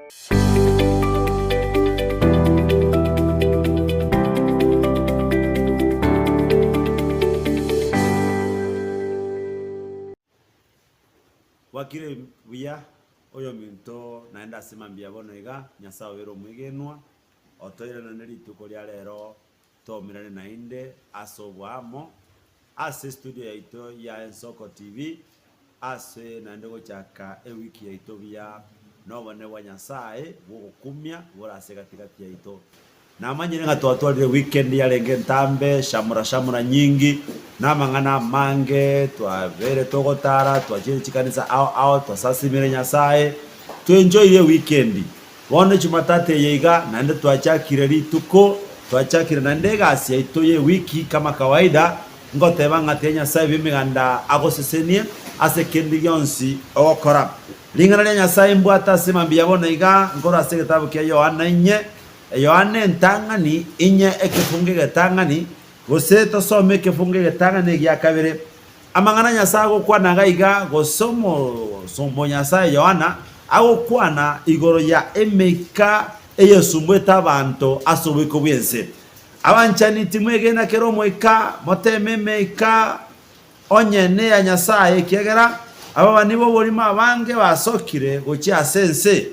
Bwakire buya oyominto naende ase mambia bono iga, Nyasae obeire omwegenwa, otoiranane rituko ria rero Toumerane naende ase oboamo ase estudio yaito ya Ensoko TV ase naende gochaka ewiki yaito buya nobonene bwa Nyasae bw'ogokumia bore ase gati gati yaito. Namanyire ng'a twatwarire weekend yarenge entambe, shamra shamra nyingi, na amang'ana amange twabeire togotara, twachire chikanisa ao ao, twasasimire Nyasae, twenjoyire eweekend. Bono Jumatatu eye iga naende twachakire rituko, twachakire naende egasi yaito y'ewiki kama kawaida, ngoteba ng'a tiga Nyasae bw'emeganda agosesenie ase kende gionsi ogokora. Ring'ana ria Nyasae imbwate ase mambia bono iga nkorwa ase egetabu kia Yohana inye, Yohana entang'ani inye ekefungo egetang'ani, gose tosome ekefungo egetang'ani egia kabere. Amang'ana Nyasae agokwana iga iga, gose omosomba o Nyasae Yohana agokwana igoro ya emeika eyesumbuete abanto ase oboiko bw'ense. Abanchani, timwegena kera omoika, moteeme emeika onye neya Nyasae, ekiagera ababani b'oborimo abange basokire gochia ase ense.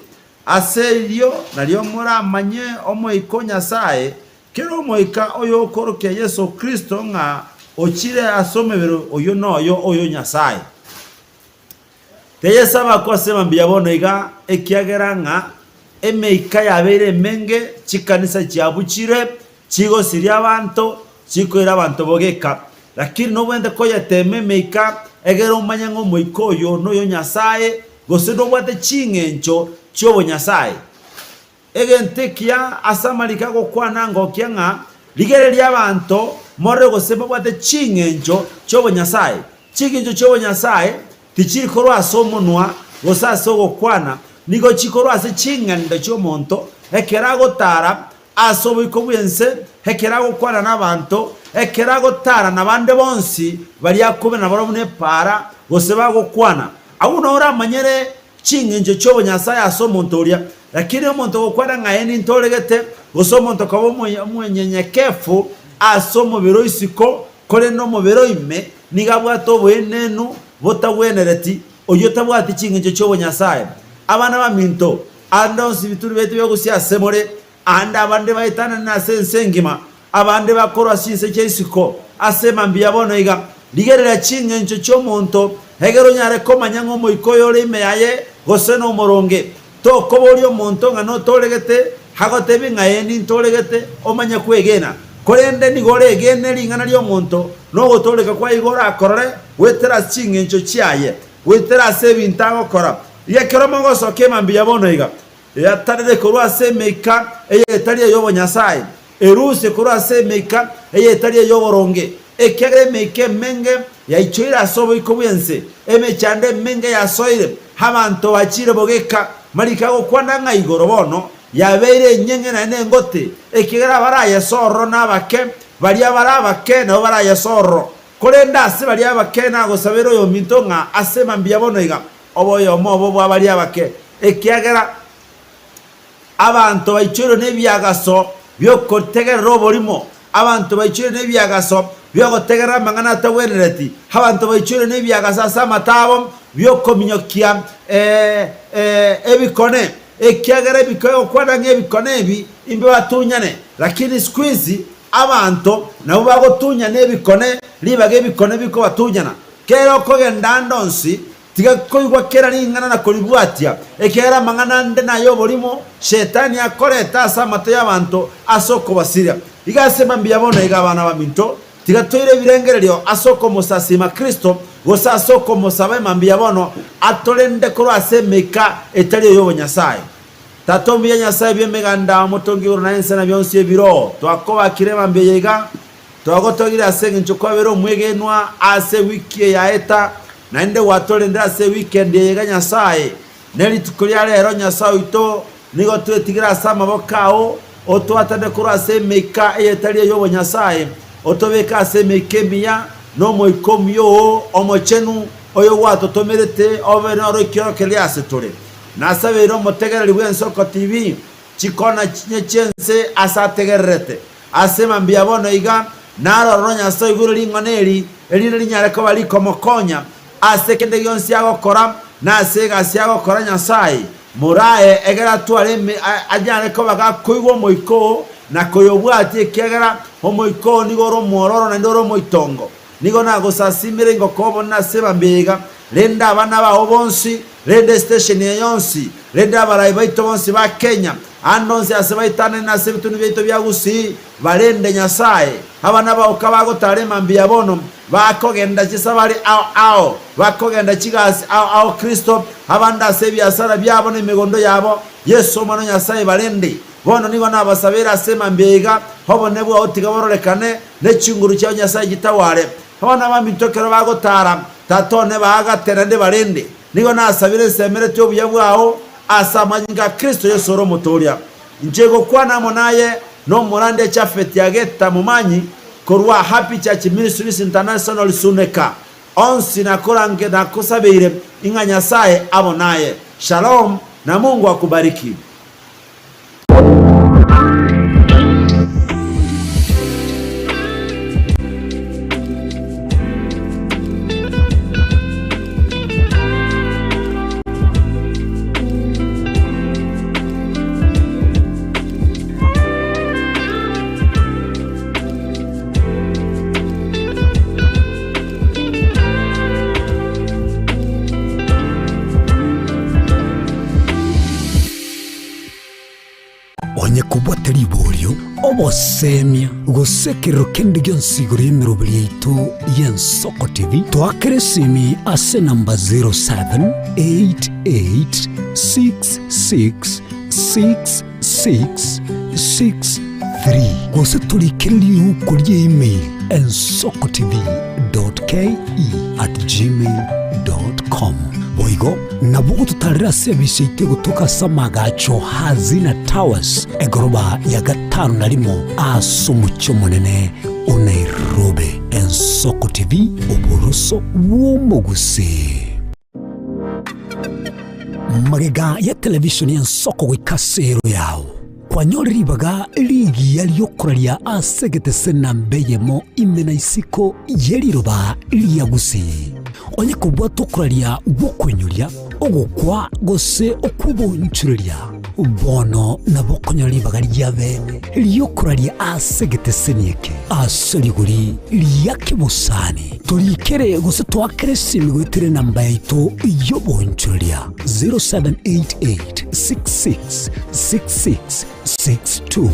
Ase erio nario moramanye Omoika o Nyasae, Kera omoika oyokorokia Yeso Kristo ng'a ochire ase omobere oyio noyo oyo Nyasae. Teyesaba kwasema mbuya bono iga, ekiagera ng'a emeika yabeire emenge, chikanisa chiabuchire, chigosiria abanto, chikoira abanto bogeka. Lakini nobwenerete koyeteema emeika, egere omanye ng'a omoika oyo noyo Nyasae, gose nobwate ching'encho chi'obonyasae. Egento ekiya ase amariko agokwana ngokia ng'a rigereria abanto morore gose mbabwate ching'encho chi'obonyasae. Ching'encho chi'obonyasae tichiri korwa ase omonwa gose ase ogokwana, nigo chikorwa ase ching'endo chi'omonto ekero agotara ase oboiko bw'ense, ekero agokwana nabanto, ekero agotara nabande bonsi baria akobe nabarabwo buna epaara gose bagokwana. Agwo nao oramanyere Ching'encho chi'obonyasae ase omonto oria. Lakini omonto ogokwana ng'a aye nintoregete, gose omonto koba omonyenyekefu ase omobere o isiko, korende omobere o ime nigo abwate oboenenu botagwenereti, oyio tabwati ching'encho chi'obonyasae. Abana baminto, ande onsi bituri biaito biagosia asemore, Aande abande baetananire ase ense engima, abande bakorwa chinse chia isiko ase mambia bono iga. Rigereria ching'encho chi'omonto, egere onyare komanya ng'a omoika oyo ore ime yaye gose nomoronge. Tokoboria omonto ng'a notoregete, agotebie ng'a ee nintoregete, omanye kwegena. Korende nigo oregene ring'ana ri'omonto, na ogotooreka kwaye igo orakorore goetera ase ching'encho chiaye, goetera ase ebinto agokora. Iga ekero mogosoka emambia bono iga, Eatanere korwa ase emeika eye etari ey'obonyasae, erusie korwa ase emeika eye etari ey'oboronge, ekiagera emeika emenge yaichoire ase oboiko bw'ense, emechando emenge yasoire, abanto bachiire bogeka. Mariko agokwana ng'a igoro bono yabeire enyeng'e naende engote, ekiagera abarayese ororo nabake, baria bare abake nabo barayese ororo. Korende ase baria abake nagosabera oyominto ng'a ase mambia bono iga, Obe oyomo obo bwa baria abake, ekiagera abanto baichoirwe nebiagaso bi'ogotegerera oborimo, abanto baichoirwe nebiagaso bi'ogotegerera amang'ana atagwenereti, abanto baichoirwe nebiagaso ase amato abo bi'okominyokia ebikone, ekiagera ebiko egokwana ng'a ebikone ebi imbe batunyane. Lakini siku hizi abanto nabwo bagotunyana ebikone ribaga ebikone bikobatunyana. Kera okogenda ande onsi, Tiga koigwa kera ring'ana na koribwatia, ekiagera amang'ana ande nay'oborimo Shetani akoreta ase amato y'abanto ase okobasiria. Iga ase mambia bono iga abana baminto, tiga toire ebirengererio ase okomosasiima Kristo, gose ase okomosaba emambia bono atorende korwa ase emeika etari ey'obonyasae. Tata omuya Nyasae bw'emeganda, omotongi igoro na ense na bionsi ebiroo, twakobakire emambia eye iga, Twagotogire ase engencho kwabeire omwegenwa ase ewiki eye yaeta, naende gwatorendire ase ewikendi eye iga Nyasae. Ne rituko ria rero Nyasae oito, nigo twetigire ase amaboko ao, otwatane korwa ase emeika eyetari ey'obonyasae, otobeke ase emeika emiya, na Omoika omuya oo Omochenu, oyogwatotomerete obe noro ekiorokererio ase tore. Nasabeire omotegereri bw'Ensoko TV chikona chinye chi'ense ase ategererete. Ase mambia bono iga, narororo Nyasae oigure ring'ana eri, erinde rinyare koba rikomokonya ase kende gionsi agokora, na ase egasi agokora Nyasae morae, egere atware eme anyare koba gakoigwa omoika oo na koyobwatia, ekiagera omoika oo nigo ore omwororo naende ore omoitongo. Nigo nagosasimire ingoko obonene ase mambia iga, rende abana bao bonsi, rende esitesheni eye yonsi, rende abarai baito bonsi ba Kenya, aande onsi ase baetananire ase ebitunwa biaito bia Gusii, barende Nyasae. Abana bao kabagotara emambia bono, bakogenda chisabari ao ao, bakogenda chigasi ao ao Kristo, abande ase ebiasara biabo na emegondo yabo, Yeso Omwana o Nyasae barende. Bono nigo nabasabeire ase emambia iga, obonene bwao tiga bororekane, ne chinguru chiao Nyasae chitaware. Abana baminto ekero bagotara, Tata one baagate naende barende. Nigo nasabire nsemeretie obuya bwao ase amanyinga a Kristo Yeso ore Omotooria. Inche gokwana amo naye nomorandia Jafeti Ageta Momanyi korwa Happy Church Ministries International Suneka. Onsi nakorange nakosabeire ing'a Nyasae abo naye. Shalom na Mungu akubariki. Onye kobwate riborio, obosemia, gose ekerero kende gionsi igoro y'emeroberi yaito y'Ensoko TV, toakere esimi ase enamba 0788666663 gose torikere riuko rie email ensokotv.ke@gmail.com. Boigo Nabo gototarera ase ebise yaito egotoka ase amagacho Hazina Towers, egoroba ya gatano na rimo ase omochie omonene o Nairobi. Ensoko TV, oboroso bw'omogusii. Magega ya televishoni y'Ensoko goika ase ero yao, kwanyore ribaga rigiya riokoraria ase egetese namba eyemo ime na isiko ye riroba ria Gusii. Onye kobwate okoraria gw'okoinyoria, ogokwa, gose okw'oboonchoreria, bono nabo okonyora ribaga ria bene ri'okoraria ase egeteseni eke ase rigori ria kebosani. Torikere gose toakere esimi goetera enamba yaito y'oboonchoreria 0788 66 66 62.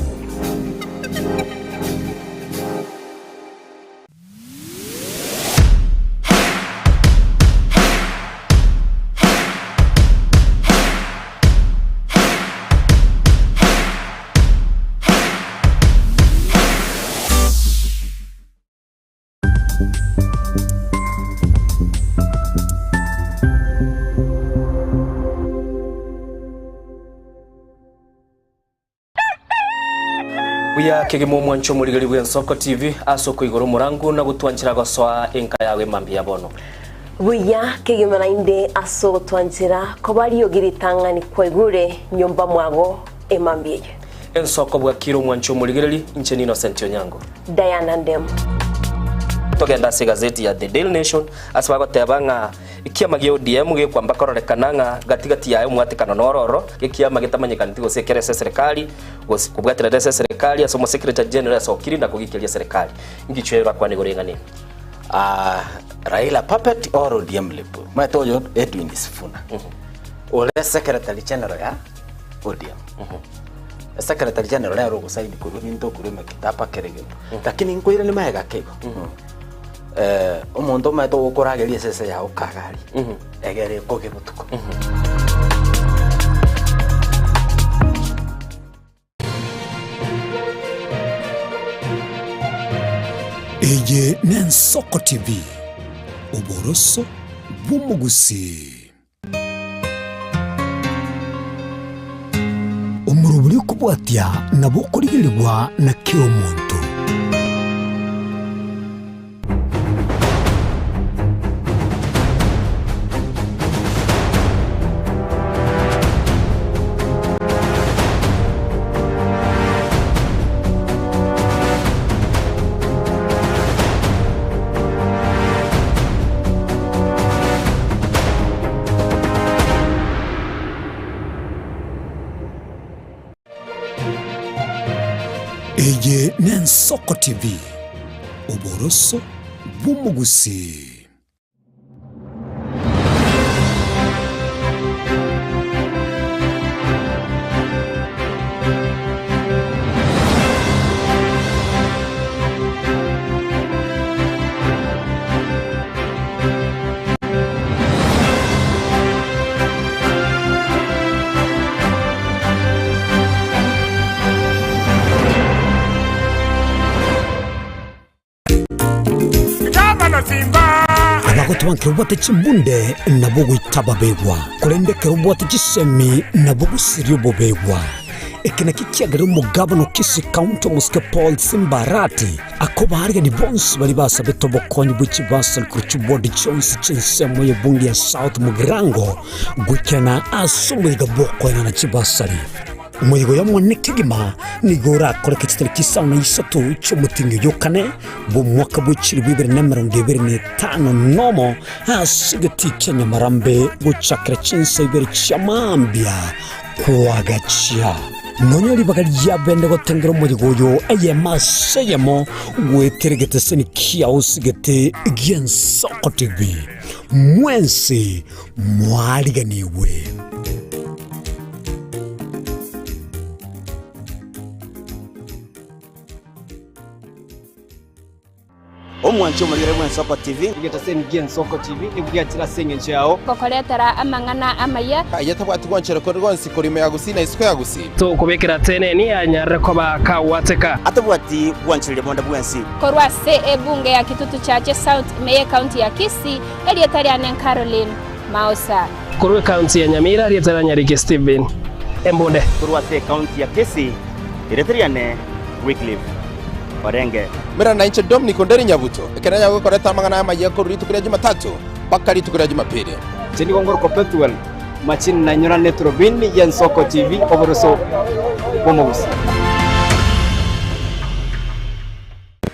Buya kegima omwancho omorigeri bw'Ensoko TV ase okoigora omorangu na gotwanchera gosoa enka yao emambia ya bono. Buya kegima naende ase ogotwanchera koba riogi ritang'ani kwaigure nyomba mwago emambia eye. Ensoko bwakire omwancho omorigereri, inche n'Innocent Onyango. Diana Ndemo. Togende ase egazeti ya The Daily Nation ase bagoteba ng'a Ekiama gia ODM gekwamba kororekana ng'a gati gati yaye omwatekano noro ororo, ekiama getamanyekaneti gose ekere ase eserekari, gose kobwaterera ase eserekari ase omosecretary general asokiri na kogikeria eserekari. Inki erakwane igoro y'eng'ana eye? Ah, Raila puppet or ODM lip? Omanyete oyo Edwin Sifuna ore secretary general ya ODM. Secretary general nere ogosaini korwa ebinto korwa emekitaba kera egento. Lakini nkoirania magega ake igo. Omonto omanyete ogokorageria esese yao kagari, egere ekoge botuko. Eye n'Ensoko TV, oboroso bw'omogusii. Omorobori okobwatia nabo okorigerigwa na kera omonto. Eye n'Ensoko TV, oboroso bw'omogusii. Abagotoba nkero obwate chimbunde nabo goita ababegwa, korende ekero obwate chisemi nabo gosiria obobegwa. Eke nakio kiagerire omogabana o Kisii County omosike Paul Simba Arati akobaarigania bonsi baria basabete obokonyi bwe chibasari korwa chiward chionsi chi'ensemo y'ebunge ya South Mugirango goikerana ase omoyega bw'okoenana chibasari. Omoyega oyo omonene kegima nigo orakoreke chitariki isano na isato chi'omotienyi oyo o kane bw'omwaka bwe chilifu ibere na emerongo ebere na etano nomo ase egetii kia Nyamarambe gochakera chinsa ibere chia mambia Koagachia nonya ribaga ria bene gotengera omoyega oyo eyemo ase eyemo goetera egeteseni kiao ase egete gi'Ensoko TV. Mwensi mwariganigwe. Omwanchi omorigere bw'Ensoko TV. Egetaseni gi'Ensoko TV nigo giachire ase engencho yao. Gokoretera amang'ana amaya. Aye tabwati gwanchera konde gwonsi korwa ime ya Gusii na isiko ya Gusii. Tokobekera teneni anyarire koba kagwateka. Atabwati gwanchereria bonde bwensi. Korwa ase ebunge ya Kitutu Chache South ime y'ecounty ya Kisii, erieta riane Caroline Maosa. Korwa ecounty ya Nyamira, erieta ria Nyariki Stephen Embunde. Korwa ase ecounty ya Kisii, erieta riane Wycliffe Orenge. Mera nainche Dominic Onderi Nyabuto, ekero nanyare gokoreta amang'ana amayia korwa rituko ria Jumatatu mpaka rituko ria Jumapili. Inche nigo ngorokwa Pethuel Machini nainyora neturubini y'Ensoko TV oboroso bw'omogusii.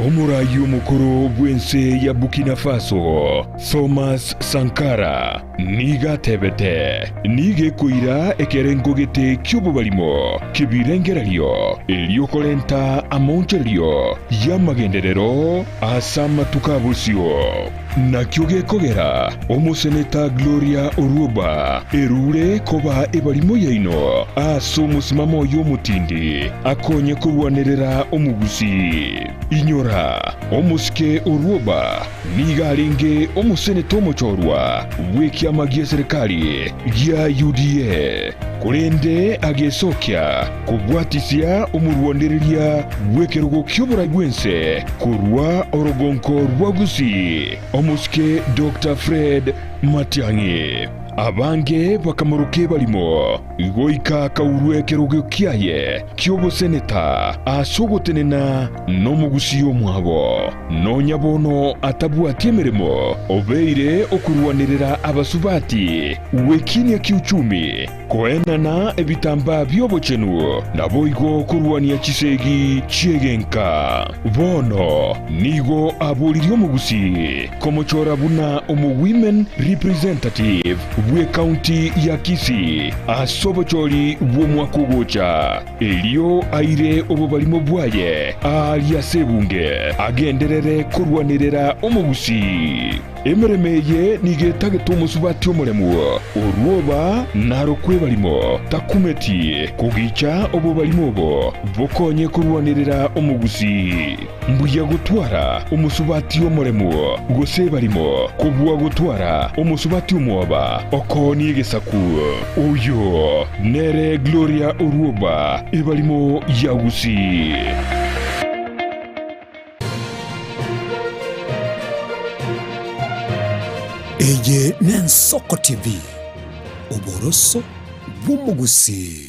Omoraai omokoro bw'ense ya Burkina Faso, Thomas Sankara, nigo atebete, Nigo ekoira ekerengo gete ki'obobarimo ki'ebirengererio, erio korenta amaonchorerio y'amagenderero ase amatuko a bosio. Nakio gekogera omoseneta Gloria Orwoba erure koba ebarimo yaino ase omosimamo oye omotindi akonye korwanerera omogusii. Inyora, omosike Orwoba nigo arenge omoseneta omochorwa bw'ekiama gi'eserekari gia UDA, korende agesokia kobwatisia omorwanereria bw'ekerogo ki'oborai bw'ense korwa orogonko rwa Gusii, omosike Doctor Fred Matiang'i. Abange bakamoroka ebarimo goika akaurwa ekerogo kiaye ki'oboseneta ase ogotenena nomogusii omwabo. Nonya bono atabwati emeremo, obeire okorwanerera abasubati gwekinia kiuchumi, Koenana ebitambaa bi'obochenu, naboigo korwania chisegi chi'egenka. Bono nigo aboririe omogusii komochora buna omo-women representative bw'ecounty ya Kisii ase obochori bw'omwaka ogocha, erio aire obobarimo bwaye aaria ase ebunge agenderere korwanerera omogusii. Emeremo eye nigo etagete omosubati omoremu, orwoba narokwe ebarimo, takumeti kogicha obobarimo obo bokonye korwanerera omogusii. Mbuya gotwara omosubati omoremu gose ebarimo kobua gotwara omosubati omwoba okoonia egesaku. Oyo nere Gloria Orwoba, ebarimo ya Gusii. Eye n'Ensoko TV, oboroso bw'omogusii.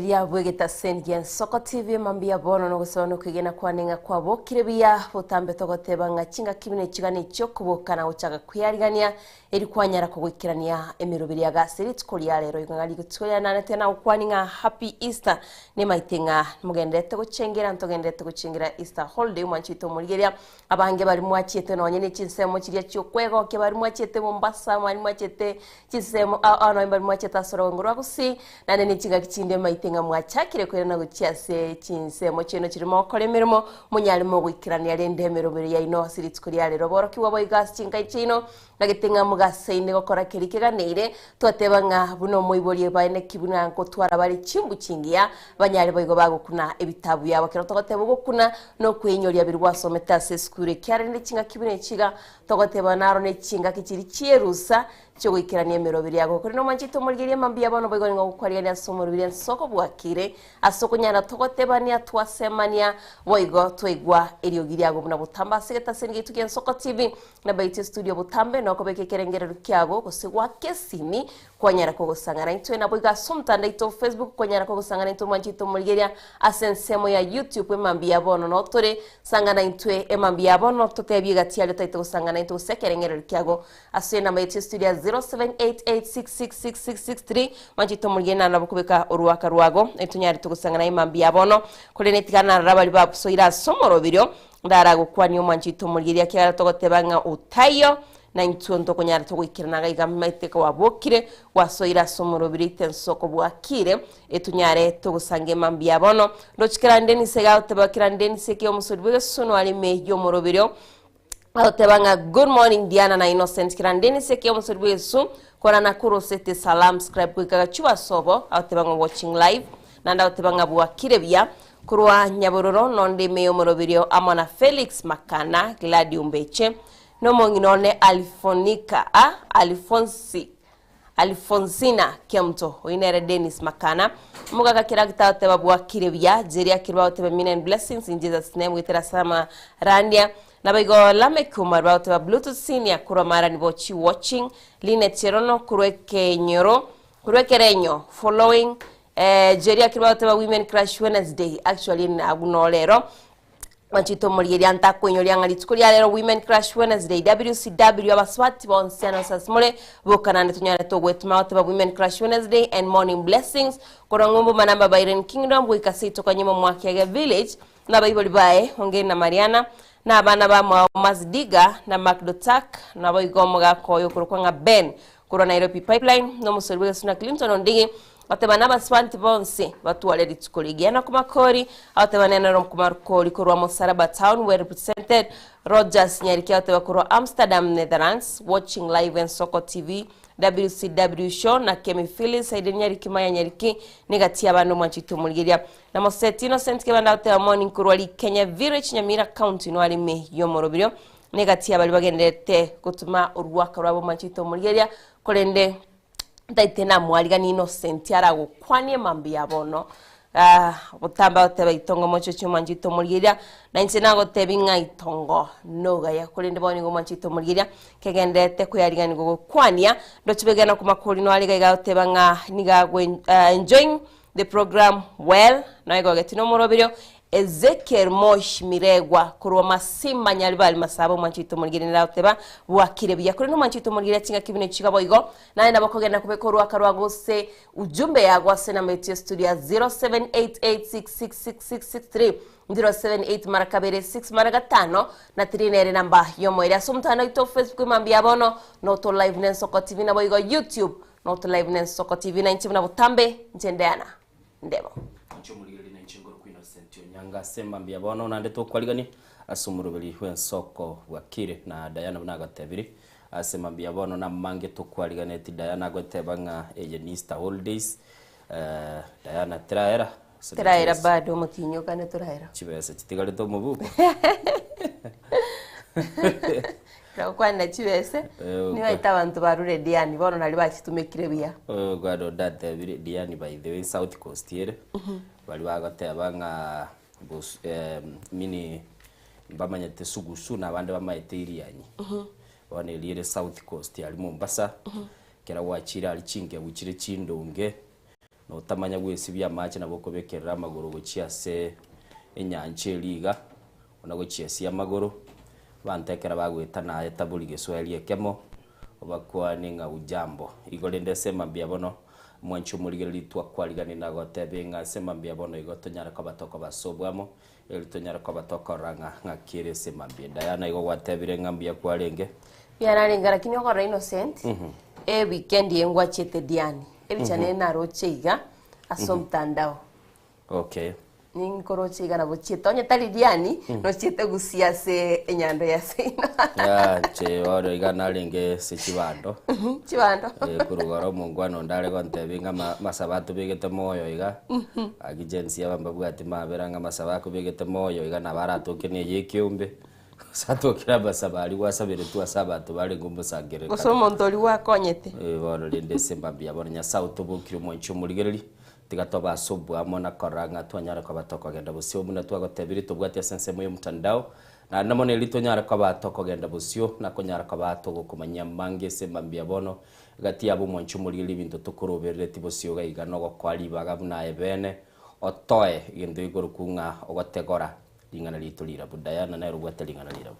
Omorigereria bw'egetaseni gi'Ensoko TV mambia bono nogosaba nokwegena kwane ng'a kwabokire buya, botambe togoteba ng'a chingaki buna echigana echi'okoboka na gochaka kwearigania eri kwanyara kogoikerania emeroberi ya gasi rituko ria rero igo ng'a rituko ria nanete nagokwani ng'a happy Easter nimaete ng'a mogendererete gochengera ntogendererete gochengera Easter holiday omwanchi oito omorigereria Abange baria mwachiete nonye ne chinsemo chiria chi'okwegokia, baria mwachiete Mombasa, baria mwachiete chinsemo ao ao nonye baria mwachiete ase orogongo rwa Gusii, naende ne chingaki chinde maite ng'a mwachakire koirana gochia ase chinsemo chiaino chiria mogokora emeremo, monyare mogoikerania rende emeroberi yaino ase rituko ria rero. Borokigwa boigo ase chinkai chiaino, Nagete ng'a mogasaine gokora keria keganeire, twateba ng'a buna omoibori baye naki buna ngotwara bare chimbu chingiya, banyare boigo bagokuna ebitabu biabo. Ekero togoteba ogokuna, nokweinyoria biria gwasomete ase esukuru ekiagera rende chingaki buna echi iga, togoteba naro ne chingaki chiria chierusa chiogoikerania emeroberi yago. Korende omwanchete omorigereria mambia bono boigo nigo ogokwarigania ase omoroberi ase okobwakire, Ase okonyara togotebania, twasemania, boigo twaigwa eriogi riago buna botambe ase egetaseni giaito kia Ensoko TV, na baito estudio botambe nokobeka ekerengererio kiago gose goaka esimi kwanyara kogosang'ana intwe naboigo ase omotandao oito o Facebook kwanyara kogosang'ana intwe omwanchi oito omorigeria ase ensemo ya YouTube emambia ya bono notore sang'ana intwe emambia ya bono totebie egati aria otaete gosang'ana intwe gose ekerengererio kiago Ase enamba yaito y'estudio ya 0788666663 mwanche tomorigie naro nabo kobeka oruaka rwago etonyare togosang'ana aye mambia bono korende tiga narora baria babusoire ase omoroberio ndaragokwanie omwanche tomorigeria ekiagera togoteba ng'a otaiyo na intwe ntokonyara togoikerana iga iga maete kwabokire gwasoire ase omoroberio ite ensoko bwakire etonyare togosanga emambia bono ndoche kera Dennis iga agoteba kera Dennis eke omosori bw'egesusu are ime y'omoroberio Agoteba ng'a good morning Diana na Innocent Kirandeni seki omosori bw'egesusu kora nakorosete salam scribe goika gachuba sobo agoteba ng'a watching live naende agoteba ng'a bwakire buya korwa Nyabororo nonde ime y'omoroberio amo na Felix Makana Gladi Ombeche nomong'ina one Alifonika a Alifonsi Alifonsina Kemto, oyio nere Dennis Makana, omogaka Kiragita agoteba bwakire buya, Jerry Akirwa agoteba Amina and blessings in Jesus name goetera ase amarandia, naboigo Lameck Omar bagoteba Bluetooth Senior korwa Marani Bochi watching, Linet Cherono korwa Ekenyoro korwa Ekerenyo following, eh, Jerry Akirwa agoteba Women Crush Wednesday actually agwo norero Mwanchete omorigereria ntakoinyoria ng'a rituko ria rero Women Crush Wednesday, WCW, abasubati bonsi ase ase more boka naende tonyare togwetoma goteba Women Crush Wednesday and Morning Blessings korwa ng'umbu manamba Byron Kingdom goika seito kanyuma Mwakiage Village na abaibori baye Ongeri na Mariana na abana bamwabo Mazdiga na Macdotak naboigo omogaka oyo okorokwa ng'a Ben Korwa Nairobi Pipeline, na omosori bw'egesuna Clinton Ondigi, goteba nabasibanti bonsi batware rituko rigiya na komakori, agoteba nene Romukumarukori korwa Mosaraba Town well represented, Rogers Nyariki agoteba korwa Amsterdam Netherlands, watching live Ensoko TV, WCW show na Kemi Phyllis, Aiden Nyariki Maya Nyariki, negati y'abande omwanchete omorigeria. Na Moseti Innocent Kebanda agoteba morning korwa Rikenya Village Nyamira County noare ime y'omoroberio. Negati y'abaria bagendererete gotoma oruaka rwabo omwanchete omorigereria, korende ntaete namwariganie Innocent aragokwanie mambia bono. Ah, botambe agoteba itongo mochoche omwanchete omorigereria, na inche nagotebi ng'a itongo nogaya, korende bono nigo omwanchete omorigereria kegendererete koyarigania gogokwania, ndoche begena komakori noare iga iga agoteba ng'a nigo ago enjoying the program well, noegogeti nomoroberio Ezekiel Mosh Miregwa korwa Masimba Nyaribari Masaba omwanchi oito omorigereria nere agoteba bwakire buya korende omwanchi oito omorigereria chingaki buna echiga boigo naye nabo okogenda kobeka orwaka rwago gose ujumbe yago ase enamba yetu ya studio ya 0788666663 078 mara kabere 6 mara gatano na 3 nere enamba yomoerio ase omotandao oito Facebook mambia bono noto live nensoko TV naboigo YouTube noto live nensoko TV na inche buna botambe inche Diana Ndebo. Inche omorigereria na inche nkorokwa Innocent Onyanga ase mambia bono naende tokwarigania ase omoroberi bw'ensoko bwakire na Diana buna agatebire ase mambia bono namange tokwariganeti Diana agoteba ng'a eye ni Easter holidays eh, Diana teraera ase Teraera bado omotinyi okane toraera. chibesa chitigarete omobuko Gokwanera chibese, Eh, nibaete abanto barure Diani, bono nario bachitumekire buya. Gwado ndatebire Diani by the way South Coast ere baria bagoteba ng'a bos meaning mbamanyete sugusu na abande bamaete irianyi. Bono eria ere South Coast aria Mombasa, ekero gwachire aria chinkebu chire chindonge. Na otamanya gwesibia amache nabo okobekerera amagoro gochia ase enyancha eria iga, buna gochiesia amagoro, abanto ekero bagoeta naye tabori geswahili ekemo, obakwane ng'a hujambo. Igo rende ase mambia bono, mwanche omorigereria twakwariganire na gotebia ng'a ase mambia bono igo tonyare koba tokoba ase obwamo, eri tonyare koba tokorora ng'a ng'aki ere ase mambia. Diana igo gwatebire ng'a mbuya kwarenge. Mbuya narenge lakini okorora Innocent, e weekend eye ngwachiete Diani, ebicha nere naroche iga ase omtandao. Okay. Ninkoroche iga nabo chiete onye tari Diani, nochiete gusii ase enyando ya seino. Yeah, inche bono iga narenge ase chibando. Chibando. Eh, korwa igoro omongwana onde are gontebia ng'a ama- amasabo atobegete moyo iga, gaki Gen Z aba mbabwati mabera ng'a amasabo akobegete moyo iga nabo aratoke na eye ekeombe, gose atokere amasabo aria gwasaberetwe ase abanto barenge omosangererekano. Gose omonto oria gwakonyete. Eh, bono rende ase mambia bono Nyasae otobokire omwanchi omorigereria, Tiga tobe ase oboamo na korora ng'a twanyara koba tokogenda bosio buna twagotebirie tobwate ase ensemo y'omotandao, naende mono erio tonyare koba tokogenda bosio na konyara koba togokomanyia amange ase mambia bono gati yabo omwancho omorigereria ebinto tokoroberereti bosio iga iga nogokoa ribaga buna aye bene otoe egento gekorokwa ng'a ogotegora ring'ana riaito rirabu. Diana nere obwate ring'ana rirabu.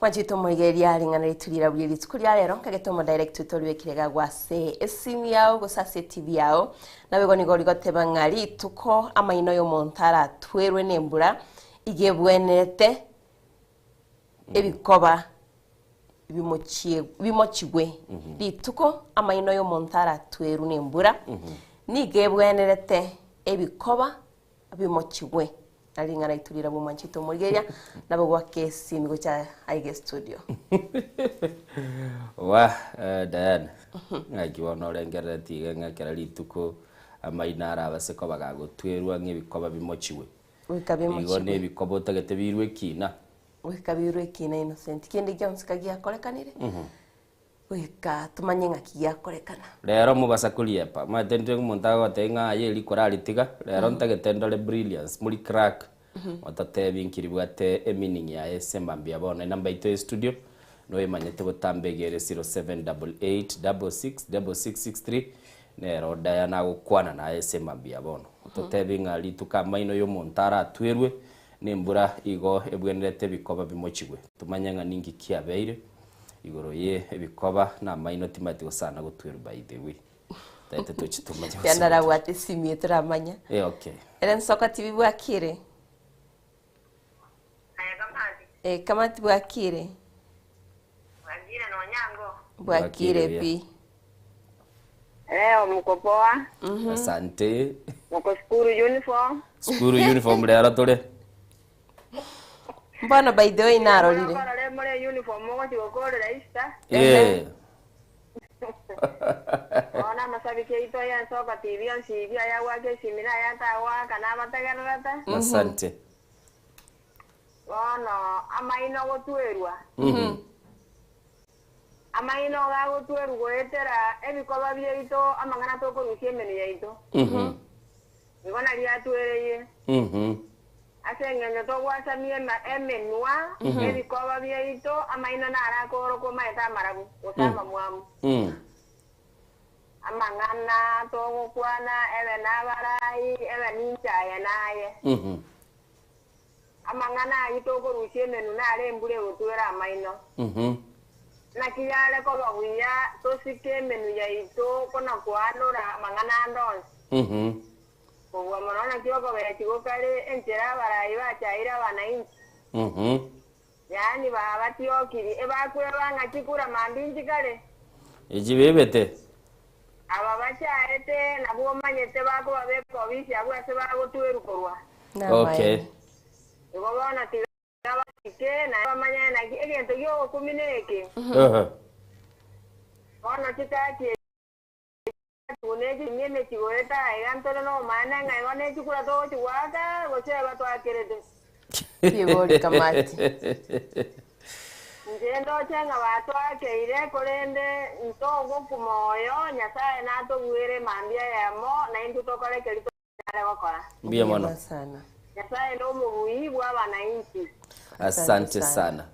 Mwanchete omoigereria ring'ana ritu riraburie rituko ria rero nkagete omodirect oito oribekire gagwa ase esimu yao gose ase etv yao nabo igo nigo rigoteba ng'a rituko amaino y'omonto aratwerwe nembura iga ebwenerete ebikoba bimochie bimochigwe rituko amaino y'omonto aratwerwe nembura nigo ebwenerete ebikoba bimochigwe. Na ring'ana ritu rirabwo mwanchete omorigereria, nabo goaka esimi gocha aiga estudio. Wah, eh, Diana, ng'aki bono orengereretie iga ng'a ekero rituko amaino arabase koba gagotwerwa ng'a ebikoba bimochigwe. Goika Igo bimochigwe. nebikoba otagete birwe ekina. Goika birwe ekina Innocent. Kende gionsi kagiakorekanire, Goika tomanye ng'aki giakorekana. Rero mobasa koriepa. Omanyete ndire omonto agogotebia ng'a aye eri koraritiga, rero ntagete ndore brilliance, muri crack, ototebi nki ribwate emeaning yaye ase mambia bono. Enamba yaito ya estudio noyemanyete botambe iga ere 0788666663 nero Diana agokwana naye ase mambia bono. Ototebi ng'a rituko amaino ya omonto aratwerwe nembura igo ebwenerete ebikoba bimochigwe. Tomanye ng'a ninki kiabeire. Igoro ye ebikoba na amaino timanyeti gosana gotwerwa by the way. Taete toche tomanye gose Yanda arabwate esimi eye toramanya. Eh okay. Ere nsoka tibi bwakire. Eh kamati bwakire. Bwakire nonyango. Bwakire pi. Leo mko poa? Asante. Mko skuru uniform? Skuru uniform rero tore. Mbono by the way narorire. Korore more uniform mogochi gokorera Easter. Eh. Bono amasabiki aito aya ensoko TV onsi ibi ayagwaka esimi na ayatagoaka nabategererete. Asante. Bono amaino gotwerwa. Amaino gagotwerwa goetera ebikoba biaito amang'ana tokorusia emenwa yaito. Igo nario atwereire. Ase engencho togwasamia emenwa ebikoba biaito, amaino naro akoorokwa omaete amarabu, gose amamwamu. Amang'ana togokwana, ebe nabarai, ebe ninche aye naye. Amang'ana ayio tokorusia emenwa naro embura egotwera amaino. Naki yare koba buya tosike emenwa yaito kona-koanora amang'ana ande onsi. Kobua mono naki okobeechigwa gokare enchera abarai bachaire abanainchi. Yaani babatiokiri, ebakweba ng'a chikura mambia nchikare. Echi bebete. Aba bachaete nabwo omanyete bakobabeka obisi abwo ase bagotwerwa korwa. Okay. Igo bono tiga basike naende bamanye naki egento gi'ogokumia neke. Bono chitaki echi buna echi nemechie goeta aiga ntore nobomaene ng'a igo nechikura togochia goaka gose eba twakerete. Kibori kamati. Inche ndoche ng'a batwakeire, korende ntogokwa moyo, Nyasae natobuere mambia eyemo, naintwe tokore keria tonyare gokora. Mbuya mono. Nyasae nomobui bw'abanainchi. Asante sana.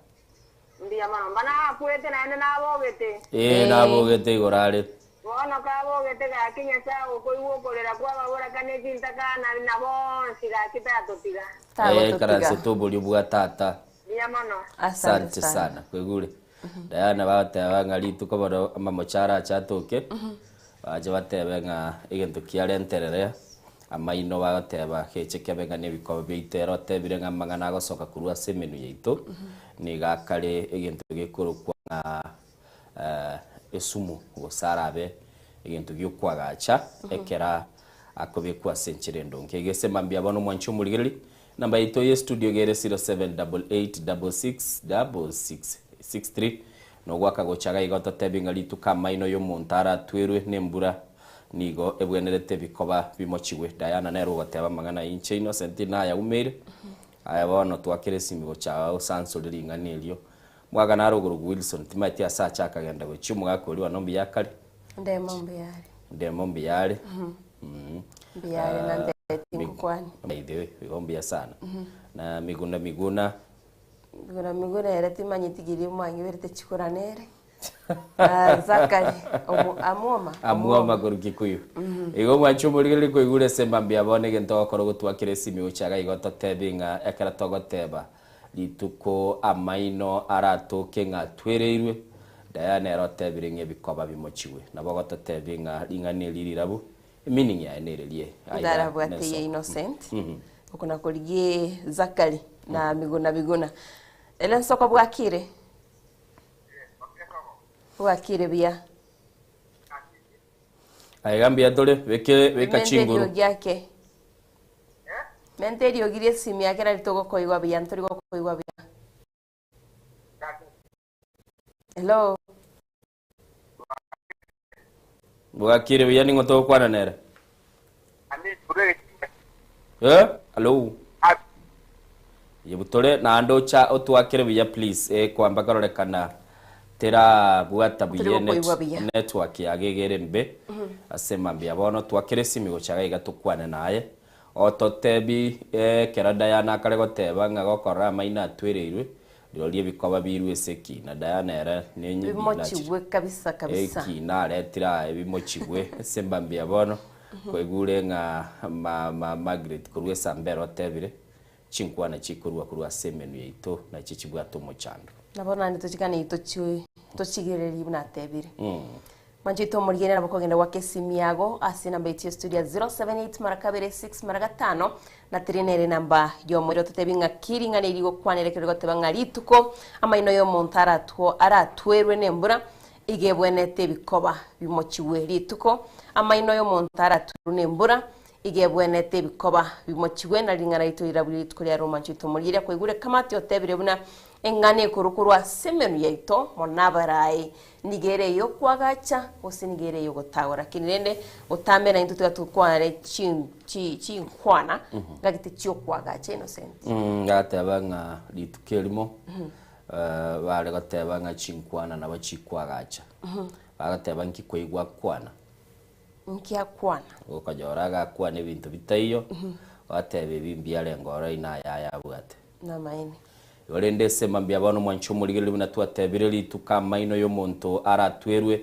Mbuya mono. Mba nakwete naende nabogete. Ee, nabogete igoro are. Bono Bono kabogete gaki Nyasae okoigwa okorera kw'ababoraka ne chintakana na bonsi gaki tatotiga. Aye ikaranse toborio bwa tata. Mbuya mono. Asante sana kwegure. Diana bagoteba ng'a rituko bono amamocho arache atoke, bache batebe ng'a egento kiarenterere amaino bagoteba geche kebe ng'a nebikoba biaito ere otebire ng'a amang'ana agosoka korwa ase emenwa yaito nigo akare egento gekorokwa ng'a esumu gose arabe egento giokwagacha ekera akobekwa ase enchera endonge. Egese mambia bono omwanchi omorigereria, Namba yaito ye studio iga ere 0788666663. Nogwaka gocha iga igo totebi ng'a rituko amaino y'omonto aratwerwe nembura nigo ebwenerete bikoba bimochigwe. Diana nere ogoteba amang'ana aya inche Innocent nayaumeire. Aya bono twakera esimi gocha aa osansore ring'ana erio. Mwaka nare okorokwa Wilson timaeti ase ache akagenda gochia omogaka oria one mbuya akare. Ndemo mbuya are. Ndemo mbuya are. Mbuya are na ndeti ngokwani. By the way, igo mbuya sana. Na Miguna Miguna. Miguna Miguna ere timanyeti kiri mwangiberete chikura nere. Ah, Zakari omo amwoma. Amwoma korwa Kikuyu. Igo mwanche omorigereria koigure ase mambia bono egento ogokora ogotwakera esimi gocha iga igo totebi ng'a ekero togoteba Rituko amaino aratoke ng'a atwereirwe, Diana ere otebire ng'a ebikoba bimochigwe. Nabo ogototebia ng'a ring'ana eri rirabu, emeaning yaye nererie aiga Ndarabwate nenso. ye Innocent, oko nakorigie Zachary na Miguna Miguna. Ere nsoko bwakire? Bwakire buya. Aiga mbuya tore, beke beka Mente chinguru. eriogi ake. Menta eriogi ri'esimi yake nari togokoigwa buya ntori gokoigwa buya. Hello. Bwakire buya ning'o togokwana nere? Eh, hello. Yebutore naende ocha otwakere buya please eh, kwamba kororekana Terabwata buya Tari gokoigwa buya. network yage iga ere mbe ase mambia bono twakere esimi gocha iga iga tokwane naye ototebi ekero Diana akare goteba ng'a gokorora amaino atwereirwe rirorio ebikoba birwe ase ekina Diana ere nenye Bimochigwe kabisa kabisa. ekina aretire aa ebimochigwe ase mambia bono kwaigure ng'a ma Margaret korwa esamba ere otebire Chinkwana chikorua korwa ase emenwa yaito nachio chibwate omochando. Nabo naende tochiganei tochigererie buna atebire. Mwancho oito omorigereria nabo okogenda goaka esimi yago ase enamba yaito ya studio ya 078 mara kabere 6 mara gatano na tiri nere enamba y'omoerio ototebi ng'a ki ring'ana eri rigokwanera ekero rigoteba ng'a rituko amaino y'omonto aratwo aratwerwe nembura iga ebwenete ebikoba bimochigwe rituko amaino y'omonto aratwerwe nembura Iga ebwenerete ebikoba bimochigwe, na ring'ana rito rirabue rituko ria romancho rito morigereria kwaigure kamati otebire buna eng'ana ekorwa korwa ase emenwa yaito mono abaraai nigo ere ey'okoagacha gose nigo ere ey'ogotagora lakini rende gotambe naintwe tiga tokwane chin chi chinkwana ngagete chi'okoagacha Innocent. Gateba ng'a rituko erimo bare goteba ng'a chinkwana nabo chikoagacha. Bagateba nki kwaigwa akwana? Inki akwana? Okonyora agakwana ebinto bitaiyo, ogateba ebi mbiarenge oro ina aya aya abwate. Namaene. Igo rende ase mambia bono mwanche omorigereria buna twatebire rituko amaino y'omonto aratwerwe,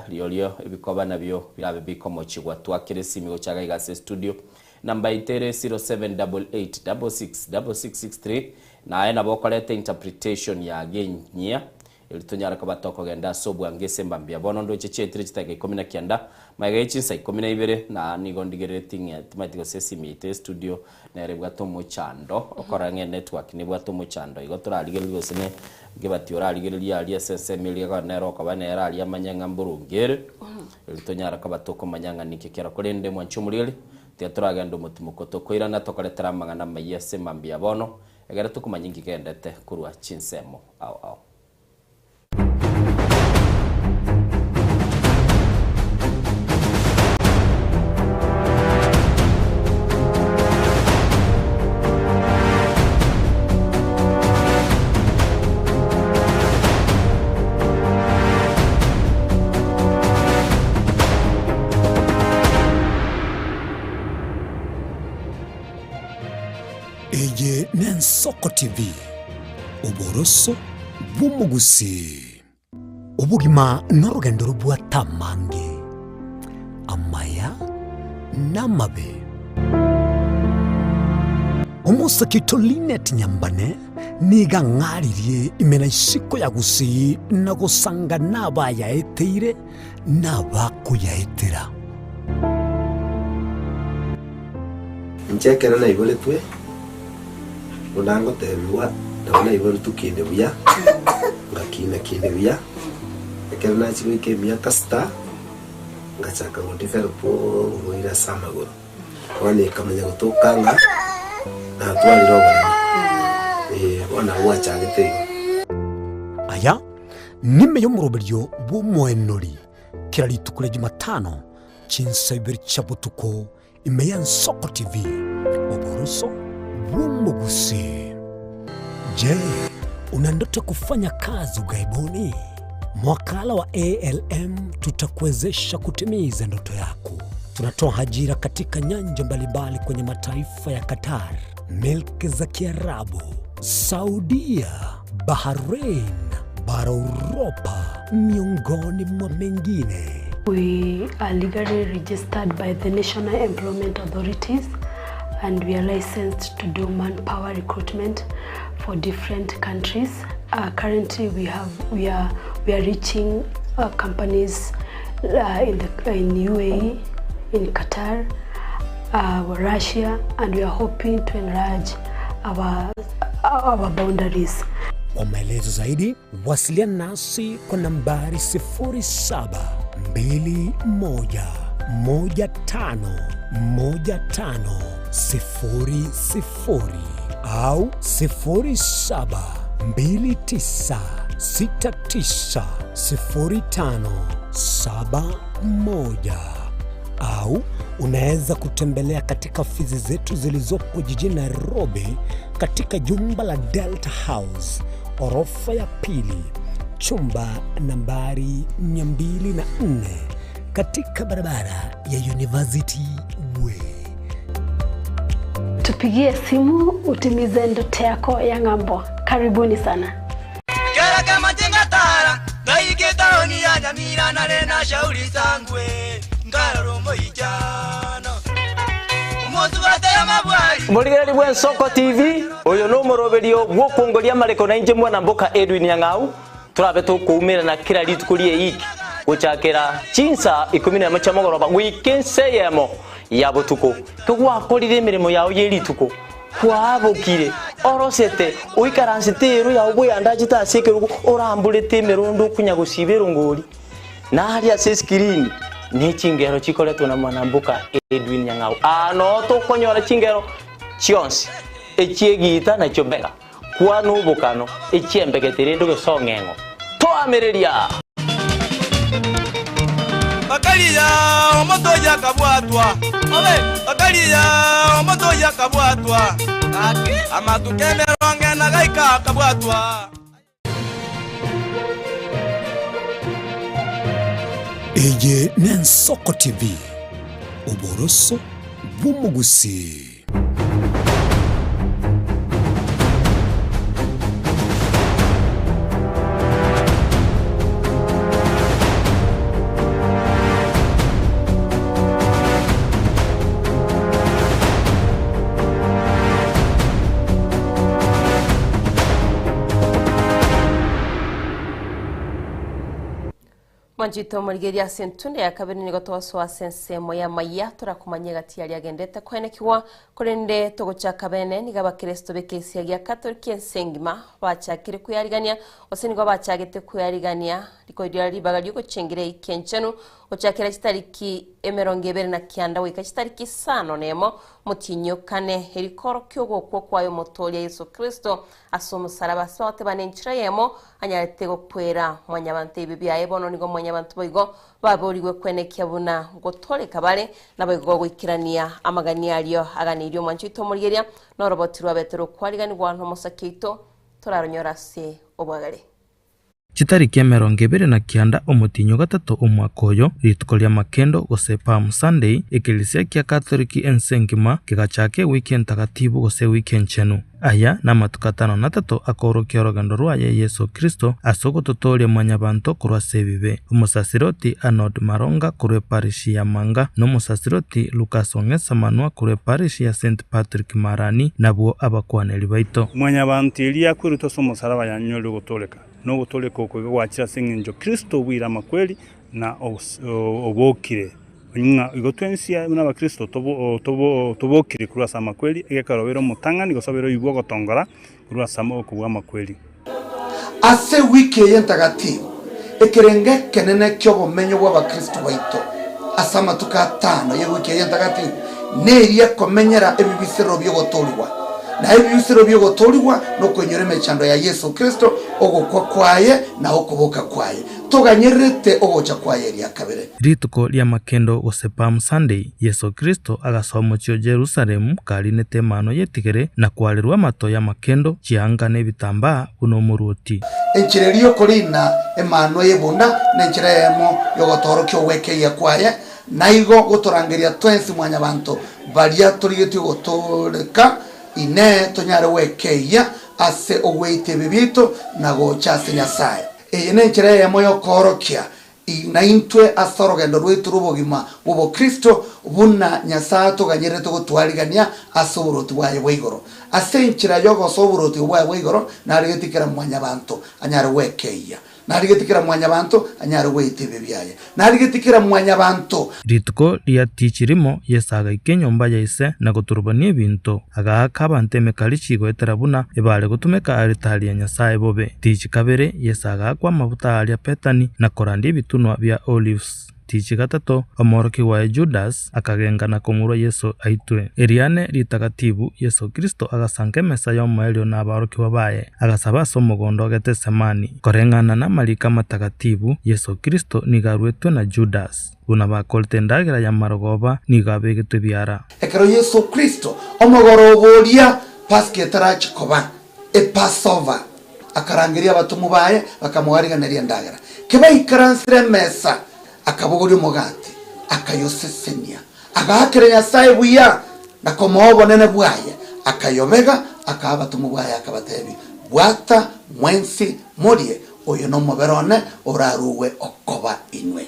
riorio ebikoba nabio birabe bikomochigwa. Twakere esimi gocha iga iga ase estudio. Namba yaito ere 0788666663 naye nabo okoreta interpretation yago enyia Erio tonyare koba tokogenda ase obwango ase embambia. Bono ndoche chiaetire chidakika 19, magega ye chinsa 12, na nigo ndigereretie ng'a timanyeti gose esimi yaito y'estudio nere ebwate omochando, okorora ng'a enetwork nebwate omochando. Igo torarigererie gose ne ngebati orarigererie aria ase ensemo eria iga nere okoba nere aria amanye ng'a mboronge ere, erio tonyare koba tokomanya ng'a ninki kero. Korende mwanche omorigereria, tiga toragende omotimoko tokoirana tokoretera amang'ana amayia ase emambia bono, Ekero tokomanya inki kegendete korwa chinsemo ao ao. Eye n'Ensoko TV, oboroso bw'omogusii. Obogima norogendo robwate amange. Amaya namabe. Omosake oito Linet Nyambane nigo ang'aririe ime na isiko ya Gusii na gosanga nabayaeteire na abakoyaetera. Inche ekero naiboretwe, buna ngotebigwa, nabo naiboretwe kinde buya, ngakina kinde buya, ekero nachia goika emiaka sita, ngachaka go develop oborwaire ase amagoro. Bono ekamanya gotoka ng'a natwarire oboremo, eh, bono nabo gwachagete igo. Aya nime y'omoroberio bw'omoenori kera rituko ria Jumatano chinsa ibere chia botuko ime y'Ensoko TV, oboroso bw'omogusii. Je, una ndoto ya kufanya kazi ughaibuni? Mwakala wa ALM tutakuwezesha kutimiza ndoto yako. Tunatoa ajira katika nyanja mbalimbali kwenye mataifa ya Qatar, milki za Kiarabu, Saudia, Bahrain, bara Uropa, miongoni mwa mengine. We are legally registered by the National Employment Authorities and we are licensed to do manpower recruitment for different countries. Uh, currently we have we are we are reaching uh, companies uh, in the in UAE, in Qatar, uh, Russia and we are hoping to enlarge our our boundaries. Kwa maelezo zaidi wasiliana nasi kwa nambari 0721151500 au 0729690571 au unaweza kutembelea katika ofisi zetu zilizopo jijini Nairobi katika jumba la Delta House orofa ya pili chumba nambari 204 katika barabara ya University Way. Tupigie simu utimize ndoto yako ya ng'ambo. Karibuni sana. Kera kama tingatara ngaike taoni ya Nyamira nare na shauri sangwe ngarora omoichano omotu batera mabwari Mũrigereri bwa Ensoko TV uyu no mũroberio bw'okwongoria mareko na inje mwana mboka Edwin Nyang'au turabe tukuumĩra kila rituko rie iki guchakira chinsa ikumi na ĩmwe cia mũgoroba gwika ense eyemo ya botuko kigwakorire emirimo yao ye rituko kwabukire orosete oikaransete ero yao bweyandachete ase ekerogo oramburete emerondo okunya gosiba erongori naria ase escreen ne chingero chikoretwo na mwanambuka Edwin Nyang'au ano tokonyora chingero chionsi echiegita nachio mbega kwana obokano echiembegetere ende gosong'eng'o toamereria bakaliya omoto yakabwatwa obe bakaliya omoto yakabwatwa amatuka emeronge nagaika akabwatwa Eye n'Ensoko TV, oboroso bw'omogusii. Mwanchito omorigereria ase entunde ya kabere nigo togosoa ase ensemo ya maiya torakomanya egati aria agendete koenekiwa korende togochaka bene niga abakristo b'ekesia gia Catholic ense engima bachakire kweyarigania gose nigo bachagete kweyarigania rikoiria ribaga riogochengera eiki enchenu gochakera chitariki emerongo ebere na kianda goika chitariki isano na emo motinyokane erikoro kiogokwo kwayo omotoria Yesu Kristo ase omosalaba ase bagotebana enchera yemo anyarete gokwera mwanyabanto ebi biaye bono nigo mwanyabanto boigo baborigwe kwenekia buna gotoreka bare nabo igo goikerania amagani ario aganirie omwancho oito omorigeria na oroboti rwabete rokwariganigwa na omosake oito toraronyora ase obwagare. Chitariki emerongo ebere na kianda omotinyo gatato omwaka oyo rituko ria makendo gose Palm Sunday ekelisia kia Catholic ense engima kegachaka ewiki entagatibu gose ewiki enchenu. Aya namatuko atano na atato akoorokia orogendo rwaye Yeso Kristo ase ogototooria mwanyabanto korwa ase ebibe. Omosasiroti Arnold Maronga korwa eparishi ya Manga na omosasiroti Lucas Ong'esa Manwa korwa eparishi ya Saint Patrick Marani nabwo abakwaneri baito. Mwanyabanto eria yakwerutwe ase omosaraba yanyorire ogotooreka, na ogotooreka oko iga gwachire ase engencho Kristo obuire amakweri na obokire, ng'a igo twensi buna abakristo tobokire korwa ase amakweri, egekero obeire omotang'ani gose obeire oigwe ogotongora korwa ase okobua amakweri. Ase ewiki eye entagatifu, ekerengo ekenene ki'obomenyo bw'abakristo baito ase amatuko atano y'ewiki eye entagatifu neria ekomenyera ebibisero bi'ogotoorigwa. Na ebibisero bi'ogotoorigwa nokoinyora emechando ya Yeso Kristo, ogokwa kwaye na okoboka kwaye. Toganyererete ogocha kwaye eria kabere. Rituko ri'amakendo gose Palm Sunday, Yeso Kristo agasoa omochie o Jerusalemu karinete emano y'etigere na kwarerwa amato y'amakendo, chianga na ebitambaa buna omoruoti. Enchera eria y'okorina emano y'ebunda nenchera eyemo y'ogotoorokia ogwekeyia kwaye, na igo gotorangeria twensi mwanyabanto baria torigetie gotooreka, Inee, tonyare gwekeyia ase ogweita ebibe biaito na gocha ase Nyasae? Eye nenchera eyemo y'okoorokia naintwe ase orogendo rwaito rw'obogima bw'obokristo buna Nyasae atoganyererete gotwarigania ase oboruoti bwaye bwa igoro. Ase enchera y'ogosoa oboruoti obo bwaye bwa igoro narigetie kera mwanyabanto anyare gwekeyia. Narigetie kera mwanyabanto anyare gweita ebibe biaye. Narigetie kera mwanyabanto. Rituko ria tichi rimo Yeso agaika enyomba ya ise na goturubania ebinto, agaaka abanto emekarichi goetera buna ebare gotumeka aritari ya Nyasae bobe. Tichi kabere Yeso agaakwa amabuta aaria Bethani na korandia ebitunwa bia Olives. Tichi gatato omworokigwa oye Judas akagenka na komorua Yeso aitwe. Eriane ritagatibu Yeso Kristo agasanka emesa y'omoerio na aborokigwa baye, agasaba ase omogondo o Getesemani. Koreng'ana namariko amatagatibu, Yeso Kristo nigo aruetwe na Judas. Buna bakorete endagera y'amarogoba, nigo abegetwe ebiara. Ekero Yeso Kristo, omogoroba oria Pasika etarachi koba, Epasova, akarangeria abatomwa baye, bakamoariganeria endagera. Kebaikaransire emesa, akabogoria omogati, akayosesenia, agaakera Nyasae buya, na komoa obonene bwaye, akayobega, akaa abatomwa baye, akabatebia, Bwata mwensi morie, oyo nomobere one orarugwe okoba inwe.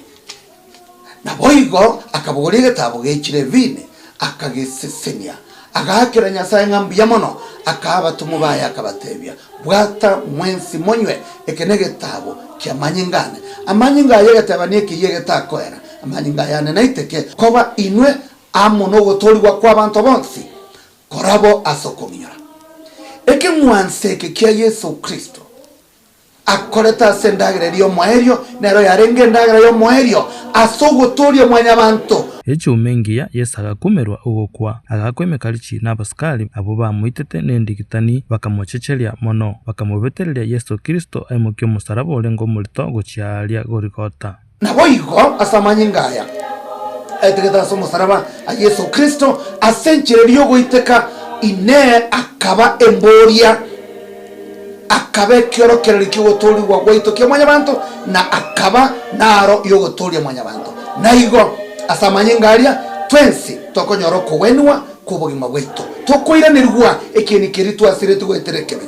Naboigo akabogoria egetaabo gechire evini, akagesesenia, agaakera Nyasae ng'a mbuya mono, akaa abatomwa baye akabatebia, Bwata mwensi monywe, eke negetaabo ki'amanyinga ane. Amanyinga aya egetebani ekeyia egetakoera, amanyinga aya ane naiteke koba inwe amo nogotoorigwa kw'abanto bonsi, korabo ase okong'inyora. Ekeng'wanso eke kia Yeso Kristo akorete ase endagera eria y'omoerio, nero yarenge endagera y'omoerio ase ogotooria mwanyabanto. Echuma engiya Yeso agakumerwa ogokwa, agaakwa emekarichi na abasikari abwo bamoitete nendigitani, bakamochecheria mono, bakamobetereria Yeso Kristo aimokie omosaraba orenge omorito gochia aaria Goligota. Naboigo ase amanyinga aya aetegete ase omosaraba a Yeso Kristo, ase enchera eria y'ogoiteka, Inee, akaba emboria, akaba ekiorokererio ki'ogotoorigwa gwaito kia mwanyabanto, na akaba naro y'ogotooria mwanyabanto. Na igo ase amanyinga aria twensi tokonyora okogwenigwa kw'obogima bwaito, tokoiranerigwa ekieni keria twasiretie goetera ekebe.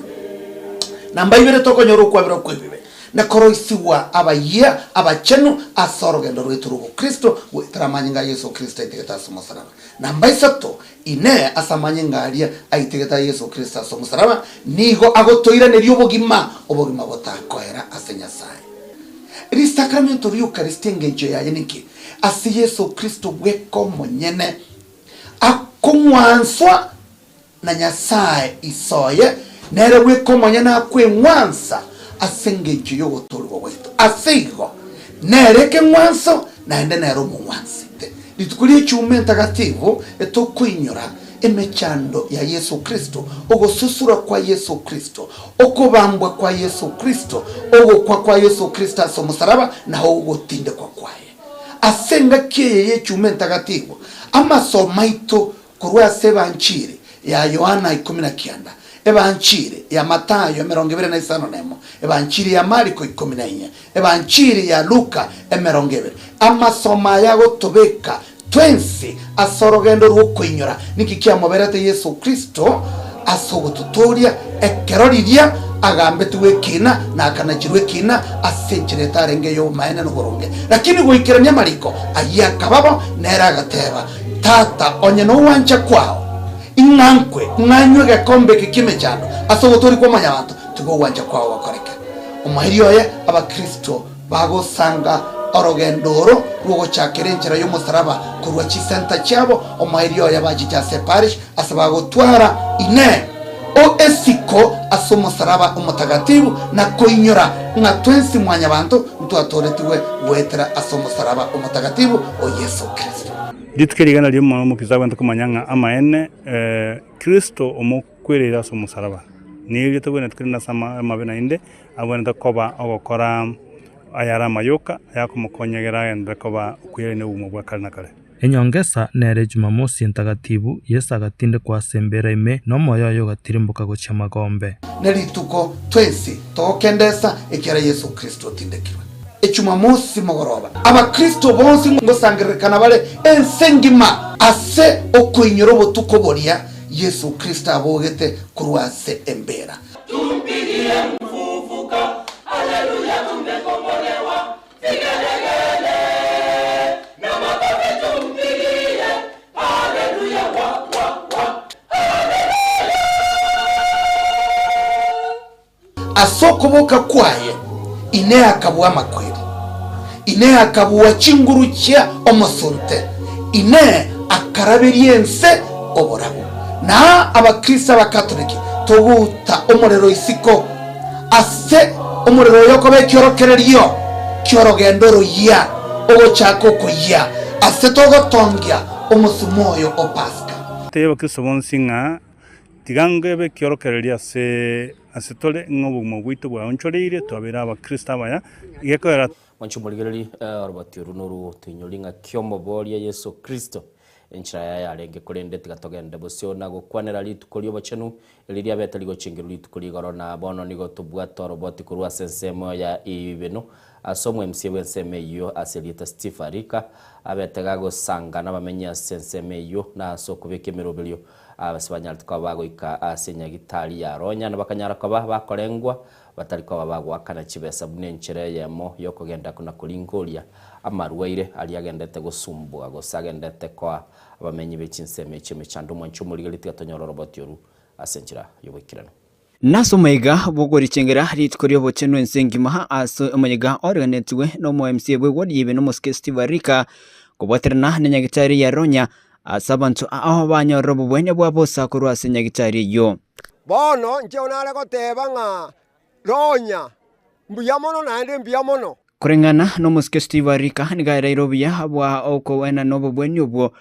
Namba ibere tokonyora okwaberwa kw'ebibe. Na koroisigwa abayia abachenu ase orogendo rwaito rw'obokristo goetera amanyinga a Yeso Kristo aitegete ase omosaraba. Namba isato, Inee, ase amanyinga aria aitegete a Yeso Kristo ase omosaraba nigo agotoiraneria obogima, obogima botakoera ase Nyasae? Risakramento ri'Eukaristia engencho yaye ninki? Ase Yeso Kristo bweka omonyene akong'wanswa Na Nyasae Ise oye nere bweka omonyene akweng'wansa ase engencho y'ogotoorigwa gwaito. Ase igo, nere ekeng'wanso, naende nere omong'wansete. Rituko ri'Echuma Entagatifu etokoinyora emechando ya Yeso Kristo, ogosusura kwa Yeso Kristo, okobambwa kwa Yeso Kristo, ogokwa kwa Yeso Kristo ase omosaraba, na ogotindekwa kwaye. Ase engaki eye y'Echuma Entagatifu, amasomo aito Korwa ase Ebanchiri ya Yohana 19, Ebanchiri ya Matayo 21, Ebanchiri ya Mariko 14, Ebanchiri ya Luka 20. Amasomo aya agotobeka twensi ase orogendo rw'okoinyora niki kiamoberete Yeso Kristo. ase ogototooria ekero riria agambetigwe ekiina na akanachirwa ekiina ase enchera etarenge ey'obomaene na oboronge. Lakini goikerania amariko ayio akaba bo, nere agateba, Tata, onye nogwancha kwao, ing'a nkwe, ng'a nywe egekombe eke ki'emechando ase ogotooria kwa mwanyabanto, tiga ogwancha kwao gokoreke. Omoerio oye Abakristo bagosanga orogendo oro rw'ogochakera enchera y'omosaraba korwa chisenta chiabo, omoerio oye bachiche ase eparish ase bagotwara Inee! O esiko ase omosaraba omotagatibu na koinyora ng'a twensi mwanyabanto ntwatooretigwe goetera ase omosaraba omotagatibu o Yeso Kristo. Rituko eri rigana ri'omwana omokristo agwenerete komanya ng'a amaene Kristo omokwereire ase omosaraba. Nigo togwenerete korenda ase amabe naende agwenerete koba ogokora ayare amayoka ayakomokonya egere agenderere koba okoirania obogima bwa kare na kare. Enyongesa nere Jumamosi entagatibu, Yeso agatindekwa ase embeera ime, na omoyo oye ogatirimboka gochia magombe. Ne rituko twensi togokendesa ekiara Yeso Kristo otindekirwe. Echumamosi mogoroba, Abakristo bonsi ngosangererekana bare ense engima ase okoinyora obotuko boria Yeso Kristo abogete korwa ase embeera. Tumpigie mfufuka, Haleluya, tumekombolewa, vigelegele na makofi tumpigie, Haleluya, wa, wa, wa, haleluya. Ase okoboka kwaye inee akabua amakweri, inee akabua chinguru chia omosunte, inee akaraberia ense oborabu. Na Abakristo Abakatoliki togouta omorero isiko ase omorero oyo okoba ekiorokererio ki'orogendo oroyia ogochaka okoyia ase togotongia omosumo oyo o Pasika. Tebia Abakristo bonsi ng'a tiga ngebe ekiorokererio ase ase tore ng'a obogima bwaito bwaonchoreire twabeire Abakristo abaya, gekoera. Mwanche omorigererie oroboti oru noru toinyori ng'aki omoboria Yeso Kristo enchera yaye yarenge korende tiga togende bosio na gokwanera rituko ri'obochenu eri riabete rigochengerwa rituko rigoro na bono nigo tobwate oroboti korwa ase ensemo ya Ibeno ase omwemsie bw'ensemo eyio ase erieta Steve Arika abete gagosanga nabamenyi ase ensemo eyio na ase okobeka emeroberio ase banyarete koba bagoika ase nyagitari ya Ronya na bakanyara koba bakorengwa Batari koba bagoakana chibesa buna enchera eyemo y'okogenda na koringoria amarwaire aria agendete gosumbua gose agendete koa abamenyi be chinsemo echi emechando. Omwanche omorigereria tiga tonyore oroboti oru ase enchera y'oboikeranu. Nase omoyega bw'ogorichengera rituko ri'obochenu ense engima ase omoyega oreganetigwe n'omo-MCA bw'eward ya Ibeno omosike Steve Arika kobwaterana na nyagitari ya Ronya ase abanto ao banyorire obobwenia bwa bosa korwa ase nyagitari eyio. Bono inche nare goteba ng'a Ronya, mbuya mono naende mbuya mono. Koreng'ana nomosike Steve Arika nigo aereire obuya bwa okoena nobobweni obwo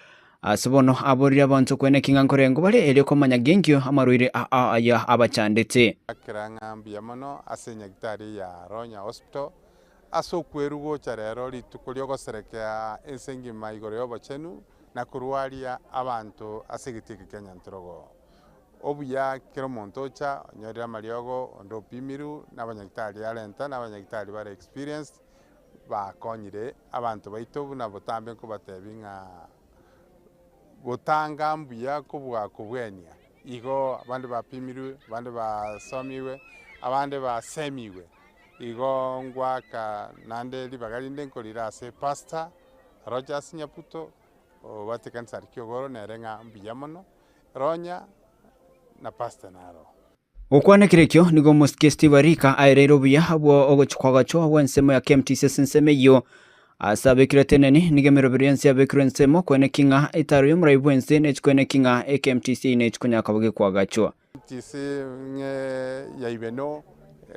ase bono aborire abanto koena eking'a nkorengo bare erio komanya genkio amarwaire aa aya abachandete. Akera ng'a mbuya mono ase enyagitari ya Ronya Hospital ase okwerwa gocha rero rituko riogoserekea ense engima igoro y'obochenu na korwaria abanto ase egetii eke kia Nyantrogo. Obuya kera omonto ocha onyorire amariogo onde opimirwe na abanyagitari arenta na abanyagitari bare experienced bakonyire abanto baito buna botambe nkobatebi ng'a gotanga mbuya kobua kobwenia. Igo abande bapimirwe, abande basomiwe, abande basemiwe. Igo ngwaka naende ribaga rinde nkorira ase pastor Rogers Nyabuto obwate ekanisa aria Kiogoro nere ng'a mbuya mono. Ronya na pastor naro. Gokwana ekero ekio nigo omosike Steve Arika aereire obuya bwa ogochia kwagachwa gw'ensemo ya KMTC ase ensemo eyio. Ase abekirwe eteneni, nigo emeroberi y'ense yabekirwe ensemo koeneki ng'a etaro y'omorai bw'ense nechi koeneki ng'a eKMTC eyio nechi konyara koba gekwagachwa. KMTC ng'e ya Ibeno,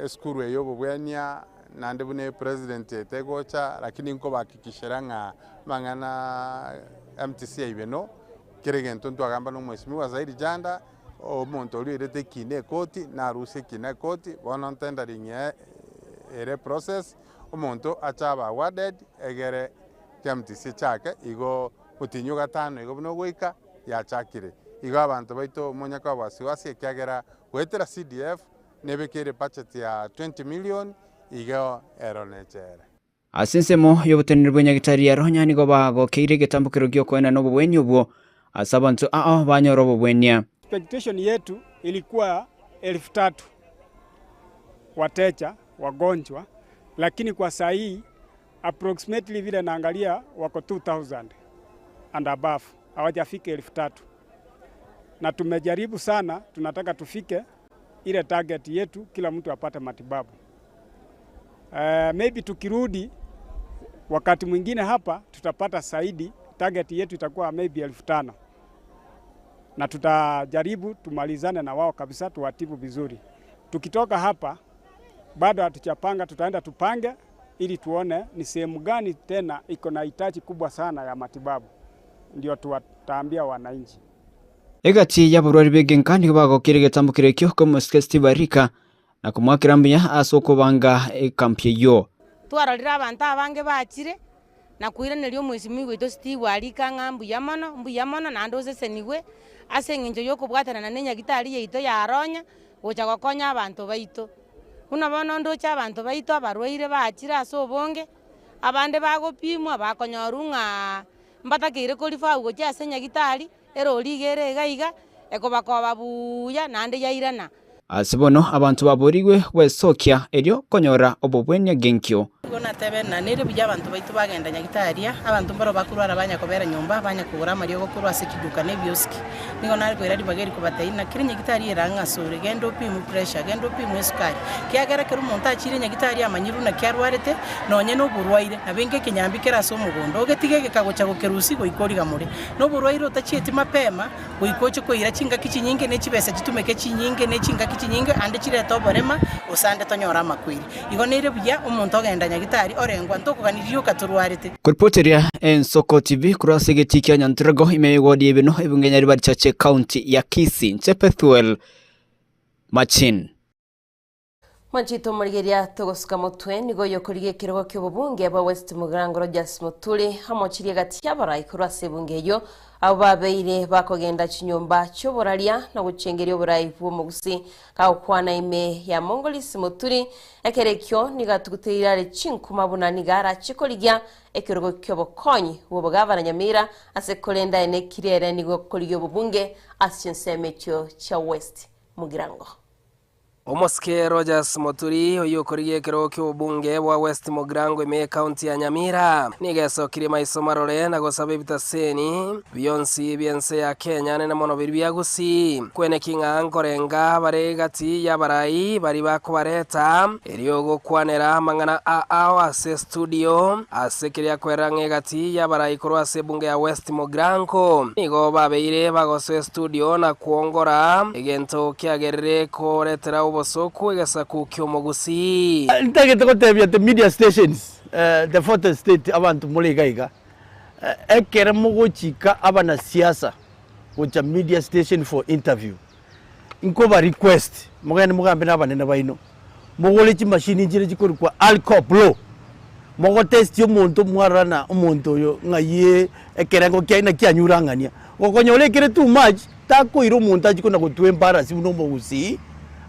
esukuru eye y'obobwenia naende buna epresident etegocha lakini nkobahakikishera ng'a amang'ana MTC ya Ibeno Kera egento ntwagamba na omwesimigwa Zairi Janda, omonto oria oirete ekina ekoti, narusie ekina ekoti, bono ntendering ere eprocess, omonto ache abe awarded, egere KMTC echake, igo omotienyi o gatano igo buna ogoika, yachakire. Igo abanto baito monya koba wasiwasi ekiagera goetera CDF, nebekeire ebudget ya 20 million, igo ero nechere. Ase ensemo y'oboteneneri bwe nyagitari ya Ronya nigo bagokeire egetambokero gi'okoenana obobweni obwo ase abanto ao banyore obobwenia. Expectation yetu ilikuwa 3000 wateja wagonjwa, lakini kwa saa hii approximately vile naangalia wako 2000 and above, hawajafika 3000 na tumejaribu sana, tunataka tufike ile target yetu, kila mtu apate matibabu. Maybe tukirudi wakati mwingine hapa tutapata zaidi, target yetu itakuwa maybe 5000 na tutajaribu tumalizane na wao kabisa, tuwatibu vizuri. Tukitoka hapa bado hatujapanga, tutaenda tupange ili tuone ni sehemu gani tena iko na hitaji kubwa sana ya matibabu, ndio tuwataambia wananchi. Egati y'abarwari b'egenka nigo bagokire egetambo ekio komosike Steve Arika na komwakera mbuya ase okobanga ekampi eyio. Twarorire abanto abange bachire na koiraneria omwesimi goito Steve Arika ng'a mbuya mono, mbuya mono naende osesenigwe ase eng'encho ya okobwatanana na enyagitari yaito yaronya gocha gokonya abanto baito. Buna bono ndoche abanto baito abarwaire bachire ase obonge, abande bagopimwa bakonyorwa ng'a mbatakeire korifaa gochia ase enyagitari, erori iga ere iga iga, ekobakoba buya naende yairana. Ase bono abanto baborigwe gwesokia erio konyora obobwenia genkio. Igo natebe ng'a nere buya abanto baito bagenda nyagitari, abanto mbaro bakorwara banya kobera nyomba, banya kogora amariogo korwa ase chiduka na ebiosiki. Nigo nare koira ribaga eri kobatebia ng'a kera nyagitari ere ang'e asore, genda opimwe pressure, genda opimwe esukari, kiagera ekero omonto achire nyagitari amanyirwe naki arwarete, nonye na oborwaire, nabo enga ekenyambi kere ase omogondo, ogetige egeka gocha gokerusia goika origamore. Na oborwaire otachieti mapema, goika oche koira chingaki chinyinge ne chibesa chitumeke chinyinge ne chingaki chinyinge ande chirete oborema, gose ande tonyore amakweri. Igo nere buya omonto ogenda nyagitari orengwa ntokoganiria rioka torwarete. Koripoteria Ensoko TV korwa ase egetii kia Nyantrago ime y'ewodi y'Ebino ebunge Nyaribari Chache County ya Kisii inche Pethuel Machin. Mwanchete omorigeria togosuka motwe nigo oyokorigia ekerogo ki'obobunge bwa West Mugirango Rogers Muturi amochirie gati y'abarai korwa ase ebunge eyio abwo babeire bakogenda chinyomba chi'oboraria na gochengeria oborai bw'omogusi kagokwana ime ya Mongolisi Muturi ekero ekio nigo atuguteire are chinkuma buna nigo arache korigia ekerogo ki'obokonyi bw'obogavana Nyamira ase korenda ene kirere nigo okorigia obobunge ase chinsemo echio chia West Mugirango. Omosike Rogers Muturi oyio okorigia ekerogo ki'obobunge bwa West Mugirango ime y'ekaunti ya Nyamira nigo esokirie maiso marore na gosaba ebitaseni bionsi bi'ense ya Kenya nene mono biria bia Gusii kweneki ng'a nkorenga bare gati y'abarai baria bakobareta erio gokwanera amang'ana a ao ase studio ase keria kwerera ng'a egati y'abarai korwa ase ebunge ya West Mugirango nigo babeire bagosoa estudio na kwongora egento kiagerire koretera obosoku egesaku ki'omogusii. Ntagete gotebia the media stations, the fourth estate abanto more iga iga, ekere mogochika abanasiasa gocha media station for interview, nkoba request mogende mogambe na abanene baino, mogore chimashini nchire chikorokwa alcoblow, mogotesti omonto mwarora na omonto oyo ng'ai ekerengo kiaye naki anyurang'ania. Gokonyora ekere too much, takoira omonto achie kona gotwa embarrass buna omogusii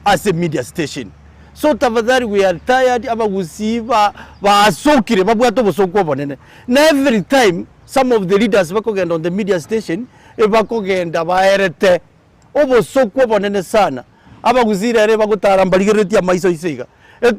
ase media station. So tafadhali we are tired abagusii ba basokire babwate obosoku obonene. Na every time some of the leaders bakogenda on the media station, ebakogenda baerete obosoku obonene sana. Abagusii rero ebagotara mbarigereretie amaiso ase iga.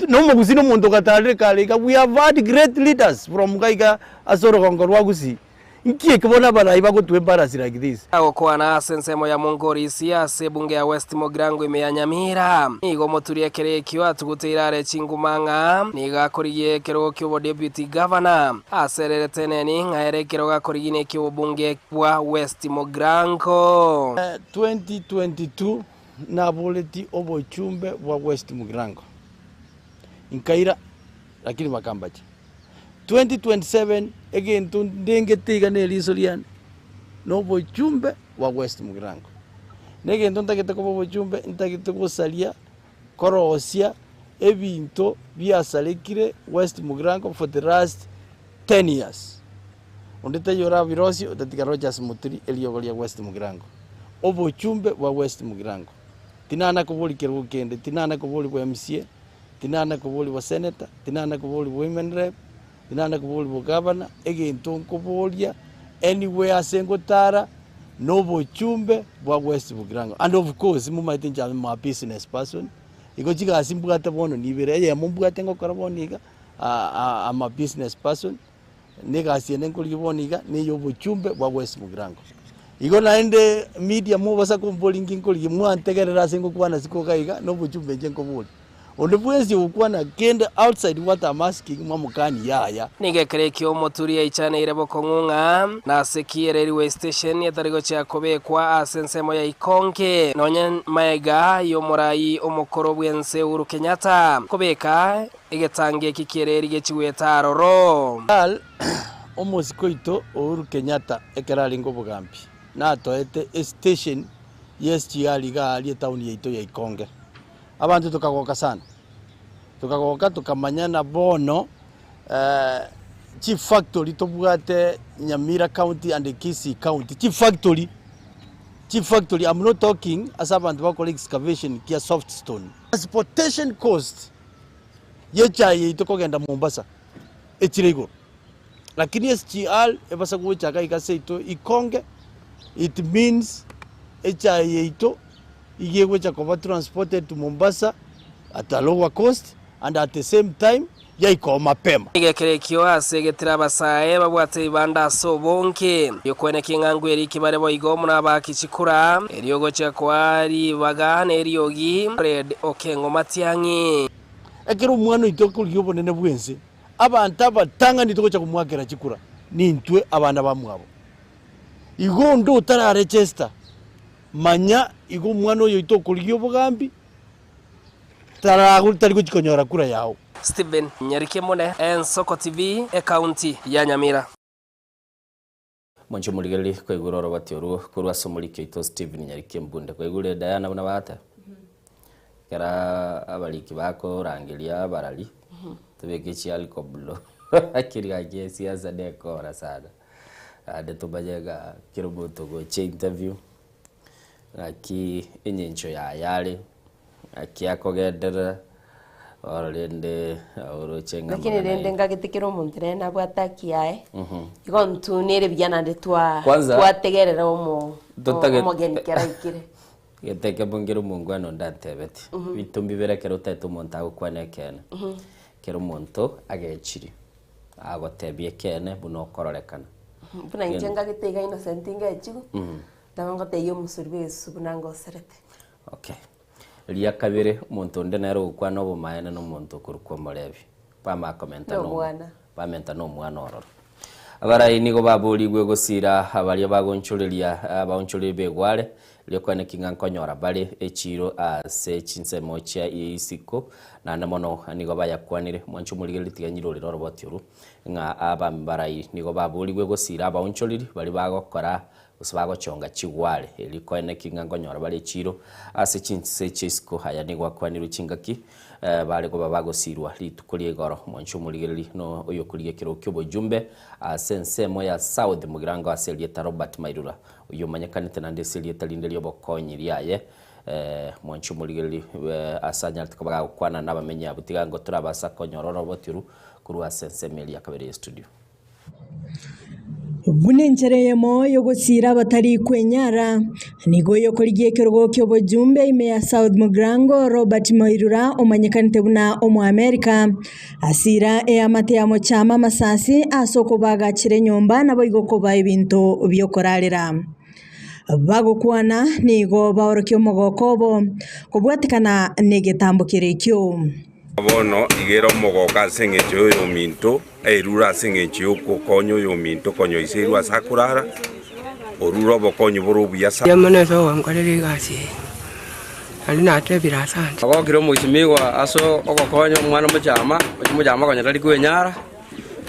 Na omogusii na omonto ogatarire kare iga, we have had great leaders from iga iga ase orogongo rwa Gusii. Nki eke bono abarai bagotwa embarrass like this? Agokwana ase ensemo ya Mongorisi ase ebunge ya West Mugirango ime ya Nyamira, nigo omoturi ekero ekio atuguteire are chinguma ng'a nigo akorigia ekerogo ki'obodeputy governor ase ererete eneni ng'a ere ekerogo akorigia neki'obobunge bwa West Mugirango. 2022 naboreti obochumbe bwa West Mugirango nkaira lakini bakambacha. 2027 egento ndengete iga na eriso riane na obochumbe bwa West Mugirango. Na egento ntagete koba obochumbe ntagete gosaria korosia ebinto biasarekire West Mugirango for the last 10 years. Onde taiyo orabirosie otatiga Rogers Muturi eriogo ria West Mugirango. Obochumbe bwa West Mugirango. Tinana koboria kerogo kende, tinana koboria bwa MCA, tinana koboria bwa senator, tinana koboria bwa women rep, tinana koboria bwa governor, egento nkoboria anywhere ase ngotara, Na obochumbe bwa West Mugirango and of course momaete inche am a business person, igo chigasi mbwate bono nibere, eyemo mbwate ngokora bono iga, am a business person, na egasi ende nkorigia bono iga, na eya obochumbe bwa West Mugirango. Igo naende media mobasa komboria nki nkorigia, mwantegerera ase ngokwana isiko iga iga, na obochumbe inche nkoboria. Onde bwensi ogokwana kende outside what am asking mwamokani yaya. Nigo ekero ekio omoturi aichaneire bokong'u ng'a nase ki erailway station etari gochia kobekwa ase ensemo ya Ikonge nonye maega y'omorai omokoro bw'ense Uhuru Kenyatta kobeka egetangi eki ki'ereri gechigwete aroro. Al omosike oito Uhuru Kenyatta ekero arenge obogambi natoete estation ye SGR iga aria etown yaito ya Ikonge. Abanto tokagoka sana, tokagoka tokamanya na bono chifactory tobwate Nyamira county and Kisii county, chifactory, chifactory am not talking ase abanto bagokora excavation kia soft stone. Transportation cost ye echae yaito kogenda Mombasa echire igoro, lakini SGR ebasa gocha iga iga seito ikonge, it means echae yaito. Iga egocha koba transported to Mombasa at a lower cost and at the same time yaikoo mapema. Nigo ekero ekio ase egetire abasae babwate ebibanda ase obonge, ri'okweneka eng'ango eriki bare boigo buna abaaki chikura, erio ogochia koa ribaga na eriogi Fred Okeng'o Matiang'i. Ekero omwana oito akorigia obonene bw'ense, abanto abatang'ani togocha komoakera chikura nintwe abana bamwabo. Igo onde otararegister Manya igo omwana oyo oito okorigia obogambi tari gochia konyora kura yao. Stephen Nyarikemune, Ensoko TV, Ekaunti ya Nyamira. Mwanche omorigereria kwaigure orobati orwo korwa ase omoriki oito Stephen Nyarikembunde. Kwaigure Diana buna bagoteba? Ekero abariki bakorangeria abarari, tobeke chialkoblo lakini gaki esiasa nekora sana. Naende tomanye ng'a kera omonto ogochia interview, ng'aki eng'encho yaye are, ng'aki akogenderera, bono rende oroche ng'a Lakini amang'ana rende aye. ngagete kera omonto nere nabwate haki yaye, igo intwe nere buya naende twa Kwanza, twategerera omo totagete- omogeni kera aikire. Egento ekemo nkere omongwana onde antebetie, ebinto mbibere ekero otagete omonto agokwane ekeene, ekero omonto agechiri. Agotebia ekeene buna okororekana. Buna inche ngagete iga Innocent ngechigwa, nabo ngotebia omosori bw'egesusu buna ngoserete. Okay. Ria kabere, omonto onde nere ogokwana obomaene na omonto okorokwa omorebi. Bamanya komenta Na no omwana. bamenta na omwana ororo. Abarai nigo baborigwe gosiira baria bagonchoreria abaonchoreri b'egware, Erio kwane ki ng'a nkonyora bare echiiro ase chinsemo chia isiko, naende mono nigo bayakwanire. Mwanche omorigererie tiga nyirorere oroboti orwo, ng'a abarai nigo baborigwe gosiira abaonchoreri baria bagokora gose bagochonga chigware. Erio koene ki ng'a nkonyora bare echiiro ase chinse chia isiko. Aya nigo akwanirwe chingaki bare koba bagosiirwa rituko ria igoro. Mwanche omorigererie no oyokorigia ekerogo ki'obojumbe ase ensemo ya South Mugirango ase erieta Robert Mairura. Oyio omanyekanete naende ase erieta rinde ri'obokonyi riaye, mwanche omorigereria ase anyarete koba gagokwana nabamenyi abwo. Tiga ngo torabasa konyora oroboti oru korwa ase ensemo eria ya kabere ye studio. Buna enchera eyemo y'ogosiira abatari kwenyara, nigo oyokorigia ekerogo ki'obojumbe ime ya South Mugirango Robert Moirura omanyekanete buna Omoamerika, Asira eamate ya mochama amasasi ase okobaagachera enyomba naboigo kobaa ebinto bi'okorarera. Bagokwana nigo baorokia omogoko obo kobwatekana negetambo kere ekio. Bono iga ere omogoko ase engencho y'oyominto, aerure ase engencho y'ogokonya oyominto konya ise erwe ase akorara, orure obokonyi bore obuya sana. Mbuya mono ase ogonkorera egasi eye. Naende natebire asante. Agokire omoisimigwa ase ogokonya omwana omochama, ochi mochama konya tari kwenyara,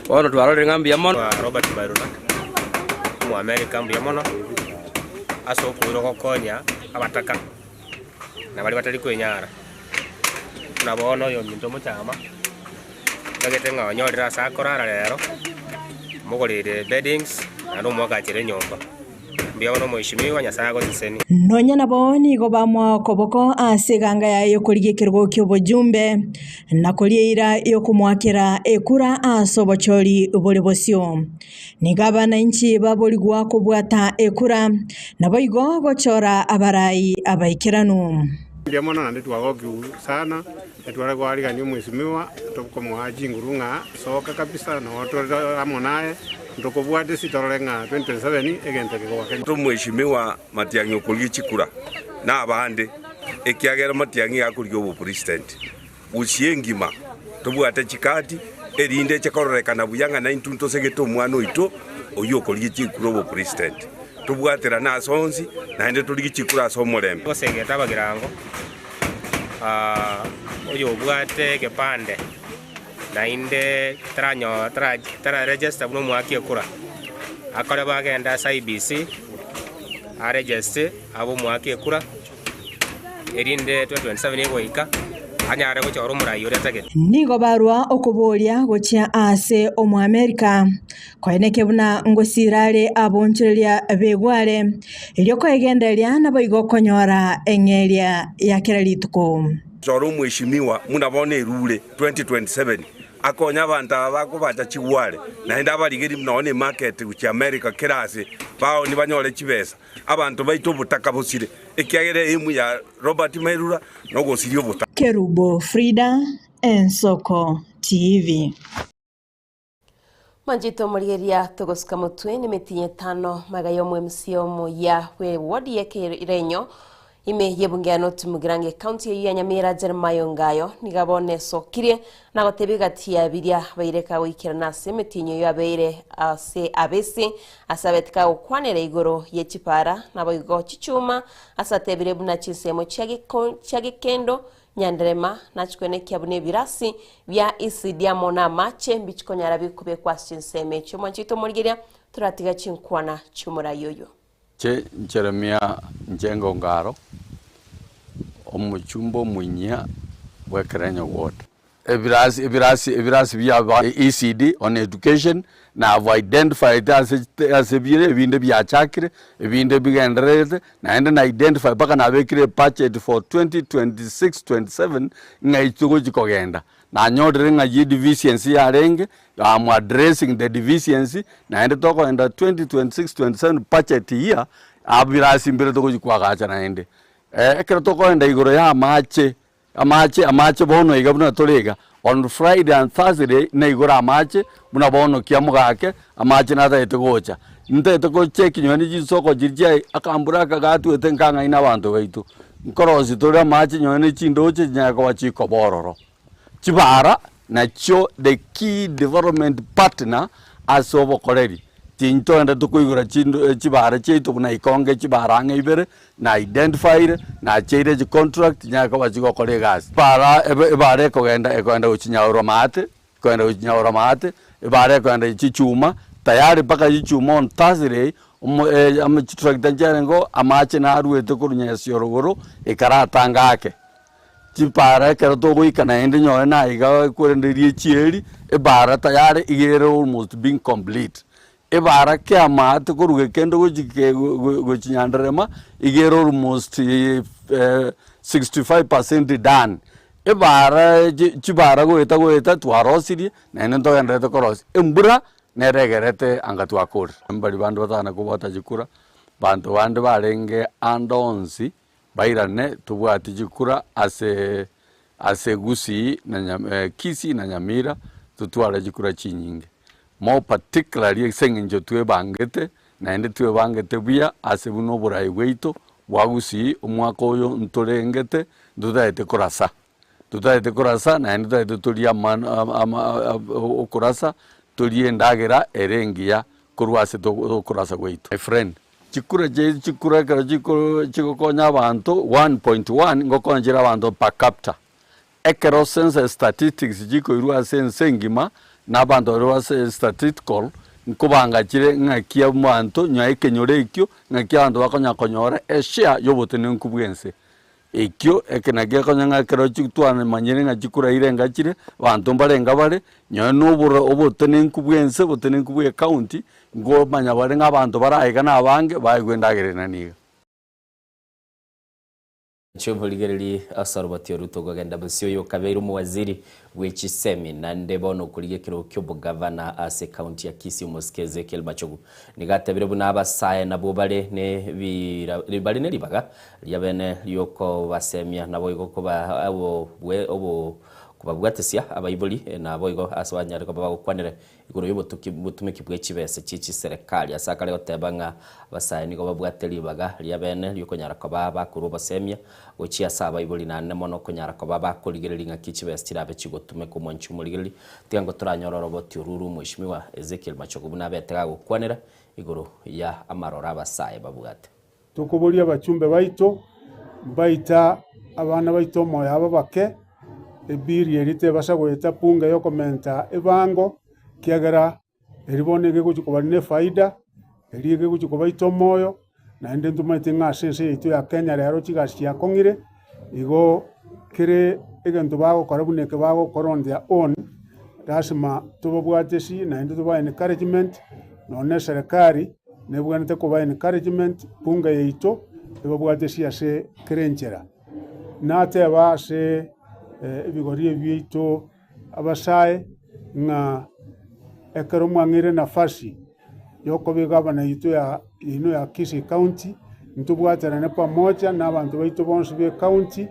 bono twarorire ng'a mbuya mono. Robert Mairura, Omoamerika mbuya mono ase okoirwa gokonya abataka na baria batari kwenyara. Buna bono oyominto omochama, ntagete ng'a onyorire ase akorara rero, omogoreire beddings naende omoagachere enyomba. Mbuya bono omweshimiwa, Nyasae agosesenie. Nonya nabo nigo bamoa okoboko ase eganga yaye y'okorigia ekerogo ki'obochumbe, na koria eira y'okomoakera ekura ase obochori bore bosio. Nigo abanainchi baborigwa kobwata ekura, naboigo gochora abarai abaikeranu. Mbuya mono naende twagokigwa sana, etware koarigania omwesimiwa, tokomoa chinguru ng'a soka kabisa noo tore amo naye, ntokobwate ase torore ng'a 2027 egento eke goakenya. Omweshimiwa Matiang'i okorigia chikura na abande, ekiagera Matiang'i iga akorigia obopresident. Gusii engima tobwate chikadi, erinde eche kororekana buya ng'a naintwe ntosegete omwana oito oyio okorigia chikura obopresident. Tobwaterane ase onsi, naende torigie chikura ase omorembe. Gosegeta abagirango, oyobwate egepande naende taranyo tara tararegister buna omwaki ekura, akore bagende ase IEBC, aregeste abe omwaki ekura. Erinde 2027 egoika, anyare gochora omorai oria atagete. Nigo barua okoboria gochia aase Omoamerika, koeneke buna ngosira are abonchoreria b'egware, erio koegendereria naboigo konyora eng'eria ya kera rituko. Chora omweshimiwa buna bono erure 2027 akonye abanto aba bakobacha chigware naende abarigeri nonya ne market gochia America kera ase baoni banyore chibesa. Abanto baito obotaka bosire, ekiagera eemu ya Robert Mairura nogosiria obotaka. Kerubo Frida, Ensoko TV. Mwanchete omorigereria togosuka motwe nemetienyi etano magega ya omo-MC omoyia bwe ward ya Kerenyo ime yebunge ya North Mugirango ekaunti eyio ya Nyamira Jeremiah Ongayo nigo bono esokirie na gotebia egati ya biria baireka goikerana ase emetienyi eyio abeire ase abese Ase abete kagokwanera igoro ye chipara, naboigo chichuma, ase atebire buna chinsemo chia gekendo, nyanderema, nachikwenekia buna ebirasi bia isidi amo namache mbichikonyara bikobekwa ase chinsemo echio. Mwanche oito omorigereria, toratiga chinkwana chi'omorai oyio. Inche Jeremia Njenga Ongaro, omochumba omoinyia bw'Ekerenyo Ward. Ebirasi ebirasi ebirasi bia ba ECD on education na have identified ase ase bire ebinde biachakire, ebinde bigendererete, naende na identify mpaka nabekire ebudget for 2026 27 ng'a echi togochi kogenda. Nanyorire ng'a ye deficiency yarenge, am addressing the deficiency, naende tokogenda 2026 27 budget year, abirasi mbire togochi koagacha naende. Ekero tokogenda igoro ya amache. Amache, amache bono iga buna tore iga, on Friday and Thursday naigore amache, buna bono kiamogake, amache natagete gocha. Ntagete go check nonye ne chinsoko chiria chiaye, akambura aka gatwete nkang'aina abanto baito. Nkorosia tore amache nonye ne chindoche chinyare koba chikoba ororo. Chibara nachio the key development partner ase obokoreri. Tintogenda tokoigora chindo chibara chiaito buna ikonge chibara ang'e ibere, na identified, nacheire chicontract nyare koba chigokora egasi. Ebara ebe ebara ekogenda ekogenda gochia nyaurwa maate, ekogenda gochia nyaurwa maate, ebara ekogenda chichuma, tayari mpaka chichuma on Thursday, omo amo chitractor nchiarenge oo, amache naruete korwa Nyasio rogoro, ekaratanga ake. Chibara ekero togoika naende nyore naiga korende rie chieri, ebara tayari iga ere almost being complete. Ebara kiamaate korwa gekendo gochi ke gochi nyanderema, iga ere almost 65% done. Ebara chi chibara goeta goeta twarosirie, naende ntogendererete korosia. Embura nere egerete anga twakorire. Mbari bande batana kobwata chikura, banto bande barenge ande onsi. Bairane tobwati chikura ase ase Gusii na Nya Kisii na Nyamira totware chikura chinyinge. More particularly ase eng'encho twebangete naende twebangete buya ase buna oborai bwaito bwa Gusii omwaka oyo ntorengete ntotagete korasa. Totagete korasa naende totagete torie ama ama okorasa torie endagera ere engiya korwa ase okorasa gwaito. My friend, Chikura chiaito chikura ekero chiko chigokonya abanto 1.1 ngokonya chire abanto per capita. Ekero census statistics chikoirwa ase ense engima na abanto baria base statistical nkobanga chire ng'aki abanto nyuma ekenyoro ekio ng'aki abanto bakonya konyora eshare ya obotenenku bwa ense. Ekio eke nakio gekonya ng'a ekero twamanyire ng'a chikura irenga chire, abanto mbarenga bare, nonye na oboro obotenenku bwa ense, obotenenku bwa ecounty, nkomanya bare ng'a abanto baraiga na abange, baegwe endagera ere niga. Chi'oborigereri ase oroboti oru tokogenda bosio oyo okabeire omowaziri bwe chisemi naende bono okorigia ekerogo ki'obogavana ase ekaunti ya Kisii omosike Ezekiel Machogu nigo atebire buna abasae nabwo bare ne bare ne ribaga riabene riokobasemia naboigo koba obo kobabwatesia abaibori naboigo ase banyare koba bagokwanera Igoro y'obotumeki bwe chibesa chie chiserekari, ase akare goteba ng'a abasae nigo babwate ribaga ria bene ri'okonyara koba bakorua obosemia gochia ase abaibori naende mono konyara koba bakorigereria ng'aki chibesa chirabe chigotumeka omwanchi omorigereria tiga ngo toranyore oroboti orwo rw'omweshimiwa Ezekiel Machogu buna abete gagokwanera igoro ya amaroro abasae babwate. Tokoboria abachumbe baito, mbaita abana baito omoyo aba bake, ebiri eria tebasa goeta punga y'okomenta ebango, ekiagera eria bono nigo egochia koba nefaida, eria egochia kobaita omoyo, naende ntomaete ng'a ase ense yaito ya Kenya rero chigasi chiakong'ire, igo kere egento bagokora buna eke bagokora on their own, lasima tobabwate esi naende tobae encouragement, nonya na eserekari. Nebwenerete koba encouragement bunge yaito ebabwate ase ase kera enchera. Nateba ase ebigori ebi biaito abasae ng'a ekero mwang'eire nafasi yokoba egavana yaito ya yaino ya Kisii county, ntobwaterane pamoja na abanto baito bonsi ba ecounty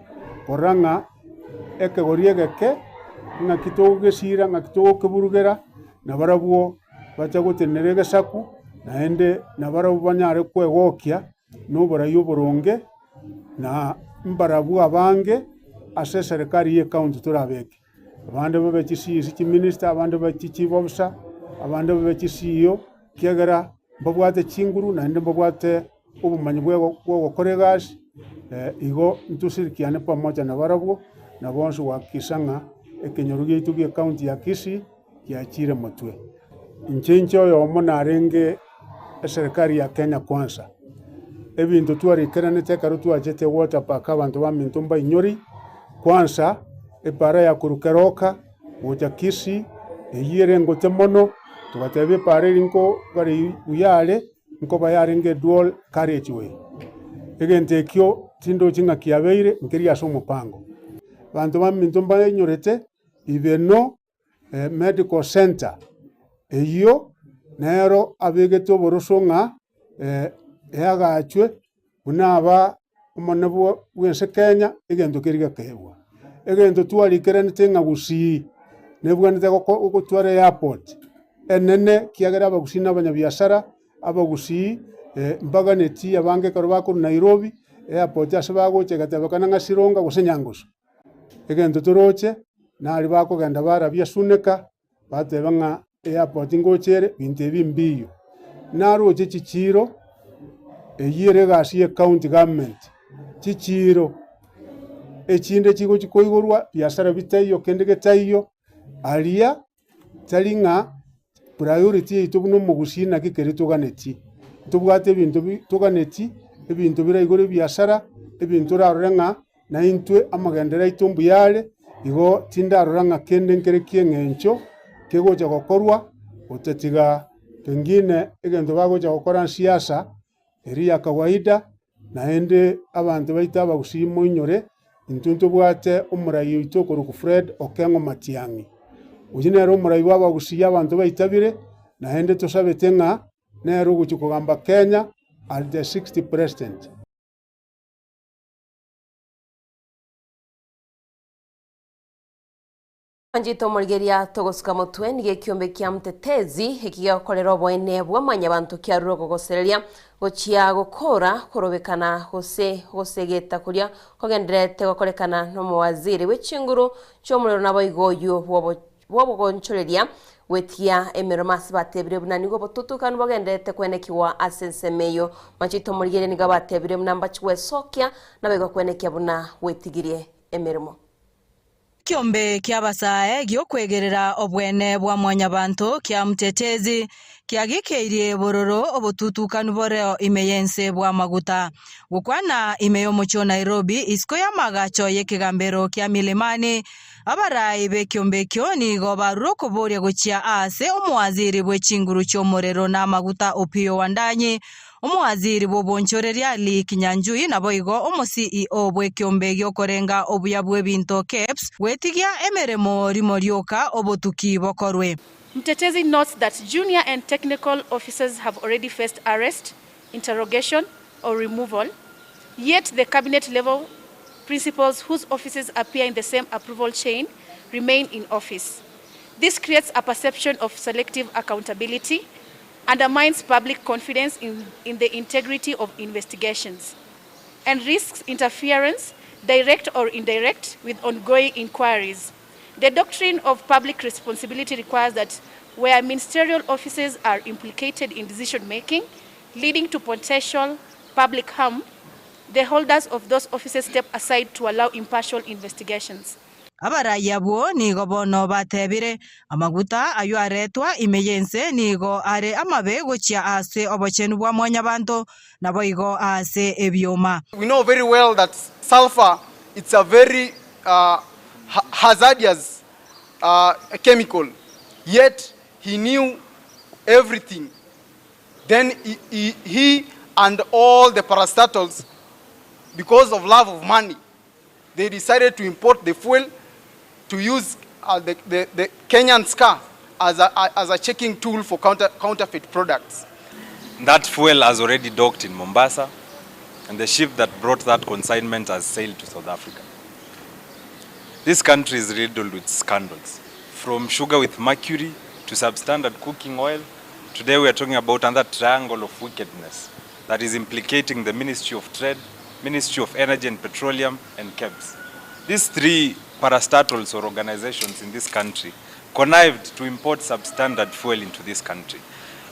korora ng'a ekegori egeke ng'aki togogesira ng'aki togokeburugera, nabarabwo bacha gotenenera egesaku, naende nabarabwo banyare kwegokia noborai oboronge, na mbarabwo abange ase eserekari y'ecounty torabeke. Abande babe chi-C.E.C chiminister, abande babe chi-chief officer, abande babe chi-C.E.O, ekiagera mbabwate chinguru naende mbabwate obomanyi bwa ogokora egasi, igo ntoshirikiane pamoja nabarabwo, na bonsi gohakikisha ng'a ekenyoro giaito gie county ya Kisii giachire motwe. Inche inche oyomo narenge eserekari ya Kenya Kwanza, ebinto twarikeranete ekero twachete water park abanto baminto mbainyori, kwanza epara ya korwa Keroka gocha Kisii, eyio ere engote mono, togateba epara eria nko bare buya are. nkoba yarenge dual carriageway. Egento ekio tindochi ng'a kiabeire nkeria ase omopango. Abanto baminto mbainyorete Ibeno Medical Centre, eyio nero abegete oboroso ng'a eagachwe buna aba omonene bw'ense Kenya egento keria gekeegwa. Egento twarikeranete ng'a gusii nebwenerete gotwara airport enene ekiagera abagusii na abanyabiasara, abagusii mbaganeti abange ekero bakorwa Nairobi, airport ase bagocha egatebekana ng'a Sironga gose Nyangusu. Egento toroche naria bakogenda barabia Suneka, bateba ng'a airport ngocha ere, binto ebi mbiyo. Naroche chichiiro, eyio ere egasi ye county government, chichiiro echinde chigochi koigorwa, biasara bitaiyo kende getaiyo, aria tari ng'a priority yaito buna omogusii naki keri toganetie. Ntobwate ebinto bi toganetie, ebinto biraigore ebiasara, ebinto orarore ng'a Naintwe amagenderero aito mbuya are, igo tindarora ng'a kende nkere ki'eng'encho kegocha gokorwa, gotatiga pengine egento bagocha gokora nsiasa eria ya kawaida, naende abanto baito abagusii moinyore, intwe ntobwate omorai oito okorokwa Fred Okeng'o Matiang'i. Oyio nere omorai bw'abagusii abanto baitabire, naende tosabete ng'a nere ogochia kogamba Kenya as the sixth president. Anchete omorigeria togosuka motwe nigo ekiombe kia Mtetezi eki gegokorera oboene bwa mwanyabanto kiarure ogogosereria gochia gokora korobekana gose gosegeta koria kogendererete gokorekana nomowaziri bwe chinguru chiomorero naboigo oyio bwobo bw'obogonchoreria gwetia emeremo ase batebire buna nigo obotutukanu bogendererete kwenekigwa ase ensemo eyio. Machito omorigereria nigo abatebire buna mbachi gwesokia, naboigo kwenekia buna gwetigirie emeremo. Ekiombe ki'abasae gi'okwegerera obwene bwa Mwanyabanto kia Mtetezi kiagikeirie bororo obotutukanu boreo ime y'ense bw'amaguta. Gokwana ime y'omochie o Nairobi isiko y'amaagacho y'ekegambero kia Milimani, abarai b'ekiombe ekio nigo barure okoboria gochia aase omowaziri bwe chinguru chi'omorero na amaguta Opiyo Wandanyi, Omowaziri bw'obonchoreria Lee Kinyanjui naboigo omo-CEO bw'ekiombe gi'okorenga obuya bw'ebinto KEBS gwetigia emeremo rimo rioka obotuki bokorwe. Mtetezi notes that junior and technical officers have already faced arrest, interrogation, or removal, yet the cabinet level principals whose offices appear in the same approval chain remain in office. This creates a perception of selective accountability, undermines public confidence in, in the integrity of investigations, and risks interference, direct or indirect, with ongoing inquiries. The doctrine of public responsibility requires that where ministerial offices are implicated in decision making, leading to potential public harm, the holders of those offices step aside to allow impartial investigations. Abarai abwo nigo bono batebire, Amaguta ayio aretwa ime y'ense nigo are amabe gochia ase obochenu bwa Mwanyabanto, naboigo aase ebioma. We know very well that sulphur it's a very hazardous chemical yet he knew everything then he, he and all the parastatals because of love of money they decided to import the fuel to use uh, the, the, the Kenyan's car as a, as a checking tool for counter, counterfeit products. That fuel has already docked in Mombasa, and the ship that brought that consignment has sailed to South Africa. This country is riddled with scandals, from sugar with mercury to substandard cooking oil. Today we are talking about another triangle of wickedness that is implicating the Ministry of Trade, Ministry of Energy and Petroleum, and KEBS. These three parastatals or organizations in this country connived to import substandard fuel into this country.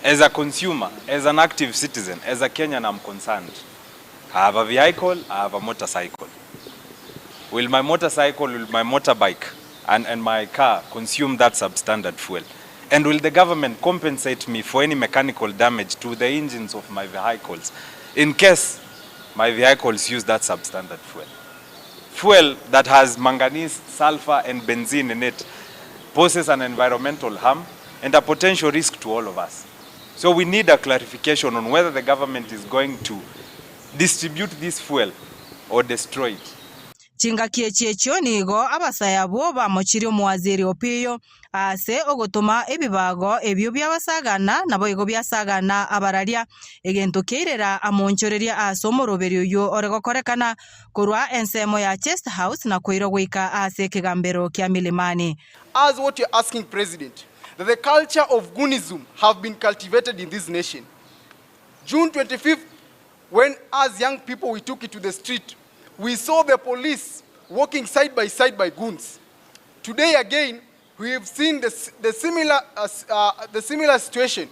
As a consumer, as an active citizen, as a Kenyan, I'm concerned. I have a vehicle, I have a motorcycle. Will my motorcycle, will my motorbike, and, and my car consume that substandard fuel? And will the government compensate me for any mechanical damage to the engines of my vehicles in case my vehicles use that substandard fuel? Fuel that has manganese, sulfur, and benzene in it poses an environmental harm and a potential risk to all of us. So we need a clarification on whether the government is going to distribute this fuel or destroy it. Chingaki echi echio nigo abasae abwo bamochirie omowaziri Opiyo Aase ogotoma ebibago ebio bi'abasagana, naboigo biasagana abararia, egento kiairera amoonchoreria aase omoroberio oyio ore gokorekana, korwa ensemo ya Chest House na koirwa goika aase ekegambero kia Milimani. As what you're asking President, that the culture of goonism have been cultivated in this nation. June 25th, when as young people we took it to the street, we saw the police walking side by side by goons. Today again, we have seen the, the, similar, uh, uh, the similar situation.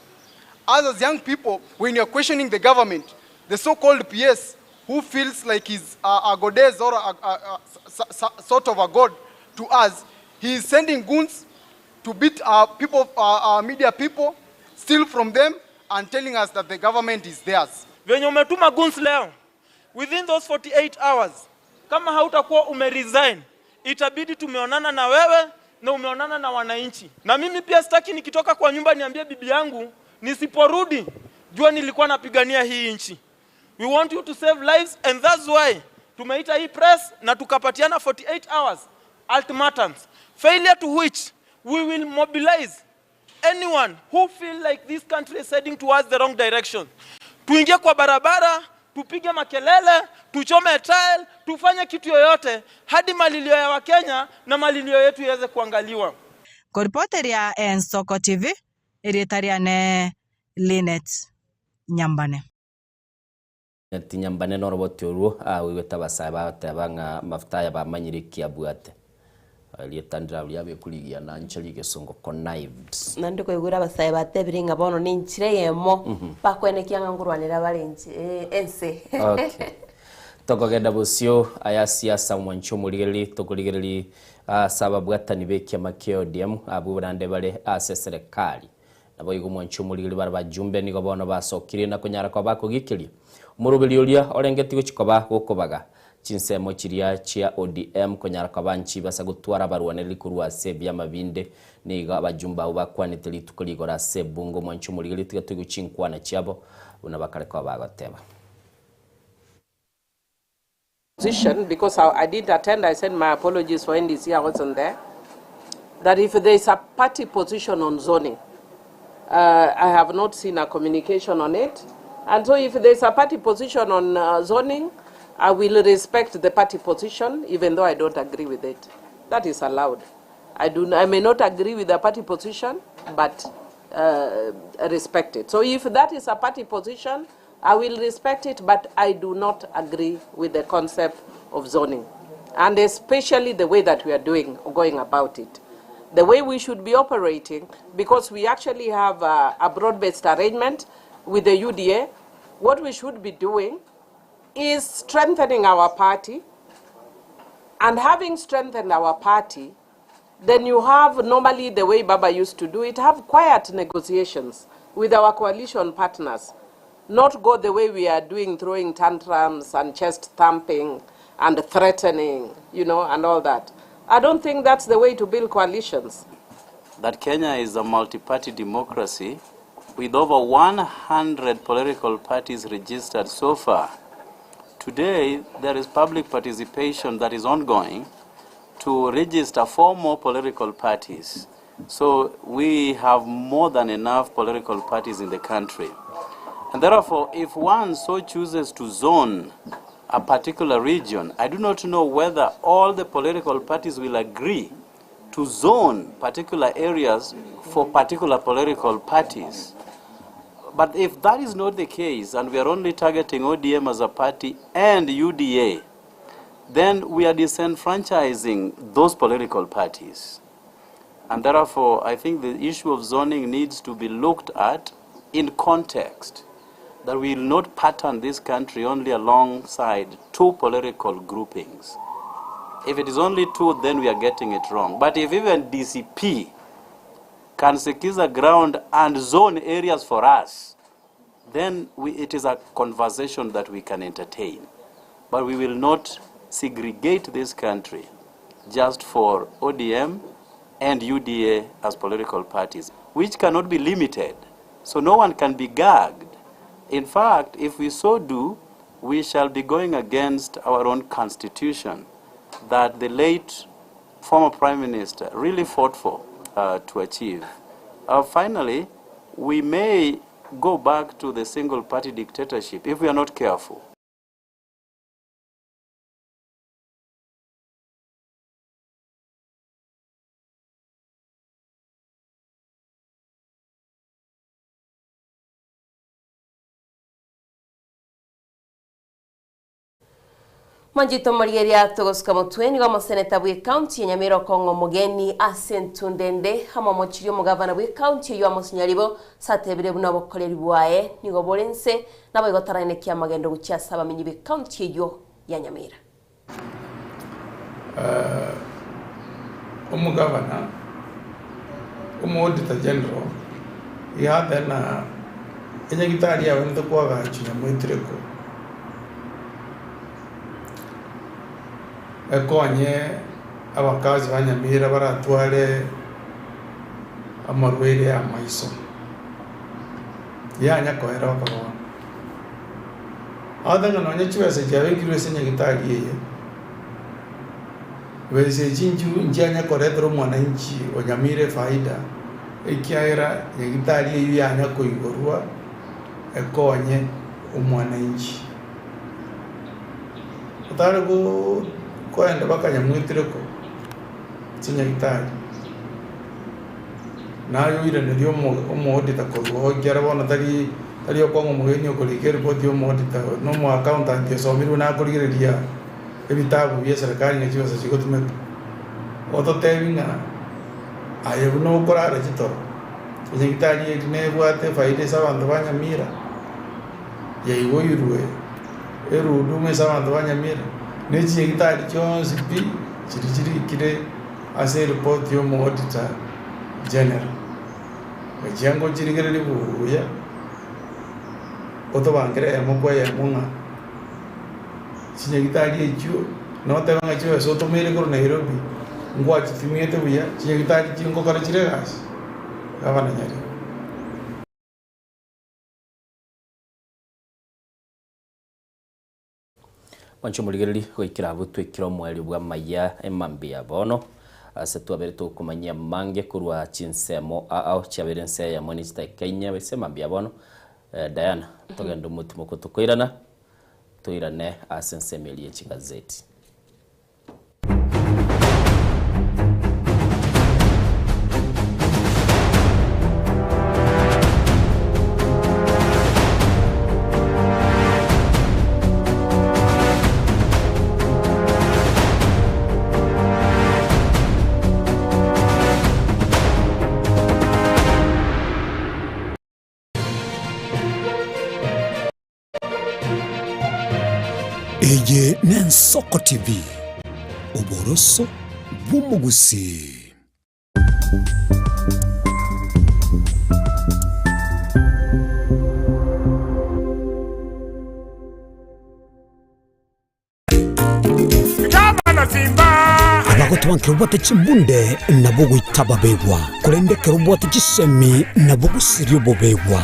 Us as young people, when you're questioning the government, the so-called PS, who feels like he's uh, a goddess or a, a, a, sort of a god to us, he is sending goons to beat our people, our, our media people, steal from them, and telling us that the government is theirs. Venye umetuma goons leo, within those 48 hours, kama hautakuwa umeresign, itabidi tumeonana na wewe na umeonana na wananchi. Na mimi pia sitaki nikitoka kwa nyumba niambie bibi yangu nisiporudi, jua nilikuwa napigania hii nchi. We want you to save lives and that's why tumeita hii press na tukapatiana 48 hours ultimatums, failure to which we will mobilize anyone who feel like this country is heading towards the wrong direction. Tuingie kwa barabara, tupige makelele, tuchome tile, tufanye kitu yoyote hadi malilio ya Wakenya na malilio yetu iweze kuangaliwa. Koripoteria Ensoko TV, erieta riane Linet Nyambane. Linet Nyambane noroboti orwo oigwete abasae bagoteba ng'a amafuta aya bamanyire eki abwate. Erieta ndirabu riabe rigiya nanche rigesongo connived. Naende koigwera abasae batebire ng'a bono nenchera eyemo bakoenekia ng'a nkorwanera bare inche ense. Okay. Tokogenda bosio aya siasa mwanche omorigereri tokorigereri Ase ababwatani b'ekiama kia ODM abwo naende bare ase eserekari. Naboigo omwanchi omorigeri bare bajumbe nigo bono basokirie na konyara koba bakogikiria omoroberi oria orengetie gochia koba gokobaga chinsemo chiria chia ODM konyara koba nchibasa gotwara abarwanereri korwa ase ebiama binde. Nigo abajumbe abwo bakwanete rituko rigoro ase ebunge omwanchi omorigeri tiga toigwe chinkwana chiabo buna bakare koba bagoteba. Position because I, I didn't attend, I sent my apologies for NDC, I wasn't there. That if there is a party position on zoning, uh, I have not seen a communication on it. And so if there is a party position on uh, zoning, I will respect the party position, even though I don't agree with it. That is allowed. I, do, I may not agree with the party position, but uh, respect it. So if that is a party position, I will respect it, but I do not agree with the concept of zoning, and especially the way that we are doing, going about it. The way we should be operating, because we actually have a, a broad-based arrangement with the UDA, what we should be doing is strengthening our party, and having strengthened our party, then you have normally the way Baba used to do it, have quiet negotiations with our coalition partners. Not go the way we are doing, throwing tantrums and chest thumping and threatening, you know, and all that. I don't think that's the way to build coalitions. That Kenya is a multi party democracy with over 100 political parties registered so far. Today, there is public participation that is ongoing to register four more political parties. So we have more than enough political parties in the country. And therefore, if one so chooses to zone a particular region, I do not know whether all the political parties will agree to zone particular areas for particular political parties. But if that is not the case, and we are only targeting ODM as a party and UDA, then we are disenfranchising those political parties. And therefore, I think the issue of zoning needs to be looked at in context, that we will not pattern this country only alongside two political groupings. If it is only two, then we are getting it wrong. But if even DCP can secure the ground and zone areas for us, then we, it is a conversation that we can entertain. But we will not segregate this country just for ODM and UDA as political parties, which cannot be limited. So no one can be gagged. In fact, if we so do, we shall be going against our own constitution that the late former prime minister really fought for to achieve. Finally, we may go back to the single party dictatorship if we are not careful. Mwanchete omorigereria togosuka motwe nigo omoseneta bwe county ya Nyamira okong'a omogeni ase entunde ende amo omochiri omogavana bwe county eyio Amos Nyaribo satebire buna obokoreri bwaye nigo bore nse naboigo taraenekia amagendo gochia ase abamenyi be county eyio ya Nyamira. Omogavana, omo-auditor general, iga ateba ng'a enyagitari yabwenerete koagachwa nyamoetireko, ekonye abakazi ba Nyamira baratware amarwaire ya amaiso, yanya koera mpaka bono. Agote ng'a nonye chibesa chiabekirwe ase enyagitari eye, Besa echi nchianya koretera omwananchi o Nyamira efaida, ekiagera nyagitari eyio yanya koigorwa ekonye omwananchi. Otare koenda mpaka Nyamwetireko ase nyagitari, naye oiraneria omoauditor korwa oo ekiagera bono tari tari okong'a omogeni okorika eripoti ya omoauditor na omoaccountant osomirwe nakorigereria. Ebitabu bie serikali ng'a chibesa chigotumeka, ototebi ng'a aye buna okorara chitoro, enyagitari eri nebwate efaida ase abanto ba Nyamira, yaigoirwe erudumu ase abanto ba Nyamira, ne chinyagitari chionsi pi chiria chirikire ase eripoti y'omoauditor general. Gachia ngochirigereria buya, otobangere eyemo kwa eyemo ng'a chinyagitari echio notebe ng'a chibesa otomeire korwa Nairobi, ngwachitumiete buya, chinyagitari chingokora chire egasi? Gavana Nyaribo. Mwanche omorigereria goikera abwo twekire omoerio bw'amaya emambia bono, ase twabere tokomanyia amange korwa chinsemo ao chiabere ense eyemo ne chidakika inye ase emambia bono. Diana, togende omotimoko tokoirana, toirane ase ensemo eria ye chigazeti. Eye n'Ensoko TV, oboroso bw'omogusii. Abagoteba nkero obwate chimbunde nabo ogoita ababegwa, korende ekero obwate chisemi nabo ogosiria obobegwa.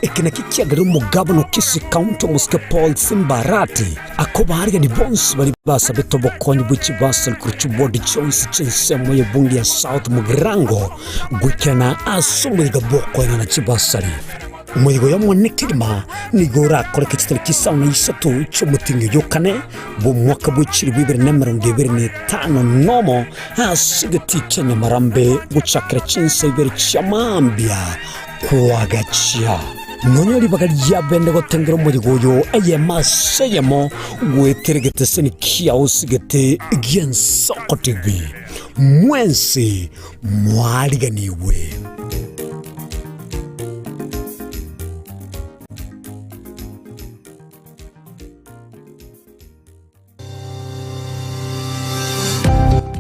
Eke nakio kiagerire omogabana o Kisii County omosike Paul Simba Arati akobaarigani bonsi baria basabete obokonyi bwe chibasari korwa chiward chionsi chi'ensemo y'ebunge ya South Mugirango goikerana ase omoyega bw'okoenana chibasari. Omoyega oyo omonene kegima nigo orakoreke chitariki isano na isato chi'omotienyi oyio o kane bw'omwaka bwe chilifu ibere na emerongo ebere na etano nomo, ase egetii kia Nyamarambe gochakera chinsa ibere chia mambia kwagachia. Nonya ribaga ria bene gotengera omoyega oyo eyemo ase eyemo goetera egeteseni kiao ase egete gi'Ensoko TV. Mwensi mwariganigwe.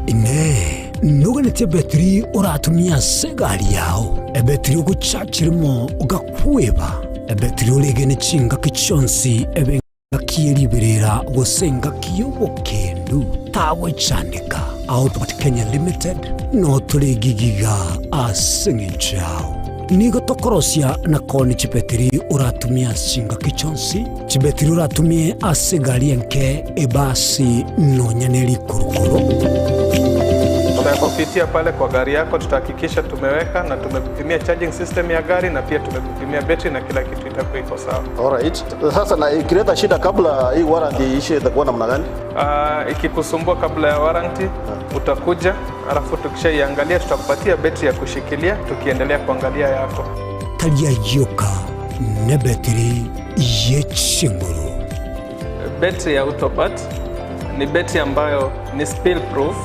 Inee! Noganetie ebetiri oratumie ase egari yao, ebetiri ogochachera imo ogakweba, ebetiri oregene chingaki chionsi ebe engaki ye riberera gose engaki y'obokendu? Tagochandeka. Outward Kenya Limited notore gigiga ase eng'encho yao. Nigo tokorosia na koonia chibetiri oratumie ase chingaki chionsi, chibetiri oratumie ase egari enke, ebasi, nonya ne rikurukuru. Tutakupitia pale kwa gari yako, tutahakikisha tumeweka na tumekupimia charging system ya gari na pia tumekupimia betri na kila kitu itakuwa iko sawa. Alright. Sasa na ikileta shida kabla hii warranty iishe itakuwa namna gani? Ikikusumbua kabla ya warranty utakuja, alafu tukishaiangalia tutakupatia betri ya kushikilia tukiendelea kuangalia yako. Tari ayio ka nebetiri ye chinguru. Betri ya Autobat ni betri ambayo ni spill proof,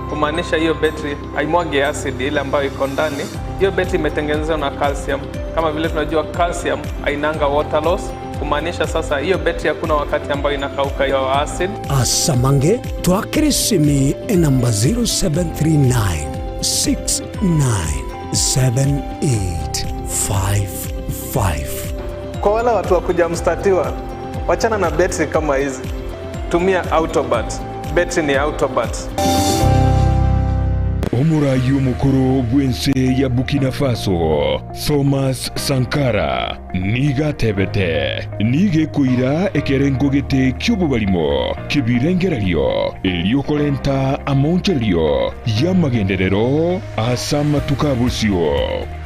kumaanisha hiyo betri haimwagi acid ile ambayo iko ndani. Hiyo betri imetengenezwa na calcium. Kama vile tunajua calcium hainanga water loss, kumaanisha sasa hiyo betri hakuna wakati ambayo inakauka hiyo acid. Asamange twakere esimi enamba 0739 697855. Kwa wale watu wa kuja mstatiwa, wachana na betri kama hizi, tumia Autobat. Betri ni Autobat. Omorai omokoro bw'ense ya Burkina Faso, Thomas Sankara, nigo atebete, Nigo ekoira ekerengo gete ki'obobarimo ki'ebirengererio, erio korenta amaonchorerio y'amagenderero ase amatuko a bosio.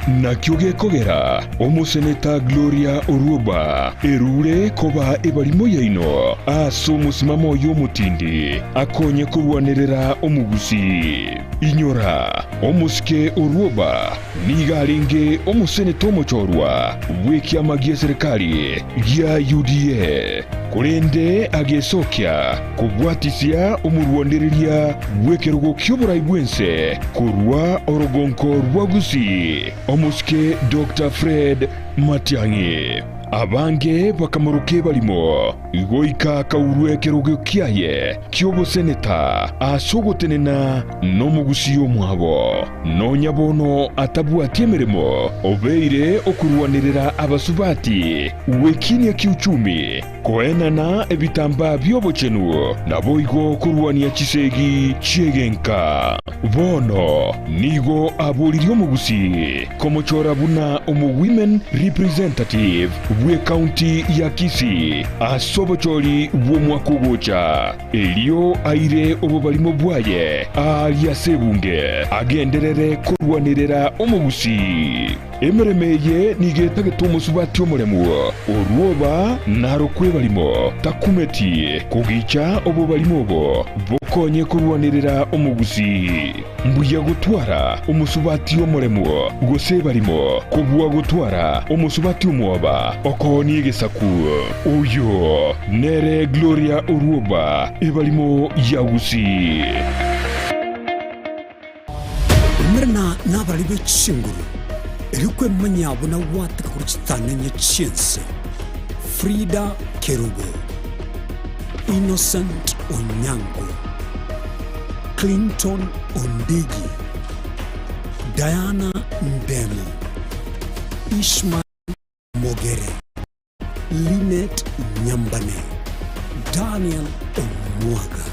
Nakio gekogera omoseneta Gloria Orwoba erure koba ebarimo yaino ase omosimamo oye omotindi akonye korwanerera omogusii. Inyora, omosike Orwoba nigo arenge omoseneta omochorwa bw'ekiama gi'eserekari gia UDA, korende agesokia kobwatisia omorwanereria bw'ekerogo ki'oborai bw'ense korwa orogonko rwa Gusii, omosike Doctor Fred Matiang'i. Abange bakamoroka ebarimo, goika akaurwa ekerogo kiaye ki'oboseneta ase ogotenena nomogusii omwabo. Nonya bono atabwati emeremo, obeire okorwanerera abasubati gwekinia kiuchumi, koenana ebitambaa bi'obochenu, naboigo korwania chisegi chi'egenka. Bono nigo aboririe omogusii komochora buna omo-women representative bw'ecounty ya Kisii ase obochori bw'omwaka ogocha, erio aire obobarimo bwaye aaria ase ebunge agenderere korwanerera omogusii. Emeremo eye nigo etagete omosubati omoremu, orwoba narokwe ebarimo, takumeti kogicha obobarimo obo bokonye korwanerera omogusii. Mbuya gotwara omosubati omoremu gose ebarimo, kobua gotwara omosubati omwoba okoonia egesaku. Oyo nere Gloria Orwoba, ebarimo ya Gusii. Umerana nabarari be chinguru, erio kwemanyia buna gwateka korwa chitanenye chi'ense. Frida Kerubo, Innocent Onyango, Clinton Ondigi, Diana Ndemo, Ishmael Mogere, Linet Nyambane, Daniel Omwaga.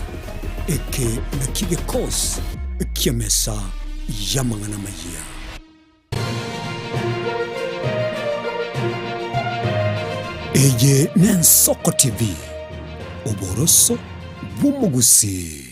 Eke nakio gekosi ki'emesa y'amang'ana amayia. Eye n'Ensoko TV, oboroso bw'omogusii.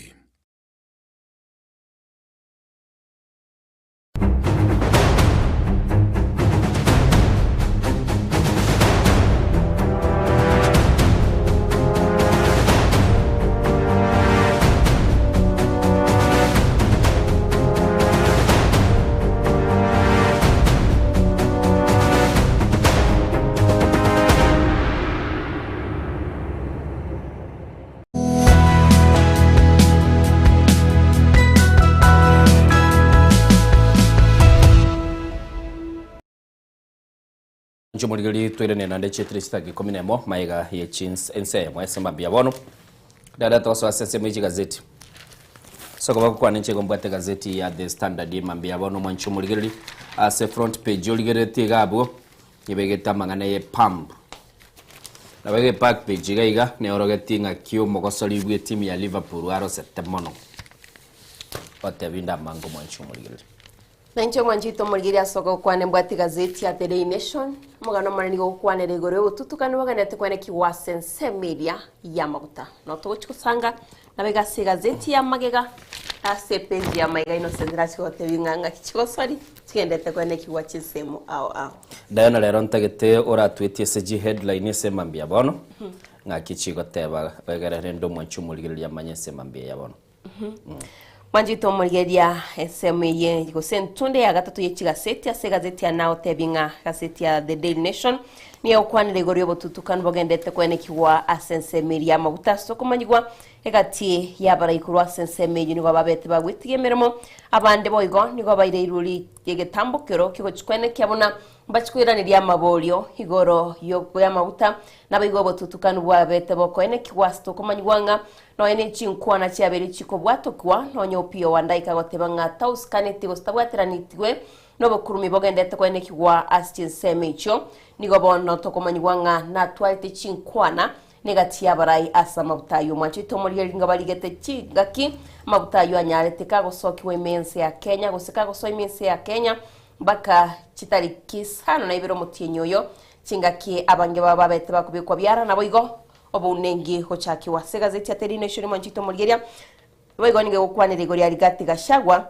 Inche omorigeri toirane naende chietire chitaki ikomi na emo magega ye chins ense eyemo ase mambia bono. Riaria togosoa ase ensemo ye chigazeti. Ase okoba gokwana inche igo mbwate egazeti ya The Standard mambia bono omwanchi omorigereri ase front page origereretie iga abwo ebegete amang'ana ye pump. Nabo iga eback page iga iga neorogetie ng'aki omogosori bwe etimu ya Liverpool arosete mono. Otebie inde amange omwanchi omorigereri. Na inche omwanchete omorigereria ase ogokwana embwati egazeti ya The Daily Nation, omogano omonene nigo ogokwanera igoro y'obotutukanu bogenderete kwenekigwa ase ensemo eria y'amaguta. Nabo togochia gosanga nabo ase egazeti ya magega ase epeji ya magega Innocent nachia gotebia ng'a ng'aki chigosori chigenderete kwenekigwa chinsemo ao ao. Diana rero ntagete oratwetie ase chiheadline ase emambia bono, ng'aki chigoteba egere rende omwanchi omorigereria amanye ase emambia ya bono. Mwanchete omorigereria ensemo eye gose entunde ya gatato ye chigaseti ase egazeti ya Naotebi ng'a egazeti ya The Daily Nation nigo egokwanera igoro y'obotutukanu bogendete koenekigwa ase ensemo eria y'amaguta ase okomanyigwa egati y'abarai korwa ase ensemo eyio nigo babete bagwetiga emeremo abande boigo nigo baireirwe ri egetambokero kigochi koenekia buna Mbachi koiraneria amaborio igoro y'amaguta, naboigo obotutukanu bwabete bokoenekigwa ase tokomanyigwa ng'a nonya ne chinkwana chiabeire chikobwatokigwa, nonya Opiyo Wandayi agoteba ng'a tausikaneti gose tabwateranetigwe nobokurumi bogenderete koenekigwa ase chinsemo echio. Nigo bono tokomanyigwa ng'a natwarete chinkwana negati y'abarai ase amaguta ayio. Omwancho oito omorigereria nigo barigete chingaki amaguta ayio anyarete kagosokigwa ime y'ense ya Kenya gose kagosoa ime y'ense ya Kenya Mpaka chitariki isano na ibere omotienyi oyo, chingaki abange babo babete bakobekwa biara, naboigo obounengi gochakigwa. Ase egazeti ya Daily Nation mwanchete omorigeria, boigo nigo egokwanera igoro ya Rigathi Gachagua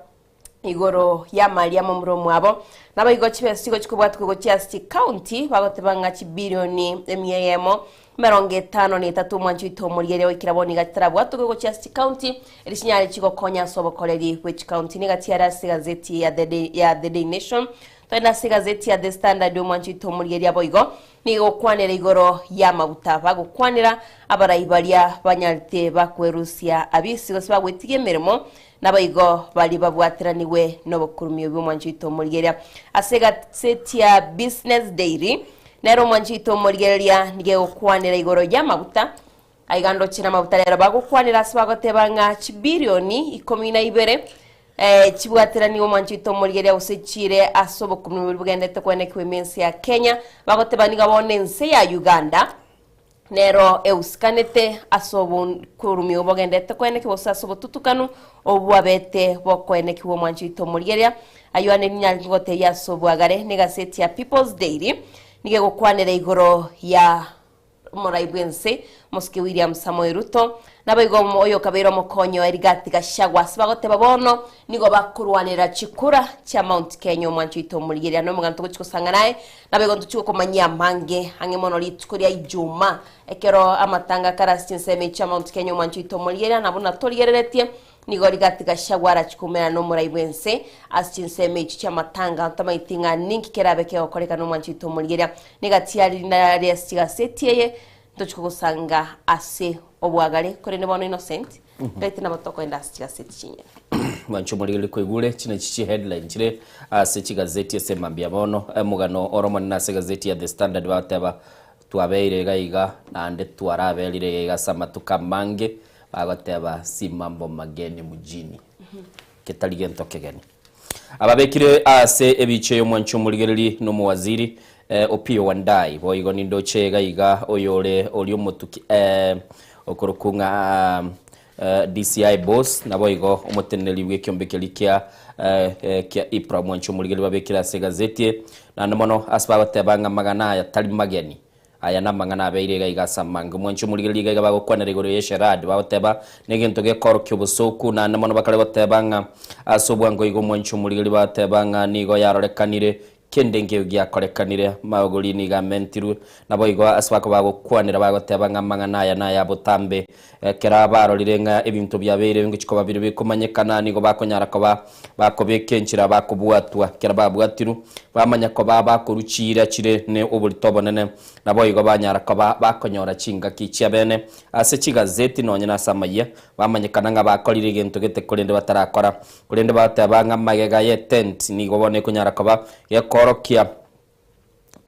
igoro y'amari amomura omwabo, naboigo chibesa chigochi kobwatwa gochia ase chikaunti bagoteba ng'a chibilioni emia eyemo 53 omwancho oito omorigereria goikera bono iga chitarabwatokwe gochia ase chikaunti, eri chinyare chigokonya ase obokoreri bwe chikaunti. Niga chiare ase egazeti ya The Day, ya The Daily Nation. Togende ase egazeti ya The Standard omwancho oito omorigereria boigo nigo egokwanera igoro y'amaguta bagokwanera abarai baria banyarete bakwerusia abisi gose bagwetigia emeremo naboigo baria babwateranigwe nobokurumi obwo omwancho oito omorigereria ase egazeti ya Business Daily. Nere omwanchi oito omorigereria nigo egokwanera igoro y'amaguta. Aiga ndoche namaguta rero bagokwanera ase bagoteba ng'a chibilioni ikomi na ibere eh, chibwateraniwe omwanchi oito omorigereria gose chire ase obokumia boria bogendete kwenekigwa ime ense ya Kenya. Bagoteba nigo bono ense ya Uganda nero eusikanete ase obokurumi bogendete koenekigwa gose ase obotutukanu obwabete bokoenekigwa omwanchi oito omorigereria. Ayio ande ninyare kogotebia ase obwagare negaseti ya People's Daily nigo egokwanera igoro ya Omorai bw'ense, Mosike William Samoei Ruto, naboigo oyokabeire omokonyi oye Rigathi Gachagua ase bagoteba bono nigo bakorwanera chikura chia Mount Kenya omwancho oito omorigereria na omogano togochi gosanga naye naboigo ntochi gokomanyia amange ang'e mono rituko ria Ijumaa ekero amatanga akare ase chinsemo echi chia Mount Kenya omwancho oito omorigereria na buna torigereretie nigo Rigathi Gachagua arachi koumerana na omorai bw'ense ase chinsemo echi chi'amatanga ntomaeti ng'a ninki kerabe kegokorekana omwancho oito omorigereria Negati ya rinda ria chigaseti eye ntochi kogosanga ase obwagare, korende bono Innocent, ntaete nabo tokoenda ase chigaseti chinyene. Mwanche omorigereria koigure chinechi chi headline chire ase chigazeti ase mambia bono. Omogano ore omonene ase egazeti ya The Standard bagoteba twabeire iga iga naende twaraberire iga iga ase amatuko amange bagoteba si mambo mageni mjini. Ketari gento kegeni. Ababekire ase ebicha y'omwanchi omorigereri na omowaziri Opiyo Wandayi, boigo nindoche iga iga oyore oria omotuki okorokwa ng'a DCI boss, naboigo omoteneneri bw'ekiombe keria kia kia IPRA omwanchi omorigereri babekire ase egazeti eye, naende mono ase bagoteba ng'a amang'ana aya tari mageni. Aya namang'ana abeire iga iga ase amange. Omwanchi omorigereria iga iga bagokwanera igoro ye Sherad, bagoteba, Negento gekoorokia obosooku, naende mono bakare goteba ng'a ase obwango igo omwanchi omorigereria bagoteba ng'a nigo yarorekanire kende nkeiyo giakorekanire, amagori nigo amentirwe. Naboigo ase bakoba bagokwanera bagoteba ng'a amang'ana aya naya botambe. Ekero barorire ng'a ebinto biabeire ngochia koba bire bikomanyekana, nigo bakonyara koba bakobeka enchera bakobwatwa. Ekero babwatirwe, bamanya koba bakorwa chiira chire ne oborito obonene, naboigo banyara koba bakonyora chingaki chiabene ase chigazeti nonye nase amayia, bamanyekana ng'a bakorire egento gete korende batarakora. Korende bateba ng'a magega y'etent nigo bono ekonyara koba gekoorokia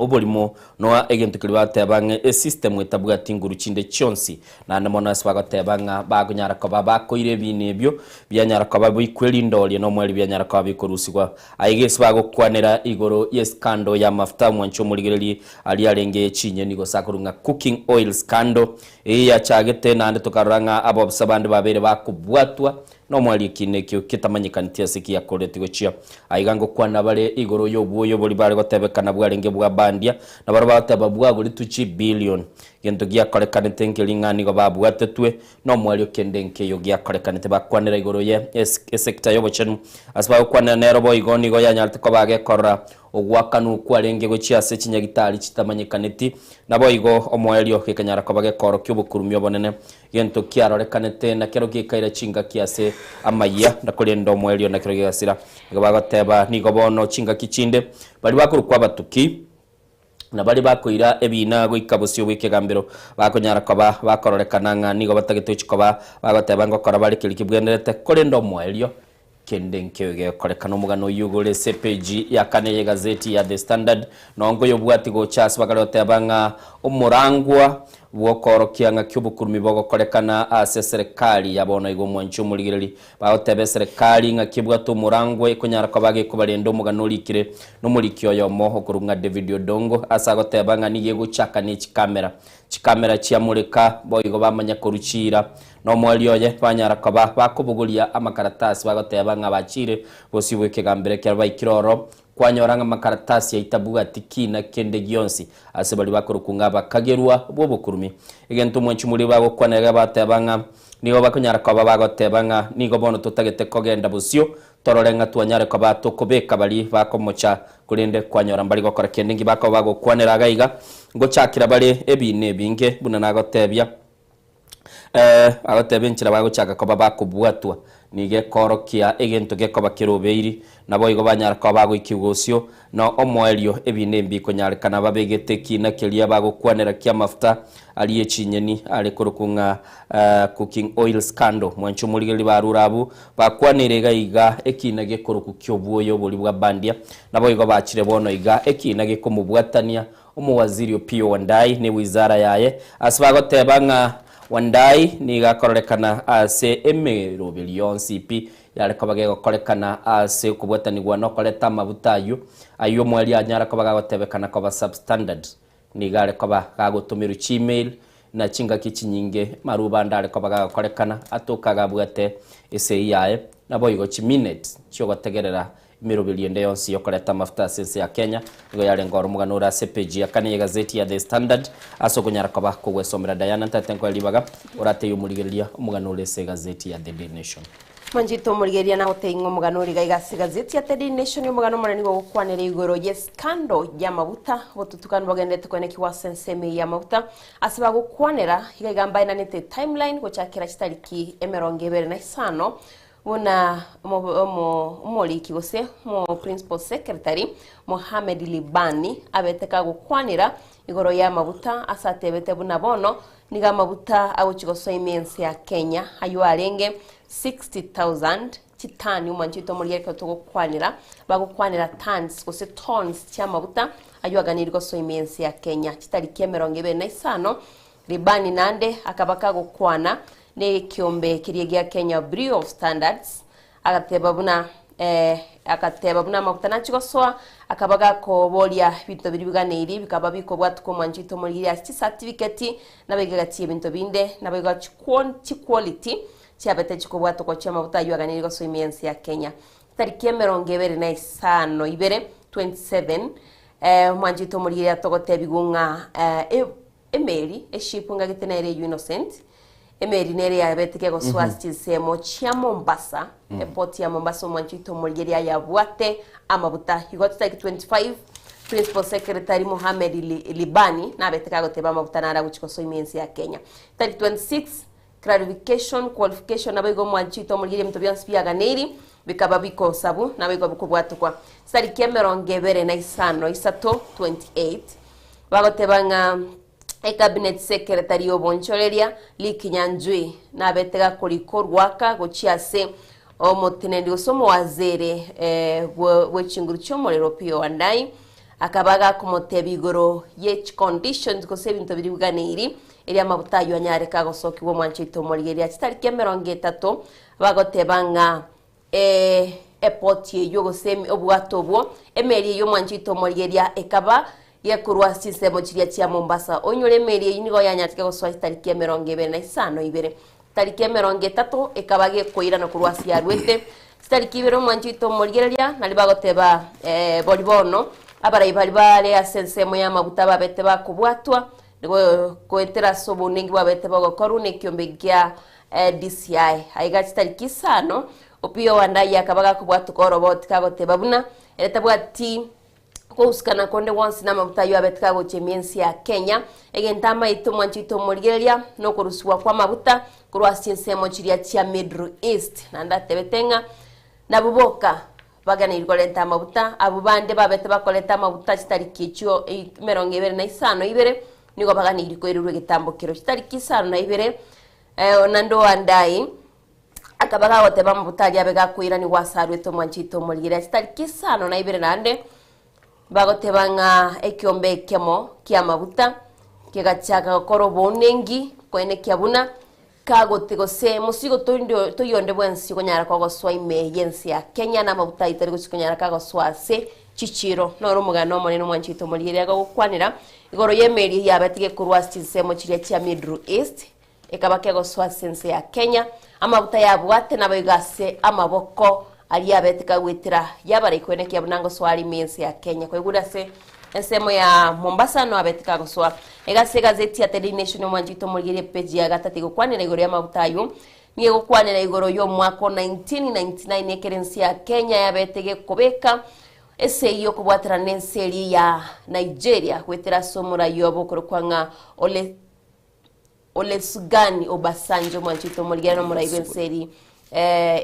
Oborimo noa egento keria bagoteba ng'a esystem etabwati nguru chinde chionsi, naende mono ase bagoteba ng'a bakonyara koba bakoira ebiina ebio bianyara koba boikwe rindoria na omweri bianyara koba bikorusigwa. Aiga ase bagokwanera igoro ye scandal ya amafuta omwancho omorigereria aria arenge ye chinyeni gose akorwa ng'a cooking oil scandal eye yachagete naende tokarora ng'a abobisa bande babeire bakobwatwa Nomwari ekiina ekio ketamanyekaneti ase ki akoretie gochia. Aiga ngokwana bare igoro y'obwoyo boria bare gotebekana bwarenge bwa bandia, na baria bagoteba bwagoretwe chibilion. Gento giakorekanete nkeri ng'a nigo babwatetwe nomwario kende nkeiyo giakorekanete. Bakwanera igoro ye esector y'obochenu. Ase bagokwanera nero boigo nigo yanyarete koba agekorora Ogoakanwa kwarenge gochia ase chinyagitari chitamanyekaneti, naboigo omoerio gekanyara koba gekoorokia obokurumi obonene. Gento kiarorekanete nakero gekaira chingaki ase amayia, na korende omoerio nakero gegasira. Nigo bagoteba, Nigo bono chingaki chinde baria bakorokwa abatuki, na baria bakoira ebiina goika bosio bw'ekegambero, bakonyara koba bakororekana ng'a nigo batagete gochia koba bagoteba ngokora bare keria kebwenerete, korende omoerio Kende nkeo gekorekana omogano oyio igoro ase epeji ya kane y'egazeti ya The Standard, nongo oyobwati gocha ase bakare goteba ng'a omorangwa bw'okoorokia ng'aki obokurumi bogokorekana ase eserekari ya bono igo omwanchi omorigereri bagoteba eserekari ng'aki ebwate omorangwa ekonyara koba gekobarenda omogano orikire nomoriki oyomo okorwa ng'a David Odongo ase agoteba ng'a nigo egochaka ne chikamera chikamera chiamoreka boigo bamanya korwa chiira Nomoerio oye banyara koba bakobogoria amakaratasi bagoteba ng'a bachiire bosio bw'ekegambero ekero baikire oro, kwanyora ng'a amakaratasi ayio tabwati kina kende gionsi ase baria bakorokwa ng'a abakagerwa bw'obokurumi. Egento omwanchi moria bagokwana iga bateba ng'a nigo bakonyara koba bagoteba ng'a nigo bono totagete kogenda bosio torore ng'a twanyare koba tokobeka baria bakomocha korende kwanyora mbari gokora kende nki bakoba bagokwanera iga iga ngochakera bare ebiina ebinge buna nagotebia. Agoteba enchera bagochaka koba bakobwatwa nigo ekoorokia egento gekoba kerobeiri, naboigo banyara koba bagoikigwa osio na omoerio ebiina ebi bikonyarekana babegete ekiina keria bagokwanera ki'amafuta aria echinyeni are korokwa ng'a cooking oil scandal. Mwanche omorigereria barure abwo bakwaneire iga iga ekiina gekorokwa ki'obwoyo boria bwa bandia, naboigo bachire bono iga ekiina gekomobwatania. Omowaziri Opiyo Wandayi ne wizara yaye ase bagoteba ng'a Wandayi nigo akororekana ase emeroberi yonsi pi yare koba gegokorekana ase okobwatanigwa nokoreta amabuta ayio, ayio omweri anyara koba gagotebekana koba substandard. Nigo are koba gagotomerwa chi'email na chingaki chinyinge maruba ande are koba gagokorekana atoka gabwate esegi yaye, naboigo chiminutes chiogotegerera emeroberi ende yonsi yokoreta amafuta ase ense ya Kenya nigo yarenge oro omogano ore ase epeji ya kane y'egazeti ya The Standard ase okonyara koba kogwesomera Diana ntaete nkoe ribaga oratebie omorigereria omogano ore ase egazeti ya The Daily Nation. Mwanchete omorigereria na gotebia ng'a omogano ore iga ase egazeti ya The Daily Nation omogano omonene nigo ogokwanera igoro ye scandal y'amaguta obotutukanu bogenderete koenekigwa ase ensemo eye y'amaguta ase bagokwanera iga iga mbaenanete timeline gochakera chitariki emerongo ebere na isano buna omoriki gose omo principal secretary Mohamed Libani abete kagokwanera igoro y'amaguta ase atebete buna bono Nigo amaguta agochia gosoa ime ense ya Kenya ayio arenge 60,000 chitani omwancho oito omorigia ekero togokwanera bagokwanera tons gose tons chi'amaguta ayio aganeirie gosoa ime ense ya Kenya chitariki emerongo ebere na isano Ribani naende akaba kagokwana na ekeombe keria gia Kenya Bureau of Standards Agateba buna eh, agateba buna amaguta nachie gosoa, akaba gakoboria ebinto biria biganeiri, bikaba bikobwatuka omwancho oito omorigereria ase chicertificate, naboigo egati y'ebinto binde, naboigo chiquo chiquality chiabete chikobwatokwa chi'amaguta ayio aganeiri gosoa ime y'ense ya Kenya. Tariki emerongo ebere na isano ibere, 27, eh, omwancho oito omorigereria togotebigwa ng'a eh, Emeri, eship ngagete nere eyio Innocent, emeri nere yabete kegosoa ase chinsemo chia Mombasa, eport ya Mombasa omwancho oito omorigereria ayabwate amabuta. Igo chitariki 25, Principal Secretary Mohamed Li- Libani nabete kagoteba amabuta nare agochi gosoa ime ense ya Kenya. Tariki 26, clarification, qualification naboigo omwancho oito omorigereria ebinto bionsi biaganeiri bikaba bikosabu naboigo bikobwatokwa. Chitariki emerongo ebere na isano isato, 28, Bagoteba ng'a ecabinet secretary y'obonchoreria Lee Kinyanjui nabete gakorika orwaka gochia ase omoteneneri gose omowaziri bwe chinguru chi'omorero Opiyo Wandayi akaba gakomotebia igoro ye chiconditions gose ebinto biria biganeiri erio amabuta ayio anyare kagosokigwa omwancho oito omorigereria chitariki emerongo etato bagoteba ng'a Epoti eyio gose obwato obwo, emeri eyio omwancho oito omorigereria ekaba gekorwa ase chinsemo chiria chia Mombasa. Oinyore emeri eyio nigo yanyarete gosoa chitariki emerongo ebere na isano ibere. Tariki emerongo etato ekaba gekoirana korwa ase yarwete. Chitariki ibere omwancho oito omorigereria nario bagoteba bori bono abarai baria bare ase ensemo y'amaguta babete bakobwatwa nigo goetera ase obonengi bwabete bogokorwa nekiombe gia DCI. Aiga chitariki isano, Opiyo Wandayi akaba gakobwatoka oroboti kagoteba buna ere tabwati kohusikana konde gwonsi namabuta ayio abete kagocha emiensi ya Kenya. Egento amaete omwancho oito omorigereria nokorusigwa kw'amabuta korwa ase chinsemo chiria chia Middle East. Naende atebete ng'a nabwo boka baganeiri korenta amabuta, abwo bande babete bakoreta amabuta chitariki echio emerongo ebere na isano ibere, nigo baganeiri koirerwa egetambo kero chitariki isano na ibere. Naende Oandai akaba gagoteba amabuta aria abe gakoiranigwa ase arwete omwancho oito omorigereria chitariki isano na ibere naende bagoteba ng'a ekiombe ekemo ki'amabuta kegachaka gokora obounengi koenekia buna Kagote gose mosigo toindo toiyo onde bwensi okonyara kogosoa ime y'ense ya Kenya na amaguta ayio tari gochia konyara kagosoa ase chichiiro. Noro omogano omonene omwanchi oito omorigereria agogokwanera igoro y'emeri eyio yabete gekorwa ase chinsemo chiria chia Middle East ekaba kegosoa ase ense ya Kenya. Amaguta yabwate naboigo ase amaboko aria abete kagoetera yabarekwe nekiya buna ngosoa are ime y'ense ya Kenya. Kwaigure ase Ensemo ya Mombasa no abete kagosoa. Iga ase egazeti ya The Daily Nation omwanchi oito omorigererie epeji ya gatato egokwanera igoro y'amaguta ayio. Nigo egokwanera igoro y'omwaka o 1999 ekero ense ya Kenya yabete gekobeka esegi y'okobwaterana n'ense eria ya Nigeria goetera ase omorai obo okorokwa ng'a Ole Olusegun Obasanjo omwanchi oito omorigereria na omorai bw'ense eria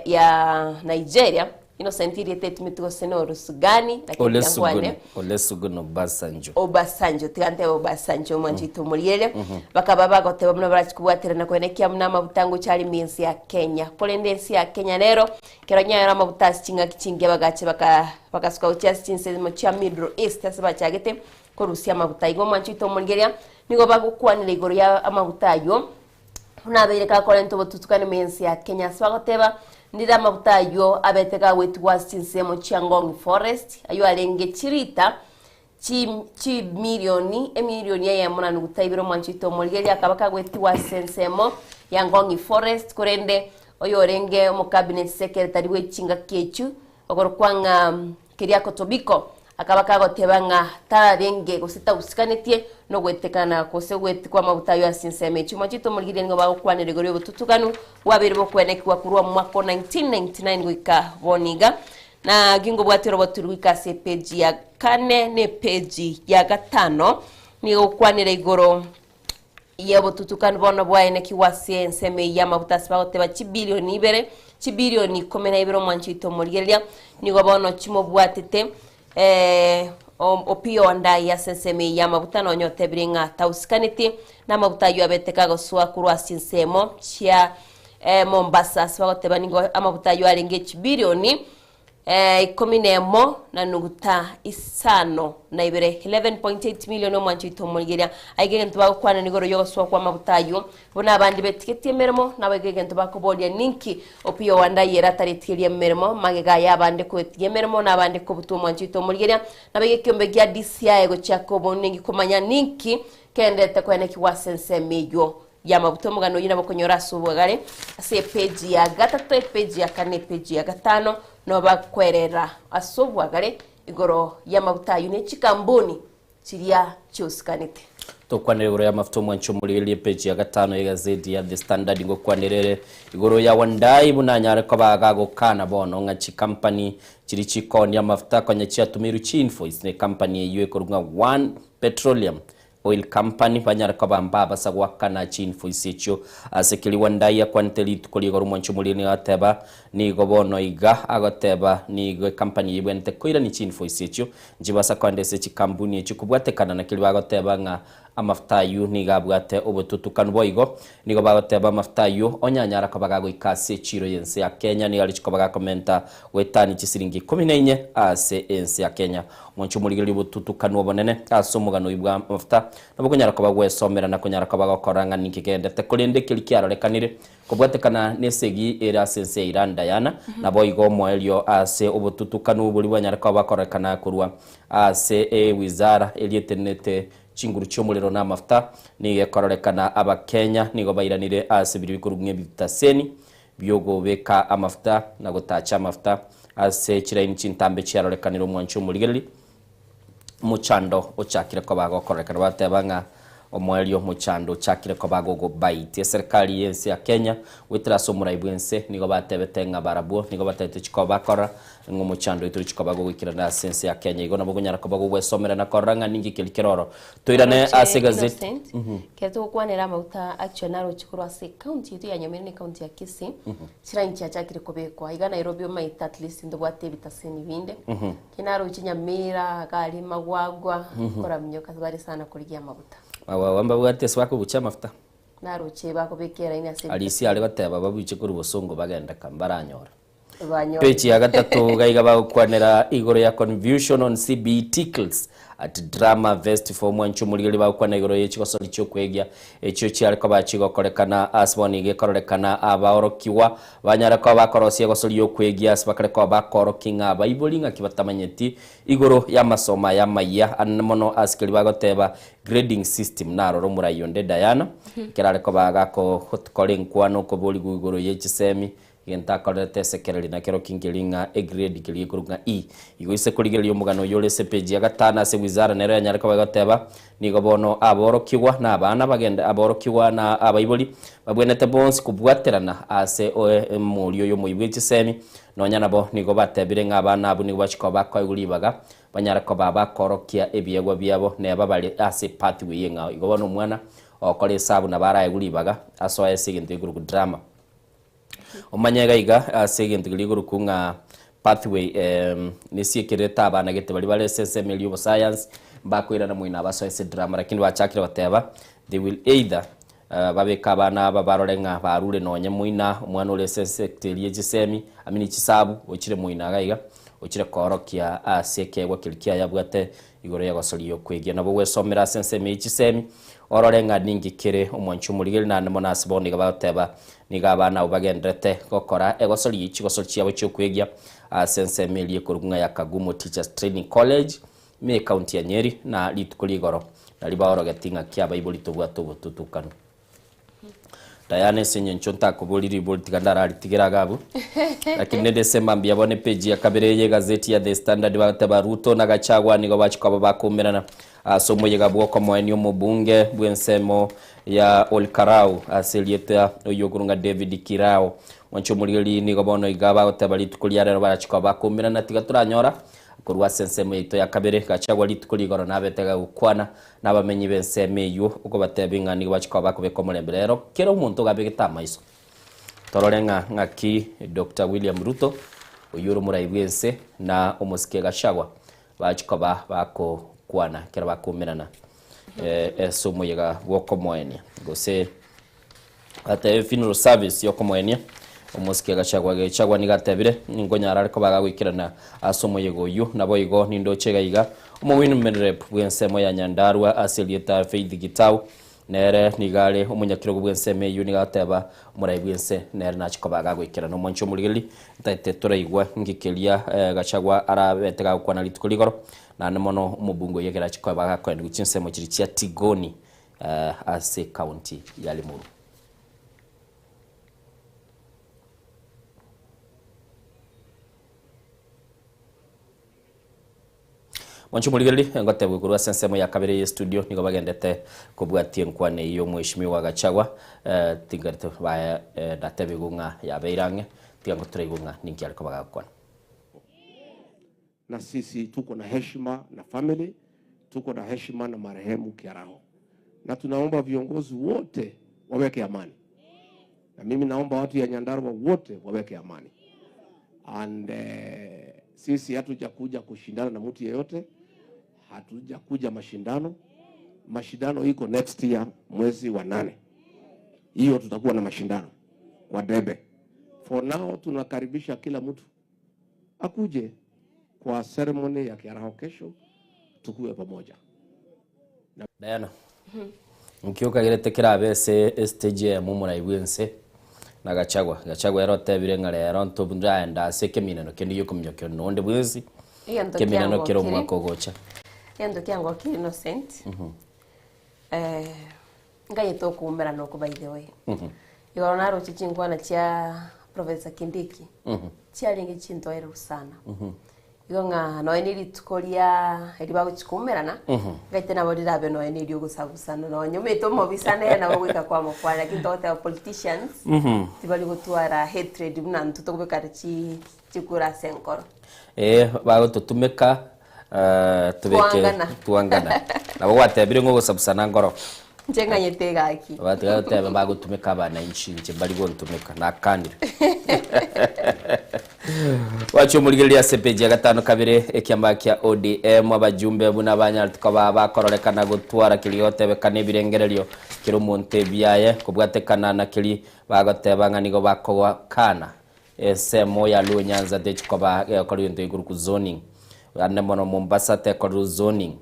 ya Nigeria. Innocent erieta etimeti gose na Olusegun lakini tiga Olusegun, nkwane. Olusegun Obasanjo. Obasanjo, tiga ntebe Obasanjo omwanchi oito omorigereria. Bakaba bagoteba buna barachi kobwaterana koene ekiagera buna amabuta ngocha are ime ense ya Kenya. Korende ense ya Kenya nero, ekero nyayore amabuta ase ching'aki chingiya bagacha baka bagasuka gochia ase chinsemo chia Middle East ase bachagete. korusia amaguta. Igo omwancho oito omorigereria nigo bagokwanera igoro ya amaguta ayio buna abeire gakorenta obotutukani ime y'ense ya Kenya. Ase bagoteba ndire amaguta ayio abete gagwetigwa ase chinsemo chia Ngong Forest ayio arenge chirita Chi chimilioni emilioni eyemo na nuguta ibere omwancho oito omorigereria akaba kagwetigwa ase ensemo ya Ngong'i Forest korende oyorenge omocabinet secretary bwe chingaki echio okorokwa ng'a Keriako Tobiko akaba kagoteba ng'a tarenge gose tausikanetie nogwetekana gose gwetikwa amaguta ayio ase ensemo echio. Omwancho oito omorigereria nigo bagokwanera igoro y'obotutukanu bwabeire bokwenekigwa korwa omwaka o 1999 goika bono iga. Na gingobwatia oroboti goika ase epeji ya kane na epeji ya gatano, nigo gokwanera igoro y'obotutukanu bono bwaenekigwa ase ensemo eyio y'amaguta ase bagoteba chibilioni ibere, chibilioni ikomi na ibere omwancho oito omorigereria, nigo bono chimobwatete eh, Opiyo Wandayi ase ensemo eyio y'amaguta nonya otebire ng'a tausikaneti namaguta ayio abete kagosoa korwa ase chinsemo chia Mombasa ase bagoteba nigo amaguta ayio arenge chibilioni ikomi na emo na nuguta isano na ibere, 11.8 million. Omwancho oito omorigeria aiga egento bagokwana nigoro y'ogosoa kw'amaguta ayio buna abande betigetie emeremo nabo iga egento bakoboria ninki Opiyo Wandayi ere ataretigeria emeremo magega aye abande koetigia emeremo na abande kobutwa omwancho oito omorigeria nabo iga ekiombe gia DCI gochiaka obonengi komanya ninki kendete koenekigwa ase ensemo eyio y'amabuta omogano oyio nabo okonyora ase obwagare ase epeji ya gatato, epeji ya kane, epeji ya gatano, nabo bakwerera ase obwagare igoro y'amabuta ayio ne chikambuni chiria chiosikanete. Tokwanere igoro y'amafuta omwancho omorigereria epeji ya gatano y'egazeti ya The Standard ngokwanere ere igoro ya Wandayi buna anyare koba agagokana bono ng'a chikampani chiria chikoonia amafuta konya chiatumeirwe chiinvoice ne ekampani eyio ekorwa ng'a One Petroleum Oil Company banyare koba mbabasa goakana chinfoisi echio. Ase keria Wandayi akwanete rituko ri'igoro omwancho omoria nigo agateba, Nigo bono iga agoteba nigo ecompany eye ebwenerete koirania chinfoisi echio nchibasa koenda ase chikambuni echio kobwatekana na keria bagoteba ng'a amafuta ayio nigo abwate obotutukanu boigo nigo bagoteba amafuta ayio onye anyara koba gagoika ase echiro y'ense ya Kenya nigo arichi koba gakomenta goetania chisiringi ikomi na inye ase ense ya Kenya. Omonche omorigereria obotutukanu obonene ase omogano oyio bw'amafuta, nabo okonyara koba gwesomera na konyara koba gokora ng'a ninki kegendete, korende keria kiarorekanire kobwatekana nesegi ere ase ense ya Iran Diana, naboigo omoerio ase obotutukanu boria bwanyare koba kororekana korwa ase ewizara eria etenenete chinguru chi'omorero na amafuta, nigo ekororekana Abakenya nigo bairanire ase biria bikorwa ng'a ebitaseni bi'ogobeka amafuta na gotacha amafuta ase chiraini chintambe chiarorekanire omwancho omorigereria omochando ochakire koba gokororekana bateba ng'a omoerio omochando ochakire koba gogobaitia eserikari y'ense ya Kenya goetera ase omorai bw'ense nigo batebete ng'a barabwo nigo batebete chikoba bakora ng'a omochando oito chikoba gogoikerana ase ense ya Kenya igo nabo okonyara koba gogwesomera na korora ng'a ninki keria keroro toirane Roche ase egazeti Innocent, Mhm. Ekero togokwanera amauta actually naroche korwa ase ecounty yaito ya Nyamira na ecounty ya Kisii, chiraini chiachakire kobekwa. Iga Nairobi omaete at least ntobwate ebitaseni binde. Ki naroche Nyamira, iga aria Magwagwa, koraminyoka bare sana korigia amaguta. Magwagwa mbabwate ase bakobucha amafuta. Naroche bakobeka eraini ase Arisia are goteba babuche korwa bosongo bagende ka mbaranyore. Banyore. Peji ya gatato iga iga bagokwanera igoro ya confusion on CBE tickles at drama festival omwancho omorigereria bagokwana igoro ye chigosori chiokwegia echio chiare koba chigokorekana ase bono iga ekororekana abaorokigwa banyare koba bakorosia egosori yokwegia ase bakare koba bakorokia ng'a abaibori ng'aki batamanyeti igoro y'amasomo aya amayia anene mono ase keria bagoteba grading system naroro omorai onde Diana ekero are koba gakokora enkwana okoborigwa igoro ye chisemi Egento akorerete esekereri nakero kinkeri ng'a egrade keria gekorokwa ng'a E. Igo ise korigereria omogano oyio ore ase epeji ya gatano ase wizara nero yanyare koba egoteba, Nigo bono aborokigwa na abana bagende aborokigwa na abaibori babwenerete bonsi kobwaterana ase omoria oyo omoyio bwe chisemi. Nonya nabo nigo batebire ng'a abana abwo nigo bachia koba bakoegwa ribaga banyare koba bakorokia ebiegwa biabo neba bare ase epathway eng'ao. Igo bono omwana ogokora esabu nabo araegwe ribaga asoe ase egento gekorokwa drama. Omanye iga iga ase egento keria gekorokwa ng'a pathway nesiekererete abana gete baria bare ase ensemo eria y'obosayansi mbakoirana moino abasoe ase drama lakini bachakire goteba they will either babeke abana aba barore ng'a barure nonye moino omwana ore ase esector eria ye chisemi I mean chisabu ochire moino iga iga ochire koorokia ase ekeegwa keria kiaye abwate. Igoro y'egosoria y'okwegia. Nabo gwesomera ase ensemo ye chisemi, orore ng'a ninki kere omwanchi omorigeri, naende mono ase bono nigo bagoteba nigo abana abwo bagendererete gokora egosoria chigosori chiabo chi'okwegia ase ensemo eria ekorokwa ng'a ya Kagumo Teachers Training College ime y'ecounty ya Nyeri na rituko rigoro nario baorogeti ng'a ki abaibori tobwate obotutukanu. Diana ase eng'encho ntakobori ribori tiga ndararitigere iga abwo. Lakini rende ase mambia bono epage ya kabere ye egazeti ya The Standard bagoteba Ruto na Gachagua nigo bachia koba bakoumerana ase omoyega bw'okomoenia omobunge bw'ensemo ya Olkarau ase erieta oyio okorwa ng'a David Kirao. Mwanche omorigeri nigo bono iga bagoteba rituko ria rero barachia koba bakoumerana tiga toranyora korwa ase ensemo yaito ya kabere Gachagua rituko rigoro nabete gagokwana Nabamenyi b'ensemo eyio okobatebia ng'a nigo bachia koba bakobeka omorembe rero, kera omonto ogabegete amaiso. Torore ng'a ng'aki Doctor William Ruto, oyio ore omorai bw'ense, na omosike Gachagua bachia koba bakokwana ekero bakoumerana ase omoyega bw'okomoenia gose Atebe funeral service yokomoenia omosike Gachagua. Gachagua nigo atebire, Ninkonyara are koba gagoikerana ase omoyega oyio, naboigo nindoche iga iga omowinman rep bw'ensemo ya Nyandarua ase erieta Faith Gitau nere nigo are omonyakerogo bw'ensemo eyio nigo agoteba omorai bw'ense nere nache koba gagoikerana. Omwanchi omorigereria ntaete toraigwa inki keria Gachagua arabete gagokwana rituko rigoro naende mono omobunge oyio ekero ache koba gakoenigwa chinsemo chiria chia Tigoni ase ekaunti ya Limuru. Mwanche omorigereria, ngotebwe korwa ase ensemo ya kabere ye studio nigo bagendete kobwatia enkwana eyio omweshimiwa Gachagua eh, tingarete baye eh, natebigwe ng'a yabeire ang'e tiga ngotoraigwe ng'a ninki are koba gagokwana. Na sisi tuko na heshima na family, tuko na heshima na marehemu Kiaraho, na tunaomba viongozi wote waweke amani, na mimi naomba watu ya Nyandarua wote waweke amani and eh, sisi hatujakuja kushindana na mtu yeyote, hatujakuja mashindano. Mashindano iko next year mwezi wa nane, hiyo tutakuwa na mashindano kwa debe. For now tunakaribisha kila mtu akuje kwa ceremony ya Kiaraho kesho, tukue pamoja. Diana, nki okagerete kerabe ase estage eyemo omorai bwense na Gachagua? Gachagua ere otebire ng'a rero ntobu ndraenda ase ekemineno kende giokominyokia onde onde bwensi, Egento ekemineno kere kiangokire omwaka ogocha. egento kiangokire Innocent, eh, nganyete okoumerana oko by the way. Igoro naroche chinkwana chia Professor Kindiki, chiarenge chintoereru sana. Igo ng'a nonya ne rituko ria eri bagochi koumerana, ngaite nabo rirabe nonya ne erio ogosabusana nonya omanyete omobisa nere nabo ogoika kwamokwana lakini togoteba politicians, tibari gotwara hatred buna intwe tokobeka chi chikura ase enkoro. Ee, bagototumeka eh, tobeke Twangana. twangana. Nabo gwatebire ng'a ogosabusana nkoro. Inche ng'anyete egaki. Batiga goteba bagotumeka abananchi inche mbari gontumeka nakanire. Gwacha omorigereria ase page ya gatano kabere ekiama kia ODM abajumbe buna banyarete koba bakororekana gotwara keria gotebekana ebirengererio kera omonto ebiaye kobwatekana na keria bagoteba ng'a nigo bakogokana Ensemo ya Luo Nyanza techi koba egekora egento gekorokwa zoning. Ande mono Mombasa tekorerwe zoning.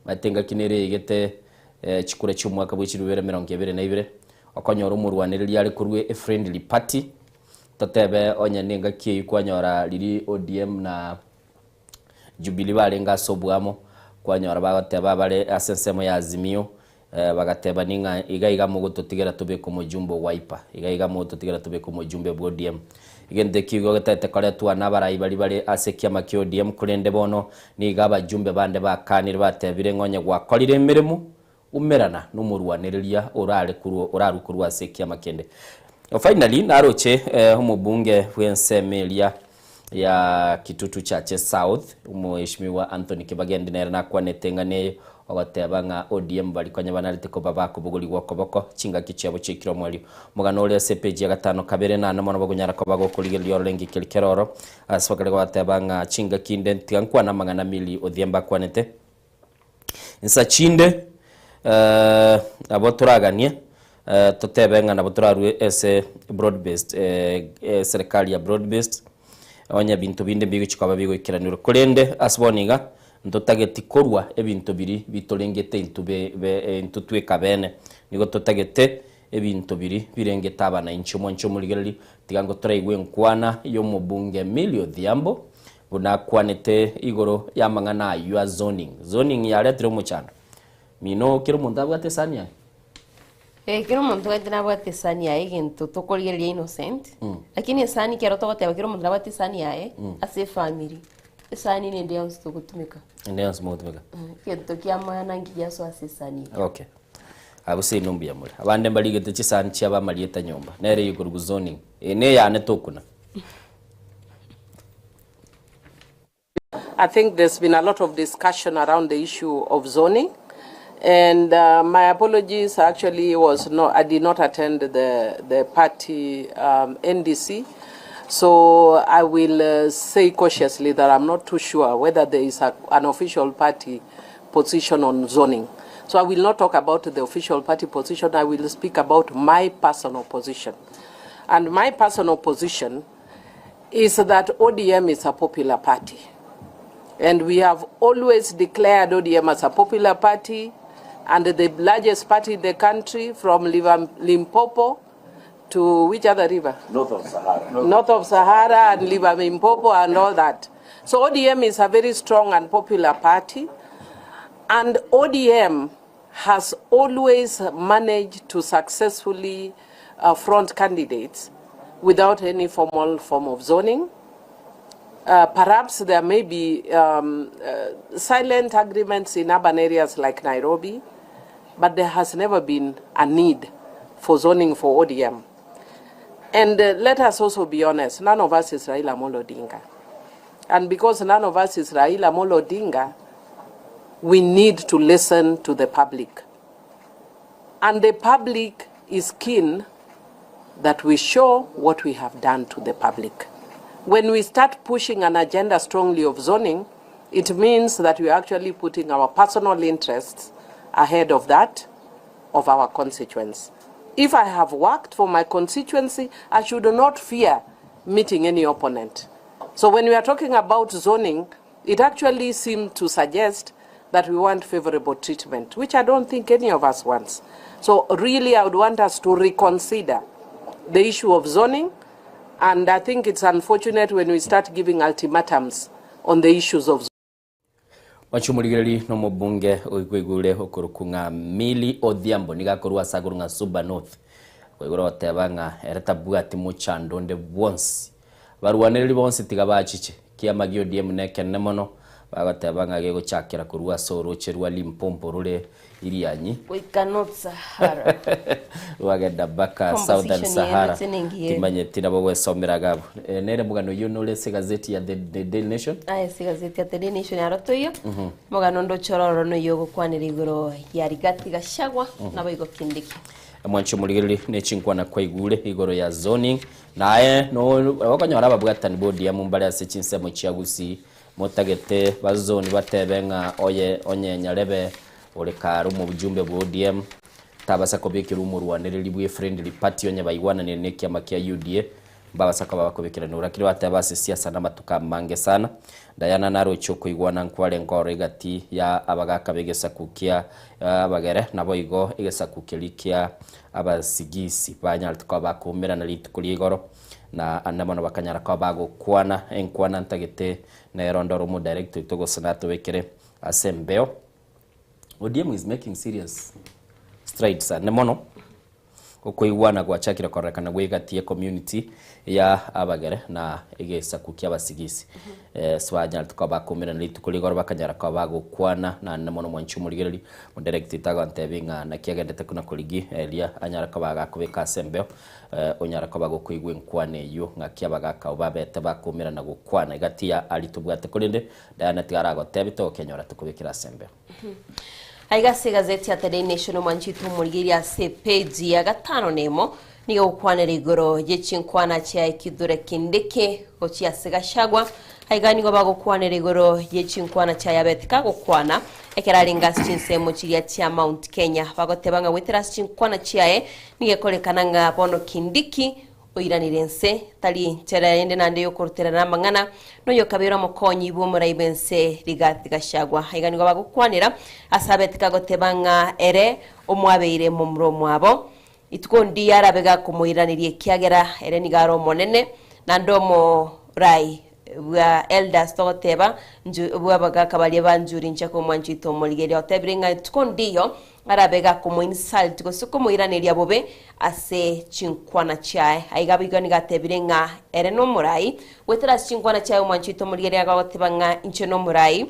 Omanyete engaki nere eigete chikura chia omwaka bwe chilifu ibere emerongo ebere na ibere, okonyora omorwanereria are korwa efriendly party, totebe onye na engaki eyio kwanyora riria ODM na Jubilee barenge ase oboamo, kwanyora bagoteba bare ase ensemo ya Azimio, bagatebani ng'a iga iga mogototigera tobeke omojumbe o Wiper, iga iga mogototigera tobeke omojumbe bwa ODM. Egento ekio igo getaete koretwa nabarai baria bare ase ekiama kia ODM, korende bono nigo abajumbe bande bakanire batebire ng'a onye gwakorire emeremo, umerana nomorwanereria orare korwa orarwe korwa ase ekiama kende. Finally naroche omobunge bw'ensemo eria ya Kitutu Chache South Omweshimiwa Anthony Kibagendi nere nakwanete ng'a neye ogoteba ng'a ODM bari konya banarete koba bakobogorigwa okoboko chingaki chiabo chiaikire omoerio. Omogano ore ase epeji ya gatano kabere nane mono bagonyara koba gokorigereria orore ngiki eri kera oro ase bakare goteba ng'a chingaki inde tiga nkwane amang'ana Milly Odhiambo akwanete. Insa chinde nabo toraganie totebe ng'a nabo torarue ase broad based eserekari ya broad based onye ebinto binde mbigochi koba bigoikeranirwe. Korende ase bono iga, Ntotageti korwa ebinto biria bitorengete intwe be, be, intwe tweka bene. Nigo totagete ebinto biria birengete abanainchi. Omwanche omorigereria, tiga ngo toraigwe enkwana y'omobunge Millie Odhiambo, buna akwanete igoro y'amang'ana ayio a zoning. Zoning yaretire omochando. Mino kera omonto abwate esani yaye? Eh, kera omonto gati nabwate esani yaye egento tokorigereria innocent, lakini esani kero togoteba kera omonto nabwate esani yaye, ase efamiri, esani nende yonsi togotumeka. Ende yonsi mogotumeka. Egento kia maana nki giasoa ase esani eye. Okay. Abwo seino mbuya more. Abande mbarigete chisani chiabo amarieta nyomba. Nere eye okorokwa zoning. Eye neyane tokuna. I think there's been a lot of discussion around the issue of zoning. And uh, my apologies, actually was not, I did not attend the, the party um, NDC. So I will uh, say cautiously that I'm not too sure whether there is a, an official party position on zoning. So I will not talk about the official party position. I will speak about my personal position. And my personal position is that ODM is a popular party. And we have always declared ODM as a popular party and the largest party in the country from Limpopo to which other river? North of Sahara. North of Sahara and Limpopo and all that. So ODM is a very strong and popular party. And ODM has always managed to successfully uh, front candidates without any formal form of zoning. Uh, perhaps there may be um, uh, silent agreements in urban areas like Nairobi, but there has never been a need for zoning for ODM. And uh, let us also be honest, none of us is Raila Amolo Odinga. And because none of us is Raila Amolo Odinga, we need to listen to the public. And the public is keen that we show what we have done to the public. When we start pushing an agenda strongly of zoning, it means that we are actually putting our personal interests ahead of that of our constituents. If I have worked for my constituency, I should not fear meeting any opponent. So when we are talking about zoning, it actually seemed to suggest that we want favorable treatment, which I don't think any of us wants. So really, I would want us to reconsider the issue of zoning, and I think it's unfortunate when we start giving ultimatums on the issues of Mwanche omorigereria na omobunge oigweigure okorokwa ng'a Milly Odhiambo nigo akorwa ase akorwa ng'a Suba North koigora goteba ng'a ere tabwati mochando onde bwonsi. Abarwanereri bonsi tiga bachiche. Kiama gia ODM nekenene mono bagoteba ng'a gegochakera korwa ase oroche rwa Limpopo rore Irianyi. Goika North Sahara. Rwagenda mpaka Southern Composition Sahara. yaye nengiya. Timanyeti nabo gwesomera iga abwo. Eh, nere omogano oyio nore ase egazeti ya The, The Daily Nation. Aye ase egazeti ya The Daily Nation yaro toiyo. Omogano onde ochore ororo noyio ogokwanera igoro ya Rigathi Gachagua naboigo Kindiki. Mwanche omorigereria ne chinkwana kwaigure igoro ya zoning naye no okonyora ababwatani ba ODM mbare ase chinsemo chia Gusii motagete ba zone batebe ng'a oye onye nyarebe ore kare omojumbe bwa ODM tabasa kobekerwa omorwanereri bwe friendly party onye baigwananire ne ekiama kia UDA mbabasa koba bakobekerana lakini bateba ase siasa namatuko amange sana Diana naroche okoigwana nkwarenge oro egati ya abagaka b'egesaku kia abagere naboigo egesaku keria kia abasigisi banyarete koba bakoumerana rituko ria igoro Na ande mono bakanyara koba bagokwana enkwana ntagete nero ndore omodirect oito gose natobekere ase embeo. ODM is making serious strides ande mono okoigwana gwachakire kororekana gwa egati ye community ya abagere na egesaku kia abasigisi. Eh, sibanyarete koba bakoumerana rituko rigoro bakanyara koba bagokwana naende mono mwanchi omorigereria omodirect oito agontebia ng'a naki agendete kona korigi eria anyare koba agakobeka ase embeo Onyare koba gokoigwa enkwana eyio, ng'aki abagaaka abwo babete bakoumera na gokwana egati ya aria tobwate, korende Diana tiga aragotebie togokenyora tokobekere ase embeo. Aiga ase egazeti ya The Daily Nation omwanchete omorigereria ase epeji ya gatano na emo nigo egokwanera igoro ye chinkwana chia ekidure kindiki gochia ase Gachagua. Aiga nigo bagokwanera igoro ye chinkwana chia yabete kagokwana ekero arenge ase chinsemo chiria chia Mount Kenya bagoteba ng'a goetera ase chinkwana chiaye Nigo ekorekana ng'a bono Kindiki oiranire ense, tari nchera ende naende y'okoruterana amang'ana, na oyokabeire omokonyi bw'omorai bw'ense Rigathi Gachagua. Aiga nigo bagokwanera ase abete kagoteba ng'a ere omwabeire momura omwabo. Rituko ndiya arabe gakomoiraneria ekiagera ere nigo are omonene, naende omorai bwa elders togoteba nju bw'abagaka baria ba Njuri Nchaka omwanchi oito omorigereria otebire ng'a rituko ndiyo arabe gakomoinsult gose komoiraneria bobe ase chinkwana chiaye. Aiga boigo nigo atebire ng'a ere nomorai goetera ase chinkwana chiaye omwanchi oito omorigereria agoteba ng'a inche nomorai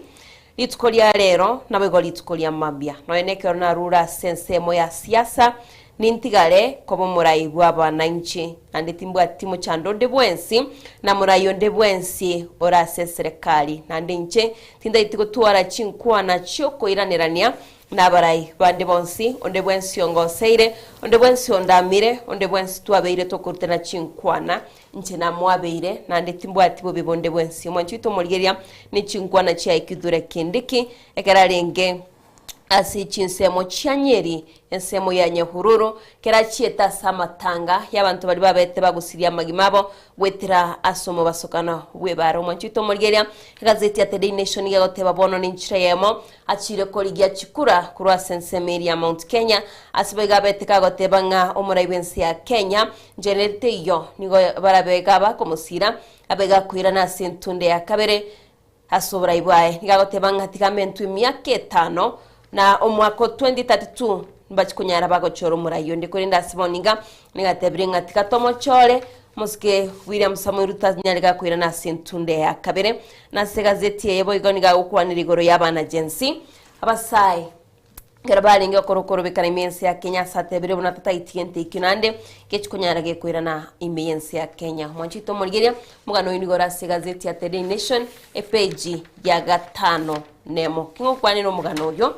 Rituko ria rero naboigo rituko ria mambia. Nonya nekero narure ase ensemo ya siasa, nintigare koba omorai bw'abananchi, naende timbwati mochando onde bwensi, na morai onde bwensi ore ase eserekari. Naende inche tintaeti gotwara chinkwana chi'okoiranerania nabarai bande bonsi, onde bwensi ongoseire, onde bwensi ondamire, onde bwensi twabeire tokorutana chinkwana Inche namoabeire, naende timbwati bobe bonde bwensi. Omwanchi oito omorigereria ne chinkwana chiaye kithure kende ki, ekero arenge ase chinsemo chia Nyeri, ensemo ya Nyahururu, ekero achiete ase amatanga y'abanto baria babete bagosiria amagima abo goetera ase omobasokano bw'ebaara. Omwanchi oito omorigereria, egazeti ya The Daily Nation nigo egoteba bono nenchera eyemo Achiire korigia chikura korwa ase ensemo eria ya Mount Kenya, ase boigo abete kagoteba ng'a omorai bw'ense ya Kenya ncherere teiyo, nigo barabe iga bakomosira, abe gakoirana ase entunde ya kabere ase oborai bwaye. Nigo agoteba ng'a tiga amentwe emiaka etano na omwaka o 2032 mbachi konyara bagochora omorai onde, korende ase bono iga nigo atebire ng'a tiga tomochore Omosike William Samoei Ruto anyare gakoirana ase entunde ya kabere. Na ase egazeti eye boigo nigo agokwanera igoro y'abana Gen Z, abasae ekero barenge gokora okorobekana ime y'ense ya Kenya ase atebire buna tataiti gento ekio naende gechi konyara gekoirana ime y'ense ya Kenya. Mwanche oito omorigereria, omogano oyo nigo ore ase egazeti ya The Daily Nation epeji ya gatano nemo. King'okwanera omogano oyo,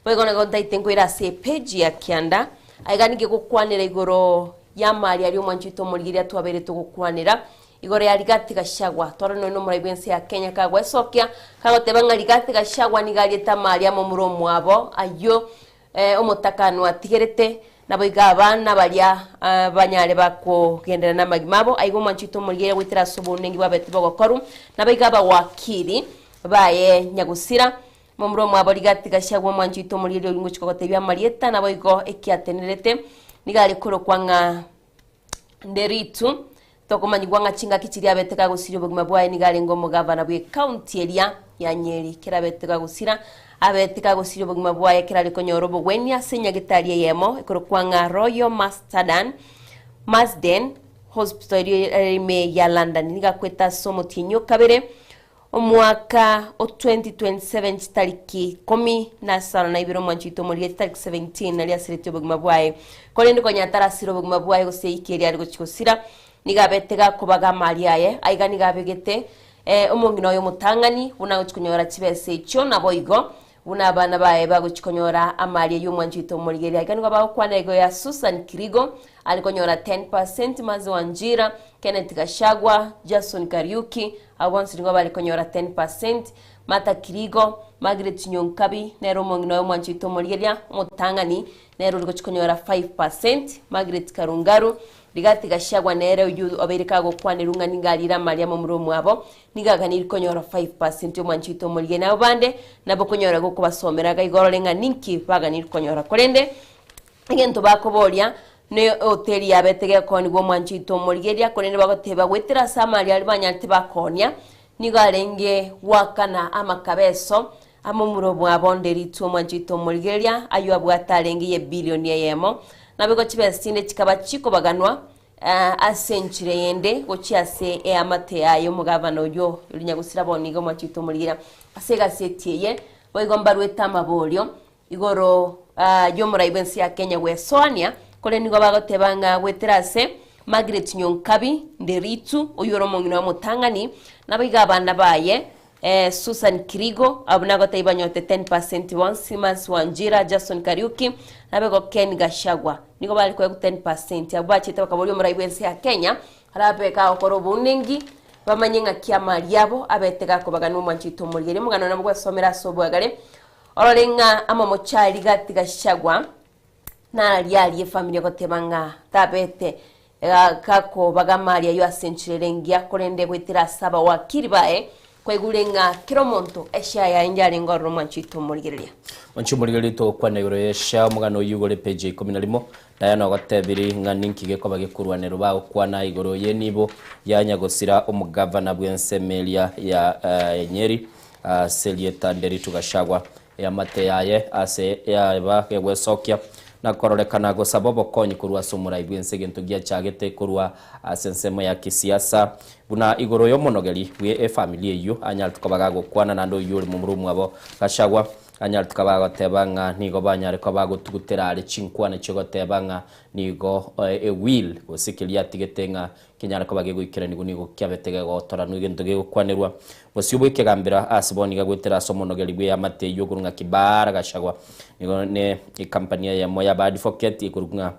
Boigo nigo ntaete nkoira ase epeji ya kianda, aiga ninge gokwanera igoro y'amari aria omwanchi oito omorigereria twabeire togokwanera, igoro ya Rigathi Gachagua. Twarora nonya nomorai bw'ense ya Kenya kagwesokia, kagoteba ng'a Rigathi Gachagua nigo ariete amari amomura omwabo ayio omotakanwa atigerete, naboigo abana baria banyare bakogenderera namagima abo. Aiga omwanchi oito omorigereria goetera ase obounengi bwabete bogokorwa, naboigo abawakili baye nyagusira, Momura omwabo Rigati Gachagua omwanchi oito omorieria oria ngochia kogotebia amarieta naboigo ekiatenerete nigo are korokwa ng'a Nderitu tokomanyigwa ng'a chingaki chiria abete kagosiria obogima bwaye nigo arenge omogavana bwe county eria ya Nyeri kera abete kagosira abete kagosiria obogima bwaye ekero are konyora obogwenia ase enyagetari eyemo ekorokwa ng'a Royal Masterdan Marsden Hospital eria ere ime ya London nigo akwete ase omotienyi o kabere Omwaka o 2027 chitariki ikomi na isano na ibere omwanchi oito omorire chitariki 17 naria asiretie obogima bwaye. Korende konya atarasira obogima bwaye gose eiki eria are gochia gosira, nigo abete gakobaga amari aye, aiga nigo abegete omong'ina oye omotang'ani buna agochia konyora chibesa echio, naboigo buna abana baye bagochia konyora amari ayio omwanchi oito omorigereria. Aiga nigo bagokwana igo ya Susan Kirigo are konyora 10%, Mercy Wanjira, Kenneth Gachagua, Jason Kariuki, Abwo bonsi nigo bare konyora 10%. Martha Kirigo, Margaret Nyonkabi, nere omong'ina oye omwanchi oito omorigereria, omotang'ani, nere ore gochia konyora 5%. Margaret Karungaru, Rigathi Gachagua nere oyio obeire kagokwanerwa ng'a nigo arire amari amomura omwabo, nigo aganeirie konyora 5% omwanchi oito omorigereria. Nabo bande nabo okonyora gokobasomera iga igo orore ng'a ninki baganeirie konyora. Korende Egento bakoboria, ne hoteli yabete gekoonigwa omwancho oito omorigereria, korende bagoteba goetera ase amari aria banyarete bakoonia, nigo arenge goakana amakabeso amomura obwabo onde ritwe omwancho oito omorigereria, ayio abwate arenge ye bilioni eyemo. Naboigo chibesa chinde chikaba chikobaganwa ase enchera eyende gochia ase eamate yaye omogabana oyio oria nyagusira bono nigo omwancho oito omorigereria. Ase egaseti eye boigo mbaruete amaborio Igoro y'omorai bw'ense ya Kenya gwesoania, korende nigo bagoteba ng'a goetera ase Margaret Nyonkabi Nderitu, oyio ore omong'ina omotang'ani, naboigo abana baye Susan Kirigo, abwo nagotebia banyote 10% bonsi, Mercy Wanjira, Jackson Kariuki, naboigo Ken Gachagua. Nigo bare koegwa 10%. Abwo bachete bakaboria omorai bw'ense ya Kenya arabe gagokora obounengi, bamanye ng'aki amari abo abete gakobaganwa omwancho oito omorigereria. Omogano nabo gwesomera ase obwagare. Orore ng'a amamocho aria gati gachagua nararia aria efamiri egoteba ng'a tabete. Gakobaga amari ayio ase enchera ere engiya, korende goetera ase abawakiri baye, kwaigure ng'a kera omonto eshare yaye yarenge ororo omwanchi oito omorigereria. Mwanchi omorigereria togokwana igoro y'esha omogano oyio igoro epeji ya ikomi na rimo. Diana ogotebiri ng'a ninki gekoba gekorwanerwa bagokwana igoro y'enibo ya nyagosira omogavana bw'ensemo eria ya Nyeri ase erieta Nderitu Gachagua. Eamate yaye ase yaba gegwesokia na kororekana gosaba obokonyi korwa ase omorai bw'ense egento giachagete korwa ase ensemo ya kisiasa buna igoro y'omonogeri bwe efamiri eyio anyarete koba gagokwana naende oyio ore momura omwabo Gachagua anyarete koba agoteba ng'a nigo banyare koba bagotugutera are chinkwana chiogoteba ng'a nigo ewill gose keria atigete ng'a Kenyare koba gegoikeranigwa nigo kiabete gegotoranwa egento gegokwanerwa. Bosio bw'ekegambero ase bono iga goetera ase omonogeri bw'eamate eyio okorwa ng'a Kibara Gachagua nigo ne ekampani eyemo y'aba advocate ekorokwa ng'a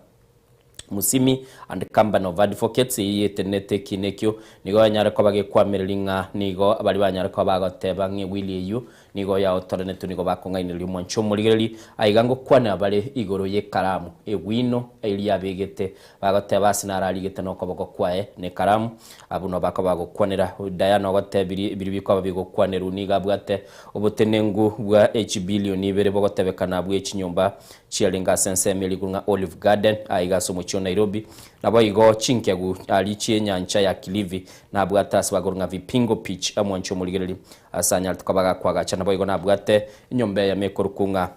Musimi and Company of Advocates eyio yetenenete ekiina ekio nigo yanyare koba gekwamereri ng'a nigo baria banyare koba bagoteba ng'a ewili eyio Nigo yaotoranetwe nigo bakong'ainereria omwancho omorigereria, aiga ngokwanera bare igoro y'ekaramu, egwino eria abegete, bagoteba ase nararigete nokoboko kwaye nekaramu. Abwo nabo bakoba bagokwanera. Diana ogotebirie biria bikoba bigokwanerwa nigo abwate obotenengu bwa echibilioni ibere bogotebekana bwe chinyomba chiarenge ase ensemo eria igoro ng'a Olive Garden aiga ase omochie o Nairobi. Naboigo chinkegu aria chi'enyancha ya Kilifi nabwate ase bagoro ng'a Vipingo Beach omwancho omorigereria Ase anyarete koba gakoagacha, naboigo nabwate enyomba eyemo ekorokwa ng'a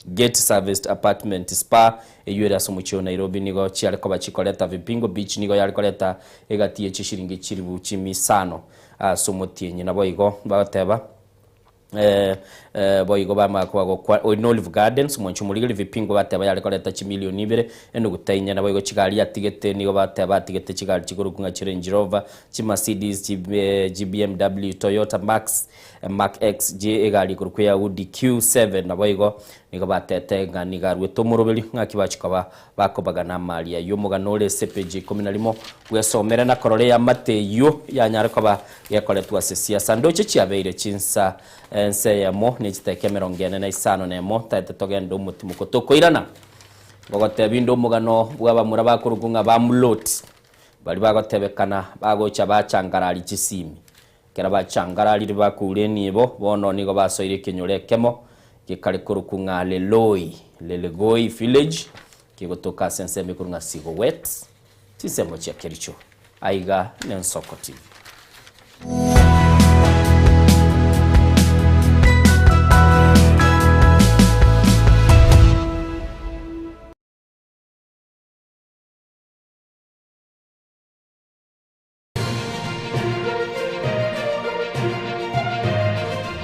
Gate Serviced Apartment Spa, eyio ere ase omochie o Nairobi. Nigo chiare koba chikoreta Vipingo Beach nigo yare koreta egati ye chishiringi chilifu chimisano ase omotienyi. Naboigo bagoteba boigo bamanya koba gokwa oyo ne Olive Gardens, omonche omorigeri Vipingo bateba yare koreta chimilioni ibere enuguta inye. Naboigo chigari atigete nigo bateba atigete chigari chikorokwa ng'a chiRange Rover, Chimercedes, chi BMW, Toyota Max, Mark XJ, egari ekorokwa ya Audi Q7 naboigo nigo batete ng'a nigo aruete omoroberi ng'aki bachia koba bakobagana amari ayio. Omogano ore ase epeji ya ikomi na rimo bwesomere na korora eamate eyio yanyare koba gekoretwa ase siasa. Ndoche chiabeire chinsa ense eyemo ne chiteka emerongo ene na isano na emo taete togende omotimoko tokoirana. Ngogotebia inde omogano bw'abamura bakorokwa ng'a Bamuloti. Baria bagotebekana bagocha bachangarari chisimi. Ekero bachangararire bakoura enibo, bono nigo basoire ekenyoro ekemo gekare korokwa ng'a Leloi, Lelegoi Village, kegotoka ase ensemo ekorwa ng'a Sigowet, chinsemo chia Kericho. Aiga n'Ensoko TV.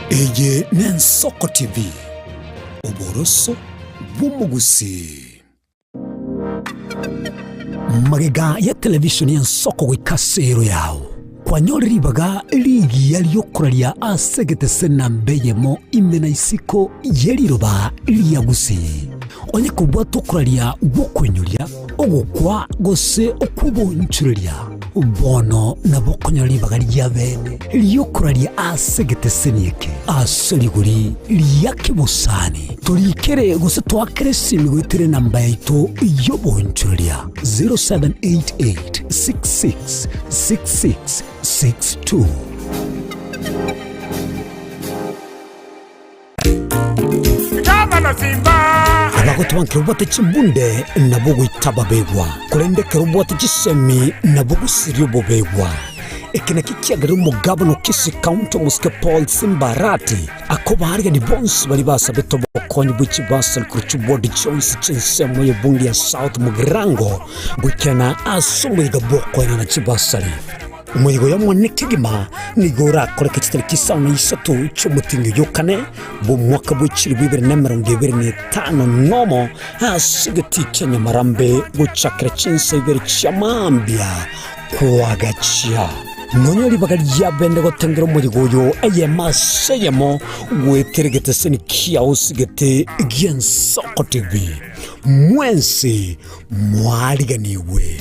Eye n'Ensoko TV, oboroso bw'omogusii. Magega ya television y'Ensoko goika ase ero yao, kwanyore ribaga rigiya riokoraria ase egetese namba eyemo ime na isiko ye riroba ria Gusii. Onye kobwate okoraria gw'okoinyoria, ogokwa gose okw'obonchoreria, bono nabo okonyora ribaga ria bene ri'okoraria ase egeteseni eke ase rigori ria kebosani. Torikere gose toakere esimi goetera enamba yaito y'obonchoreria 0788 66 66 62. Abagoteba nkero obwate chimbunde nabo goita ababegwa, korende ekero obwate chisemi nabo gosiria obobegwa. Eke nakio kiagerire omogabana o Kisii County omosike Paul Simba Arati akobaarigania bonsi baria basabete obokonyi bwe chibasari korwa chiward chionsi chi'ensemo y'ebunge ya South Mugirango goikerana ase omoyega bw'okoenana chibasari. Omoyega oyo omonene kegima nigo orakoreke chitariki isano na isato chi'omotienyi oyo o kane bw'omwaka bwe chilifu ibere na emerongo ebere na etano nomo, ase egetii kia Nyamarambe gochakera chinsa ibere chia mambia koagachia. Nonya ribaga riabende gotengera omoyega oyo eyemo ase eyemo goetera egeteseni kiao ase egete gi'Ensoko TV. Mwensi mwariganigwe.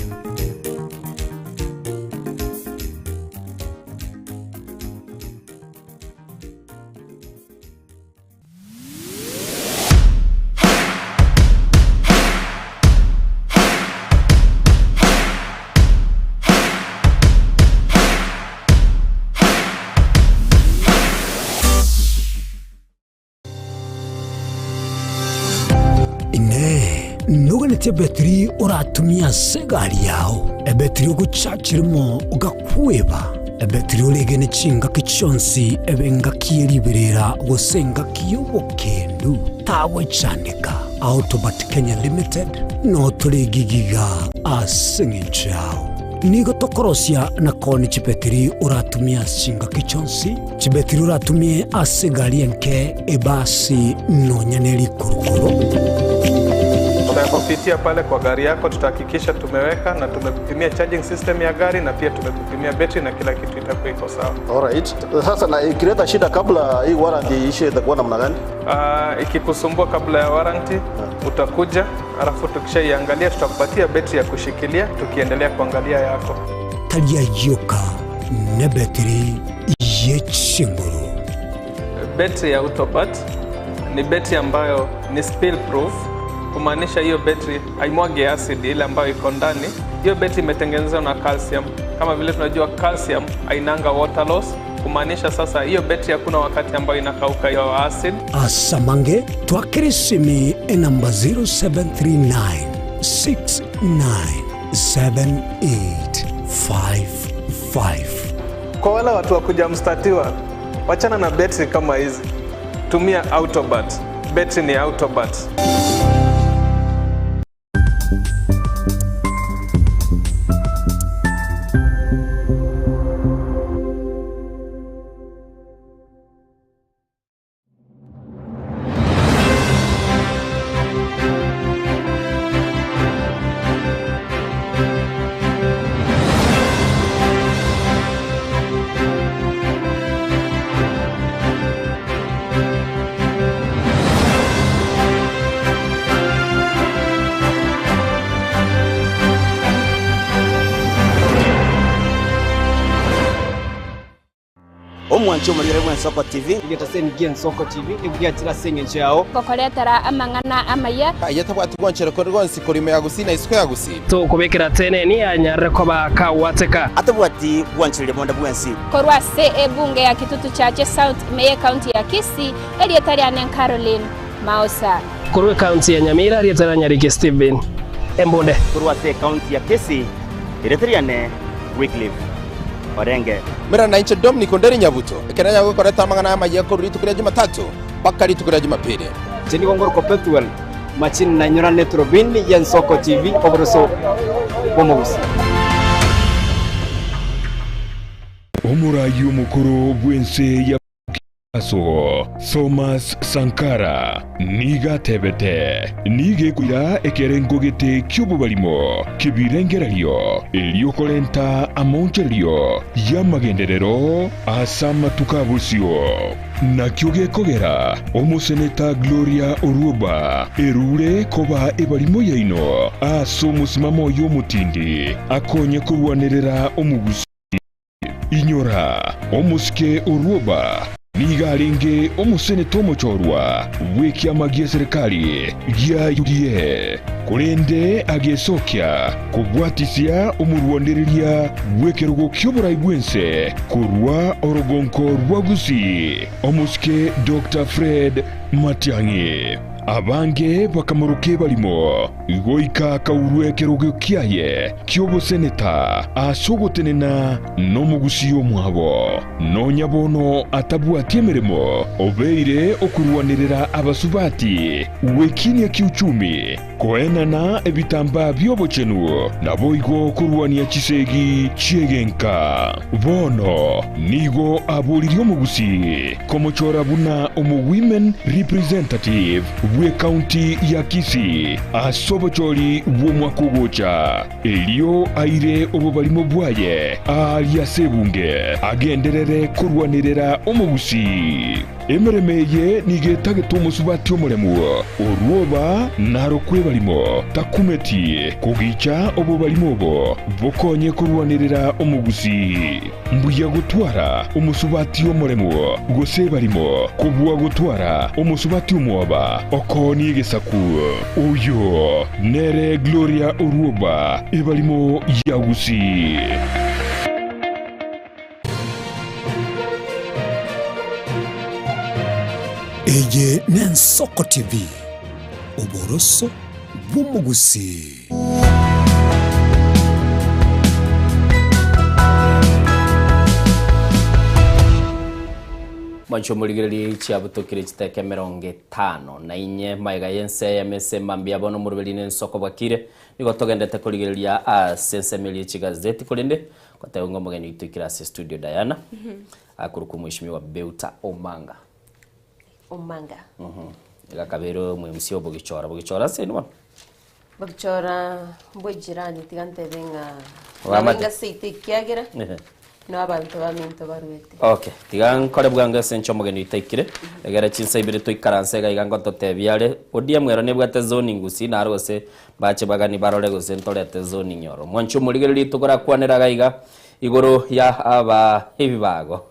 Noganeti ebetiri oratumie ase egari yao, ebetiri ogochachirimo ogakweba, ebetiri oregene chingaki chionsi ebe engaki ye riberera gose engaki y'obokendu, tagwechandeka. Autobat Kenya Limited notore egigiga ase eng'encho yao. Nigo tokorosia na koonia chibetiri oratumie ase chingaki chionsi, chibetiri oratumie ase egari enke, ebasi, nonya ne rikurukuru. Tutakupitia pale kwa gari yako, tutahakikisha tumeweka na tumekupimia charging system ya gari na pia tumekupimia betri na kila kitu itakuwa iko sawa. Alright. Sasa na ikileta shida kabla hii warranty iishe itakuwa namna gani? Ikikusumbua kabla ya warranty utakuja, alafu tukishaiangalia tutakupatia betri ya kushikilia tukiendelea kuangalia yako. Tari ayio ka nebetiri ye chinguru. Betri ya Autobat ni betri ambayo ni spill proof, kumaanisha hiyo betri haimwagi acid ile ambayo iko ndani. Hiyo betri imetengenezwa na calcium. Kama vile tunajua calcium hainanga water loss, kumaanisha sasa hiyo betri hakuna wakati ambayo inakauka hiyo acid. Asamange twakere esimi enamba 0739 697855. Kwa wale watu wa kuja mstatiwa, wachana na betri kama hizi, tumia Autobat. Betri ni Autobat. Omwanche omorigere bw'Ensoko TV. Egetaseni gi'Ensoko TV nigo giachire ase engencho yao. Gokoretera amang'ana amaya. Aye tabwati gwanchera konde gwonsi korwa ime ya Gusii na isiko ya Gusii. Tokobekera teneni anyarire koba kagwateka. Atabwati gwanchereria bonde bwensi. Korwa ase ebunge ya Kitutu Chache South ime y'ecounty ya Kisii, erieta riane Caroline Maosa. Korwa ecounty ya Nyamira, erieta ria Nyariki Stephen Embunde. Korwa ase ecounty ya Kisii, erieta riane Wycliffe Orenge. Mera nainche Dominic Onderi Nyabuto, ekero nyagokoreta amang'ana amayia korwa rituko ria Jumatatu mpaka rituko ria Jumapili. Inche nigo ngorokwa Pethuel Machini na nyorane eturubini y'Ensoko TV oboroso bw'omogusii. Omoraai omokoro bw'ense ya Faso, Thomas Sankara, nigo atebete, Nigo ekoira ekerengo gete ki'obobarimo ki'ebirengererio erio korenta amaonchorerio y'amagenderero ase amatuko a bosio. Nakio gekogera omoseneta Gloria Orwoba erure koba ebarimo yaino ase omosimamo oye omotindi akonye korwanerera omogusi. Inyora, omosike Orwoba nigo arenge omoseneta omochorwa bw'ekiama gi'eserekari gia UDA, korende agesokia kobwatisia omorwanereria bw'ekerogo ki'oborai bw'ense korwa orogonko rwa Gusii, omosike Doctor Fred Matiang'i. Abange bakamoroka ebarimo, goika akaurwa ekerogo kiaye ki'oboseneta ase ogotenena nomogusii omwabo. Nonya bono atabwati emeremo, obeire okorwanerera abasubati gwekinia kiuchumi, koenana ebitambaa bi'obochenu, naboigo korwania chisegi chi'egenka. Bono nigo aboririe omogusii komochora buna omo-women representative bw'ecounty ya Kisii ase obochori bw'omwaka ogocha, erio aire obobarimo bwaye aaria ase ebunge, agenderere korwanerera omogusii. Emeremo eye nigo etagete omosubati omoremu, orwoba narokwe ebarimo, takumeti kogicha obobarimo obo bokonye korwanerera omogusii. Mbuya gotwara omosubati omoremu gose ebarimo kobua gotwara omosubati omwoba okoonia egesaku. Oyo nere Gloria Orwoba, ebarimo ya Gusii. Eye n'Ensoko TV, oboroso. bw'omogusii. Mwanche omorigererie chiabutokire chiteka emerongo etano na inye magega y'ense eyemo ase mambia bono omoroberi nensoko bwakire. Nigo togendete korigereria ase ensemo eria y'chigazeti korende goteba ng'a omogeni oito oikire ase studio Diana akorokwa omweshimiwa Beuta Omanga. Omanga. Iga akabeire omwemc o Bogichora. Bogichora ase inwe bono? Bogichora mbwe jirani tiga ntebe ng'a Oamate. narenga seito ekiagera no abanto baminto barwete. Okay, tiga nkore bwango ase inche omogeni oito aikire, egere chinsa ibere toikaranse iga iga ngototebia are, ODM ero nebwate zoning gusii naro gose mbache bagani barore gose ntorete zoning oro. Mwanche omorigereria tokorakwanera iga iga igoro ya aba ebibago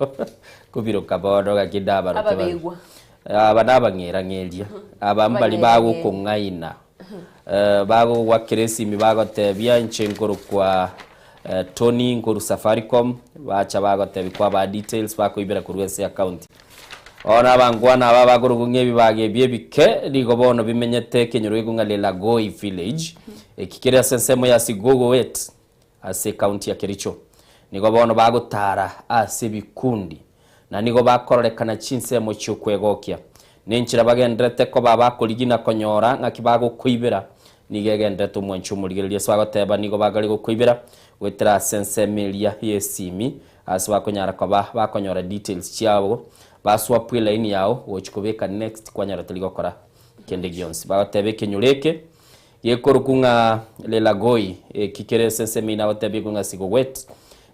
kobiroka bono gaki ndabaroke babe. Ababegwa. Aba nabang'erang'eria, aba mbari bagokong'aina, bagogwakera esimi bagotebia inche nkorokwa Tony nkorwa Safaricom, bacha bagotebia kwabaa details bakoibera korwa ase account. Bono abangwana aba bakorokwa ng'a ebibaga ebi ebike nigo bono bimenyete ekenyoro gekong'a ng'a Lelagoi village, eki kere ase ensemo ya Sigogowet ase ecounty ya Kericho. Nigo bono bagotara ase ebikundi, na nigo bakororekana chinsemo chi'okwegokia. Nenchera bagendererete koba abakorigia na konyora ng'aki bagokoibera, nigo egendererete omwanchi omorigereria ase bagoteba nigo bagare gokoibera goetera ase ensemo eria y'esimi ase bakonyara koba bakonyora details chiabo baswapwe elaini yao gochi kobeka next kwanyora tori gokora kende gionsi. Bagoteba ekenyoro eke Gekorokwa ng'a Lelagoi, eki kere ase ensemo eye nagotebigwe ng'a Sigowet,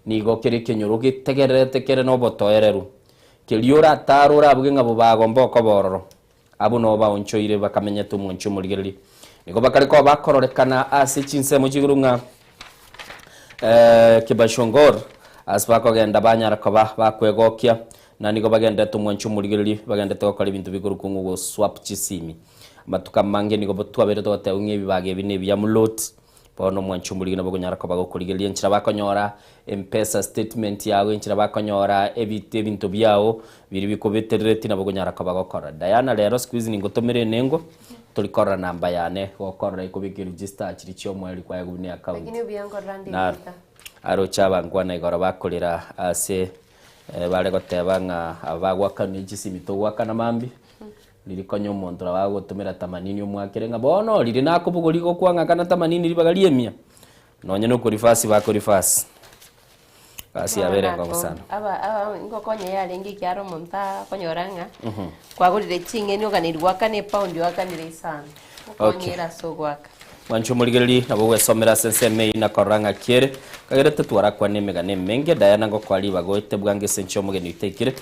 nigo kere ekenyoro getegererete kere nobotoereru. Keria oratare orabuge ng'a bobagomba okoba ororo. Abwo noo baonchoire bakamenyete omwanchi omorigereria. Nigo bakare koba bakororekana ase chinsemo chia igoro ng'a Kibashongor, ase bakogenda banyara koba bakwegokia, na nigo bagenderete omwanchi omorigereria, bagenderete gokora ebinto bikorokwa ng'a ogoswap chisimi. Amatuko amange nigo twabeire togoteba ng'a ebibaga ebi nebiya Mulot, bono omwanchi omorigi nabo okonyara koba gokorigereria enchera bakonyora Mpesa statement yago, enchera bakonyora ebinto biao biria bikobeterereti nabo okonyara koba gokora. Diana rero siku hizi ningotomere enengo, tori korora namba yane, gokorora ekobeka eregister chiria chia omoerio kwaye buna eaccount. Lakini obuya nkorora nde Naro erieta. aroche abankwana igoro bakorera ase bare goteba ng'a aba bagwakanire chisimi togwakana mambia. Riria konya omonto nabo agogotomera tamanini omwakere ng'a bono riria nakobogoria gokwang'akana tamanini ribaga ri'emia, nonye na okorifasi bakorifasi. Gasi yabo ere enkong'u sana. Aba aba ngokonya yarenge ekiara omonto akonyora ng'a kwagorire ching'eni oganeiri goakana epaundi oakanire isano. Okay. Gokonyera ase ogoaka. Mwanche omorigereria nabo ogwesomera ase ensemo eyio na korora ng'aki ere, kagerete twarakwane emegano emenge, Diana ngokoa ribaga oete bwango ase enchera omogeni oito aikire,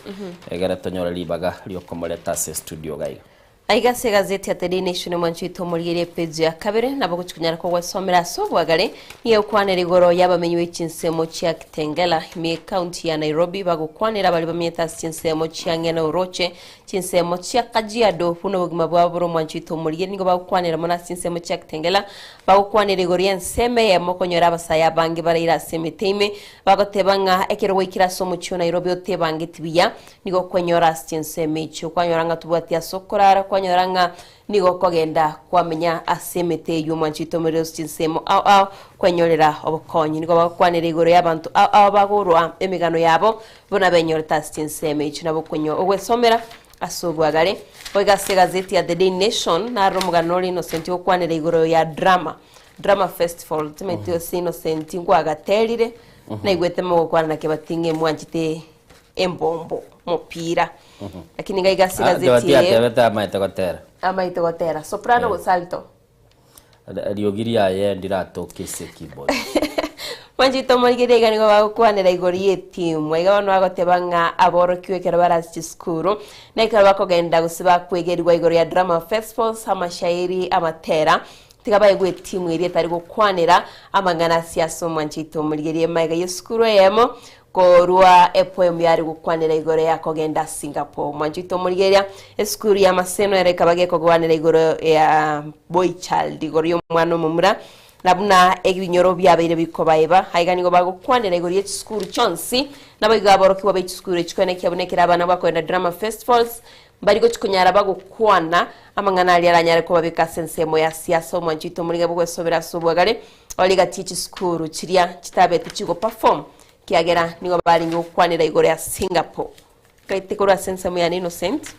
egere tonyore ribaga riokomoreta ase estudio iga iga. Aiga ase egazeti ya The Daily Nation omwanchi oito omorigereria epeji ya kabere nabo ogochi konyara kogwesomera ase obwagare nigo egokwanera igoro y'abamenyi be chinsemo chia Kitengela ime ekaunti ya Nairobi bagokwanera baria bamenyete ase chinsemo chia ng'e na oroche Chinsemo chia Kajiado, buna obogima bwabo bore omwancho oito omorigia, nigo bagokwanera mono ase chinsemo chia Kitengela, bagokwanera igoro y'ensemo eyemo okonyora abasae abange baraire ase emete ime, bagoteba ng'a ekero gwaikire ase omochie o Nairobi otebangeti buya, nigo okwenyora ase chinsemo echio, kwanyora ng'a tobwati ase okorara, kwanyora ng'a Nigo okogenda kwamenya ase emete eyio omwancho oito omorero ase chinsemo ao ao kwenyorera obokonyi. Nigo bagokwanera igoro y'abanto ao ao bagorwa emegano yabo buna benyorete ase chinsemo echio. Nabo okonywa ogwesomera ase obwagare. Goika ase egazeti ya The Daily Nation naro omogano ore Innocent ogokwanera igoro ya drama, Drama Festival. Timanyeti gose Innocent nkwagaterire, naigwete mogokwana na Kebati ng'a emwanchete embombo mopira lakini iga iga ase Ah, egazeti Kebati eye atebete amaete gotera. amaete gotera soprano gose alto Riogi riaye ndiratoke ase ekeyboard. Mwanchete omorigereria iga nigo bagokwanera igoro y'etimu. Iga bono bagoteba ng'a aborokigwa ekero bare ase chisukuru, na ekero bakogenda gose bakwegerigwa igoro ya drama festivals, amashairi, amatera, tiga baegwe etimu eria etari gokwanera amang'ana ase ase omwanchete omorigereria magega y'esukuru eyemo Korwa epoem yare gokwanera igoro ya kogenda Singapore. Mwancho oito omorigereria, esukuru ya Maseno ere ekaba gekogwanera igoro ya boy child, igoro y'omwana omomura, na buna ebinyoro biabeire bikobaeba. Aiga nigo bagokwanera igoro ye chisukuru chionsi, naboigo aborokigwa be chisukuru echi koenekia buna ekero abana bakogenda drama festivals, Mbari gochia konyara bagokwana amang'ana aria aranyare kobabeka ase ensemo ya siasa. Omwancho oito omorige bogwesobera ase obwagare ore gati ye chisukuru chiria chitabete chigoperform kiagera nigo barenge gokwanera igoro ya Singapore. Gaete korwa ase ensemo yane Innocent,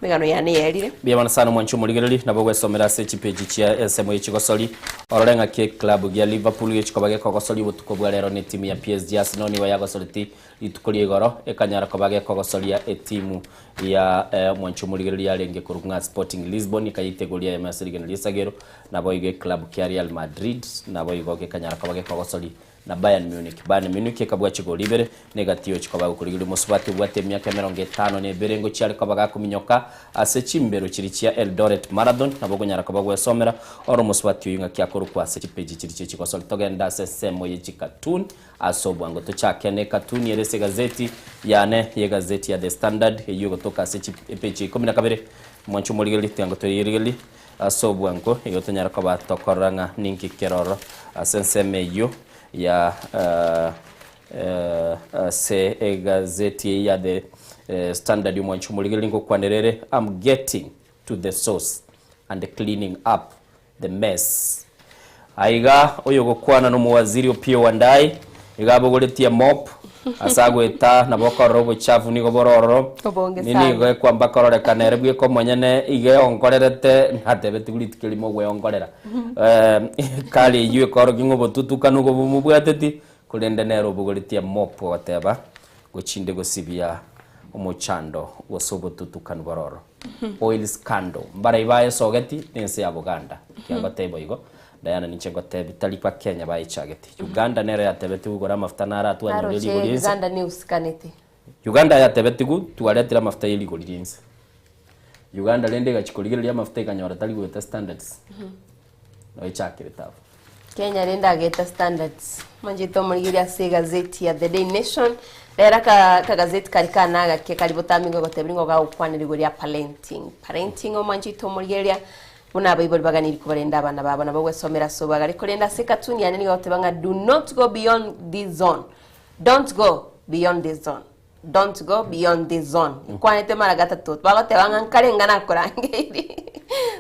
emegano yane yerire. Mbuya mono sana omwanchi omorigereri, nabo ogwesomera ase chipeji chia ensemo ye chigosori, orore ng'aki eclub gia Liverpool gechikoba gekogosoria obotuko bwa rero ne etimu ya PSG. Arsenal nigo yagosoreti rituko ria igoro ekanyara koba gekogosoria etimu ya omwanchi omorigereri yarenge korwa ng'a Sporting Lisbon ekayeitegoria eyemo ase rigena ri'esagero, naboigo eclub kia Real Madrid naboigo gekanyara koba gekogosori na Bayern Munich. Bayern Munich ekabua chigori ibere, na egati yochia koba gokorigereria omosubati obwate emiaka emerongo etano na ebere ngochia are koba gakominyoka ase chimbero chiria chia Eldoret Marathon. Nabo okonyara koba gwesomera ore omosubati oyio ng'aki akorokwa ase chipeji chiria chie chigosori. Togende ase ensemo ye chikatuni ase obwango. Tochake ne ekatuni ere ase egazeti yane y'egazeti ya The Standard eyio egotoka ase epeji ya ikomi na kabere. Mwanche omorigererie tiga ngotoyerigererie. Ase obwango igo tonyare koba tokorora ng'a ninki keroro ase ensemo eyio ya ase egazeti eye ya The Standard omwanchi omorigereria ngokwanera ere I'm getting to the source and cleaning up the mess. Aiga oyogokwana nomowaziri Opiyo Wandayi iga abogoretie emop ase agoeta nabo okorora obochafu nigo bore ororo Obonge Ni sana. nigo ekwamba kororekana ere bweka omonyene iga eonkorerete natebetigwe rituko erimo ogweonkorera Eh, kare eyio ekorokia ng'a obotutukanu obo bomobwateti korende nere obogoretie emop ogoteba gochinde gosibia omochando gose obotutukanu bore ororo. Oil scandal mbarai bayesogeti nense ya Buganda ekiagera ngoteba boigo Diana ninche ngotebi tari ba Kenya bayechageti Uganda nero yatebetigwe igoro amafuta naro atwanyorire Naroche rigori rinse Uganda neusikanete. Uganda yatebetigwe twaretire amafuta ye rigori rinse Uganda rende egachia korigereria amafuta ekanyora tari goeta standards noechakire abwo. Kenya rende ageta standards. Manchete omorigereria ase egazeti ya The Daily Nation, rero aka akagazeti kari kane agake kari botambe nigo gotebia nigo gagokwanera igoro ya parenting. Parenting omwanchete omorigereria buna abaibori baganiri kobarenda abana babo nabo ogwesomera ase obwagare korende ase ekatuni yane nigo egoteba ng'a do not go beyond this zone, don't go beyond this zone. Don't go beyond this zone. Nkwanete mara gatato. Bagoteba ng'a nkare ng'a nakorangeiri.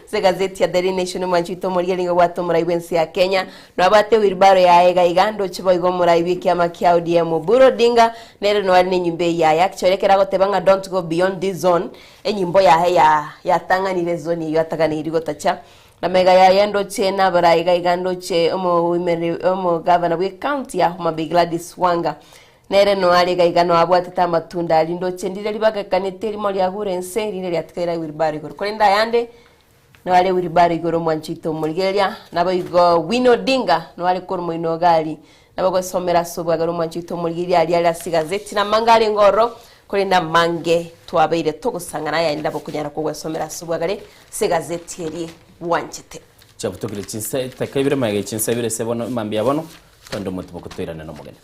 Ase egazeti ya Daily Nation omwanchi oito omorigia nigo obwate omorai bw'ense ya Kenya. Nobwate wheelbarrow yaye iga iga ndoche boigo omorai bw'ekiama kia ODM Oburu Odinga nere noare nenyimbo eye yaye. Actually ekero agoteba ng'a don't go beyond this zone enyimbo yaye ya yatang'anire ezone eyio ataganeiri gotacha. Na magega yaye ndoche nabarai iga iga ndoche omoimereri omogavana bw'ecounty ya Homa Bay Gladys Wanga. Nere noare iga iga noabwatete amatunda aria ndoche ndire ribagekanete erimo riagure inse, erinde riatigaire wheelbarrow igoro. Korende ayande noare wheelbarrow igoro omwancho oito omorigereria, naboigo Winnie Odinga noare korwa moino iga aria. Nabo gosomera ase obwagare omwancho oito omorigereria aria are ase egazeti na amange arenge ororo, korende amange twabeire togosang'ana ayande nabo okonyara kogwesomera ase obwagare ase egazeti eria bwanchete. Chiabutokire chinsa eteka ibere magega ye chinsa ibere ase bono mambia bono, twende omotiboku toirane nomogeni.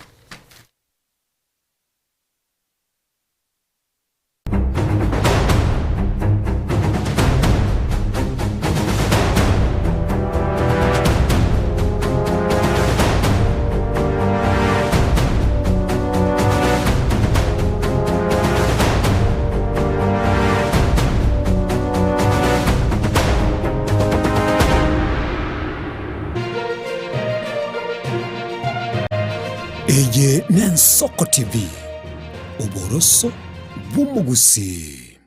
Eye n'Ensoko TV, oboroso bw'omogusii.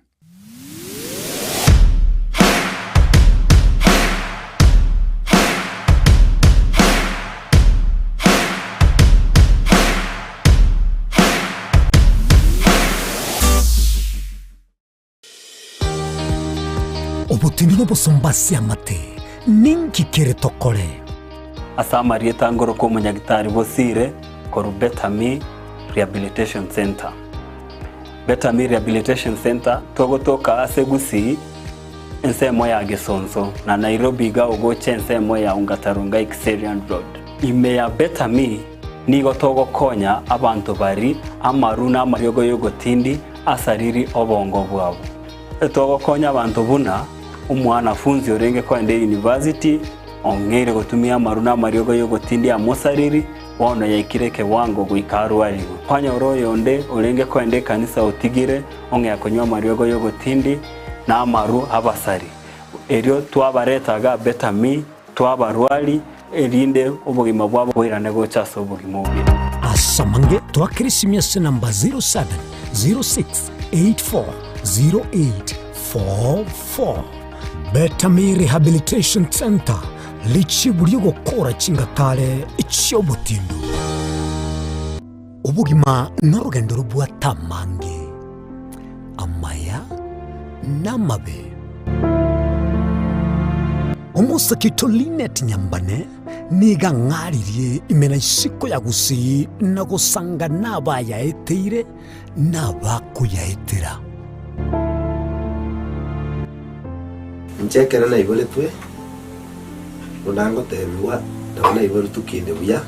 Obotindi nobosomba ase amate, ninki kere tokore? Ase amarieta ngoroka omonyagitari Bosire korwa Better Me Rehabilitation Centre. Better Me Rehabilitation Centre togotoka ase Gusii ensemo ya Gesonso na Nairobi iga ogocha ensemo ya Ongata Rongai Kiserian Road. Ime ya Better Me nigo togokonya abanto bari amaru na amariogo yogotindi asariri obongo bwabo. Togokonya abanto buna omwanafunzi orenge kogenda eyunivasiti, ong'eire gotumia amaru na amariogo y'ogotindia amosariri, bono yaikire ekewango goika arwarigwe. Kwanyora oyonde orenge kogenda ekanisa otigire, ong'ea konywa amariogo y'ogotindi, na amaru abasari. Erio twabareta iga Better Me, twabarwari, erinde obogima bwabo boirane gocha ase obogima obuya. Asamange twakere esimi ase namba 0706840844. Better Me Rehabilitation Centre, richibu ri'ogokora chingatare chi'obotindu. Obogima norogendo robwate amange, amaya na amabe. Omosake oito Linet Nyambane nigo ang'aririe ime na isiko ya Gusii na gosanga nabayaeteire na abakoyaetera. Inche ekero naiboretwe, buna ngotebigwa, nabo naiboretwe kinde buya,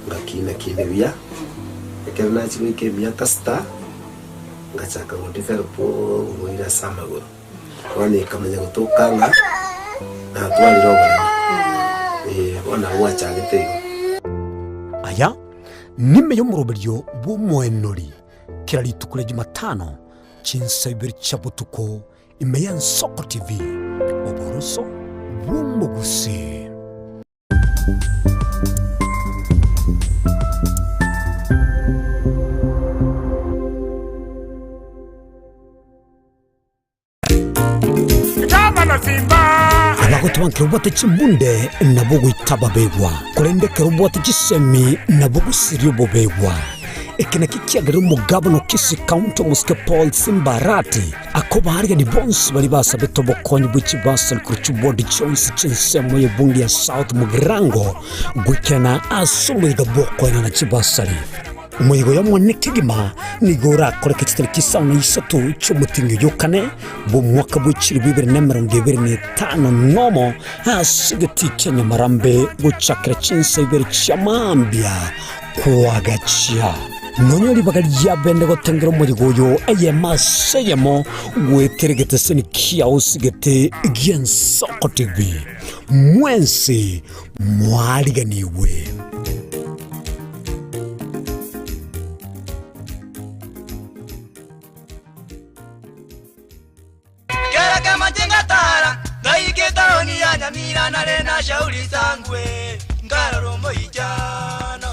ngakina kinde buya, ekero nachia goika emiaka sita, ngachaka godevelop oborwaire ase amagoro. Bono ekamanya gotoka ng'a natwarire oboremo, eh, bono nabo gwachagete igo. Aya nime y'omoroberio bw'omoenori kera rituko ria Jumatano chinsa ibere chia botuko ime y'Ensoko TV, oboroso bw'omogusii. Abagotoba nkero obwate chimbunde nabo goita ababegwa, korende ekero obwate chisemi nabo gosiria obobegwa. Eke nakio kiagerire omogabana o Kisii County omosike Paul Simba Arati akobaarigania bonsi baria basabete obokonyi bwe chibasari korwa chiward chionsi chi'ensemo y'ebunge ya South Mugirango goikerana ase omoyega bw'okoenana chibasari. Omoyega oyo omonene kegima nigo orakoreke chitariki isano na isato chi'omotienyi oyio o kane bw'omwaka bwe chilifu ibere na emerongo ebere na etano nomo, ase egetii kia Nyamarambe gochakera chinsa ibere chia mambia koagachia. Nonya ribaga ria bene gotengera omoyega oyo eyemo ase eyemo goetera egeteseni kiao ase gi'Ensoko TV. Mwensi mwariganigwe. Kera kemache ngatara ngaika etaoni ya Nyamira nare na shauri sangwe nkarora omoichano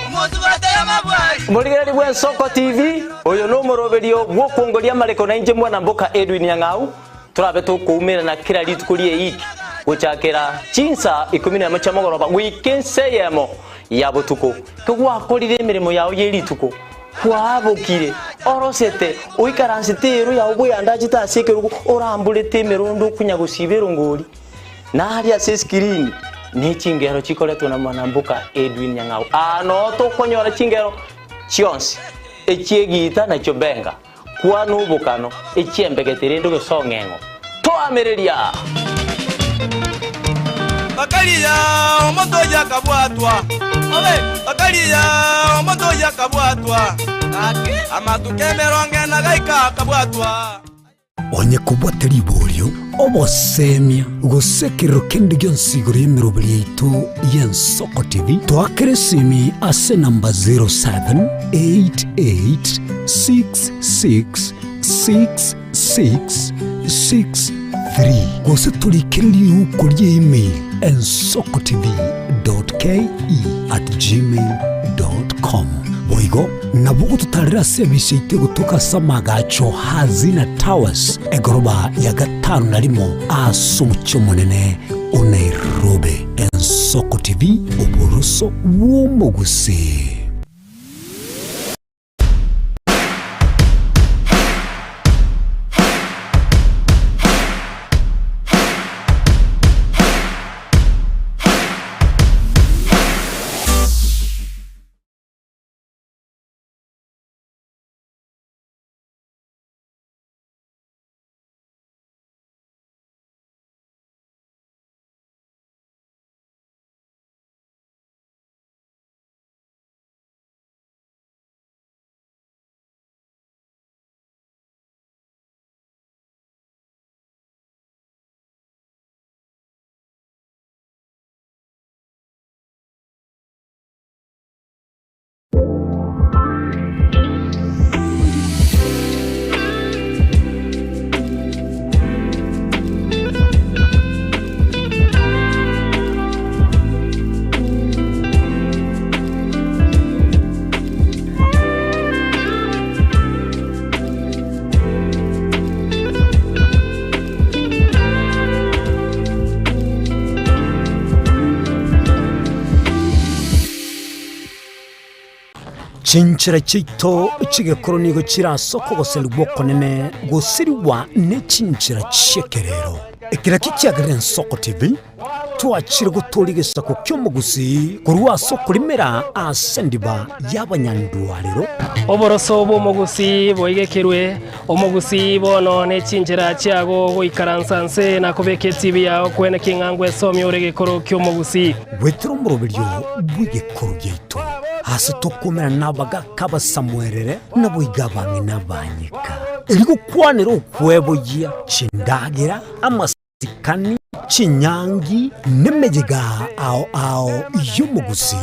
omosubate y'amabwari. Omorigereria bw'Ensoko TV, oyo nomoroberio bw'okwongoria amareko nainche mwana mboka Edwin Nyang'au, torabe tokoumerana kera rituko ri'eiki gochakera chinsa ikomi nemo chia mogoroba goika ensa eyemo ya botuko. Kegwakorire emeremo yao ye rituko, Kwabokire, orosete, oikaransete eero yao bweyandachete ase ekerogo, oramborete emerondo okonya gosiba erongori, na aria ase esikirini ne chingero chikoretwe na mwanamboka Edwin Nyang'au. Aa noo tokonyora chingero chionsi, echi'egiita na chiobenga, kwana obokano, echi'embegete rende ogesong'eng'o. Toamereria! Bakaria omonto oyio akabwatwa, bakaria omonto oyio akabwatwa, amatuko emerongo ena gaika akabwatwa. Onye kobwate riborio, obosemia, gose ekerero kende gionsi igoro y'emeroberi yaito y'Ensoko TV, toakere esimi ase enamba 078866 663 gose torikere riuko rie email ensokotv.ke@gmail.com. Boigo nabo ogototarera ase ebisi yaito egotoka ase amagacho Hazina Towers egoroba ya gatano na rimo ase omochie omonene o Nairobi. Ensoko TV, oboroso bw'omogusii. Chinchera chiaito chi'egekoro nigo chire ase okogoserigwa okonene gosirigwa ne chinchera chi'ekerero. Eke nakio kiagerire Ensoko TV twachire gotooria egesaku ki'omogusii korwa ase okorimera ase endiba y'abanyandwarero. Oboroso bw'omogusii boigekerwe, omogusii bono ne chinchera chiago goikaransa nse na kobeka etibi yao kwene king'a ngwesomia ore egekoro ki'omogusii. Goetera omoroberio bw'egekoro giaito, ase tokomerana nabagaaka abasamuerere, naboigo abang'ina abanyeka, erio gokwanera okweboyia chindagera, amasikani, chinyangi, nemeyega ao ao y'omogusii.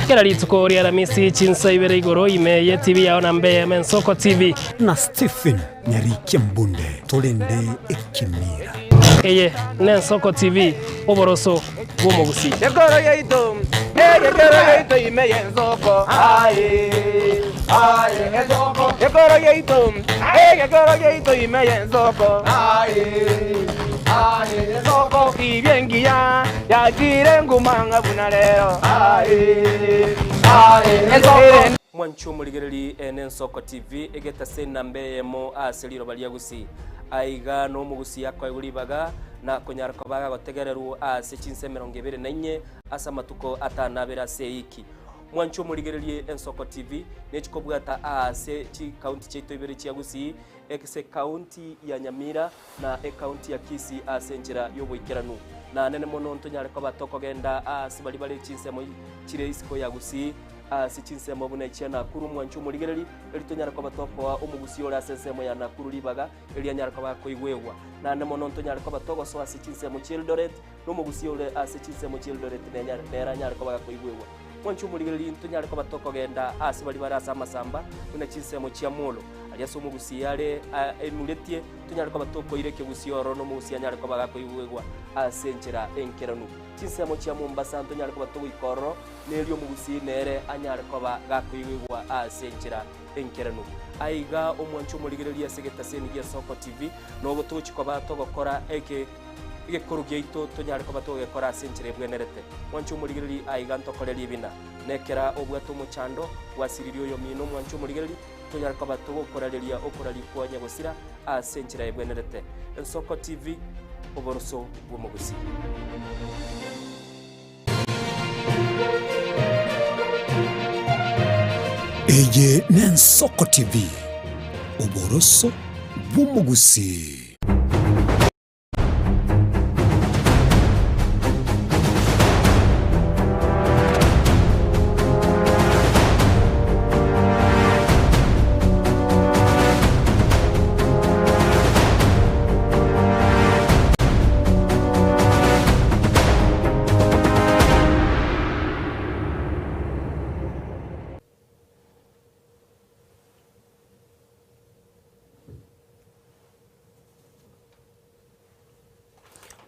Kera rituko ri'Aramisi chinsa ibere igoro ime y'etibi yao na mbe Mensoko TV. Na Stephen Nyarikia Mbunde torende ekemira. Eye n'Ensoko TV, oboroso bw'omogusii. Gekoro yaito, egekoro yaito ime y'ensoko, aye, aye, ensoko. Gekoro yaito, egekoro yaito ime y'ensoko, aye, aye, ensoko. Ibie engiya yachire nguma ng'a buna rero, aye, aye, ensoko. Mwanche omorigereria ene Ensoko TV egetase enamba eyemo ase riroba ria Gusii. Aiga nomogusii akoegwa ribaga na konyara koba agagotegererwa ase chinsa emerongo ebere na inye ase amatuko atano abere ase eiki. Mwanche omorigererie Ensoko TV nechikobwata aase chikaunti chiaito ibere chia Gusii ase ekaunti ya Nyamira na ekaunti ya Kisii ase enchera y'oboikeranu. Na nene mono ntonyare koba tokogenda aase baria bare chinsemo chire isiko ya Gusii ase chinsemo buna echia Nakuru mwanche omorigereri, erio tonyare koba tokoa omogusii ore ase ensemo ya Nakuru ribaga, erio anyare koba akoigwegwa. Naende mono ntonyare koba togosoa ase chinsemo chi'Eldoret, na omogusii ore ase chinsemo chi'Eldoret nenyare nere anyare koba gakoigwegwa. Mwanche omorigereri ntonyare koba tokogenda aase baria bare ase amasamba, buna chinsemo chia Molo, aria ase omogusii are aimuretie, tonyare koba tokoira ekegusii ororo na omogusii anyare koba gakoigwegwa ase enchera enkeranu. Chinsemo chia Mombasa ntonyare koba togoika ororo, Nerio omogusii nere anyare koba gakoigwegwa ase enchera enkeranu. Aiga omwanche omorigereria ase egetaseni gi'Esoko TV, nogo togochia koba togokora eke egekoro giaito tonyare koba togegekora ase enchera ebwenerete. Mwanche omorigereria aiga ntokore ribina. Nekera obwate omochando, gwasiririe oyomino omwanche omorigereria, tonyare koba togokorareria okoraria kwa nyagosira ase enchera ebwenerete. Ensoko TV, oboroso bw'omogusii. Eye n'Ensoko TV, oboroso bw'omogusii.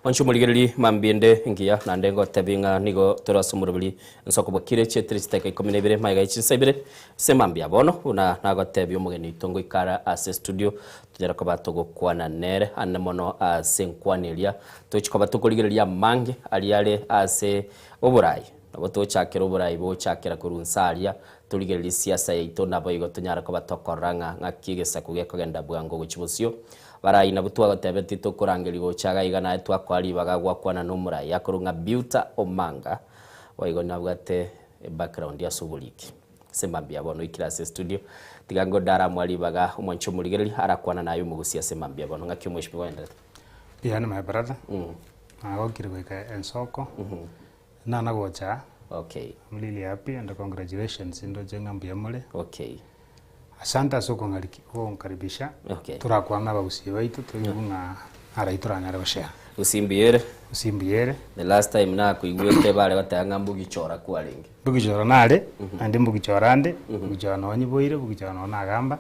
Mwanche omorigereria mambia ende engiya naende ngotebi ng'a nigo tore ase omoroberi nsoko bwakire chietire chidakika ikomi na ibere magega ye chinsa ibere ase mambia bono buna nagotebia omogeni oito ngoikara ase estudio tonyare koba togokwana nere ande mono ase enkwana eria Tochi koba tokorigereria amange aria are ase oborai. Nabo togochakera oborai bogochakera korwa inse aria, torigererie siasa yaito naboigo tonyare koba tokorora ng'a ng'aki egesaku gekogenda bwango gochia bosio. Barai nabwo twagotebetie tokorangeria gocha iga iga naye twakoa ribaga gwakwana nomorai akorwa ng'a Beauter Omanga boigo nabwate ebackground ase oboriki. Ase mambia bono oikire ase estudio tiga ngodaramwa ribaga omwanchi omorigereria arakwana naye omogusia ase mambia bono ng'aki omweshimiwa oenderete. Mbuya my brother, nagokire goika ensoko, nana gocha aa, Okay. I'm really happy and congratulations ndoche ng'a mbuya more. Okay. Asante ase okong'ariki ogonkaribisha, Okay. torakwane na abagusii baito toigwe ng'a arai toranyare goshare. Gusii mbuya ere? Gusii mbuya ere. The last time nakoigwete bare goteba ng'a mbugichora kwarenge. Mbugichora nare, naende mbugichora ande, mbugichora nonye nyiboire, mbugichora nonye nagamba.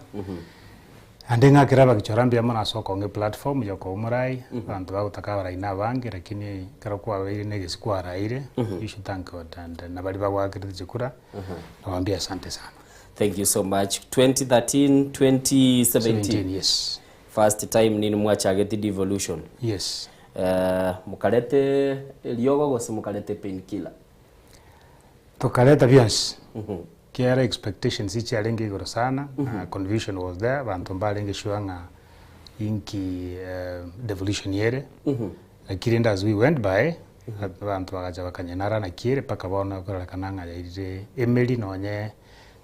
Naende ng'akere abagichora mbuya mono ase okong'a eplatform ya okoba omorai, abanto bagotaka abarai na abange lakini ekero kwabeire na egesi kwaraire, you should thank God and na baria bagoakerete chikura, nabaambia asante sana. Thank you so much. 2013, 2017. 17, yes. First time nini mwachagete devolution. Yes. Eh, mokarete eriogo gose mokarete painkiller? Tokareta bionsi. Ekiagera expectations chiarenge igoro sana, confusion was there, abanto mbarenge sure ng'a inki devolution ere, lakini rende as we went by, abanto bagacha bakanyenara naki ere mpaka bono ekororekana ng'a yairire emeri nonye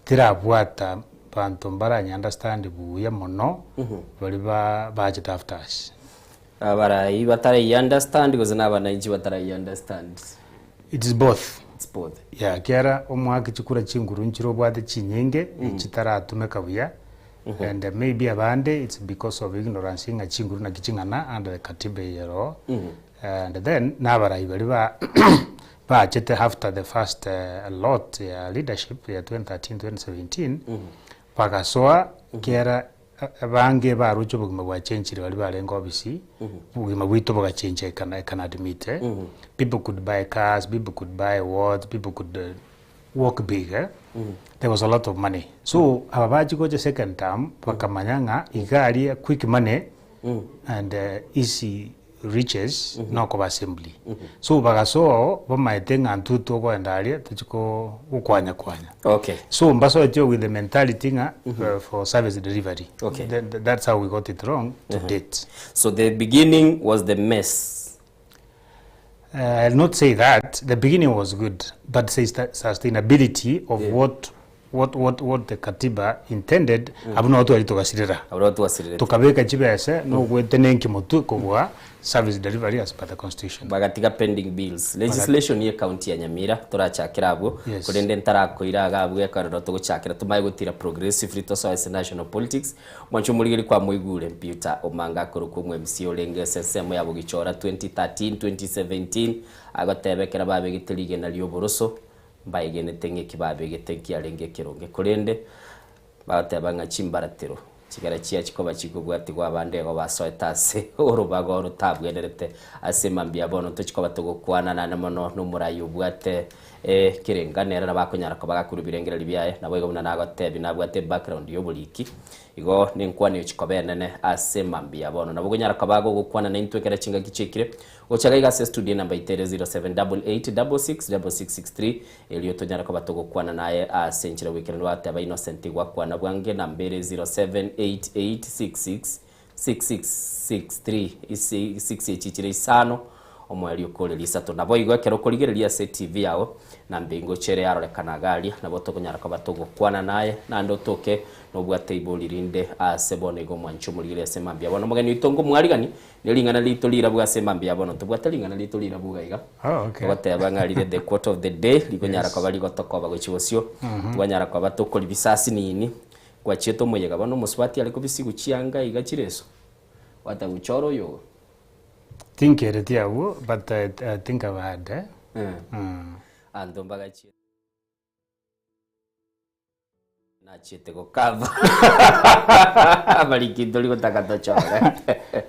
terabwata banto mbaranye understand buya mono, baria ba bachete after us. Abarai batarai understand gose na abananchi batarai understand? It is both. It's both. Yeah, ekiagera omwake chikura chinguru nchire obwate chinyinge chitaratumeka buya and maybe abande it's because of ignorance ng'a chinguru naki ching'ana under the katiba eye ero and then na abarai baria ba bachete after the first lot ya leadership ya 2013 2017 bagasoa ekiagera Abange baroche obogima bwachenchire baria barenge obisi, obogima bwaito bogachencha I can, I can admit eh. People could buy cars, people could buy what, people could uh, walk big eh. There was a lot of money. So aba bachi gocha second term bakamanya ng'a iga aria quick money and uh, easy riches nokoba assembly. So bagasoa oo bamaete ng'a intwe togoenda aria tochi ko gokwanya kwanya. Okay. So mbasoete with the mentality ng'a uh, for service delivery. Okay. Then th- that's how we got it wrong to date. So the beginning was the mess. Uh, I'll not say that. The beginning was good, but sustainability of what what what what the katiba intended abwo nabo twari togasirera. Abwo nabo twasirerete. Tokabeka chibese na ogwetenenkia motwe kobua service delivery as per the constitution. Bagatiga pending bills. Legislation ye county ya Nyamira torachakere abwo Yes. korende ntarakoira iga abwo ekerero togochakera tomaye gotira progressively tosoe ase national politics. Mwanche omorigeri kwamoigure Peter Omanga akorokwa omo MCA orenge ase ensemo ya Bogichora 2013, 2017 agoteba ekero babegete rigena rioboroso Mbaegenete ng'a eki babegete nkiarenge ekeronge, korende bagoteba ng'a chimbaratero chikara chiachia koba chikobwatigwa abande igo basoete ase orobago rotabwenerete. Ase mambia bono ntochia koba togokwana naende mono nomorai obwate ekerenga nere nabo akonyara koba gakorwa ebirengererio biaye, naboigo buna nagotebia nabwate ebackground y'oboriki. Igo nenkwana egochia koba enene ase mambia bono. Nabo okonyara koba gogokwana naintwe ekero chingaki chiaikire Gocha iga ase estudio enamba yaito ere 0788666663 erio tonyare koba togokwana naye ase enchera goikeranu gwateba Innocent gwakwana bwange namba ere 0788666663 isi 6 echi chire isano omoerio okoreria isato. Naboigo ekero okorigereria ase etv yao namba engocha ere yarorekana iga aria nabo tokonyara koba togokwana naye naende otoke nobwate ibori rinde ase bono igo omwanchi omorigereria ase mambia bono omogeni oito ngomwarigani Ne ring'ana riaito rirabwo ase mambia bono. Ntobwate ring'ana riaito rirabwo iga iga. Oh, okay. Togoteba ng'a rire the quote of the day rikonyara Yes. koba rigotokoba gochia bosio. Mhm. Twanyara koba tokoribisa ase nini. Gwachiete omoyega bono omosubati are kobisigu chianga iga chireso. Gwateba gochora oyogo. Tinkereti abwo but I, I think I've had eh? Eh. Mm. Anto mbagachie. Nachiete gokava abariki tori gotaka tochore.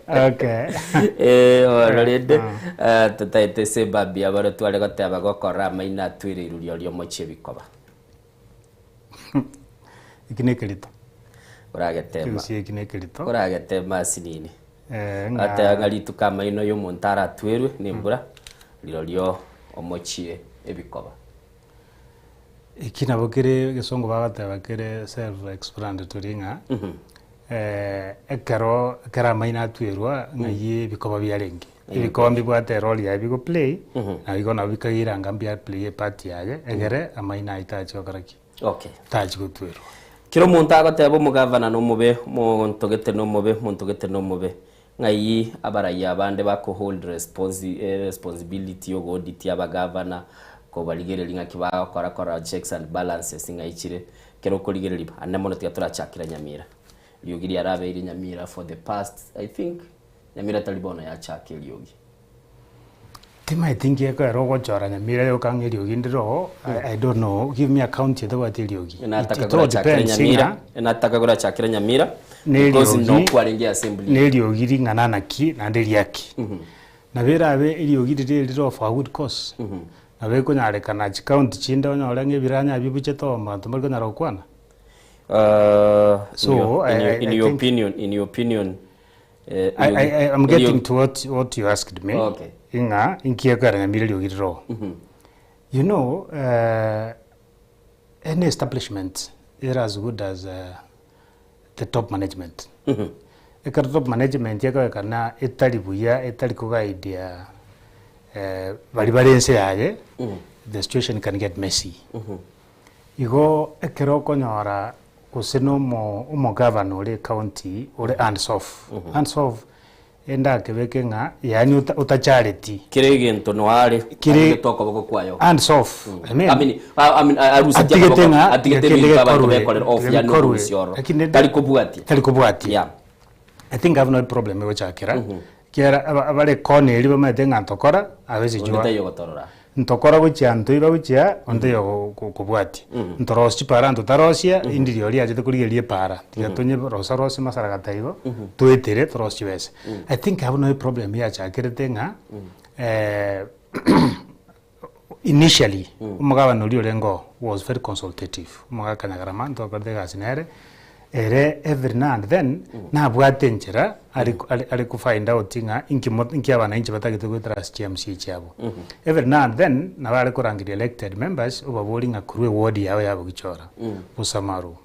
Okay. Eh, bono rende eh, totaete ase ebabi abaro tware goteba gokora amaino atwere iruria oria omochie bikoba. Eki nekerito. Oragetema. Ekegusii eki nekerito. Oragetema asinini. Eh, ng'a- Ateba ng'a rituko amaino y'omonto aratwerwe nembura, rirorio omochie ebikoba. Eki nabo kere egesongo bagoteba kere self explanatory ng'a ekero ekero amaino atwerwa ng'ai ebikoba biarenge. Ebikoba mbibwate erole yaye bigo play, na igo nabo bikaira anga mbia play epart yaye, egere amaino aywo tachi gokora ki? Okay. Tachi gotwerwa. Kera omonto agoteba omogavana nomobe, omonto gete nomobe, omonto gete nomobe, ng'ai abarayia abande bako hold responsi responsibility yogo audit abagavana, kobarigereria ng'aki bagokora korora checks and balances ng'ai chire, ekero okorigereria ande mono tiga torachakera Nyamira. Riogi riarabeire Nyamira for the past I think, Nyamira tari bono yachaka eriogi. Timaeti nki ekero ogochora Nyamira yoka ng'a eriogi ndire oo, I I don't know, give me a county etabwati eriogi. It Nataka it all gorachakera depends Nyamira, ng'a nataka gorachakera Nyamira, because neriogi nokwarenge assembly. neriogi ring'ana naki naende riaki. Nabo erabe eriogi riria rire of a good cause, nabo ekonyarekana chicounty chinde onyore ng'a ebiranya bibuchete oo abanto mbari konyara gokwana. Uh, So, in your, I- in your, I- in I your think- opinion, in your opinion, eh, I, I, I, I'm eriogi- getting to what, what you asked me. Okay. Ing'a inki ekera Nyamira eriogi rire oo. You know, eh, Any establishment ere as good as the top management. Ekero top management ekogekana etari buya, etari koguidea baria bare ense yaye, the situation can get messy. Igo ekero okonyora gose na omo omogavana ore ecounty ore hands off, hands off Endakebeke ng'a yaani otachareti. Kera egento noare Kere atigete okoboko kwaye. Hands off. I mean, I mean, I mean, arusetie atigete amaboko, ng'a atigete kende ebinto abanto gekorwe, bekorere off, yaani gekorwe. oborusia oro. Lakini nende- Tari kobwatia. Tari kobwatia. Yeah. I think abwo nabo problem egochakera, ekiagera abare kona eria bamaete ng'a ntokora, abese Onde chwa. taiyo ogotorora. Ntokora gochia ntoiba gochia, onde taiyo okobwatia. Ntorosie chipara ntotarosia, indi rirorio riachete korigereria epara, tiga tonye rosa rosie masaragata igo, toetere torosie chibesa. I think abwo nabo eproblem yachakerete ng'a initially, omogabane oria orenge oo was very consultative, omogaka Nyagarama ntwakorete egasi nere, Ere every now and then nabwate enchera are are are ko find out ng'a inki mo inki abananchi batagete goetera ase chi MCA chiabo. Every now and then nabo are korangeria elected members obaborie ng'a korwa eward yao ya Bogichora, Busamaru,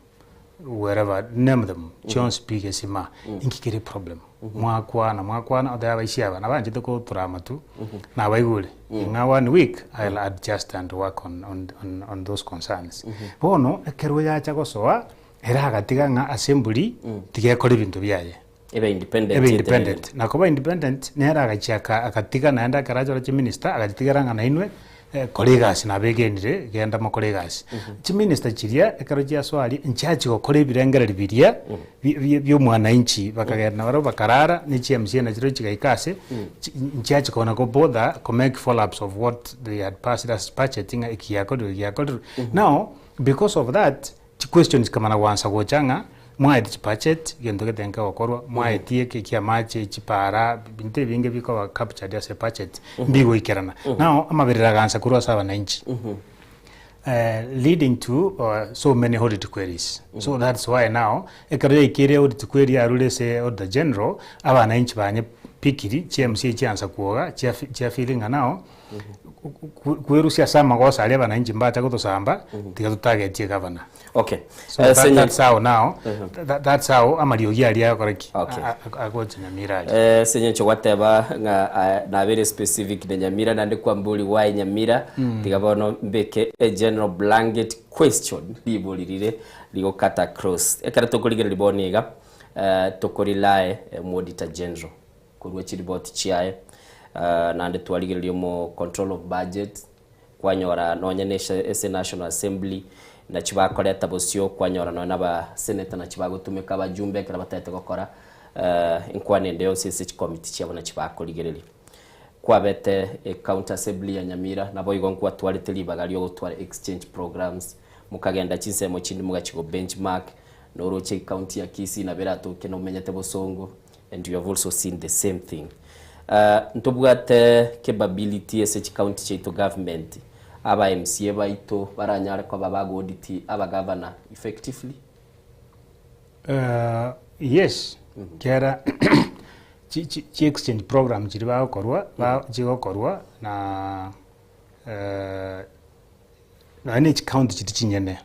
wherever, name them, chionsi pi gesima, inki kere problem? Mwakwana mwakwana otebe abaisia aba nabanchete kotura amatwe, nabaigure, ng'a one week I'll adjust and work on on on on those concerns. Bono ekero yacha gosoa, Ere agatiga ng'a ase emburi tiga ekore ebinto biaye. Ebe independent. Ebe independent. Na koba independent, nere agachia aka agatiga naende ekero achora chiminister, agachitigera ng'a nainwe kora egasi nabegenire, genda mokore egasi. Chiminister chiria ekero chiasoa aria, nchiachia gokora ebirengererio biria bi bi bia omwananchi, bakagenda nabarabwo bakarara, ne chi MCA nachirochio chigaika ase, chi nchiachia kona ko bother ko make follow ups of what they had passed as budget ng'a eki giakorirwe eki giakorirwe. Now, because of that, Chiquestion chikamana gwansa gocha ng'a mwaeti chibudget, gento gete nkegokorwa, mwaeti eke kia amache, chipara, binto ebinge bikoba captured ase ebudget, mbigoikerana. Now amaberero agansa korwa ase abananchi leading to so many audit queries. So that's why now, ekero yaikeire audit query yarure ase auditor general, abananchi banye pikiri, chi MCA chiansa kwoga, chia chia feeling ng'a now, Kwerusia ase amagoso aria abananchi mbacha gotosamba, tiga totagetie gavana. Okay. So Eh, that, Senye- that's how now, that, that's how amariogi aria agokora ki? Okay. Agocha Nyamira aria. Eh, senye gwateba ng'a ah, nabere specific na Nyamira naende kwambori why Nyamira tiga bono mbeke a general blanket question ribori rire rigokata across ekero tokorigereria bono iga eh, tokorelae eh, auditor general Korwa chiripoti chiaye, naende twarigereria omo control of budget, kwanyora nonye na ase National Assembly nachi bakoreta bosio, kwanyora nonye na aba senator nachi bagotumeka abajumbe ekero batagete gokora enkwana ende yonsi ase chicommittee chiabo nachi bakorigereria. Kwabete ecounty assembly ya Nyamira naboigo nkwatwarete ribaga riogotwara exchange programs, mokagenda chinsemo chinde mogachia go benchmark, noroche ecounty ya Kisii nabo eratoke nomenyete bosongo, And you have also seen the same thing. Ntobwate capability ase chicounty chiaito government, aba MCA baito baranyare koba bago audit aba governor effectively? Yes, ekiagera chi chi chi exchange program chiria bagokorwa, ba chigokorwa na nonya na echicounty chiria chinyene,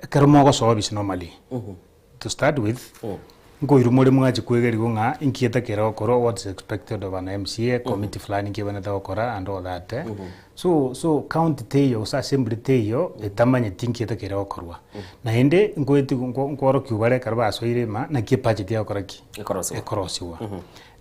ekero mogosoa office normally, To start with, nkoirwa more mwache kwegerigwa ng'a inki getakeire gokorwa, what is expected of an MCA, committee fulani inki ebwenerete gokora and all that. So so county teiyo gose assembly teiyo etamanyeti inki getakeire gokorwa. Naende nkoeti nkoorokiwa bare ekero basoire ima naki ebudget egokora ki? Ekorosiwa. Ekorosiwa.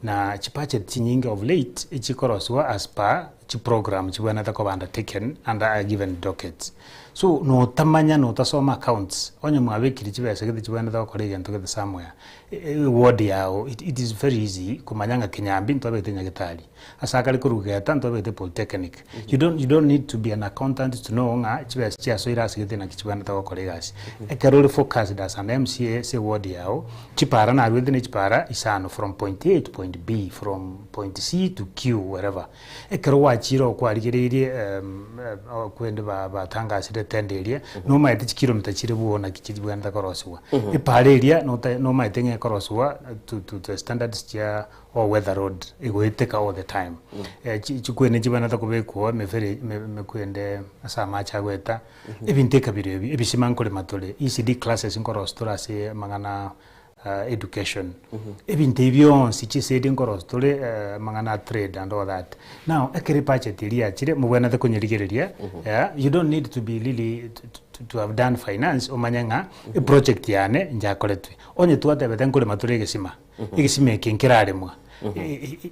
Na chibudget chinyinge of late echikorosiwa as per chiprogram chibwenerete koba undertaken under a given docket. So notamanya notasoma accounts, onye mwabekire chibesa gete chibwenerete gokora egento gete somewhere, eward yago it it is very easy komanya ng'a Kinyambi ntwabegete nyagetari, ase akare korwa Geta ntwabegete polytechnic. You don't you don't need to be an accountant to know ng'a chibesa chiasoire ase gete naki chibwenerete gokora egasi. Ekero ore focused as an MCA ase eward yago, chipara naruete ne chipara isano from point A to point. point B, from point C to Q wherever. Ekero gwachire oo kwarigereirie okwende ba batangasire etenda eria, nomaete chikilomita chire bwogo naki chibwenerete korosiwa. Epara eria nota nomaete ng'a ekorosiwa to to the standards chia all weather road egoeteka all the time. Chi chikwene chibwenerete kobekwa oo emefere eme emekwende ase amache agoeta, ebinto ekabiro ebi, ebisima nkorema tore, ECD classes nkorosia tore ase amang'ana education, ebinto ebi bionsi chisedi nkorosia tore amang'ana a trade and all that. Now ekero ebudget eria yachire mobwenerete konyerigereria, you don't need to be really to have done finance omanye ng'a eproject yane njakoretwe. Onye twatebete nkorema tore egesima, Egesima eke nkeraremwa.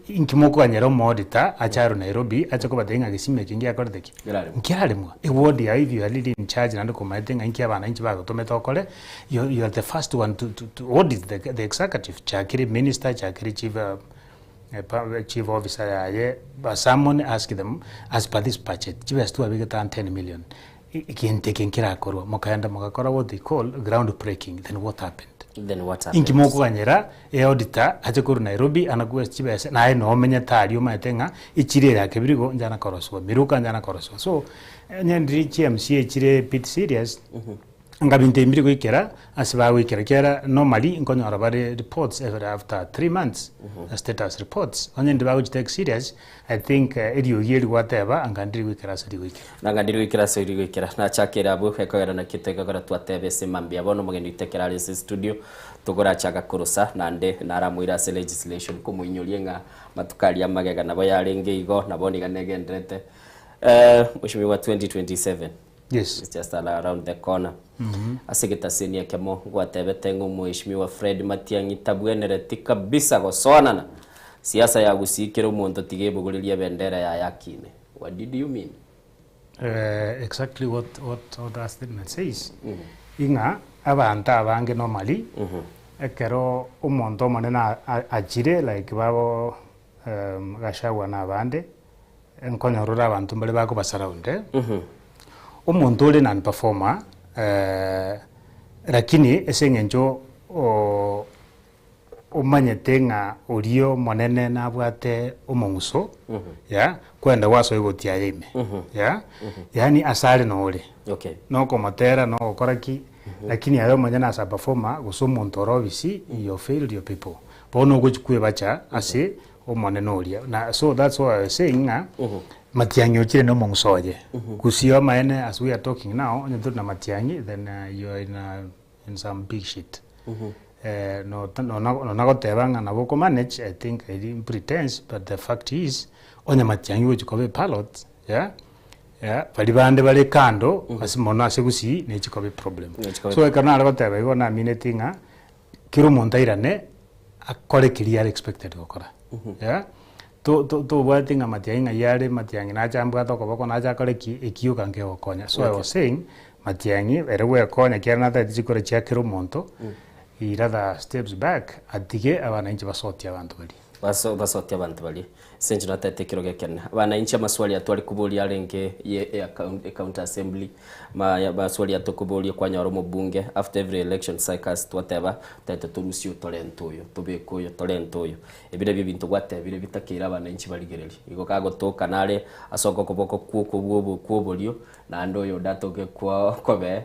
Inki mokoganyera omoauditor ache arwe Nairobi ache kobatebia ng'a gesima eke ngiakorete ki? Nkeraremwa. Eward yago if you are really in charge naende komaete ng'a inki abananchi bagotomete okore, you you are the first one to to to audit the the executive. Chakire minister, chakire chief chief officer yaye, ba summon ask them as per this budget, chibesa twabegete aa 10 million, Egento eke nkerakorwa, mokaenda mogakora what they call ground breaking, then what happened? Then what Inki happened? mokoganyera eauditor ache korwa Nairobi anakue chibesa naye nomenyete aria omanyete ng'a echiro eye ya Kebirigo njana korosiwa, Miruka njana korosiwa. So, onye ndiri chi MCA chire bit serious, anga binto ebi mbiri goikera ase bagoikera ekiagera normally nkonyora bare reports every after 3 months, status reports, onye ndiri bagochi take serious, I think eriogi eri gwateba anga ndiri goikera ase rigoikera. Nanga ndiri goikera ase rigoikera. Nachakere abwo ekogera nakio toigokora twateba ase mambia bono omogeni oito ekero are ase studio togorachaka korosa naende naramoire ase legislation komoinyoria ng'a matuko aria amagega nabo yarenge igo na bono iga negenderete Mheshimiwa 2027 Yes. It's just around the corner. Ase egetaseni ekemo ngwatebete ng'a Omheshimiwa Fred Matiang'i tabwenereti kabisa gosoanana siasa ya Gusii kera omonto tiga ebogorerie ebendera yaye akine. What did you mean? Exactly what, what, what that statement says, ing'a abanto abange normally, ekero omonto omonene a- a- achire like babo Gachagua na abande, nkonyora ore abanto mbare bakobasurround eh, omonto ore non performer lakini ase eng'encho omanyete ng'a oria omonene nabwate omong'uso yeah, kwenda gwasoa egoti yaye ime yeah, yaani ase are nore, Okay. nokomotera nogokora ki, lakini aye omonyene as a performer gose omonto ore obisi you have failed your people. Bono ogochia kwebacha ase Omonene oria. Na so that's why I was saying ng'a Matiang'i ochire na omong'uso oye. Gusii amaene as we are talking now, onye tori na Matiang'i then you are in a, in some big shit. Eh, nota- nona nona goteba ng'a nabo okomanage, I think eri pretense, but the fact is, onye Matiang'i gochia koba epilot, yeah, yeah, baria bande bare kando, ase mono ase Gusii, nechi koba eproblem. Nechi koba So ekero nare goteba igo namineti ng'a, Kera omonto airane akore keria are expected gokora. Yeah? To- to- tobwati ng'a matiang'i ng'ai are, matiang'i nache ambwate okoboko nache akore ki, ekio oka nkegokonya. So I was saying, matiang'i ere gwekonya ekiagera natagete chikura chia kera omonto, he rather steps back atige abananchi basotie abanto baria. Baso basotie abanto baria. Ase inche natete ekerogo ekenene. Abananchi amaswali atware koboria arenge ye ecounty assembly, maswali atokoboria kwanyora omobunge after every election cycles twateba totagete torusie oyo torente oyo, tobeke oyo torente oyo. Ebi nabio ebinto gwatebire bitakeire abananchi barigererie. Igo kagotoka nare ase okoboko kwoborio naende oyonde atoke kobee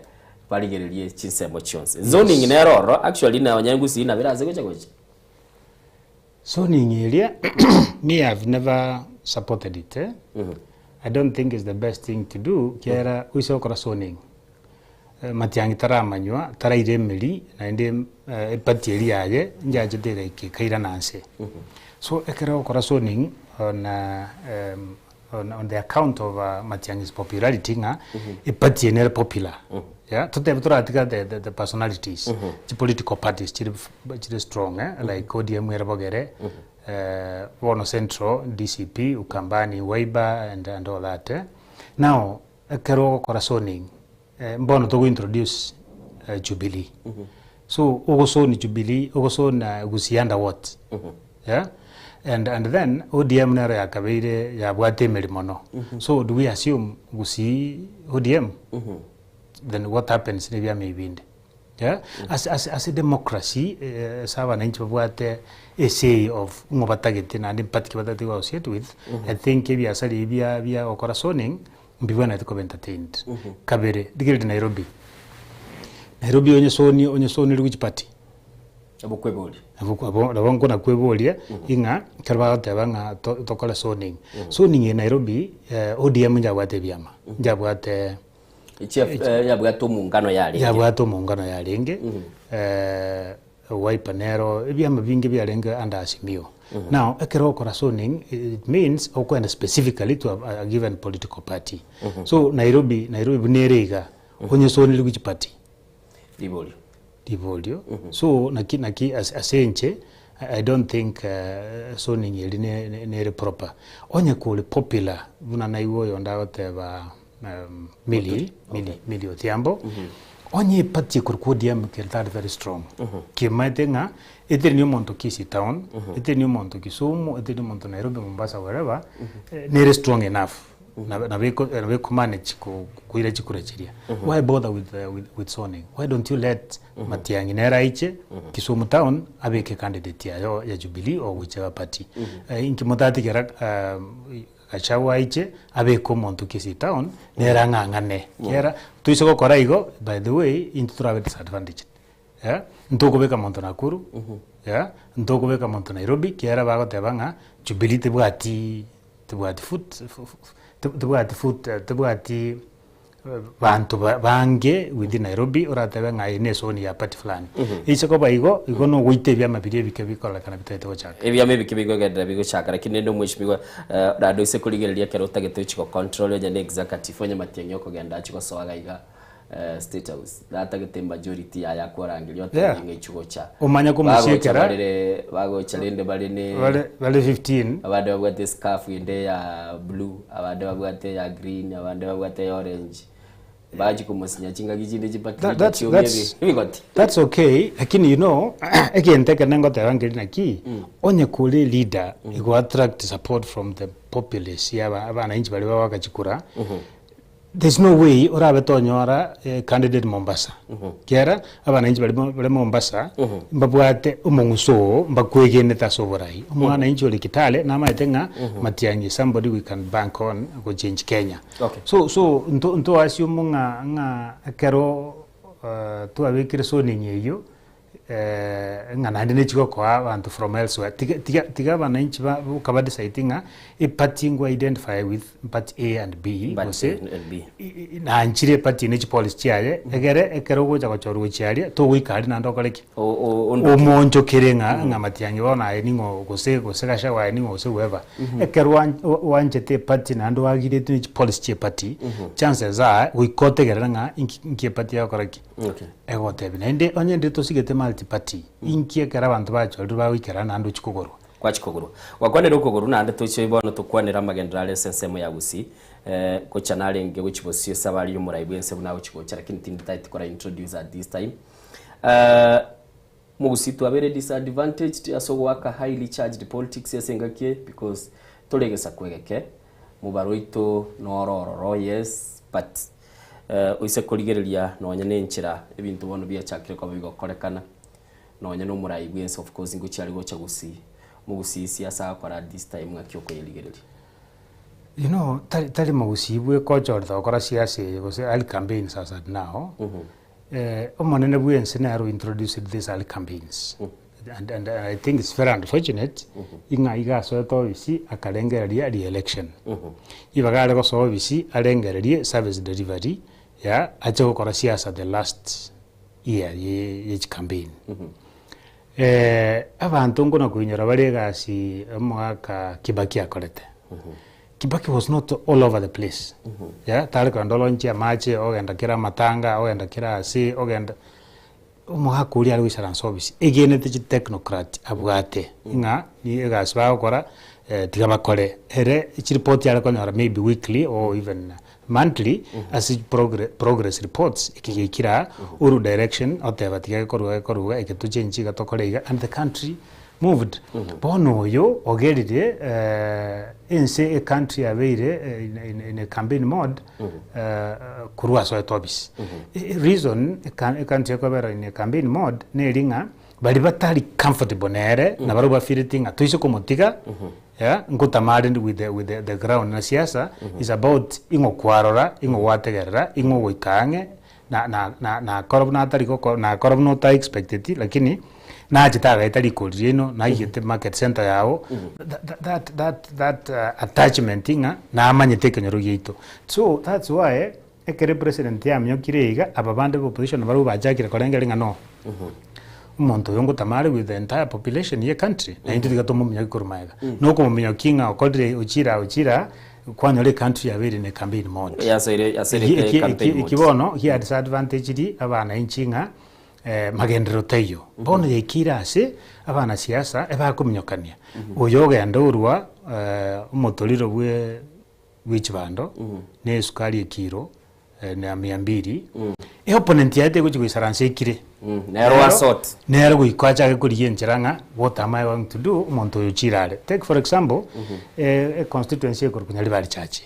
barigererie chinsemo chionsi. Zoning nere ororo actually nonya gusii nabo erase gocha gocha. Zoning eria me have never supported it eh? I don't think it's the best thing to do kiagera oise gokora zoning matiang'i taramanywa taraira emeri naende eparty eria yaye nchachete egaika ekairana nse. So ekero ogokora zoning on on the account of matiang'i's popularity ng'a eparty eye nere popular yeah totebe toratiga the personalities chi political parties chiri chiri strong eh like ODM ere bogere bono central DCP Ukambani Wiper and and all that eh. Now ekero ogokora zoning mbono togo introduce Jubilee so ogozone Jubilee ogozone Gusii under what yeah and and then ODM nero yakabeire yabwate emeri mono so do we assume Gusii ODM then what happens ne ebiama ebi binde. Yeah? Ase, ase, ase democracy, eh, ase abananchi babwate a say of ng'o batagete naende party ki batagete go associate with, I think ebiasara ebi bia bia gokora zoning, mbibwenerete koba entertained. Kabere, rigereria Nairobi, Nairobi onye zone onye zone eri which party? Nabo kweboria. Nabo nabo nabo nkona kweboria ing'a ekero bagoteba ng'a to tokore zoning, zoning eye Nairobi, ODM njabwate ebiama, njabwate. Yabwate omongano yarenge. Yabwate omongano yarenge, Wiper nero, ebiama binge biarenge under Azimio. Now, ekero ogokora zoning, it means okoenda specifically to a given political party. So Nairobi, Nairobi buna ere iga, onyesonire which party? Riborio. Riborio. So naki naki ase inche, I don't think zoning eri nere proper. Onye kore popular, buna naigwa oyonde agoteba Milly, Milly, Milly Odhiambo, onye eparty ekorokwa ODM ekero tari very strong, kimaete ng'a eteri ni omonto Kisii town, eteri ni omonto Kisumu, eteri ni omonto Nairobi, Mombasa, wherever, nere strong enough, nabo eko nabo ekomanage koira chikura chiria. Why bother with with zoning? Why don't you let Matiang'i nere aiche Kisumu town abeke candidate yaye ya Jubilee or whichever party. Inki motatigera Gachagua aiche abeke omonto Kisii town nere ang'ang'ane kera toise gokora igo by the way intwe torabe disadvantaged eh, ntokobeka monto Nakuru yeah, ntokobeka monto Nairobi kiagera bagoteba ng'a Jubilee tebwati tebwati foot tebwati foot tebwati Banto bange within Nairobi oratebe ng'a eye nesoni ya party fulani. Eise koba igo, igo nogoita ebiama biria ebike bikororekana bitagete gochaka. Ebiama ebike bigogenderera bigochaka lakini rende omweshimiwa naende oise korigereria ekero otagete ochi go control onye ne executive onye matiang'i okogenda achi gosoa iga iga state house natagete majority yaye akworangeria otebie ng'a echi gocha. Omanye Bagocha komosiekera. barere bagocha rende bare ne Bare bare 15. Abande babwate escarf ende ya blue, abande babwate eya green, abande babwate eya orange. Bachia komosinya chingaki chinde That, chipatiri that's, chiomie that's, ebigoti. that's okay lakini you know egento ekene ngoteba nkeri naki onye kore leader igo attract support from the populace ya aba- abananchi baria bagoaka chikura There's no way orabe tonyora candidate Mombasa kiagera abananchi baria bare Mombasa mbabwate omong'uso oo mbakwegenete ase oborai. Omwananchi ore Kitale namaete ng'a Matiang'i is somebody we can bank on go change Kenya. Okay. So so nto nto assume ng'a ng'a ekero twabekire zoning eyio ng'a naende nechi gokoa abanto from elsewhere, tiga tiga tiga abananchi ba boka ba decide ng'a eparty ngo identify with party A and B Party gose A and B. nanchire eparty eye ne chipolicy chiaye, egere ekero ogocha gochorwa gochia aria, togoika aria naende okore ki? Ondoke. Omoonchokere ng'a ng'a Matiang'i bono aye ning'o gose gose Gachagua aye ning'o gose whoever. Ekero wan wanchete eparty naende oagiretwe ne chipolicy chia eparty, chances are goika otegerere ng'a inki inki eparty egokora ki? Okay. Egotebia naende onye ndire tosigete multi party, inki ekero abanto bachorire bagoikerana naende ochia kogorwa? Gwachia kogorwa. Gwakwanire okogorwa naende toche bono tokwanere amagenderero are ase ensemo ya Gusii. Gocha narenge gochia bosio ase abare omorai bwense buna agochia gocha lakini tinditaeti kora introduce at this time. Mogusii twabeire disadvantaged ase ogoaka highly charged politics ase engaki eye because tore egesaku egeke, mobaro oito noro ororo yes but Oise korigereria nonya nenchera ebinto bono biachakire koba bigokorekana, nonya nomorai bwense of course ngochia are gocha gusii, omogusii siasa agokora at this time ng'aki okoyerigereria? You know, tari tari mogusii bweka ochorete gokora siasa eye gose early campaigns as at now, omonene bwense nere o introduced these early campaigns and and I think it's very unfortunate ing'a iga asoete ofisi akarengereria re-election. Ribaga are gosoa ofisi arengererie service delivery ya ache gokora siasa the last year ye ye chicampaign. Abanto nkona koinyora bare egasi omogaka Kibaki akorete. Kibaki was not all over the place, yeah, tare kogenda olonchie amache, ogenda kera amatanga, ogenda kera ase, ogenda Omogaka oria are goisaransa ofisi egenete chitechnocrat abwate ng'a ni egasi bagokora tiga bakore. Ere chiripoti are konyora maybe weekly or even monthly ase progress reports eke giaikire aa, oru direction oteba tiga gekorwa iga gekorwa iga eke tochenchie iga tokore iga and the country. moved. Bono oyo ogerire ense e country yabeire in a campaign mode korwa asoete office. Reason e country ekobera in a campaign mode neri ng'a baria batari comfortable nere nabarabwo bafeeleti ng'a toise komotiga ngotama are with the with the ground na siasa is about ing'o kwarora, ing'o gwategerera, ing'o ogoika ang'e na na na nakora buna atari gokora nakora buna ota expecteti lakini nachete agaeta rikori riaino naigete market centre yago that that that that attachment ng'a namanyete ekenyoro giaito. So that's why ekere president yamiokire iga aba bande ba opposition nabarabwo bachakire korengereria ng'a no omonto oyo ngotama are with the entire population ye country na intwe tiga tomominyoki korwa magega. Nokomominyoki ng'a okorire ochire aa ochire aa Kwanyora ecountry yabeire ne campaign mode. Yasoire yasoire Eki ke eki campaign eki mode. eki bono gia disadvantage ri abananchi ng'a magenderero taiyo. Bono yaikeire ase abanasiasa ebakominyokania. Oyo ogenda orwa omotoriro bwe bwe chibando na esukari ekiro na mia mbiri, eopponent yaye tegochi goisaransa ekire. Nero assault. Nero goika achake korigia enchera ng'a what am I going to do omonto oyo ochire are. Take for example, econstituency ekorokwa Nyaribari Chache.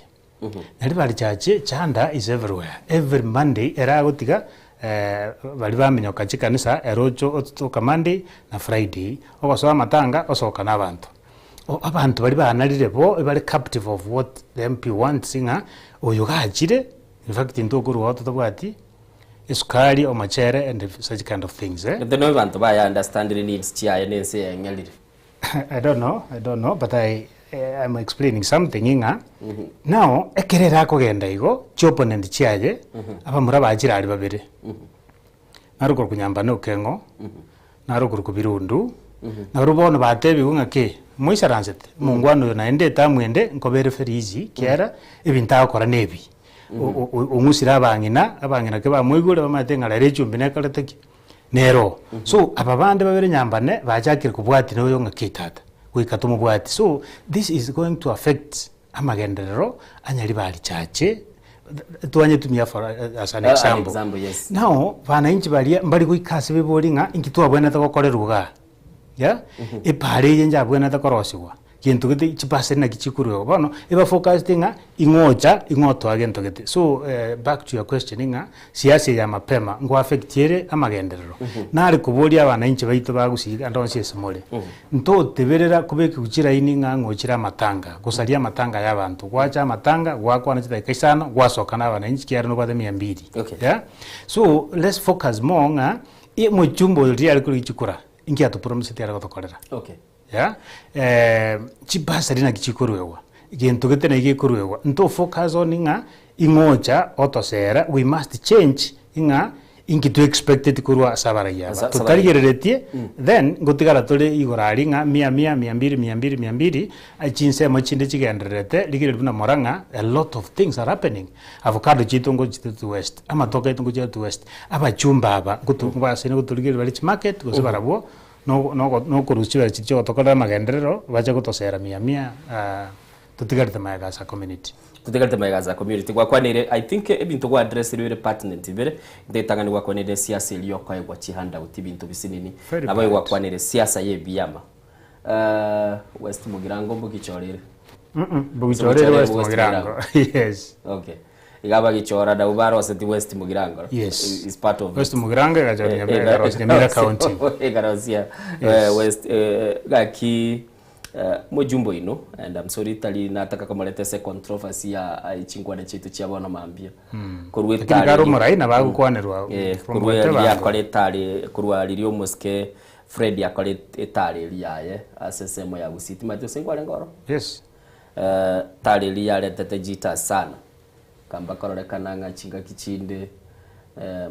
Nyaribari Chache, chanda is everywhere. Every Monday ere agotiga baria baminyoka chikanisa ere ocho otoka Monday na Friday, ogosoa amatanga osoka na abanto. Abanto baria banarire bo ebare captive of what the MP wants ng'a oyo gachire in fact intwe okorwa oo totabwati esukari, omochere and such kind of things eh. Gete noe banto baye understandire needs chiaye na ense yeng'erire. I don't know, I don't know but I am explaining something ng'a now ekero ere akogenda igo chiopponent chiaye abamura bachire aria babere, naro korwa Nyambane Okeng'o, naro korwa Birundu, nabarabwo bono batebigwe ng'a ki, moisaransete, omongwana oyo naende etamu ende nkobere very easy ekiagera ebinto agokora nebi. Ong'usire abang'ina, abang'ina ki bamoigure bamanyete ng'a rero echumbi nekorete ki? Nere oo. So aba bande babere Nyambane bachakire kobwatia na oyo ng'a ki tata, goika tomobwati. So this is going to affect amagenderero anyari barichache twanyetumia for as an An example. example, yes. Now bananchi baria mbari goika ase bebori ng'a inki twabwenerete gokorerwa igaa, yeah? Epara eye njabwenerete korosigwa, gento gete chibasari naki chikorwa igo. Bono eba focused ng'a ing'ocha ing'o otoa gento gete. So back to your question ng'a siasa eye ya mapema ngo affect ere amagenderero. Nare koboria abananchi baito ba Gusii ande onsi ase more, Ntoteberera kobekigwa chiraini ng'a ng'ochire amatanga, gosaria amatanga y'abanto. Gwacha amatanga, gwakwana chidakika isano, gwasoka na abananchi ekiagera nobwate mia mbiri. Okay. Yeah? So, let's focus more ng'a omochumba oyo riria are korigia chikura, inki atopromiseti are gotokorera. Okay. Yeah? Chibasari naki chikoruegwa, gento gete naki gekoruegwa. Nto focus on ng'a ing'ocha otosera, we must change ng'a Inki to expected korwa ase abarai aba? Ase- ase abarai. Totarigereretie, then ngotigara tore igoro aria ng'a mia mia, mia mbiri, mia mbiri, mia mbiri, aye chinsemo chinde chigendererete, rigereria buna Murang'a, a lot of things are happening. Avocado chiaito ngochite to west, amatoke aito ngochia to west, abachumba aba ngotu basaine gotorigereria bare chimarket gose barabwo, nogo nogo nokorusia chibesa chiria chigotokorera amagenderero, bache gotosera mia mia totigarete magega as a community. Totigarete magega as a community. Gwakwaneire I think ebinto gwa addressire bire pertinent bire, ritang'ani gwakwaneire esiasa eria yokoegwa chi handout ebinto bisinini, Very nabo igo bad. gwakwaneire esiasa ya ebiama. West Mugirango mbogichora ere? Mbogichora ere West Mugirango, yes. Okay. Iga abagichora nabwo baroseti West Mugirango? Yes. Is part of West it. Mugirango egachora Nyamira, ekarosia Nyamira County. Ekarosia Yes. West gaki Mojumbe oino and I'm sorry tari nataka komoreta ase controversy ya chinkwana chiaito chia bono mambia. Korwa Lakini etari kare eria- omorai nabo agokwanerwa from korwa whatever riria angle. akora etari korwa riria omosike Fred akora etari eria yaye ase ensemo ya Gusii timanyeti gose nkwarenge oro? Yes. Tari eria yaretete jitters sana kamba kororekana ng'a chingaki chinde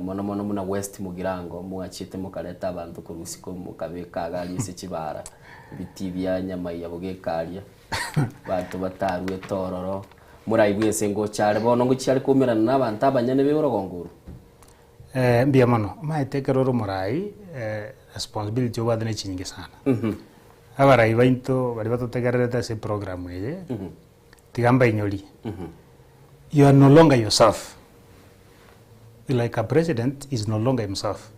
mono mono buna West Mugirango mwachiete mokareta abanto korwa isiko mokabeka iga aria ase chibara, ebitii bia Nyamaiya bogeka aria, abanto bataruete ororo, moraigwe ense ngocha are bono ngochia are koumerana na abanto abanyene be orogongo oro. Mbuya mono, omanyete ekero ore omorai responsibility obwate ne chinyinge sana. Abarai baito baria batotegererete ase eprogram eye, tiga mbainyorie, you are no longer yourself, like a president is no longer himself.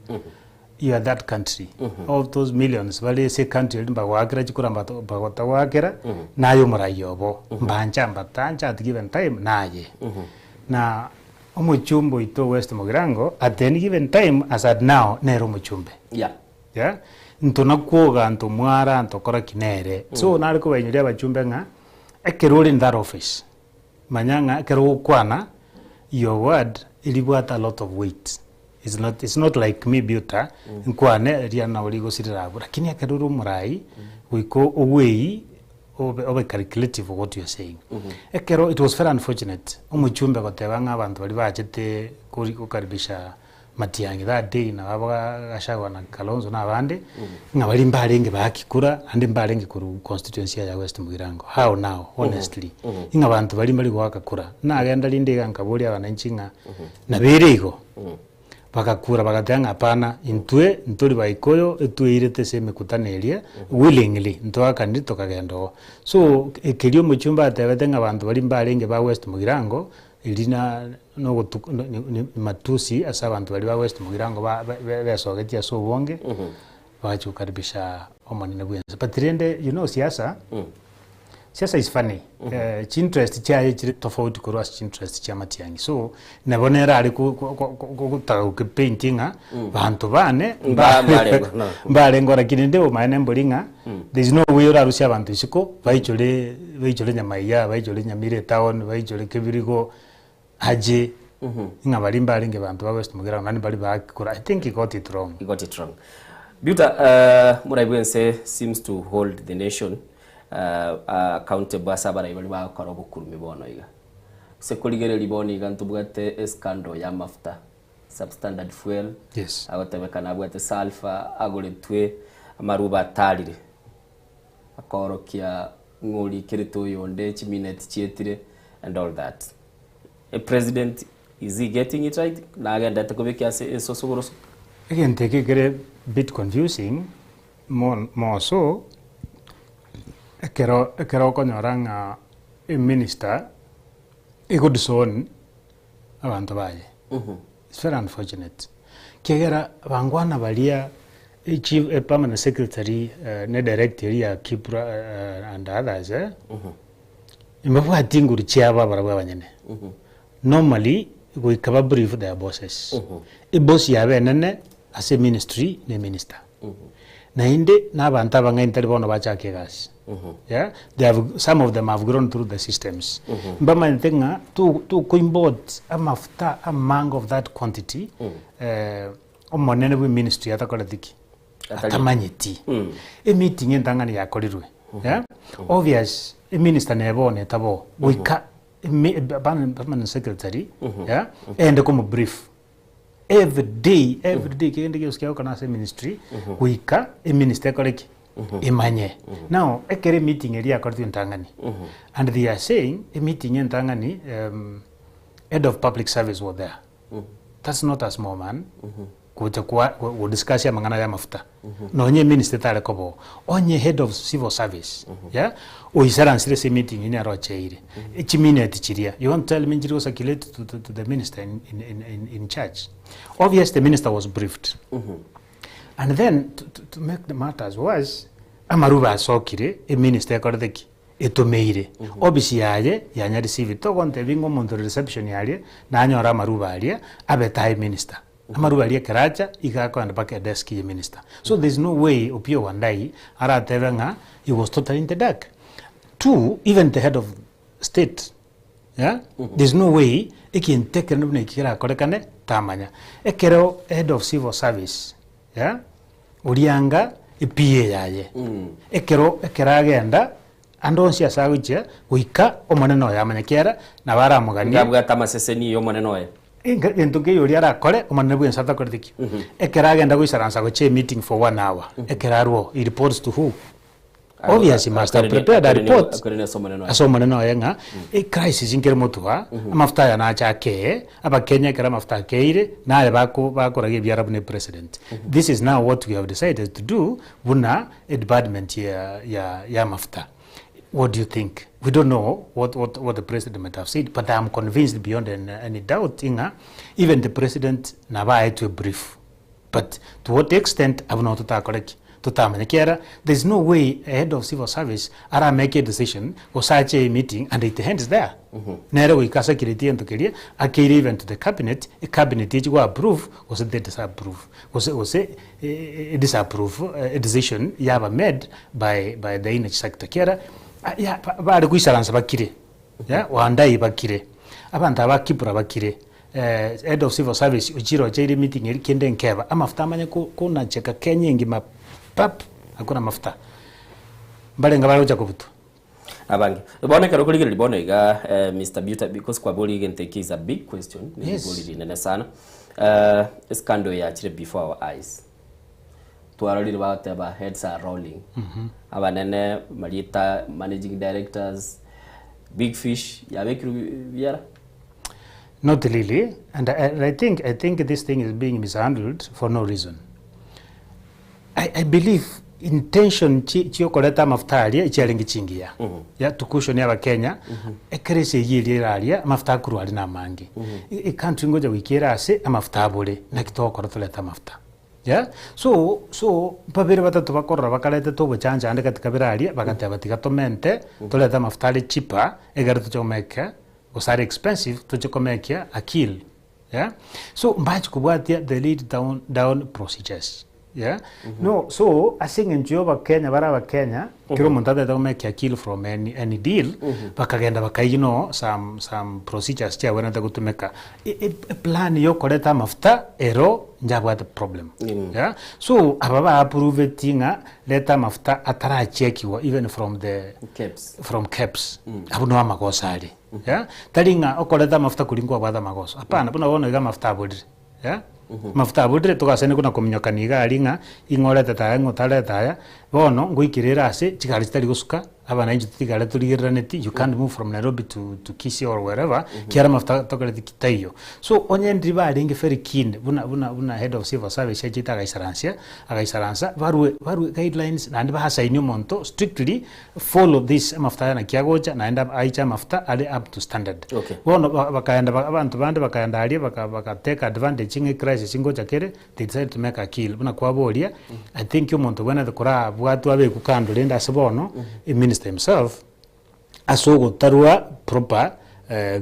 you are that country. All those millions bare ase ecountry eria mbagoakera chikura mbato mbagotagoakera, naye omorai obo. Mbancha mbatancha at given time naye. Na omochumbe oito West Mugirango at any given time as at now nere omochumbe. Yeah. Yeah, nto nakwoga nto mwara ntokora ki nere. So nare kobainyoria abachumbe ng'a ekero ore in that office, manya ng'a ekero ogokwana your word eribwate a lot of weight. It's not, it's not like me Beauta, nkwane eria nabo rigosirera abwo, lakini ekero ore omorai goika ogweyie obe obe calculative of what you are saying. Ekero it was very unfortunate omochumbe goteba ng'a abanto baria bachete kori gokaribisha Matiang'i that day nabo Gachagua na Kalonzo na abande, ng'a baria mbarenge baaki kura naende mbarenge korwa constituency ya West Mugirango. How now honestly? Ng'a abanto baria mbari goaka kura. Nagenda rinde iga nkaboria abananchi ng'a nabere igo? Bagakura bagateba ng'a hapana intwe ntori baikoyo etweirete ase emekutano eria willingly ntoakaniri tokagenda oo. So ekeria omochumba atebete ng'a abanto baria mbarenge ba West Mugirango Eri na nogotu ni matusi ase abanto baria ba West Mugirango ba besogetie ase obonge, bagachi gokaribisha omonene bwense. But rende you know siasa, siasa is funny, chinterest chiaye chire tofauti korwa ase chinterest chia Matiang'i. So, nabo nere are gotaka gokipaint ng'a banto bane mbarengeo lakini rende omaene mbori ng'a there is no way orarusie abanto isiko baichore baichore Nyamaiya, baichore Nyamira etown, baichore Kebirigo, aje ng'a baria mbarenge banto ba West Mugirango naende mbari bakora, I think he got it wrong. He got it wrong. Beauta, uh, Murai bwense seems to hold the nation uh, accountable ase abarai baria bagokora obokurumi bono iga. Ase korigereria bono iga ntobwate escandal ya amafuta. Substandard fuel, Yes. agotebekana abwate sulphur, agoretwe amaruba atarire, akorokia ng'a orikerete oyonde chimineti chietire and all that. A president is he getting it right? Nagendete kobekia ase ensoso boroso? Egento eke kere bit confusing more, more so ekero ekero okonyora ng'a eminister egodisown abanto baye. It's very unfortunate. Kiagera bangwana baria echief e permanent secretary ne director eria ya Kibra and others eh, mbabwati nguru chiabo abarabwo abanyene. Normally goika ba brief their bosses. Eboss yabo enene ase eministry ne eminister. Naende na abanto abang'aini tari bono bachaka egasi. Yeah, they have, some of them have grown through the systems. Mbamanyete ng'a to- tokoimport amafuta amange of that quantity, eh, omonene bwe ministry atakoreti ki? Atari. Atamanyeti. Emeeting entang'ani yakorirwe, yeah, obvious eminister neba one etaba oo, goika emi- permanent secretary, yeah, ende komobrief. Every day, every day kegende gionsi kegokora ase eministry, goika eminister ekore ki? Emanye. Now, ekero emeeting eria yakoretwe entang'ani, and they are saying, emeeting entang'ani, head of public service was there. That's not a small man, gocha kwa godiscuss amang'ana ya amafuta. Nonye eminister etare koba oo, onye head of civil service, yeah, oisaransire ase emeeting eyio nere ocheire, chimineti chiria, you want to tell me nchiri go circulate to, to, to the minister in, in, in, in, in charge? Obvious the minister was briefed. And then to, to, to make the matters worse, amaruba asokire, eminister ekorete ki? Etomeire. Office yaye yanya receive. Togontebia ng'a omonto ore reception aria, nanyore amaruba aria, abe tae minister. Amarube aria ekero acha, iga akoenda mpaka edesk ye minister. So there is no way Opiyo Wandayi aratebe ng'a he was totally in the dark. Two, even the head of state, yeah, there is no way egento ekerende buna eki kerakorekane tamanya. Ekero head of civil service, yeah, oria anga ePA yaye, ekero ekero agenda Ande onsi ase agochia goika Omonene oye amanye kiara, nabo aramoganie. Ngabwate amaseseni y'Omonene oye. Egento nkeiyo oria arakore, Omonene bw'ense atakoreti ki? Ekero agenda goisaransa gochia emeeting for one hour, ekero arweo, he reports to who? Obvious he must have prepared a report ase Omonene oye ng'a ecrisis nkere motwe aa, amafuta aya nache akee, Abakenya ekero amafuta akeire, naye bako bakoraga ebiara buna epresident. This is now what we have decided to do buna edepartment ya ya ya amafuta. What do you think? We don't know what what what the president might have said, but I am convinced beyond any, any doubt ng'a even the president nabo aetwe brief. But to what extent abwo nabo totakore ki? Totamanya ekiagera there is no way a head of civil service ara make a decision gose ache e meeting and it ends there. Nere goika asakireti egento keria akeire even to the cabinet, e cabinet echi go approve gose te disapprove gose gose e disapprove e decision yaba made by by the energy sector ekiagera ya bare goisaransa bakire. Wandayi bakire, abanto aba Kibra bakire, head of civil service ochire ocheire meeting eria kende nkeba, amafuta amanye konacheka Kenya engima pap, hakuna mafuta. Mbarenge bare gocha kobutwa. Abange. Bono ekero okorigereria bono iga Mister Beauty because kwaboria egento eke is a big question, ne rigori rinene sana. Escandal yachire before our eyes. Twarorire bagoteba heads are rolling. Abanene marieta managing directors, big fish yabekirwe biara. Not really, and I, I think I think this thing is being mishandled for no reason. I, I believe intention chi chiokoreta amafuta aria echiarenge chingiya ya to cushion abakenya ekero esegi eria eraria amafuta akorwa are namange ecountry ngocha goika ere ase amafuta abore naki togokora torete amafuta. Yeah, so so babere batato bakorora bakaretete obochancha ande katika bire aria, bagateba tiga tomente, torete amafuta are cheaper, egere toche komeke, gose are expensive, toche komekia a kill. Yeah, so mbachi kobwatia the lead down down procedures. Yeah, no so ase eng'encho ya abakenya bare abakenya, kera omonto atagete komekia a kill from any any deal, bakagenda bakaignore some some procedures chiabwenerete gotumeka. Eplan yokoreta amafuta ero njabwate problem yeah? So aba ba approveti ng'a reta amafuta atarachekiwa even from the Kebs. from KEBS abwo no amagoso are yeah? Tari ng'a okoreta amafuta koria nkwabwate amagoso hapana buna bono iga amafuta aborire yeah? Amafuta aborire togasani buna kominyokania iga aria ng'a ing'o oretete aya ng'o otareta aya bono ngoikera ere ase chigari chitari gosuka Abananchi totigare torigereraneti, you can't move from Nairobi to, to Kisii or wherever, kiara amafuta tokoreti ki taiyo. So onye ndiri barenge very keen buna buna buna head of civil service achete agaisaransia, agaisaransa barue barue guidelines naende baasainie omonto strictly follow this amafuta aya naki agocha naende aiche amafuta are up to standard. Okay. Bono ba bakaenda ba abanto bande bakaenda aria baka baka take advantage ng'a ecrisis ngocha kere, They decided to make a kill. Buna kwaboria, I think omonto obwenerete korabwatwe abekwe kando rende ase bono, e minister himself, ase ogotarwa proper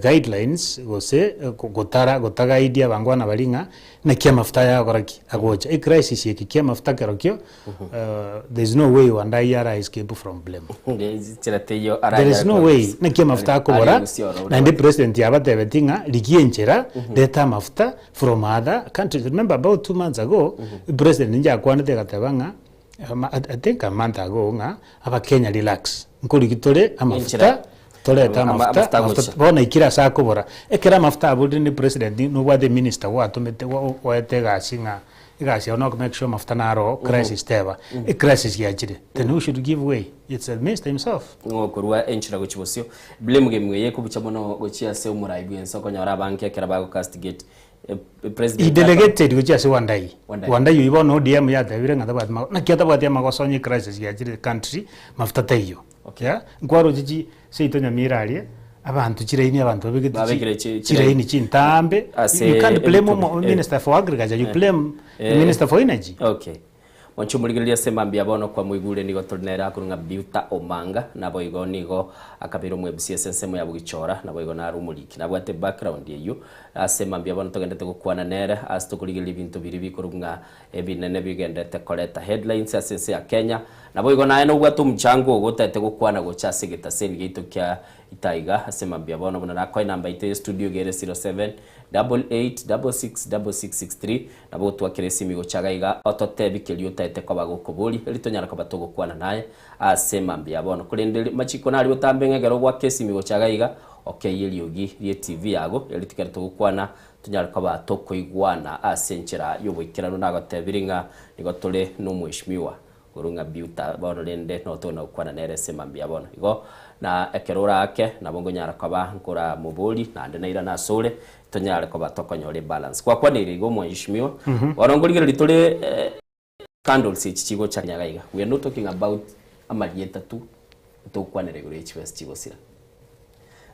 guidelines gose gotara gotagaidia abangwana baria ng'a naki amafuta aya agokora ki? Agocha. Ecrisis eke kia amafuta kerokio, there is no way Wandayi ara escape from blame. Nchera teiyo There is no way naki amafuta akobora, naende president yabatebetie ng'a rigia enchera, reta amafuta from other countries. Remember about 2 months ago, president ninche akwanete agateba ng'a I think a month ago ng'a abakenya relax, nkorigi tore amafuta torete amafuta, amafuta bono aikire ase akobora. Ekero amafuta aborire ne president nobwate minister gwatomete oete egasi ng'a egasi yao no make sure amafuta naro crisis teba. Ecrisis yachire, then who should give way? It's the minister himself. Ng'o korwa enchera gochia bosio. Blame game eye ekobucha mono gochia ase omorai bwense okonyora abange ekero bago castigate president. He delegated gochia ase Wandayi. Wandayi. Wandayi oyio bono ODM yatebire ng'a tabwati magoso. Naki atabwati amagoso onye crisis yachire country mafuta taiyo. Yeah? Nkwaroche chi seito Nyamira aria abanto chiraini abanto babegete chi Babekire chi- chiraini chintambe. Ase You can't blame ebitubi, omo minister for agriculture, you blame the minister for energy. Okay. Mwanche omorigereria ase mambia bono kwamoigure nigo tore nere akorwa ng'a Beauta Omanga, naboigo nigo akabeire omwebisi ase ensemo ya Bogichora, naboigo nare omoriki. Nabwate background eyio. Ase mambia bono togendete gokwana nere ase tokorigereria ebinto biria bikorwa ng'a ebinene bigendete koreta headlines ase ense ya Kenya. Naboigo naye nobwate omochango ogo otagete gokwana gocha ase egetaseni giaito kia Itaiga ase mambia bono buna nakoe enamba yaito ye studio iga ere 07 88 66 66 63 Nabo gotwakera esimi gocha iga iga ototebi keria otaete koba gokoboria, erio tonyare koba togokwana naye ase mambia bono. Korende machiko naria otambe ng'a ekero ogoaka esimi gocha iga iga, okeyie eriogi rie TV yago, erio tikeri togokwana tonyare koba tokoigwana ase enchera y'oboikeranu. Nagotebirie ng'a nigo tore nomweshimiwa Korwa ng'a Biuta bono rende notogenda gokwana nere ase mambia bono. Igo na ekero oraake, nabo nkonyara koba nkoramoborie, naende nairane asore, tonyare koba tokonyora ebalance. Gwakwaneire igo omweshimiwa, bono nkorigereria tore scandals echi chigocha nyaga iga. We are not talking about amarieta tu, togokwanera igoro ye chibesa chigosira.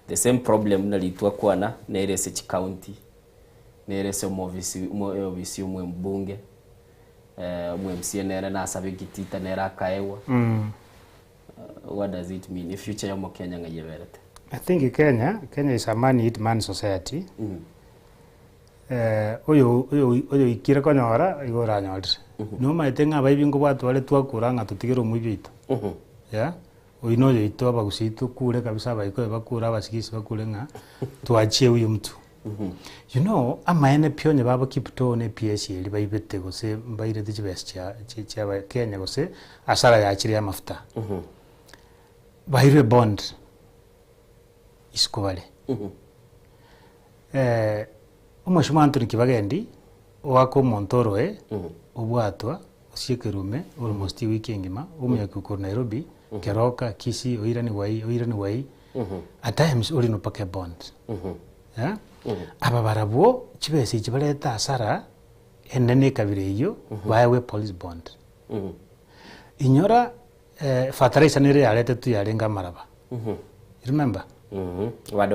The same problem buna ritwakwana, nere ase chicounty, nere ase omofisi, ofisi ya omobunge. Omo MCA nere nasabe egitita nere akaegwa. What does it mean? Efuture ya omokenya ng'ai eberete? I think Kenya, Kenya is a man eat man society. Oyo oyo oyoikire konyora igo oranyorire. Nomaete ng'a abaibi nkobwatwa bare twakura ng'a totigere omoibi oito. Yeah, oyio noyoito abagusii tokure kabisa abaikoyo bakure abasigisi bakure ng'a twachie huyu mtu. You know, amaene pi onye baba Kiptoo na ePS eria baibete gose mbairete chibesa chia chia chia abakenya gose hasara yachire ya amafuta. Bairwe ebond isiko bare. Omweshimiwa Anthony Kibagendi oaka omonto oroe obwatwa osiekerwe ime almost ewiki engima omonyakiwa korwa Nairobi, Keroka, Kisii oiranigwa ii oiranigwa ii at times orinwe mpaka ebond eh. Aba barabwo chibesa echi barete hasara enene ekabira eyio baegwe epolice bond. Inyora fertilizer nere yaretetwe yarenge amaraba you remember?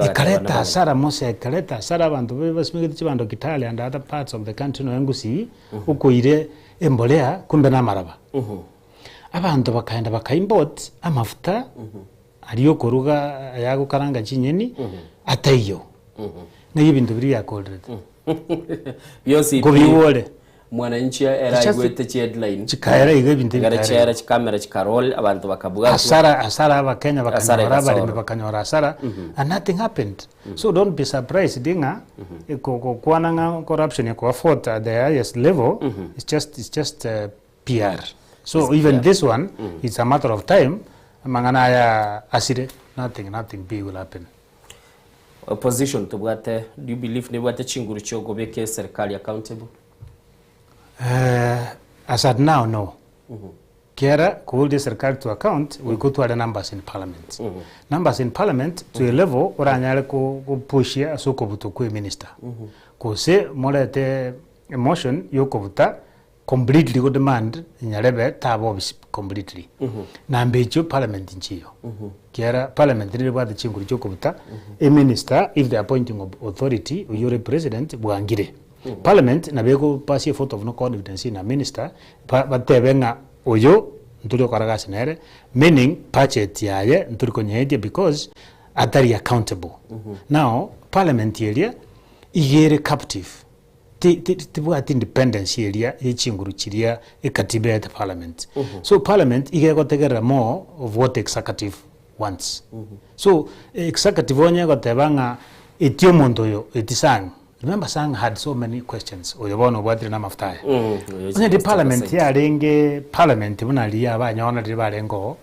Ekareta hasara mose ekareta hasara abanto babe basimegete chibando Kitale and other parts of the country nonya Gusii okoire embolea kumbe na amaraba. Abanto bakaenda baka import amafuta aria okoruga aya gokaranga chinyeni ataiyo. Ng'ai ebinto biria biakorerete? Bionsi pi Nkobiigwa ore. Mwananchi ere It's just aigwete chiheadline chikaera iga ebinto Ekero ebikaera chiaera iga. chikamera chikaroll abanto bakabwatwa. Hasara hasara abakenya Hasara bakanyora abaremi egasoro. bakanyora hasara and nothing happened. So don't be surprised ng'a gokwana ng'a corruption ekoba fought at the highest level it's just it's just PR. So It's even PR. this one it's a matter of time amang'ana aya asire nothing nothing big will happen. Opposition tobwate do you believe nebwate chinguru chiokobeka eserikali accountable? As at now no. Kiagera kohold eserikali to account goika otware numbers in parliament. Numbers in parliament to a level oranyare ko gopushia ase okobutwa kwa eminister. Gose morete emotion yokobuta completely go demand nyarebe taba obisi completely. Namba echio parliament nchiyo. Kiagera parliament nere ebwate chinguru chiokobuta eminister if the appointing authority oyio ore president bwangire. Parliament nabo ekopasia evote of no confidence in a minister ba batebe ng'a oyo ntori gokora gasi nere meaning budget yaye ntori konyeetia because atari accountable. Now parliament eria iga ere captive ti ti tibwati independence eria ye chinguru chiria ekatiba eete parliament. So parliament iga egotegerera more of what executive wants. So executive onye egoteba ng'a etia omonto oyo eti Sang, remember Sang had so many questions oyo bono obwatire na amafuta aya. Onye riria parliament yarenge parliament buna riria abanyona riria barenge oo,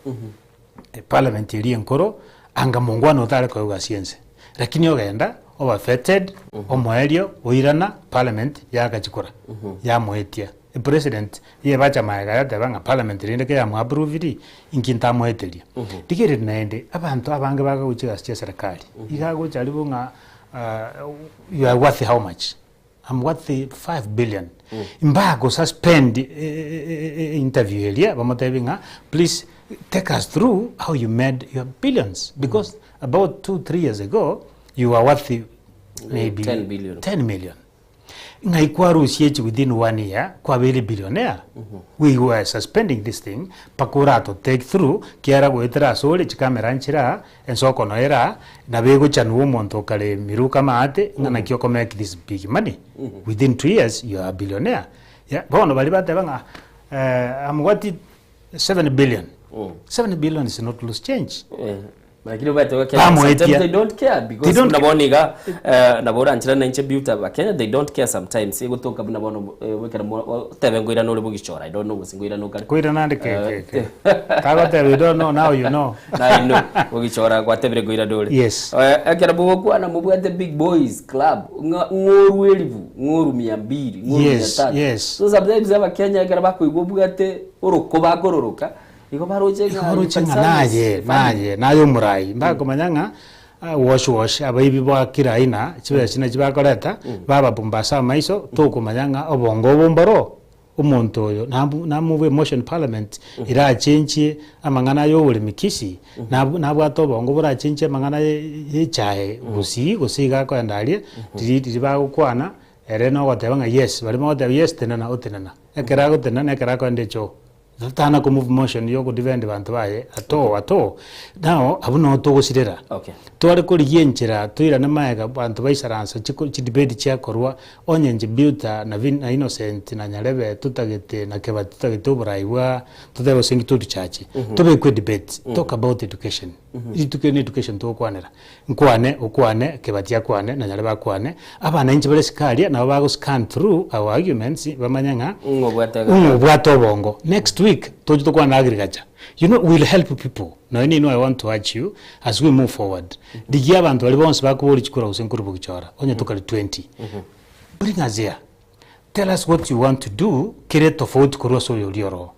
parliament eria enkoro anga mongwana otare koegwa ase ense. Lakini ogenda oba vetted omoerio oirana parliament yagachikora yamoetia. Epresident yebacha magega yateba ng'a parliament rende keyamoapproviri inki ntamoeteria. Rigereria naende abanto abange bagagochia egasi chia eserekari iga agocha aribo ng'a you are worth how much? I'm worth 5 billion. Mbago suspend interview eria bamotebi ng'a please take us through how you made your billions because about 2 3 years ago you were worth maybe 10 billion. 10 million. Ng'ai kwarusia echi within one year kwabeire billionaire we were suspending this thing mpaka orato take through kiara goetera ase ore chikamera nchire aa ensoko noyo ere aa nabo egochanwa omonto okare miruka maate ng'a naki oko make this big money within 2 years you are a billionaire yeah bono baria bateba ng'a I'm worth 7 billion 7 billion is not loose change Lakini obwate Kenya sometimes Bamoetia. they don't care They because don't buna bono iga eh, nabo oranchera nainche beauty aba Kenya they don't care sometimes egotoka buna bono eh, ekero mo- otebe ngoirana ore bogichora I don't know gose ngoirana okare Koirana ande ke ke ke. Tagoteba you don't know now you know. Now you know bogichora gwatebire ngoirana ore. Yes. Eh, ekero mogokwana mobwate big boys club ng'a ng'oru elifu ng'oru mia mbili ng'oru mia Yes, tatu. yes. So sometimes abakenya ekero bakoigwa obwate oroko bakororoka Igo baroche Igo ng'a baroche you ng'a can naye, service naye, naye omorai. Mbakomanya ng'a ah, wash wash abaibi ba kera aina, chibesa nachio bakoreta, babapumba ase amaiso, tokomanya ng'a obongo obo mboro, omonto oyo nabu namobue motion parliament, erachenchie amang'ana ya oboremi Kisii, nabu nabwate obongo borachenchie amang'ana ya echae gusii, gose iga akoenda aria, riria riria bagokwana. Ere nogoteba ng'a yes, baria bagoteba yes tenena otenena. Ekero agotenena na ekero akoenda echoo. Tana ko move motion ya ogodefend banto baye at all at all. Now abwo noo togosirera. Okay. Tware korigia enchera toirane maega banto baisaransa chiko chidebate chiakorwa onye inche Beauta na Vin na Innocent na Nyarebe totagete na Kebati totagete oborai bwa totebe gose inki totuchache. Tobekwe edebate, talk about education. Rituko eri ne education togokwanera. Nkwane, okwane, Kebati akwane, na Nyarebe akwane, abananchi bare isiko aria nabo bago scan through our arguments bamanye ng'a Ng'obwate ng'a obwate obongo. Next week toche tokwane agriculture. You know we will help people. Nonya ninwe I want to urge you as we move forward, rigia abanto baria bonsi bakoboria chikura gose nkorwa bogichora, onye tokari 20, bring us here. Tell us what you want to do kere tofauti korwa ase oyo oria oroo.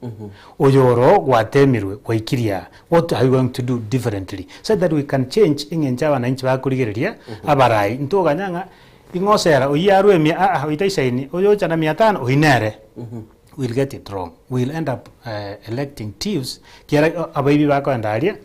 Oyo oroo gwatemirwe gwaikirie aa, what are you going to do differently so that we can change eng'encho abananchi bakorigereria abarai. Ntoganya ng'a ing'o osera oyio arwe emia aa oyo taisaini, oyo ocha na mia tano oyio nere. We'll get it wrong. We'll end up electing thieves kiara abaibi bakoenda aria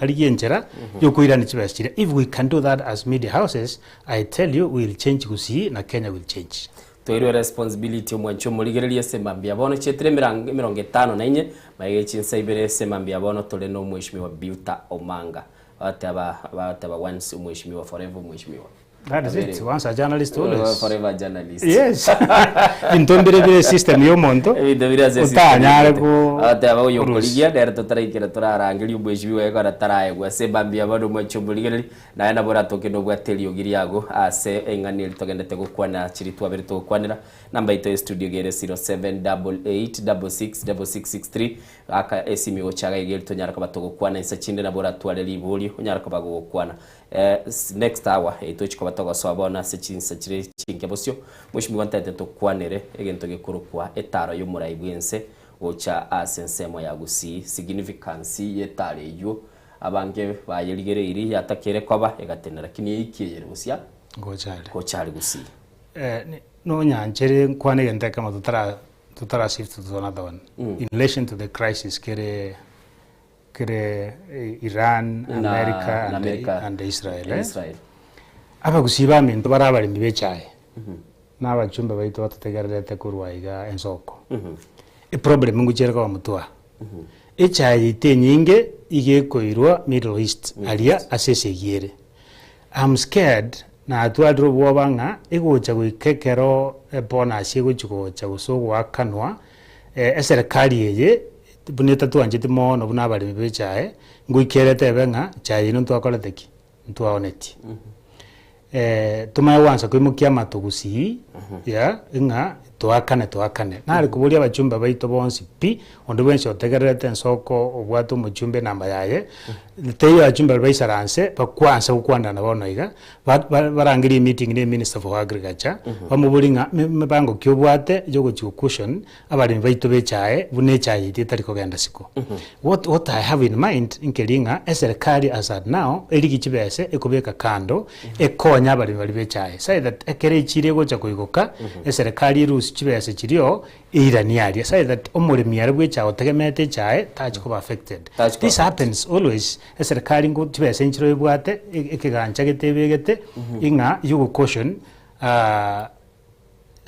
arigie enchera yokoirania chibesa chiria. If we can do that as media houses, I tell you we will change Gusii na Kenya will change. Toirwe responsibility omwanchi omorigereria ase mambia bono chietire emerango emerongo etano na inye magega chinsa ibere ase mambia bono tore na omweshimiwa Beauta Omanga bateba bateba once omweshimiwa forever omweshimiwa. That is it. Once a journalist always. Forever journalist. Yes. Binto mbire bire system ya omonto. Ebinto bire ase system Otanyare y'omonto. ko Agateba oyo korusia. okorigia nere totaraikera torarangeria omweshimiwa ekero taraegwa ase mambia bono omwanchi omorigereria Naye nabo oratoke nobwate eriogi riago ase eng'ana eria togendete gokwana chiria twabere togokwanera. Namba yaito ye studio iga ere 0788666663. Aka esimi gocha iga iga erio tonyare koba togokwana insa chinde nabo oratware riborio onyare koba gogokwana. Next hour eye tochi koba togosoa bono ase chinsa chire chinke bosio. Mweshimiwa ntaete tokwanere egento gekorokwa etaro y'omorai bw'ense gocha ase ensemo ya Gusii, significance y'etaro eywo. Abange bayerigereirie yatakeire koba egatenena, lakini eiki eyere gosia Ngocha are. gocha are gusii. Eh, nonyanchere nkwane egento ekemo totara totara shift to another one. In relation to the crisis kere kere Iran, Na- America, na and, America, and Israel. Eh? Israel. Abagusii baminto bare abaremi be echae na abachumbe baito batotegererete korwa iga ensoko. Eproblem ngochiere koba motwe aa. Echae yaito enyinge iga ekoirwa Middle East aria ase esegi ere. I'm scared natwarire obwoba ng'a egocha goika ekero ebonus egochi gocha gose ogoakanwa eserekari eye buna etatwancheti mono buna abaremi ba echae ngoika ere etebe ng'a echae yaino ntwakorete ki? Ntwaonetie. Tomanye gwansa koimokia amato gusii ya ng'a toakane toakane. Nare koboria abachumba baito bonsi pi, onde bwensi otegererete ensoko obwate omochumba enamba yaye, teiyo abachumba baria baisaranse bakwanse gokwanera bono iga, barangerie emeeting na eminister for agriculture, bamoborie ng'a mebango ki obwate yogochi go cushion abaremi baito b'echae buna echae yaito etari kogenda siko. What, what I have in mind nkeri ng'a eserekari as at now erigi chibese ekobeka kando ekonye abaremi baria b'echae so that ekero echiro egocha koigoka eserekari erusie chibese chiria eiranie aria so that omoremi aria bw'echae otegemeete echae tachi koba affected. Tachi koba This happens always eserekari nko chibese nchire ebwate ekegancha gete ebegete ing'a yogo caution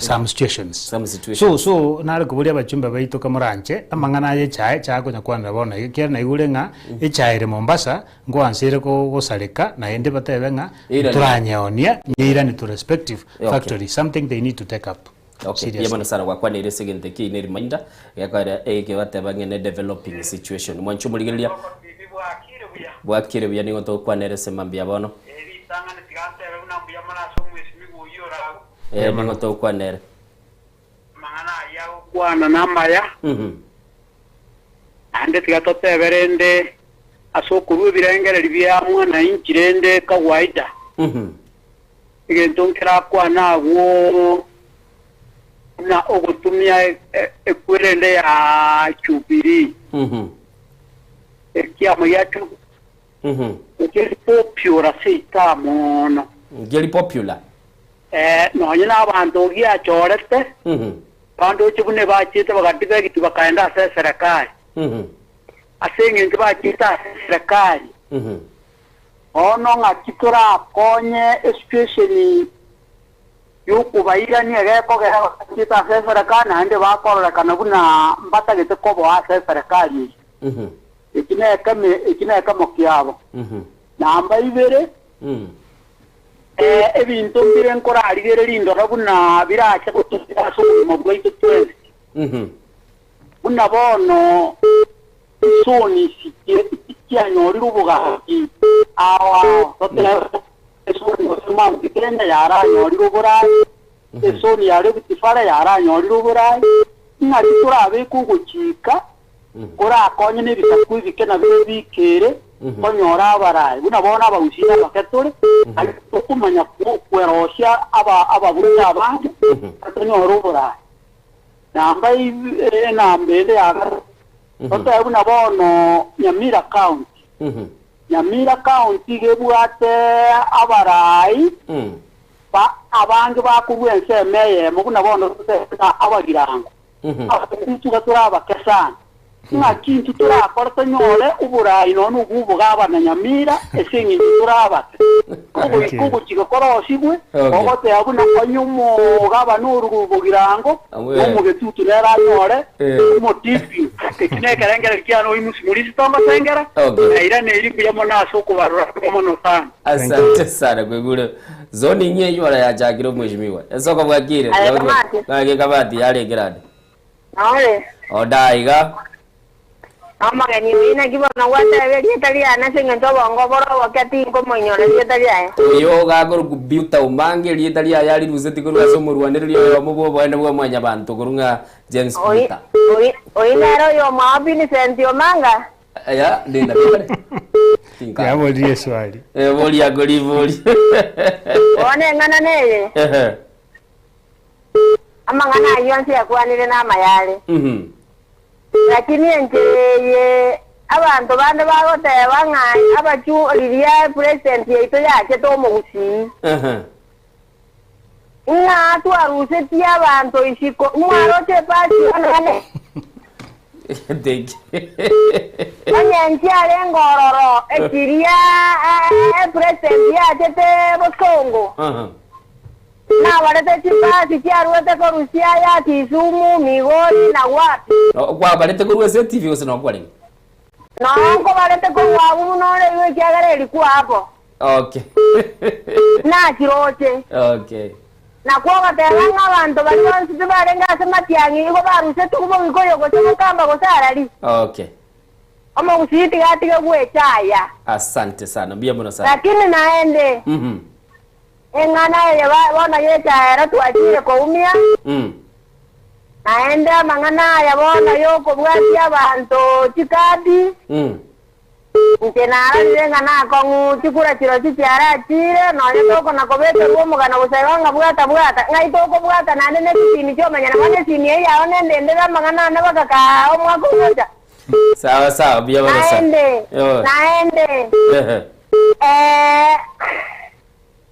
some situations. Some situations. So so nare koboria abachumba baito kamoranche amang'ana aya echae echae akonya kwanera bono iga ekiagera naigure ng'a echae ere Mombasa ngoansa ere ko gosareka naende batebe ng'a Eirani. toranyeonia nyeirane to respective Okay. factory something they need to take up Okay, seriously. mbuya mono sana gwakwaneire ase egento ekio ne reminder gekogera eke bateba ng'a ne developing situation. Mwanche omorigereria bwakire buya nigo togokwanera ase mambia bono. Eh, nigo togokwanera. Kwana namaya, naende tiga totebe rende ase okorua ebirengererio bia mwananchi rende kawaida. Egento nkerakwane agwo buna ogotumia ekwerende ya Jubilee, ekiamo gia Jubilee nkeri popular seita mono. Nkeri popular. Eh, nonye nabanto giachorete, bandoche buna bachiete bagadivegiti bakaenda ase eserekari. Ase eng'encho bachiete ase eserekari, bono ng'aki torakonye esituesheni Yokobairania gekogera bachete ase eserekari naende bakororekana buna mbatagete koboa ase eserekari eyio. Eki nekeme eki nekemo kiabo. Namba ibere, ebinto mbire nkorarigererie ndore buna birache gotoira ase obogima bwaito twensi. Buna bono chisoni ici chianyorire obogaki ao ao, totebe esoni gose Mount Kenya yaranyorire oborai, esoni ya Rift Valley yaranyorire oborai, ng'aki torabeke ogochika korakonye nebisaku ebike nabio ebikere konyora abarai, buna bono abagusii nabake tore, aye tokomanya kwerosia ababunge abange tonyore oborai. Namba enamba ende ya gatato, totebe buna bono Nyamira County. Nyamira County iga ebwate abarai ba abange bakorwa ensemo eyemo buna bono totebe buna abagirango. Intwe iga tore abake sana. Ng'aki intwe torakore tonyore oborai nonya nobwo obogabana Nyamira ase eng'encho tore abake? Ogoika ogochika korosigwe, ogoteba buna onye omogabana orure obogirango, na omogetutu nere anyore omotibio. Eki nekerengererio kiane oimusi morisi tongosengera, na iraneria mbuya mono ase okobarora mono sana. Asante sana kwegure zoning eywo ora yachakire omweshimiwa esoko bwakire Aye Kamati. Gaki Kamati yarengere ande Nore. Odaa iga. Omogeni oyio naki bono gwateba erieta riane ase engencho obongo bore oboke tinkomoinyora erieta riaye. Oyo gakorokwa Peter Omange erieta riaye ariruseti korwa ase omorwanereria oyomo bw'oboene bwa mwanyabanto korwa ng'a James Oyi Peter. oyi oyi nere oyomwao Vincent Omanga? Aya ndenda bikore. Tinka. Yaboririe eswali. Eh, boria koribori. Bono eng'ana neye, Ehe. amang'ana ayio onsi yakwanire namaya are. Mhm. Lakini enchera eye abanto bande bagoteba ng'a abachu riria president yaito yachete omogusii, Ehe. ng'a twarusetie abanto isiko, mwaroche epasi onene. Thank you. Onye nchiarenge ororo ekiria epresident yachete bosongo, Aha. Nabarete chipasi chiaruete korwa Siaya, Kisumu, Migori, na wapi. Kwabarete korwa ase etibi gose nokwarenge? Noo nkobarete korwa abwo buna ore igo ekiagera erikwa abo. Okay. Nachiroche. Okay. Nakwo ogoteba ng'a abanto baria bonsi tibarenge ase matiang'i igo barusetwe bogikoyo gose gokamba gose arari. Okay. Omogusii tiga atige gwechaya. Asante sana. Mbuya mono sana. Lakini naende. Eng'ana eye bono y'echaero twachire koumia, naende amang'ana aya bono y'okobwatia abanto chikadi, inche narorire ng'a nakong'u chikura chirochio chiarachire, nonya tokona-kobekerwa omogano bosa igo ng'a bwata bwata, ng'ai tokobwata naende ne chisimi chiomanyana bono esimi eyio yao nendendere amang'ana ane bakakaa omwaka ogocha. Sawa sawa, mbuya mono sana. Naende, naende, eh.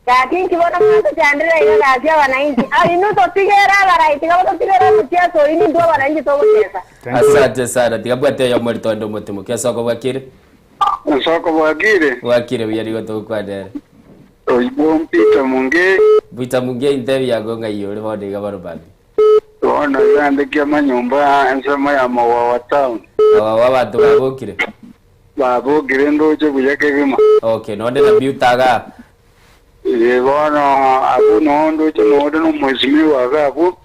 Gaki inki bono mwatochandera iga gaki abanainchi? Aa inwe totigere abarai, tiga batotigere omochiaso oyio nintwe abanainchi togochiesa. Asante sana tiga mbwate oyomo ori tonde omotimoki ase bwakire. Nsoko bwakire. Bwakire buya nigo togokwanera. Oigo Peter Mungei. Peter Mungei ntebi yago ng'ai ore bono iga bono mambia. Bono iga ande kiamanyomba ensemo ya Mawawa town. Mawawa abanto babokire. Babokire ndoche buya kegima. Okay, nonde na Peter igaa. Ee bono abwo noo ndoche nonde na omwesimigwa iga abwo.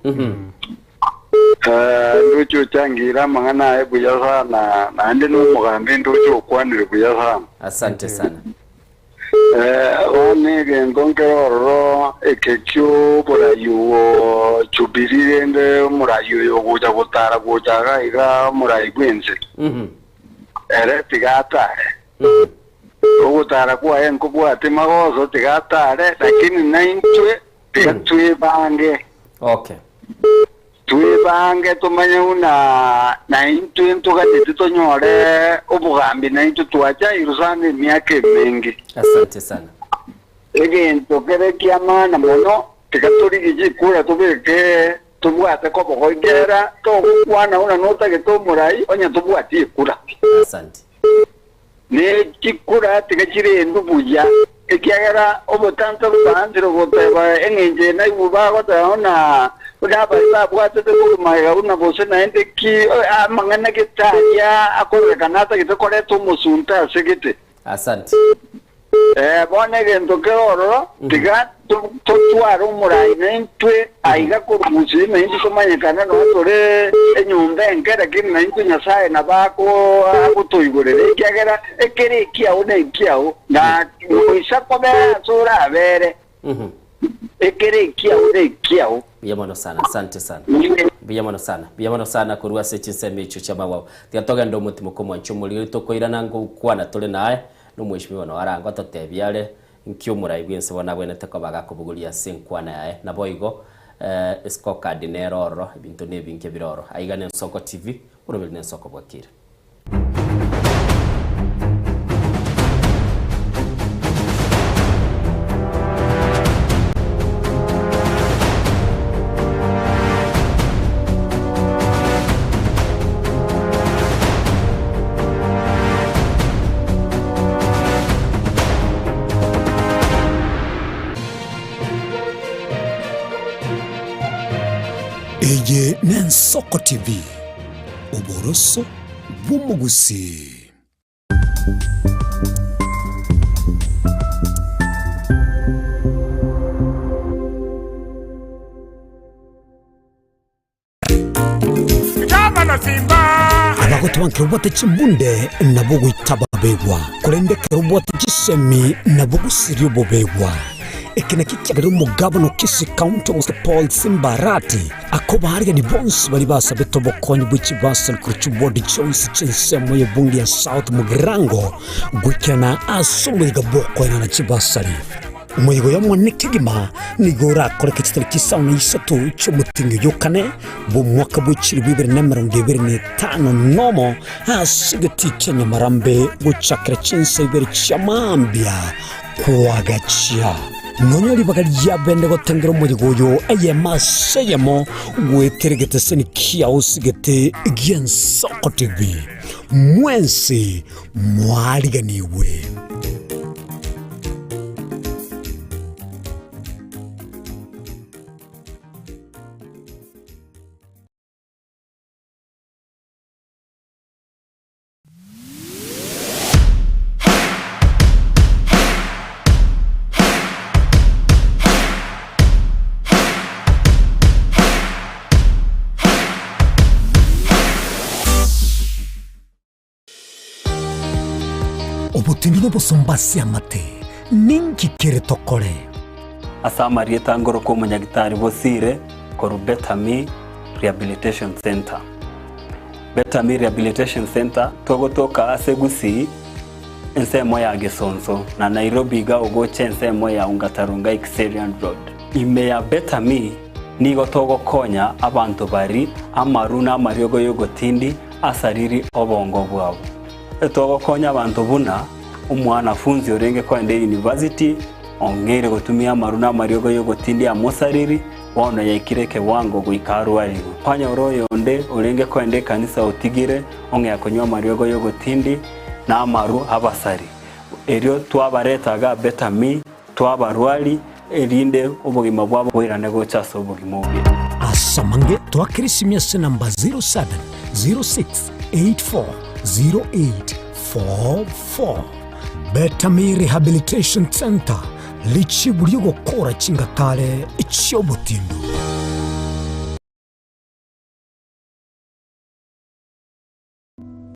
Ndoche ochangeire amang'ana aye buya sana, naende na omogambi ndoche okwanire buya sana. Asante sana. Bono egento nkere ororo eke ki'oborai obo Jubilee rende omorai oyo ogocha gotara gocha iga iga omorai bw'ense. Ere tiga atare. Ogotara kwaye nkobwate magoso tiga atare, lakini naintwe tiga twebange. Okay. Twebange tomanye buna naintwe ntoganeti tonyore obogambi naintwe twachairwe sana emiaka emenge. Asante sana. Egento kere ki'amaana mono, tiga torigie chikura tobeke tobwate koboko ekiagera togokwana buna notagete omorai onye tobwati ekura. Asante. Ne chikura tiga chirendwe buya, Ekiagera obotanto bwaanchire goteba eng'encho eye naigwe bagoteba buna buna abaria babwatete korwa magega buna gose naende ki amang'ana gete aria akororekana atagete koreta omosunte ase gete. Asante. Ee, bono egento kere ororo, tiga totware omorai naintwe aiga korwa Gusii, naintwe tomanyekane nonya tore enyomba enke, lakini naintwe Nyasae nabo agotoigorera, ekiagera ekere ekiao nekiao, na goisa kobera ase orabere, ekere ekiao nekiao. Mbuya mono sana, asante sana. Mbuya mono sana, mbuya mono sana korwa ase chinsemo echio chi'amagwao. Tiga togende omotimoka omwanche omoriri tokoirana ngokwana tore naye. Nomweshimiwa noo arange ototebie are, Nki omorai bw'ense bono agwenerete koba agakobogoria ase enkwana yaye? Naboigo escorecard nere ororo, ebinto nebinge bire ororo. Aiga n'Ensoko TV, oroberi n'Ensoko bwakire. Eye n'Ensoko TV, oboroso bw'omogusii. Abagotu bankere obwate chimbunde nabo goita babegwa, korende ekero obwate chisemi nabo gosiria obobegwa. Eke nakio kiagerire omogabana o Kisii County Omosike Paul Simba Arati akobaarigania bonsi baria basabete obokonyi bwe chibasari korwa chiward chionsi chi'ensemo y'ebunge ya South Mugirango goikerana ase omoyega bw'okoenana chibasari. Omoyega oyo omonene kegima nigo orakoreke chitariki isano na isato chi'omotienyi oyio o kane bw'omwaka bwe chilifu ibere na emerongo ebere na etano nomo, ase egetii kia Nyamarambe gochakera chinsa ibere chia mambia koagachia. Nonya ribaga riabende gotengera omoyega oyo eyemo ase eyemo goetera egeteseni kiao ase egete gi'Ensoko TV. Mwensi mwariganigwe. Obotindi nobosomba ase amate, ninki kere tokore? Ase amarieta ngoroka omonyagitari Bosire korwa Betami Rehabilitation Centre. Betami Rehabilitation Centre togotoka ase Gusii ensemo ya Gesonso na Nairobi iga ogocha ensemo ya Ongata Rongai Kiserian Road. Ime ya Betami nigo togokonya abanto bari amaru na amariogo yogotindi asariri obongo bwabo. Togokonya abanto buna omwanafunzi orenge koenda eyunivasiti ong'eire gotumia amaru na amariogo y'ogotindia amosariri, bono yaikire ekewango goika arwarigwe. Kwanyora oyonde orenge koenda ekanisa otigire ong'ea konywa amariogo y'ogotindi na amaru abasari. Erio twabareta iga Betami, twabarwari, erinde obogima bwabo boirane gocha ase obogima obuya. Ase amange twakera esimi ase namba 0706840844. Betami Rehabilitation Centre, richibu ri'ogokora chingatare chi'obotindu.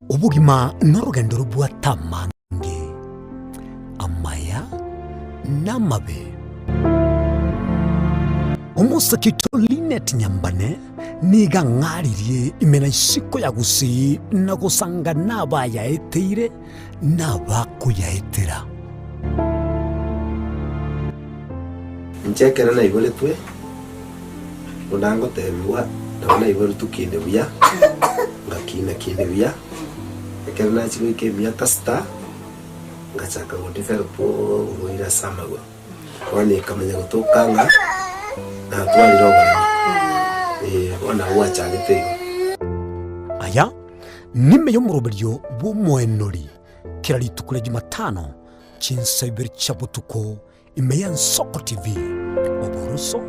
Obogima norogendo robwate amange, amaya na amabe. Omosake oito Linet Nyambane nigo ang'aririe ime na isiko ya Gusii na gosanga nabayaeteire na abakoyaetera. Inche ekero naiboretwe, buna ngotebigwa, nabo naiboretwe kinde buya, ngakina kinde buya, ekero nachia goika emiaka sita, ngachaka go develop oborwaire ase amagoro. Bono ekamanya gotoka ng'a natwarire oboremo, eh, bono nabo gwachagete igo. Aya nime y'omoroberio bw'omoenori kera rituko ria Jumatano. Chinsa ibere chia botuko ime ya Nsoko TV, oboroso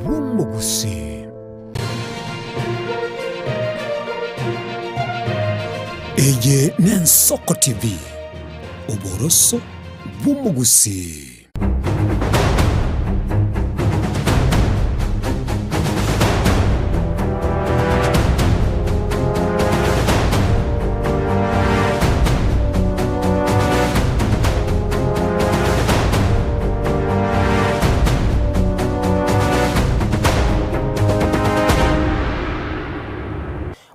bw'omogusii. Eye n'Ensoko TV, oboroso bw'omogusii.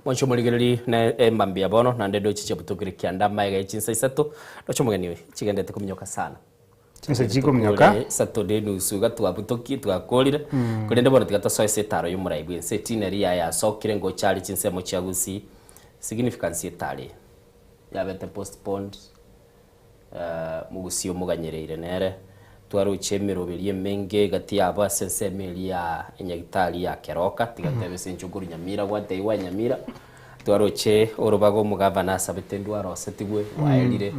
Mwanche omorigereri na emambia bono naende ndoche chiabutokire kianda amaega ye chinsa isato ndoche omogeni oyo chigendete kominyoka sana. Chinsa chikominyoka. Tokore isato na enusu iga twabutokie twakorire korende bono tiga tosoe ase etaro y'omorai bw'ense etina eria yaye yasokire ngocha are chinsemo chia Gusii significance etare yabete postponed Mogusii omoganyereire nere twaroche emeroberi emenge egati yabo ase ensemo eria ya enyagitari ya Keroka tiga tebe ase enchokoro korwa Nyamira gwatebiwa Nyamira Twaroche orobaga omogavana asabete ndwarosetigwe rwaerire,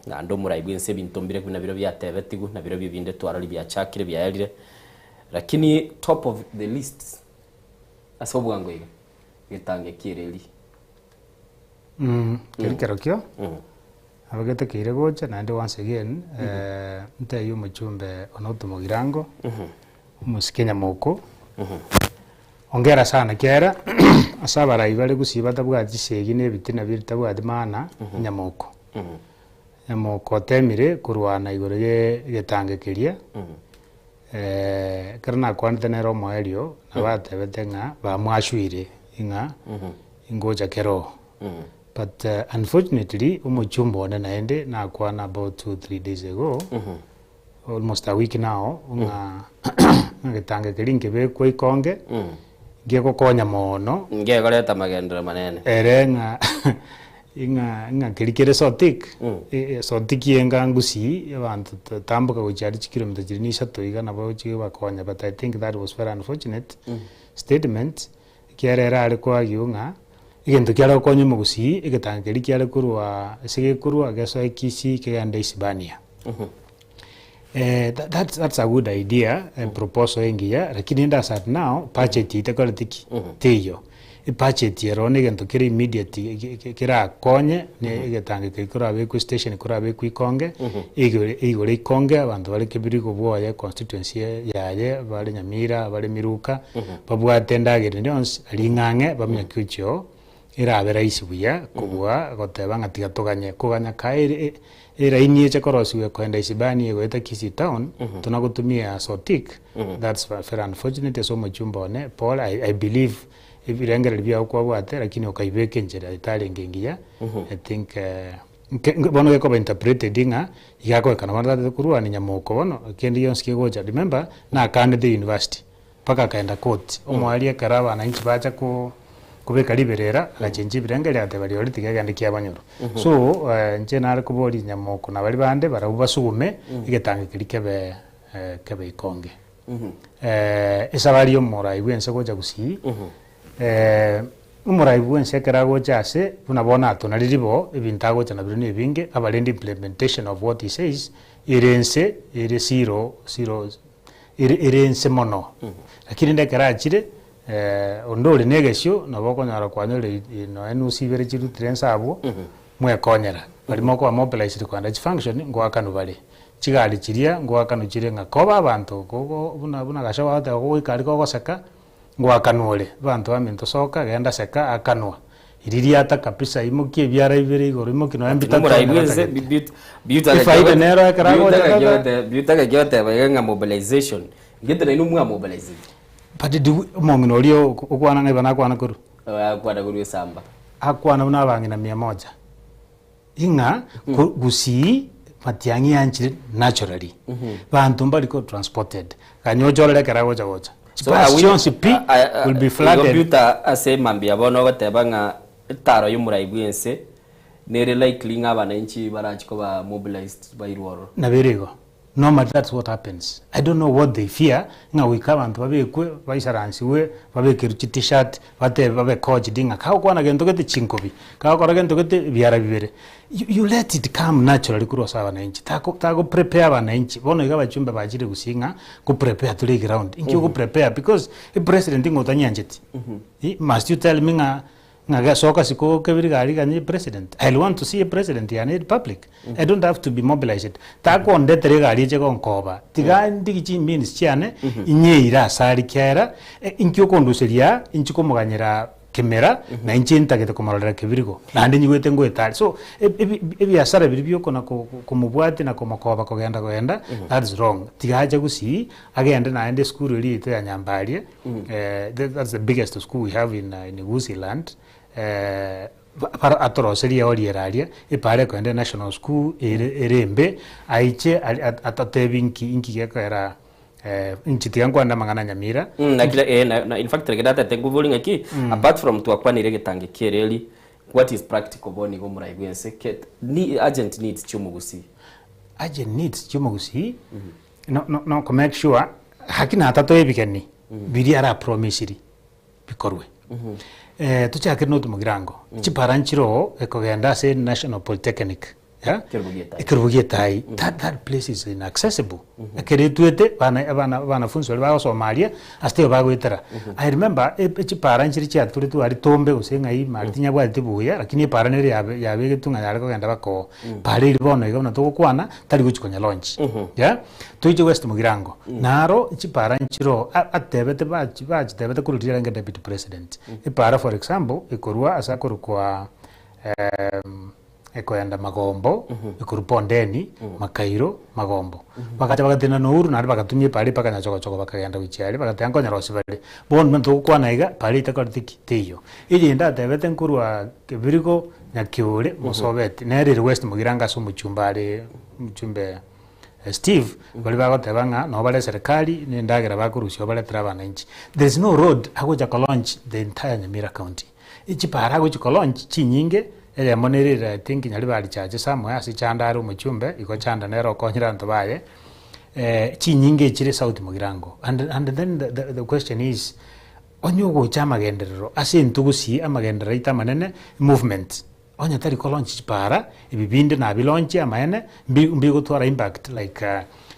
naende omorai bw'ense ebinto mbire buna biria biatebetigwe, na birobio binde twarorire biachakire biaerire. Lakini top of the list ase obwango iga, getange ki'ereri. Keri kerokio, nabo getakeire gocha naende once again, ntebie omochumbe one otomogirango, omosike nyamoko, Hongera sana kiagera ase abarai bare gusii batabwati chisegi na ebitina bitabwati maana nyamoko. Nyamoko otemire korwana igoro ye egetange keria, ekero nakwanete nere omoerio nabo atebete ng'a bamwashuire ng'a ingocha kero. But unfortunately omochumba one naende nakwana about two three days ago, almost a week now ng'a egetange keria nkebekwa ikonge ngegokonya mono Ngekoreta magenderero manene. ere ng'a ing'a ng'a keria kere so thick so thick enga ngusii abanto tamboka gochia aria chikilomita chiria na isato iga nabo chigobakonya but I think that was very unfortunate statement ekiagera ere are ko argue ng'a egento kiare gokonya omogusii egetange keria kiare korwa ase gekorwa gesoe Kisii kegende Isibania. That's that's a good idea, a proposal engiya, lakini ende as at now, budget itekoreti ki? Teiyo. Ebudget ero na egento kere immediate kerakonye na egetange keria korabekwe station korabekwe ikonge, eigore eigore ikonge abanto bare kebirigo bwoye constituency yaye bare Nyamira, bare Miruka, babwate endagera ende yonsi aria ing'ang'e bamanye gochia oo. Erabe rahisi buya kobua goteba ng'a tiga toganye. Koganya kae ere eraini eche korosigwa ekoenda Isibania egoeta Kisii town, tona gotumia Sotik, that's very unfortunate ase omochumba one, pole, I, I believe ebirengererio biago kwabwate lakini okaibeka enchera etarenge engiya, I think nke bono gekoba interpreted ng'a iga akoekana bono tatete korwania nyamoko bono, kende gionsi kegocha, remember nakanete university. Mpaka akaenda court, omwari ekero abananchi bacha ko kobeka riberera, agachenchia ebirengererio agateba rirorio tiga egende kiabanyoro. So inche nare koboria nyamoko na baria bande barabwo basugume egetango keria kebe kebe ikonge. Esabari ya omorai bwense gocha gusii, omorai bwense ekero agocha ase, buna bono atonariri bo, ebinto agocha nabirobio na ebinge, abarende implementation of what he says, ere nse ere zero zero ere ere ense mono. Lakini rende ekero achire, onde ore na egesio, nabo okonyora kwanyorire nonya enusu ibere chirutire ense abwo, mwekonyera. Baria mokoba mobilized kogenda chifunction, ngoakanwa bare. Chigari chiria, ngoakanwa chire ng'a koba abanto kogo buna buna Gachagua agoteba gogoika aria kogoseka, Ngoakanwa ore, abanto baminto soka, genda seka, akanwa. Iririata kabisa, imokia ebiara bibere igoro, imokia nonya mbitato onye batagete. Efaida nero ekero agocha tata. Biutaka ekio oteba iga ng'a mobilization, ngete nainwe mwa mobilizeti. But do we, omong'ina oria okwana ng'a iba nakwana korwa? Akwana korwa esamba. Akwana buna abang'ina mia moja. Ing'a gusii matiang'i yanchire naturally. Banto mbari ko transported. Ganya ochorere ekero agocha gocha. So Chibus are we- chionsi pi will be flooded. Computer ase mambia bono ogoteba ng'a etaro y'omorai bw'ense nere likely ng'a abananchi barachi koba mobilized bairwe ororo. Nabo ere igo. Normally that's what happens. I don't know what they fear ng'a goika abanto babekwe baisaransigwe babekerwe chi t-shirt batebe babe coached ng'a kagokwana gento gete chinkobi, kagokora gento gete ebiara bibere. You you let it come naturally korwa ase abananchi. Tako tako prepare abananchi, bono iga abachumbe bachire gusii ng'a ko prepare tore eground. Inki ogo prepare because epresident ng'a otanyiancheti. Must you tell me ng'a Ng'a gesoka isiko kebiri gari ganye president, I'll want to see a president yane in public, I don't have to be mobilised. Takondetera egari eche gonkoba, tiga ndigi chi means chiane, inyeire ase aria kiagera, inki okonduseria aa, inchi komoganyera kemera, na inche ntagete komororera kebirigo, naende nyigwete ngoeta aria. So, ebi ebiasara biria bia okona ko komobwatia na komokoba kogenda kogenda, that is wrong. Tiga ache gusii, agende naende esukuru eria yaito ya Nyambaria, That's the biggest school we have in in Gusii land bara atoroserie oriere aria, epara ekoenda enational school ere ere embe, aiche ari atotebi nki inki gekoera inche tiga nkwane amang'ana a Nyamira. Naki eh na na in fact reke natete nkobori ng'aki, apart from twakwanire egetange kia ereri, what is practical bono iga omorai bwense ke ni urgent needs chia omogusii? Urgent needs chia omogusii. No no no ko make sure haki natatoe ebigeni biria ara promisiri bikorwe. Tochakere na otomogirango, chipara nchire oo ekogenda ase National Polytechnic yeah, Ekerubo gia Etayi. ekerubo gia Etayi, that that place is inaccessible. Ekero etwete bana abana abanafunsi baria bagosoma aria ase taiyo bagoetera. I remember e chipara nchire chiaturetwe aria Tombe gose ng'ai mari tinyabwateti buya lakini epara nere yabe yabegetwe ng'a yare kogenda mpaka oo. Para eria bono iga buna togokwana, tari gochia konya launch yeah toiche west mugirango naro chipara nchiroo a- atebete bachi bachitebete korwa riria arenge deputy president epara for example ekorwa ase akorokwa ekoenda magombo ekorwa bondeni makairo magombo bagacha bagatenena na Uhuru naende bagatumia epara mpaka nyachogochogo bakagenda gochia aria bagateba nkonya rosi bare bono buna togokwana iga para etakoreti ki teiyo. Eyende atebete nkorwa kebirigo Nyakiore mosobeti nere ere West Mugirango ase omochumbe are omochumbe Steve baria bagoteba ng'a nabo bare eserekari na endagera bakorusia obaretere abananchi. There is no road agocha ko launch the entire Nyamira county. Chipara agochi ko launch chinyinge eyemo nere ere I think Nyaribari church somewhere ase Chanda are omochumbe igo Chanda nere okonyire abanto baye chinyinge echire South Mugirango and and then the the question is Onye ogocha amagenderero ase intwe gusii amagenderero aito amanene movement onye tari ko launch chipara ebi binde nabi launchie amaene mbi mbigotwara impact like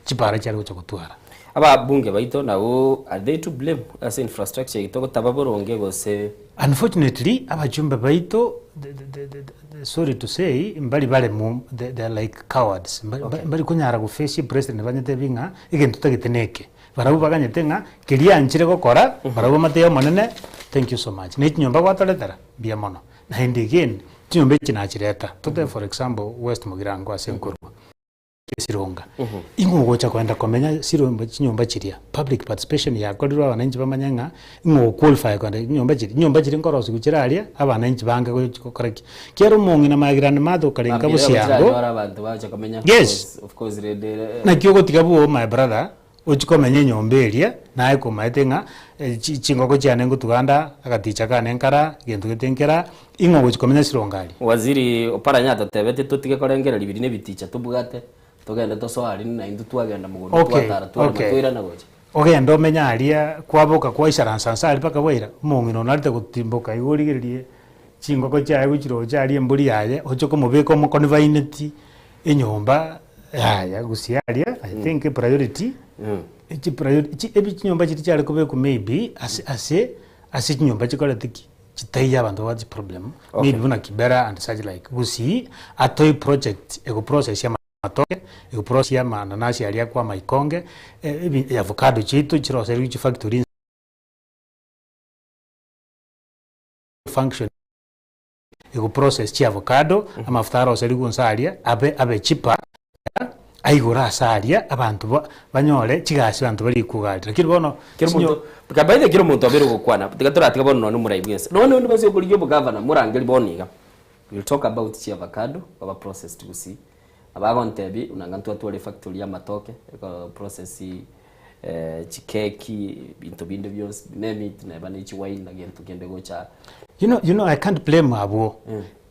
chipara chiare gocha gotwara. Ababunge baito nabwo are they to blame ase infrastructure yaito gotaba boronge gose? Unfortunately abachumbe baito the the the the sorry to say mbari baremu they they are like cowards mbari konyara go face president banyetebi ng'a egento tagete neke. Barabwo baganyete ng'a keria anchire gokora, barabwo bamate Omonene, thank you so much. Ne chinyomba gwatoretera, mbuya mono. Naende again, chinyomba echi nachireta, totebe for example West Mugirango ase nkorwa, Sironga. Ing'o ogocha kogenda komenya siromba chinyomba chiria, public participation yakorirwe abananchi bamanye ng'a ing'o oqualify kogenda chinyomba chiria. Chinyomba chiria nkorosiwa chire aria, abananchi bange gochi gokora ki. Kera omong'ina magirani Martha okarenka bosiango, yes, naki ogotiga bwogo my brother, Ochie komenya enyomba eria, naye komaete ng'a chingoko chiane ngotuga nda, agaticha kane nkara, egento gete nkera, ing'o ogochia komenya sironga aria? Waziri Oparanya atotebetie totige korengereria biria nebiticha tobwate, togende tosoe aria naintwe twagenda mogondo Okay, twatara twarema okay. twairana gocha. Ogende omenye aria, kwaboka kwaisaransa nse aria mpaka bwaira, omong'ina onarete gotimboka igo origererie chingoko chiaye gochiroche aria embori yaye, oche komobeka omoconfineti enyomba yaya gusii aria I think priority echi priority chi ebi chinyomba chiria chiare kobekwa maybe ase ase ase chinyomba chikorete ki? Chitaiyo abanto babwate chiproblem maybe buna Kibera and such like. Gusii atoe project egoprocessia amatoke, egoprocessia amananasi aria akwa amaikonge, ebi avocado chiaito chiroserigwe chifactory function. Egoprocess chiavocado, amafuta aroserigwe inse aria, abe abe cheaper, aigure ase aria, abanto ba banyore chigasi abanto bare rikuga aria. Lakini bono Kera omonto, by the way kera omonto abeire ogokwana, tiga toratiga bono nonye omorai bwense, nonye onde bwensi okorigia obogavana, morangeri bono iga, we will talk about chiavocado, baba processed gusii, abagontebia buna anga ntwatware efactory ya amatoke, eko process chikeki, ebinto binde bionsi, name it, neba ne chiwine na gento kende gocha. You know, you know I can't blame abwo.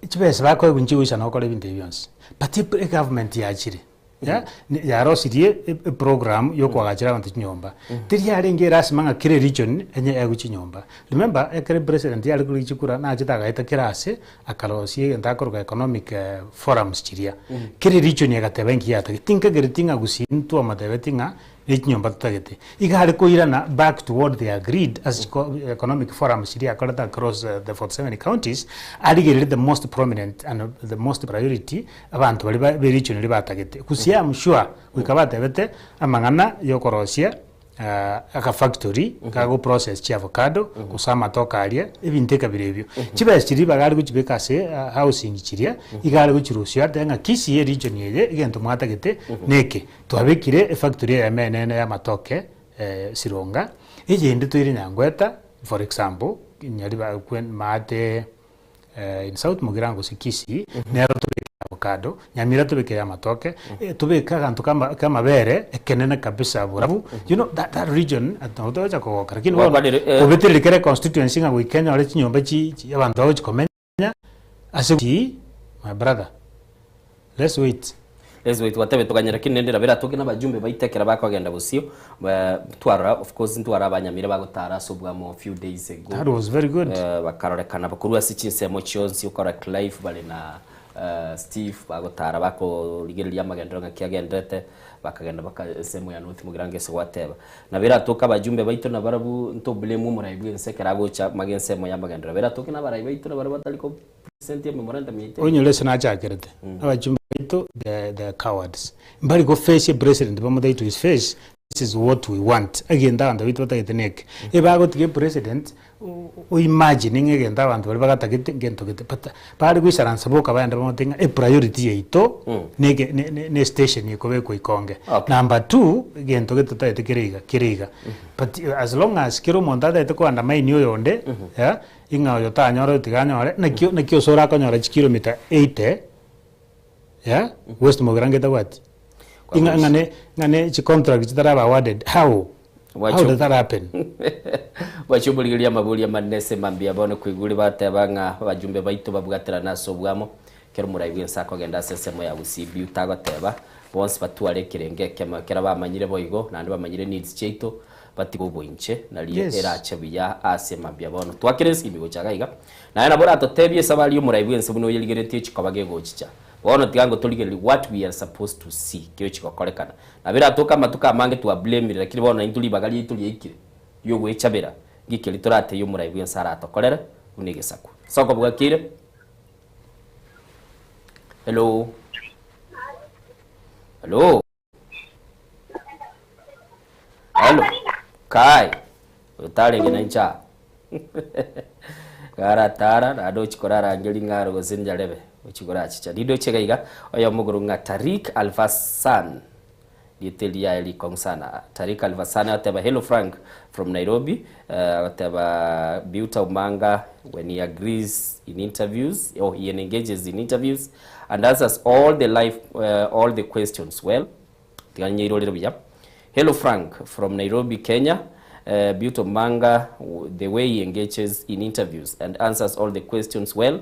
Chibesa bakoegwa nchigoisana gokora ebinto ebi bionsi. But e government yachire. Ya, ne- yarosirie e- eprogram yokoagachera abanto chinyomba. Teri yarenge erasima ng'a kera eregion enye eegwe chinyomba. Remember, ekero epresident yare korigia chikura, nachete agaeta kera ase, akarosia egento akoroka economic forums chiria. Kera eregion egateba enki yatagete. Tinkagereti ng'a gusii ntwamotebeti ng'a ne chinyomba totagete. Iga are koirana back to what they agreed ase chiko economic forums chiria akorete across the 47 counties, arigererie the most prominent and the most priority abanto baria ba be region eria batagete. Gusii am sure goika batebete amang'ana yokorosia aka factory kago process chi avocado gose amatoke aria, ebinto ekabira ebio. Chibesa chiria ribaga are gochibeka ase housing chiria, iga are gochirusia atebe ng'a Kisii eregion eye egento mwatagete neke. Twabekire efactory eyemo enene y'amatoke Sironga, eyende toire Nyangweta for example, Nyariba maate in South Mugirango gose Kisii, nero tobeke avocado, Nyamira tobeke amatoke, tobeke aganto kama kamabere ekenene kabisa borabu, you know that that region nabo togocha kogoka lakini bono Gwakwanire, eh. kobetereria kera econstituency ng'a goika enyore chinyomba chi chi abanto bagochi komenya ase Kisii, my brother, let's wait. Let's wait gwatebe toganye lakini rende nabo eratoke na abajumbe baito ekero bakogenda bosio twarora of course ntware abanyamira bagotara ase obwamo few days ago. That was very good. Bakarorekana korwa ase chinsemo chionsi okora Clive bare na Steve bagotara bakorigereria amagenderero ng'aki agenderete bakagenda baka ensemo ya North Mugirango ase gwateba. Nabo eratoke abajumbe baito nabarabwo nto blame omorai bwense ekero agocha mage ensemo ya amagenderero. Nabo eratoke na abarai baito nabarabwo batari ko present ememorandum yaito. Onyore ase nachakerete, abachumba baito they are cowards. Mbari go face epresident bamotebie to his face this is what we want. Egento abanto baito batagete neke. Ebagotiga epresident o imagine ng'a egento abanto baria bagatagete ngento gete but bare goisaransa boka baende bamotebie ng'a epriority yaito neke ne ne ne estation ekobekwa ikonge. Number two, egento gete totagete kere iga kere iga. But as long as kera omonto atagete ko undermine oyonde, ing'a oyo tanyore oyo tiga anyore, naki naki ase orakonyora chikilomita 80 yeah, West Mugirango etabwati? Ing'a ng'a ne ng'a ne chicontract chitaraba awarded, how? How does that happen? Bwachia omorigereria amaborio amanene ase mambia bono koigure bateba ng'a abajumbe baito babwaterane ase obwamo, ekero omorai bw'ense akogenda ase ensemo ya Gusii Biu tagoteba bonsi batware ekerengo ekemo ekero bamanyire boigo naende bamanyire needs chiaito batige oboinche nario erache buya ase mambia bono twakere esimi gocha iga iga naye nabo oratotebie esabari y'omorai bw'ense buna oyerigeretie chikoba gegochicha bono tiga ngotorigererie what we are supposed to see keochi gokorekana Nabo eratoke amatuko amange twablamire, lakini bono naintwe ribaga riaito riaikire ri'ogwechabera, ng'iki erio toratebie omorai bw'ense aratokorere buna egesaku. Soko bwakire? Hello? Hello? Hello? Kai, oyo tarenge nainche aa. Garatara, naende ochia korarangeria ng'a aro gose njarebe, ochia korachicha. Nindoche iga iga, oyomo okorokwa ng'a Tariq Alfasan, rieta eri riaye rikong'u sana. Tariq Alfasan agoteba hello Frank from Nairobi, agoteba Beauty Omanga when he agrees in interviews or he engages in interviews and answers all the life, all the questions well. Tiga nyeirorere buya. Hello Frank from Nairobi Kenya, Beauty Omanga the way he engages in interviews and answers all the questions well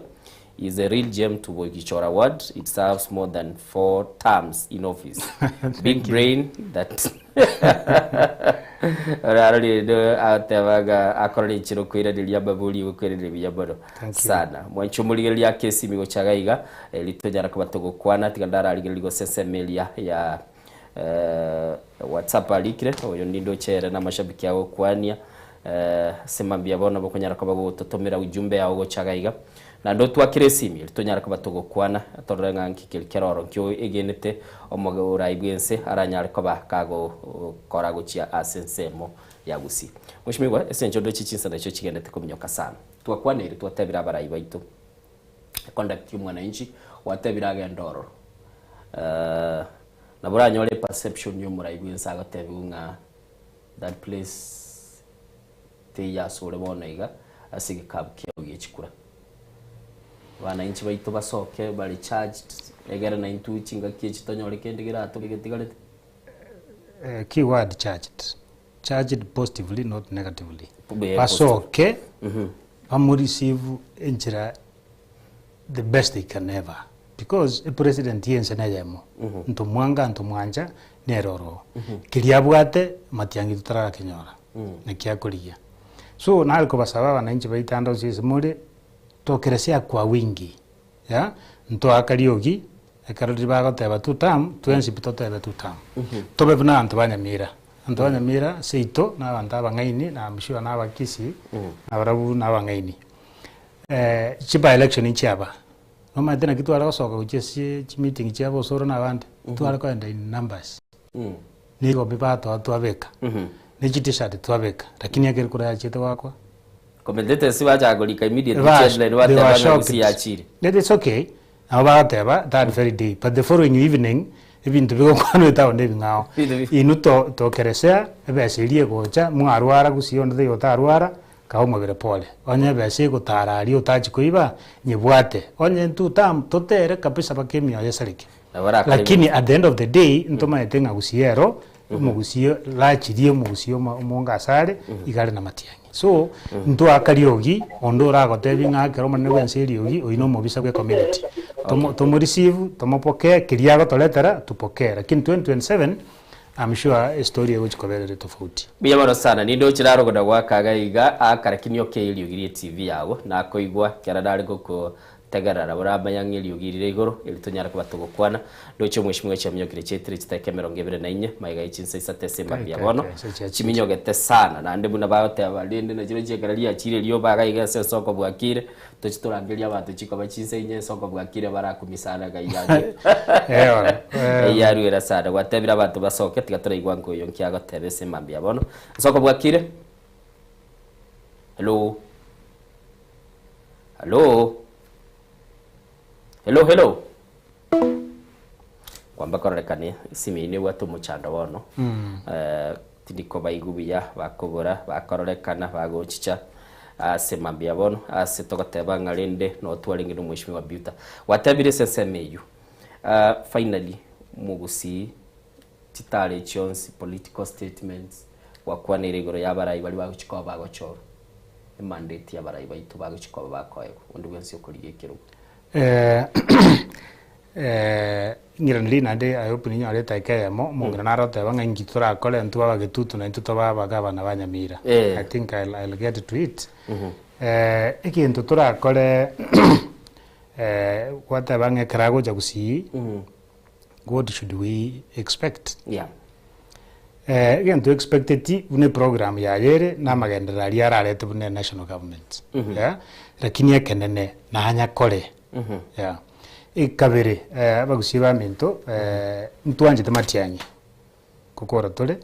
is a real gem to Boikichora ward, it serves more than 4 terms in office. Big brain that Orarorire agoteba ng'a akorore enchera okoiraneria amabori ogokoiraneria buya mono Thank you. sana. Mwanche omorigereria ake esimi gocha iga iga Erio tonyara koba togokwana, tiga ndararigererie gose ensemo eria ya WhatsApp arikire, oyo nindoche ere namashabiki agokwania, ase mambia bono bokonyara koba gogototomera ujumbe yao gocha iga iga. Naende otwakere esimi erio tonyare koba togokwana, torore ng'a nki keri kere oro, nkio egenete omorai bw'ense aranyare koba kagokora gochia ase ensemo ya Gusii. Mweshimiwa, ase enchera ndoche chinsa nachio chigendete kominyoka sana. Twakwaneire twatebire abarai baito. Conduct y'omwananchi gwatebire agende ororo nabo oranyore eperception y'omorai bwense agotebiwa ng'a that place teiyo ase ore bono iga ase egekabu kiao gie chikura. Abananchi baito basoke bare charged egere naintwe chingaki echi tonyore kende keratoke getigarete. Key word charged, charged positively not negatively. Basoke Bamoreceive enchera the best they can ever. Because epresident ya ense neyemo, ntomwanga ntomwancha nere oroo. Keria abwate matiang'i totarakenyora, naki akorigia. So nare kobasaba abananchi baito ande onsi ase more, tokeresia kwa wingi, yeah, ntoaka riogi, ekero riria bagoteba two term, twensi pi totebe two term. Tobe buna abanto ba Nyamira. Abanto ba Nyamira seito na abanto abang'aini na I'm sure na abakisii, nabarabwo na abang'aini. Chi by election nchiaba, Nomanyete naki tware gosoka gochia ase chimeeting chia abosoro na abande, tware kogenda in numbers. Ne ebikombe batoa twabeka, ne chi-tshirt twabeka, lakini ekero kura yachete goakwa, Commentators bachaka korika immediately Ba- headline they were bateba ng'a shocked. Gusii yachire. It is okay, nabo bagoteba that very day, but the following evening, ebinto bigokwanwa etown ebing'ao. Ebinto bi- Inwe to- tokeresea, ebesa eria egocha, mwarwara gusii onde taiyo otarwara, Kae omobere pore. Onye ebesa egotara aria otachi koiba, nyebwate. Onye intwe tam totere kabisa mpaka emioyo esareke. Nabo orakore Lakini at the end of the day ntomaete ng'a gusii ero, omogusii rachirie omogusii omo omonge asare, iga are namatiang'i. So, ntwaka riogi, onde oragotebie ng'a ekero omonene bwense eriogi, oyio na omobisa bwe community. Tomo tomoreceive, tomopokee, keria agotoretera, tupokee. Lakini 2027, I'm sure estory egochi kobera ere tofauti. Mbuya mono sana, nindoche narogoda goaka iga iga aa lakini okei eriogi rie TV yago, nakoigwa ekero nare gokotegerera nabo namanya ng'a eriogi rire igoro eri tonyare koba togokwana. Ndoche omweshimiwa chiaminyokire chiaetire chidakika emerongo ebere na inye, magega ye chinsa isato ase mambia bono, chiminyogete sana naende buna bagoteba rende nachirochio ekero riachire erioba iga iga ase ensoko bwakire, Tochi torangerie abanto chikoba chinsa inye ase okobwakire barakumia sana iga iyaria. Iyaruera sana. Gwatebire abanto basoke tiga toraigwa nka oyo nki agoteba ase mambia bono. Ase okobwakire. Hello. Hello. Hello hello. Kwamba kororekane esimi eyio nebwate omochando bono. Eh, tindi kobaigwa buya bakobora bakororekana bagochicha ase mambia bono ase togoteba ng'a rende noo twarenge na omweshimiwa Beauta. Gwatebire ase ensemo eyio. Ah, finally mogusii chitare chionsi political statements gwakwaneire igoro ya abarai baria bagochia koba bagochorwa emandate ya abarai baito bagochia koba bakoegwa onde bwensi okorigia ekerogo. Ng'iraneri naende I hope ninyore edakika eyemo, omong'ina nare oteba ng'a inki torakore intwe abagetutu na intwe tobe abagavana ba Nyamira. I think I'll, I'll get to it. Egento torakore gwateba ng'a ekero agocha gusii, what should we expect? Yeah. Egento expecteti buna eprogram yaye ere na amagenderero aria ararete buna enational government. Yeah, lakini ekenene nanyakore. Yeah. Ekabere abagusii baminto ntwanchete matiang'i gokora tore,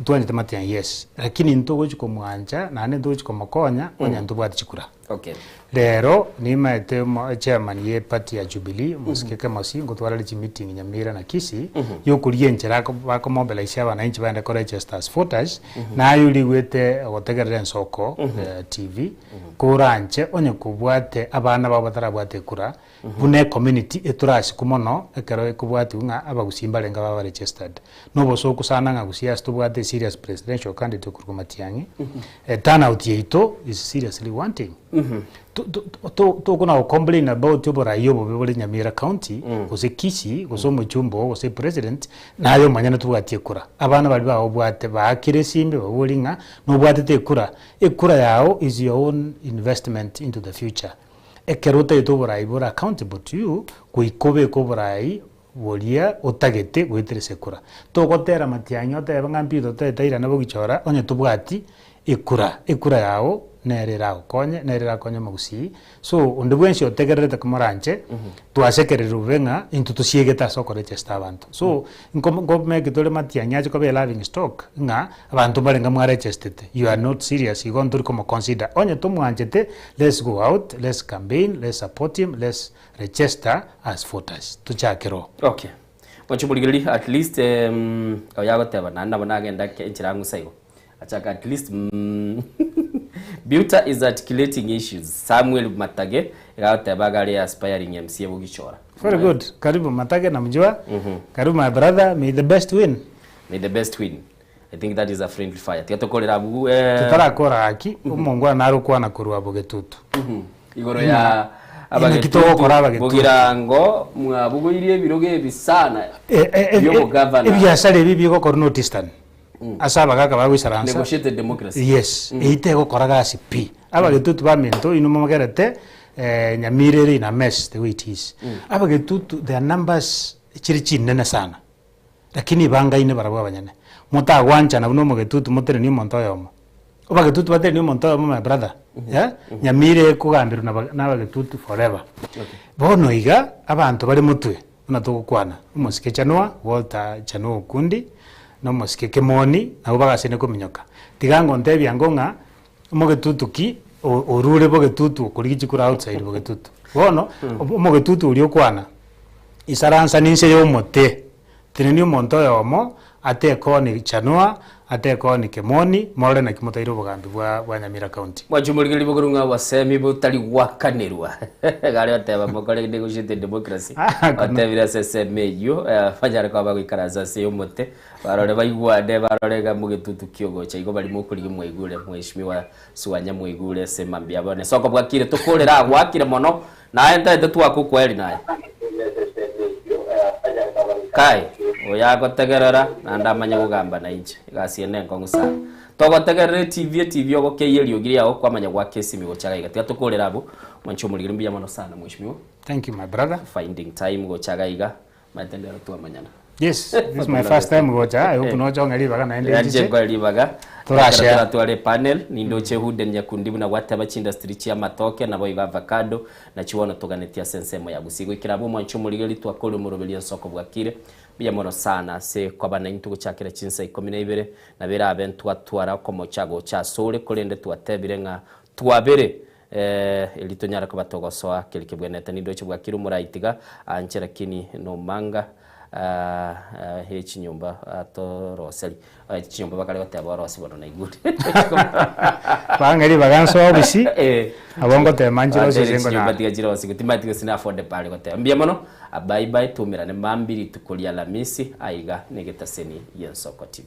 ntwanchete matiang'i yes, lakini ntogochi komwancha naende ntogochi komokonya onye ntobwati chikura. Okay. Rero nimaete omo echairman ye party ya Jubilee omosike Kemosi ngotwarare chimeeting Nyamira na Kisii yokoria enchera ako bakomobilise abananchi baende koregister as voters naye origwete ogotegerera ensoko TV koranche onye kobwate abana bao batarabwate ekura buna ecommunity etorasiko mono ekero ekobwatiwa ng'a abagusii mbarenge baba registered. Nobosoku sana ng'a gusii ase tobwate eserious presidential candidate okorokwa Matiang'i, eturnout yaito is seriously wanting. Tokona go complain about oborai obobe bore Nyamira county, gose Kisii, gose omochumba oo, gose president, naye omonyene tobwati ekura. Abana baria baobwate baakire esimbe baborie ng'a nobwatete ekura, ekura yao is your own investment into the future. Ekero otagete oborai bore accountable to you, goika obeke oborai boria otagete goetera ase ekura. Togotera matiang'i otebe ng'a mpito totagete airane bogichora onye tobwati ekura. Ekura yago nere eragokonye, nere erakonye omogusii. So onde bwensi otegererete komoranche, twasekererire bobe ng'a intwe tosiegete ase okoregesta abanto. So nko nkomeki tore matiang'i ache koba elaughing stock ng'a abanto mbarenge mwaregestete, you are not serious igo ntori komoconsider. Onye tomwanchete, let's go out, let's campaign, let's support him, let's register as voters. Tochakere oo. Okay. Moche morigererie at least um, oyo agoteba naende nabo nagenda ke- enchera ang'usa igo. Achaka at least mm, Beauta is articulating issues. Samuel Matage iga agoteba iga are aspiring MCA Bogichora. Very good. Karibu Matage namjua. Karibu my brother, may the best win. May the best win. I think that is a friendly fire. Tiga tokorera abwo eh, Totarakora gaki, omongwana nare okwana korwa Bogetutu. Igoro ya Naki togokora abagetutu. Bogirango mwabugoirie ebirogo ebi sana Eh, eh, eh, bi'obogavana. ebiasara ebi bigokorwa North Eastern ase abagaka bagoisaransa Negotiated democracy. yes eyio tegokora gasi pi abagetutu baminto inwe mogerete eh, nyamira ere in a mess the way it is abagetutu their numbers chire chinene sana Lakini ibangaine barabwo abanyene. Motagwanchana buna omogetutu motenenie omonto oyomo. Obagetutu batenenie omonto oyomo my brother, eh, Nyamira ekogamberwa na na abagetutu forever. Bono iga, abanto bare motwe, buna togokwana, omosike Chanua, Walter Chanua Okundi, na omosike Kemoni, nabwo bagasaine kominyoka. Tiga ngontebia ango ng'a, omogetutu ki o- orure bogetutu okorigia chikura outside bogetutu. Bono, omogetutu oria okwana, Isaransa ninse y'omote, tenenia omonto oyomo, atekoni Chanua, atekoni Kemoni, morore naki motaire obogambi bwa bwa Nyamira County. Mwanche omorigereria bogoro ng'a obosemi botari gwakanerwa. Gare oteba mokore negotiated democracy. Otebire ase esemo eyio eh, banyare koba bagoikaransa ase omote barore baigwane barore iga mogetutu kiogocha igo bari mokorigia mwaigure mheshimiwa Suanya mwaigure ase mambia abone. Soko bwakire tokorera agwakire mono Naye ntaete twakwa okweri naye. Kai, oyo agotegerera, naende amanye gogamba nainche. Egasi eye nenkong'u sana. Togotegerera etibi, etibi ogokeyia eriogi riago kwamanya goaka esimi gocha iga iga. Tiga tokorere abwo, mwanche omorigeri mbuya mono sana mheshimiwa. Thank you my brother. Finding time gocha iga iga, Maete ndero twamanyana. Yes, this is my first time gocha, I hope noche ong'e ribaga naende Inche nchiche. nkoe ribaga. Torashare. Ekero toratware epanel, nindoche Huden Nyakundi buna gwateba chiindustry chia amatoke naboigo avocado, nachio bono toganetie ase ensemo ya Gusii. Goikera abwo omwanche omorigeri twakore omoroberi ensoko bwakire. Mbuya mono sana ase koba naintwe gochakera chinsa ikomi na ibere, nabo erabe ntwatwara okomocha gocha asore korende twatebire ng'a twabere Eh, erio tonyare koba togosoa keria kebwenerete. Nindoche bwakire omoraitiga anche lakini nomanga ah, ah, echinyomba atoroseri Ah, chinyomba bakare goteba orosi bono naigure. Bang'e ribaga nsoe obisi, Eh. nabo ngotema nchirosie Batere ase chinyomba nkonyara. tiga chirosigwe timanyeti gose na affordable are goteba. Mbuya mono, ah, bye bye toumerane mambia rituko ria Alamisi aiga negetaseni gi'Ensoko TV.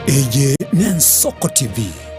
Eye n'Ensoko TV.